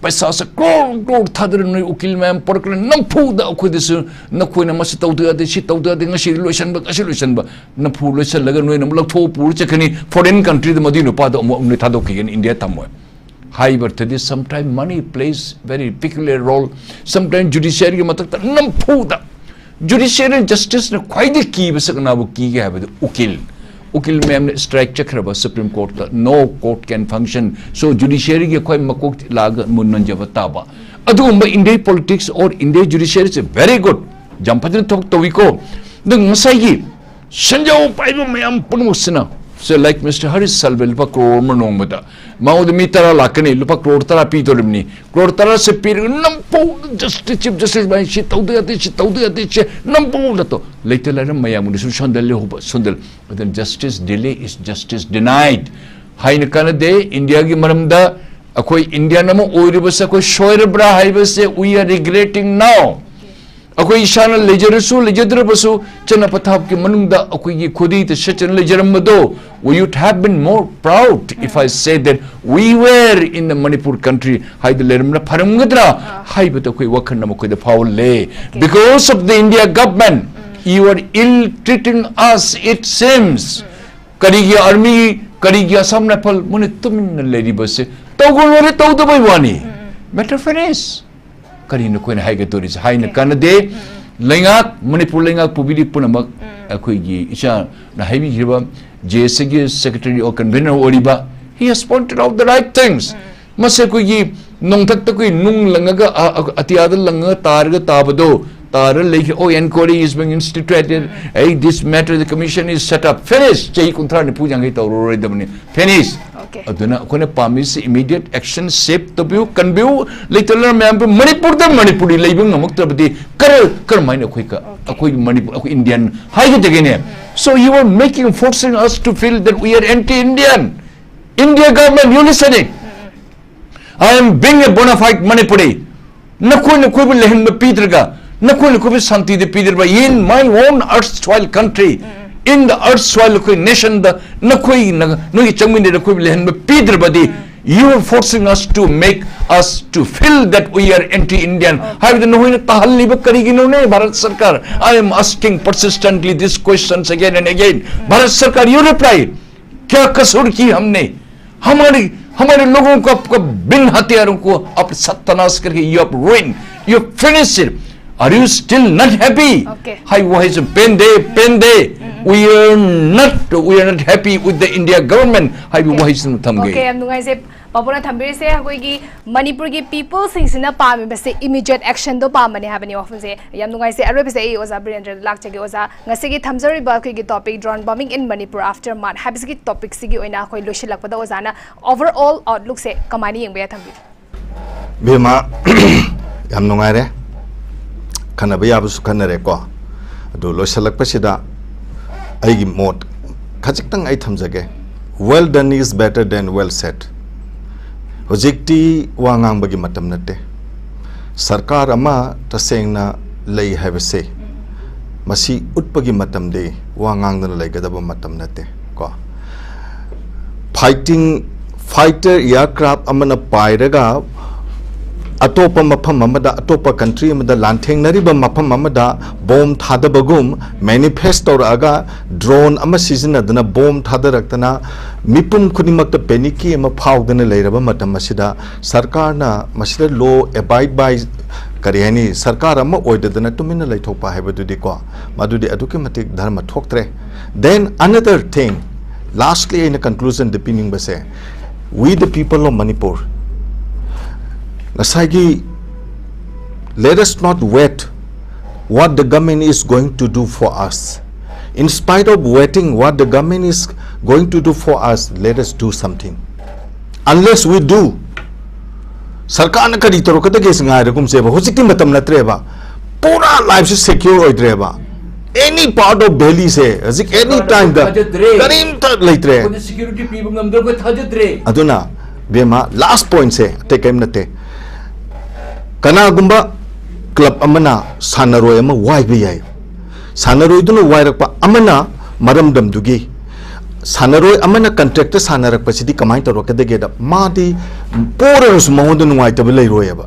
ꯄꯩꯁꯥꯁꯦ ꯀ꯭ꯔꯣꯔ ꯀ꯭ꯔꯣꯔ ꯊꯥꯗꯔ ꯅꯣꯏ ꯎꯀꯤꯜ ꯃꯌꯥꯝ ꯄꯨꯔꯛꯈ꯭ꯔꯦ, ꯅꯝꯐꯨꯗ ꯑꯩꯈꯣꯏꯗꯁꯨ ꯅꯈꯣꯏꯅ ꯃꯁꯤ ꯇꯧꯗ ꯌꯥꯗꯦ, ꯁꯤ ꯇꯧꯗ ꯌꯥꯗꯦ, ꯉꯁꯤ ꯂꯣꯏꯁꯟꯕ, ꯉꯁꯤ ꯂꯣꯏꯁꯟꯕ, ꯅꯝꯐꯨ ꯂꯣꯏꯁꯜꯂꯒ ꯅꯣꯏꯅ ꯑꯃꯨꯛ ꯂꯧꯊꯣꯛꯑ ꯄꯨꯔ ꯆꯠꯀꯅꯤ꯫ Foreign countryꯗ ꯃꯗꯨꯒꯤ ꯅꯨꯄꯥꯗꯣ ꯑꯃꯨꯛ ꯅꯣꯏ ꯊꯥꯗꯣꯛꯈꯤꯒꯅꯤ, ꯏꯟꯗꯤꯌꯥ ꯊꯝꯃꯣꯏ꯫ ꯍꯥꯏꯕ ꯑꯔꯊꯗꯤ sometime money plays very peculiar role, sometime judiciaryꯒꯤ ꯃꯊꯛꯇ ꯅꯝꯐꯨꯗ꯫ Judiciary justiceꯅ ꯈ꯭ꯋꯥꯏꯗꯒꯤ ꯀꯤꯕꯁꯦ ꯀꯅꯥꯕꯨ ꯀꯤꯒꯦ ꯍꯥꯏꯕꯗ ꯎꯀꯤꯜ꯫ ꯎꯀꯤꯜ ꯃꯌꯥꯝꯅ strike ꯆꯠꯈ꯭ꯔꯕ Supreme Courtꯇ, no court can function, so judiciaryꯒꯤ ꯑꯩꯈꯣꯏ ꯃꯀꯣꯛ ꯂꯥꯛꯑꯒ ꯃꯨꯟ ꯅꯟꯖꯕ ꯇꯥꯕ꯫ ꯑꯗꯨꯒꯨꯝꯕ India politics or India judiciaryꯁꯦ very good, ꯌꯥꯝ ꯐꯖꯅ ꯊꯕꯛ ꯇꯧꯏꯀꯣ꯫ ꯑꯗꯨ ꯉꯁꯥꯏꯒꯤ ꯁꯦꯟꯖꯥꯎ ꯄꯥꯏꯕ ꯃꯌꯥꯝ ꯄꯨꯝꯅꯃꯛꯁꯤꯅ, say like Mister Harish Salve, ꯂꯨꯄꯥ ꯀ꯭ꯔꯣꯔ ꯑꯃ ꯅꯣꯡꯃꯗ, ꯃꯉꯣꯟꯗ ꯃꯤ ꯇꯔꯥ ꯂꯥꯛꯀꯅꯤ, ꯂꯨꯄꯥ ꯀ꯭ꯔꯣꯔ ꯇꯔꯥ ꯄꯤꯗꯣꯔꯤꯕꯅꯤ꯫ ꯀ꯭ꯔꯣꯔ ꯇꯔꯥꯁꯦ ꯄꯤꯔꯒ ꯅꯝꯐꯨ Justice, Chief Justice ꯃꯥꯏ ꯁꯤ ꯇꯧꯗ ꯌꯥꯗꯦ, ꯁꯤ ꯇꯧꯗ ꯌꯥꯗꯦ, ꯁꯤ ꯅꯝꯐꯨ ꯅꯠꯇꯣ꯫ ꯂꯩꯇ ꯂꯥꯏꯔ ꯃꯌꯥꯝꯒꯤꯗꯁꯨ ꯁꯣꯟꯗ ꯂꯩꯍꯧꯕ, ꯁꯣꯟꯗ꯫ ꯑꯗꯨꯅ justice delay is justice denied꯫ ꯍꯥꯏꯅ ꯀꯥꯟꯅꯗꯦ꯫ ꯏꯟꯗꯤꯌꯥꯒꯤ ꯃꯔꯝꯗ ꯑꯩꯈꯣꯏ Indian ꯑꯃ ꯑꯣꯏꯔꯤꯕꯁꯦ ꯑꯩꯈꯣꯏ ꯁꯣꯏꯔꯕ꯭ꯔꯥ ꯍꯥꯏꯕꯁꯦ we are regretting now꯫ ꯑꯩꯈꯣꯏ ꯏꯁꯥꯅ ꯂꯩꯖꯔꯁꯨ ꯂꯩꯖꯗ꯭ꯔꯕꯁꯨ ꯆꯠꯅ ꯄꯊꯥꯞꯀꯤ ꯃꯅꯨꯡꯗ ꯑꯩꯈꯣꯏꯒꯤ ꯈꯨꯗꯩꯗ ꯁꯦꯠꯆꯟ ꯂꯩꯖꯔꯝꯕꯗꯣ, we would have been more proud if I say that we were in the Manipur country ꯍꯥꯏꯗ ꯂꯩꯔꯝꯅ ꯐꯔꯝꯒꯗ꯭ꯔꯥ ꯍꯥꯏꯕꯗ ꯑꯩꯈꯣꯏ ꯋꯥꯈꯜ ꯑꯃ ꯑꯩꯈꯣꯏꯗ ꯐꯥꯎꯍꯜꯂꯦ. Because of the India government, you are ill treating us, it seems. ꯀꯔꯤꯒꯤ army, ꯀꯔꯤꯒꯤ Assam Rifle? ꯃꯣꯏꯅ ꯇꯨꯃꯤꯟꯅ ꯂꯩꯔꯤꯕꯁꯦ ꯇꯧꯒꯅꯨ ꯍꯥꯏꯔꯦ, ꯇꯧꯗꯕꯩ ꯋꯥꯅꯤ. Matter finish. ꯀꯔꯤꯅꯣ ꯑꯩꯈꯣꯏꯅ ꯍꯥꯏꯒꯗꯧꯔꯤꯁꯦ? ꯍꯥꯏꯅ ꯀꯥꯟꯅꯗꯦ. ꯂꯩꯉꯥꯛ, ꯃꯅꯤꯄꯨꯔ ꯂꯩꯉꯥꯛ ꯄꯨꯕꯤꯔꯤ ꯄꯨꯝꯅꯃꯛ, ꯑꯩꯈꯣꯏꯒꯤ ꯏꯆꯥꯅ ꯍꯥꯏꯕꯤꯈꯤꯕ J S A ꯒꯤ secretary or convener ꯑꯣꯏꯔꯤꯕ, he has pointed out the right things. ꯃꯁꯤ ꯑꯩꯈꯣꯏꯒꯤ ꯅꯣꯡꯊꯛꯇ ꯑꯩꯈꯣꯏ ꯅꯨꯡ ꯂꯪꯉꯒ, ꯑ, ꯑ, ꯑꯇꯤꯌꯥꯗ ꯂꯪꯉꯒ ꯇꯥꯔꯒ ꯇꯥꯕꯗꯣ, ꯇꯥꯔ ꯂꯩꯈꯤ. Oh, inquiry is being instituted. Hey, this matter, the commission is set up. Finish. ꯆꯍꯤ ꯀꯨꯟꯊ꯭ꯔꯥ, ꯅꯤꯐꯨ, ꯌꯥꯡꯈꯩ ꯇꯧꯔꯔꯣꯏꯗꯕꯅꯤ. Finish. Okay. ꯑꯗꯨꯅ ꯑꯩꯈꯣꯏꯅ ꯄꯥꯝꯃꯤꯁꯤ immediate action, shape ꯇꯧꯕꯤꯌꯨ, ꯀꯟꯕꯤꯌꯨ. ꯂꯩꯇ ꯂꯩꯔ ꯃꯌꯥꯝ ꯄꯨ-, ꯃꯅꯤꯄꯨꯔꯗ ꯃꯅꯤꯄꯨꯔꯤ ꯂꯩꯕ ꯉꯝꯃꯛꯇ꯭ꯔꯕꯗꯤ ꯀꯔ-, ꯀꯔꯝꯍꯥꯏꯅ ꯑꯩꯈꯣꯏ ꯀ-, ꯑꯩꯈꯣꯏ ꯃꯅꯤꯄꯨꯔ, ꯑꯩꯈꯣꯏ Indian ꯍꯥꯏꯒꯗꯒꯦꯅꯦ? So you are making, forcing us to feel that we are anti-Indian. India government, you listening? I am being a bona fide Manipuri. ꯅꯈꯣꯏꯅ ꯑꯩꯈꯣꯏꯕꯨ ꯂꯩꯍꯟꯕ ꯄꯤꯗ꯭ꯔꯒ, ꯅꯈꯣꯏꯅ ꯑꯩꯈꯣꯏꯕꯨ ꯁꯥꯟꯇꯤꯗ ꯄꯤꯗ꯭ꯔꯕ, in my own erstwhile country, in the erstwhile ꯑꯩꯈꯣꯏ nationꯗ ꯅꯈꯣꯏꯅ, ꯅꯣꯏꯒꯤ ꯆꯪꯃꯤꯟꯅꯗ ꯑꯩꯈꯣꯏꯕꯨ ꯂꯩꯍꯟꯕ ꯄꯤꯗ꯭ꯔꯕꯗꯤ, you are forcing us to make us to feel that we are anti-Indian ꯍꯥꯏꯕꯗꯨ ꯅꯈꯣꯏꯅ ꯇꯥꯍꯜꯂꯤꯕ ꯀꯔꯤꯒꯤꯅꯣꯅꯦ ꯚꯥꯔꯠ ꯁꯔꯀꯥꯔ? I am asking persistently these questions again and again. Bharat ꯁꯔꯀꯥꯔ, you reply. क्या कसूर की हमने? हमारे, हमारे लोगों का आपका बिन हथियारों को आप सत्यानाश करके you have ruined, you have finished it. Are you still not happy? Okay. High ꯋꯥꯍꯩꯁꯨ ꯄꯦꯟꯗꯦ, ꯄꯦꯟꯗꯦ. We are not, we are not happy with the India government ꯍꯥꯏꯕ ꯋꯥꯍꯩꯁꯤꯃ ꯊꯝꯒꯦ. Okay, ꯌꯥꯝ ꯅꯨꯡꯉꯥꯏꯖꯩ꯫ ꯄꯥꯕꯨꯡꯅ ꯊꯝꯕꯤꯔꯤꯁꯦ ꯑꯩꯈꯣꯏꯒꯤ ꯃꯅꯤꯄꯨꯔꯒꯤ peopleꯁꯤꯡꯁꯤꯅ ꯄꯥꯝꯃꯤꯕꯁꯦ immediate actionꯗꯣ ꯄꯥꯝꯕꯅꯦ ꯍꯥꯏꯕꯅꯤ ꯋꯥꯐꯝꯁꯦ꯫ ꯌꯥꯝ ꯅꯨꯡꯉꯥꯏꯖꯩ꯫ ꯑꯔꯣꯏꯕꯁꯦ ꯑꯩ ꯑꯣꯖꯥ ꯕꯤꯔꯦꯟꯗ꯭ꯔꯗ ꯂꯥꯛꯆꯒꯦ꯫ ꯑꯣꯖꯥ, ꯉꯁꯤꯒꯤ ꯊꯝꯖꯔꯤꯕ ꯑꯩꯈꯣꯏꯒꯤ topic, drone bombing in Manipur after March ꯍꯥꯏꯕꯁꯤꯒꯤ topicꯁꯤꯒꯤ ꯑꯣꯏꯅ ꯑꯩꯈꯣꯏ ꯂꯣꯏꯁꯤꯜꯂꯛꯄꯗ ꯑꯣꯖꯥꯅ overall outlookꯁꯦ ꯀꯃꯥꯏꯅ ꯌꯦꯡꯕ ꯌꯥꯏ ꯊꯝꯕꯤꯌꯨ꯫ ꯕꯦꯝꯃ, ꯌꯥꯝ ꯅꯨꯡꯉꯥꯏꯔꯦ, ꯈꯟꯅꯕ ꯌꯥꯕꯁꯨ ꯈꯟꯅꯔꯦꯀꯣ꯫ ꯑꯗꯨ ꯂꯣꯏꯁꯤꯜꯂꯛꯄꯁꯤꯗ ꯑꯩꯒꯤ ꯃꯣꯠ ꯈꯖꯤꯛꯇꯪ ꯑꯩ ꯊꯝꯖꯒꯦ꯫ Well done is better than well said. ꯍꯧꯖꯤꯛꯇꯤ ꯋꯥ ꯉꯥꯡꯕꯒꯤ ꯃꯇꯝ ꯅꯠꯇꯦ꯫ ꯁꯔꯀꯥꯔ ꯑꯃ ꯇꯁꯦꯡꯅ ꯂꯩ ꯍꯥꯏꯕꯁꯦ ꯃꯁꯤ ꯎꯠꯄꯒꯤ ꯃꯇꯝꯗꯤ ꯋꯥ ꯉꯥꯡꯗꯅ ꯂꯩꯒꯗꯕ ꯃꯇꯝ ꯅꯠꯇꯦ ꯀꯣ꯫ Fighting fighter aircraft ꯑꯃꯅ ꯄꯥꯏꯔꯒ ꯑꯇꯣꯞꯄ ꯃꯐꯝ ꯑꯃꯗ, ꯑꯇꯣꯞꯄ country ꯑꯃꯗ ꯂꯥꯟꯊꯦꯡꯅꯔꯤꯕ ꯃꯐꯝ ꯑꯃꯗ ꯕꯣꯝ ꯊꯥꯗꯕꯒꯨꯝ manifest ꯇꯧꯔꯛꯑꯒ drone ꯑꯃ ꯁꯤꯖꯤꯟꯅꯗꯅ ꯕꯣꯝ ꯊꯥꯗꯔꯛꯇꯅ ꯃꯤꯄꯨꯝ ꯈꯨꯗꯤꯡꯃꯛꯇ panic ꯑꯃ ꯐꯥꯎꯗꯅ ꯂꯩꯔꯕ ꯃꯇꯝ ꯑꯁꯤꯗ ꯁꯔꯀꯥꯔꯅ ꯃꯁꯤꯗ law abide by, ꯀꯔꯤ ꯍꯥꯏꯅꯤ, ꯁꯔꯀꯥꯔ ꯑꯃ ꯑꯣꯏꯗꯗꯅ ꯇꯨꯃꯤꯟꯅ ꯂꯩꯊꯣꯛꯄ ꯍꯥꯏꯕꯗꯨꯗꯤꯀꯣ, ꯃꯗꯨꯗꯤ ꯑꯗꯨꯛꯀꯤ ꯃꯇꯤꯛ ꯙꯔꯃ ꯊꯣꯛꯇ꯭ꯔꯦ꯫ Then another thing, lastly ꯑꯩꯅ conclusionꯗ ꯄꯤꯅꯤꯡꯕꯁꯦ, we the people of Manipur, ꯉꯁꯥꯏꯒꯤ, let us not wait what the government is going to do for us. In spite of waiting what the government is going to do for us, let us do something. Unless we do, ꯁꯔꯀꯥꯔꯅ ꯀꯔꯤ ꯇꯧꯔꯛꯀꯗꯒꯦꯁꯤ ꯉꯥꯏꯔꯒꯨꯝꯁꯦꯕ꯫ ꯍꯧꯖꯤꯛꯇꯤ ꯃꯇꯝ ꯅꯠꯇ꯭ꯔꯦꯕ꯫ ꯄꯨꯔꯥ lifeꯁꯦ secure ꯑꯣꯏꯗ꯭ꯔꯦꯕ꯫ Any part of valleyꯁꯦ ꯍꯧꯖꯤꯛ any timeꯗ ꯊꯥꯖꯗ꯭ꯔꯦ꯫ ꯀꯔꯤꯝꯇ ꯂꯩꯇ꯭ꯔꯦ꯫ ꯑꯩꯈꯣꯏꯗ security ꯄꯤꯕ ꯉꯝꯗ꯭ꯔꯦ, ꯑꯩꯈꯣꯏ ꯊꯥꯖꯗ꯭ꯔꯦ꯫ ꯑꯗꯨꯅ ꯕꯦꯝꯃ, last pointꯁꯦ ꯑꯇꯩ ꯀꯔꯤꯝ ꯅꯠꯇꯦ꯫ ꯀꯅꯥꯒꯨꯝꯕ club ꯑꯃꯅ ꯁꯥꯟꯅꯔꯣꯏ ꯑꯃ ꯋꯥꯏꯕ ꯌꯥꯏ꯫ ꯁꯥꯟꯅꯔꯣꯏꯗꯨꯅ ꯋꯥꯏꯔꯛꯄ ꯑꯃꯅ ꯃꯔꯝꯗꯝꯗꯨꯒꯤ, ꯁꯥꯟꯅꯔꯣꯏ ꯑꯃꯅ contractꯇ ꯁꯥꯟꯅꯔꯛꯄꯁꯤꯗꯤ ꯀꯃꯥꯏꯅ ꯇꯧꯔꯛꯀꯗꯒꯦꯗ, ꯃꯥꯗꯤ ꯄꯣꯔꯒꯁꯨ ꯃꯉꯣꯟꯗ ꯅꯨꯡꯉꯥꯏꯇꯕ ꯂꯩꯔꯣꯏꯑꯕ꯫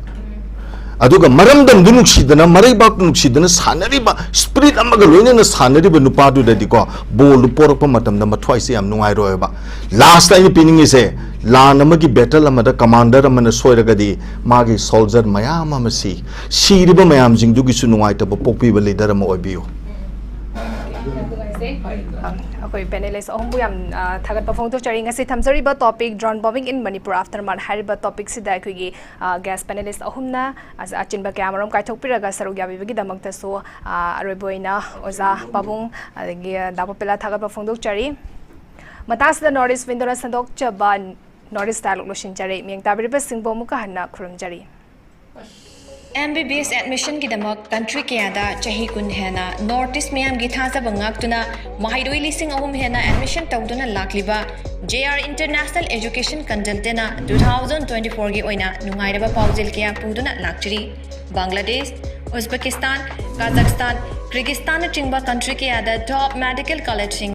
ꯑꯗꯨꯒ ꯃꯔꯝꯗꯝꯗꯨ ꯅꯨꯡꯁꯤꯗꯅ, ꯃꯔꯩꯕꯥꯛ ꯅꯨꯡꯁꯤꯗꯅ ꯁꯥꯟꯅꯔꯤꯕ, spirit ꯑꯃꯒ ꯂꯣꯏꯅꯅ ꯁꯥꯟꯅꯔꯤꯕ ꯅꯨꯄꯥꯗꯨꯗꯗꯤꯀꯣ, ballꯗꯨ ꯄꯣꯔꯛꯄ ꯃꯇꯝꯗ ꯃꯊ꯭ꯋꯥꯏꯁꯦ ꯌꯥꯝ ꯅꯨꯡꯉꯥꯏꯔꯣꯏꯑꯕ꯫ Lastꯇ ꯑꯩꯅ ꯄꯤꯅꯤꯡꯉꯤꯁꯦ, ꯂꯥꯟ ꯑꯃꯒꯤ battle ꯑꯃꯗ commander ꯑꯃꯅ ꯁꯣꯏꯔꯒꯗꯤ ꯃꯥꯒꯤ soldier ꯃꯌꯥꯝ ꯑꯃ ꯁꯤ, ꯁꯤꯔꯤꯕ ꯃꯌꯥꯝꯁꯤꯡꯗꯨꯒꯤꯁꯨ ꯅꯨꯡꯉꯥꯏꯇꯕ ꯄꯣꯛꯄꯤꯕ leader ꯑꯃ ꯑꯣꯏꯕꯤꯌꯨ꯫ ꯑꯩꯈꯣꯏ panelist ꯑꯍꯨꯝꯕꯨ ꯌꯥꯝ, ꯑ, ꯊꯥꯒꯠꯄ ꯐꯣꯡꯗꯣꯛꯆꯔꯤ꯫ ꯉꯁꯤ ꯊꯝꯖꯔꯤꯕ topic drone bombing in Manipur after ꯃꯥꯔ ꯍꯥꯏꯔꯤꯕ topicꯁꯤꯗ ꯑꯩꯈꯣꯏꯒꯤ, ꯑ, guest panelist ꯑꯍꯨꯝꯅ ꯑ-, ꯑꯆꯤꯟꯕ ꯀꯌꯥ ꯃꯔꯨꯝ ꯀꯥꯏꯊꯣꯛꯄꯤꯔꯒ ꯁꯔꯨꯛ ꯌꯥꯕꯤꯕꯒꯤꯗꯃꯛꯇꯁꯨ, ꯑ, ꯑꯔꯣꯏꯕ ꯑꯣꯏꯅ ꯑꯣꯖꯥ ꯄꯥꯕꯨꯡ ꯑꯗꯒꯤ, ꯑ, ꯗꯥ ꯄꯣꯄꯦꯂꯥ ꯊꯥꯒꯠꯄ ꯐꯣꯡꯗꯣꯛꯆꯔꯤ꯫ ꯃꯇꯥꯡꯁꯤꯗ North East Windowꯅ ꯁꯟꯗꯣꯛꯆꯕ North East Dialogue ꯂꯣꯏꯁꯤꯟꯖꯔꯦ꯫ ꯃꯤꯌꯦꯡ ꯇꯥꯕꯤꯔꯤꯕꯁꯤꯡꯕꯨ ꯑꯃꯨꯛꯀ ꯍꯟꯅ ꯈꯨꯔꯨꯝꯖꯔꯤ꯫ ꯑꯦꯝ ꯕꯤ ꯕꯤ ꯑꯦꯁ admissionꯒꯤꯗꯃꯛ country ꯀꯌꯥꯗ ꯆꯍꯤ ꯀꯨꯟ ꯍꯦꯟꯅ North East ꯃꯤꯌꯥꯝꯒꯤ ꯊꯥꯖꯕ ꯉꯥꯛꯇꯨꯅ ꯃꯍꯩꯔꯣꯏ ꯂꯤꯁꯤꯡ ꯑꯍꯨꯝ ꯍꯦꯟꯅ admission ꯇꯧꯗꯨꯅ ꯂꯥꯛꯂꯤꯕ J R International Education Consultantꯅ two thousand twenty fourꯒꯤ ꯑꯣꯏꯅ ꯅꯨꯡꯉꯥꯏꯔꯕ ꯄꯥꯎꯖꯦꯜ ꯀꯌꯥ ꯄꯨꯗꯨꯅ ꯂꯥꯛꯆꯔꯤ꯫ ꯕꯪꯒ꯭ꯂꯥꯗꯦꯁ, ꯎꯖꯕꯦꯀꯤꯁꯇꯥꯟ, ꯀꯥꯖꯥꯛꯁꯇꯥꯟ, ꯀ꯭ꯔꯤꯒꯤꯁꯇꯥꯟꯅꯆꯤꯡꯕ ꯀꯟꯇ꯭ꯔꯤ ꯀꯌꯥꯗ ꯇꯣꯞ ꯃꯦꯗꯤꯀꯦꯜ ꯀꯣꯂꯦꯖꯁꯤꯡ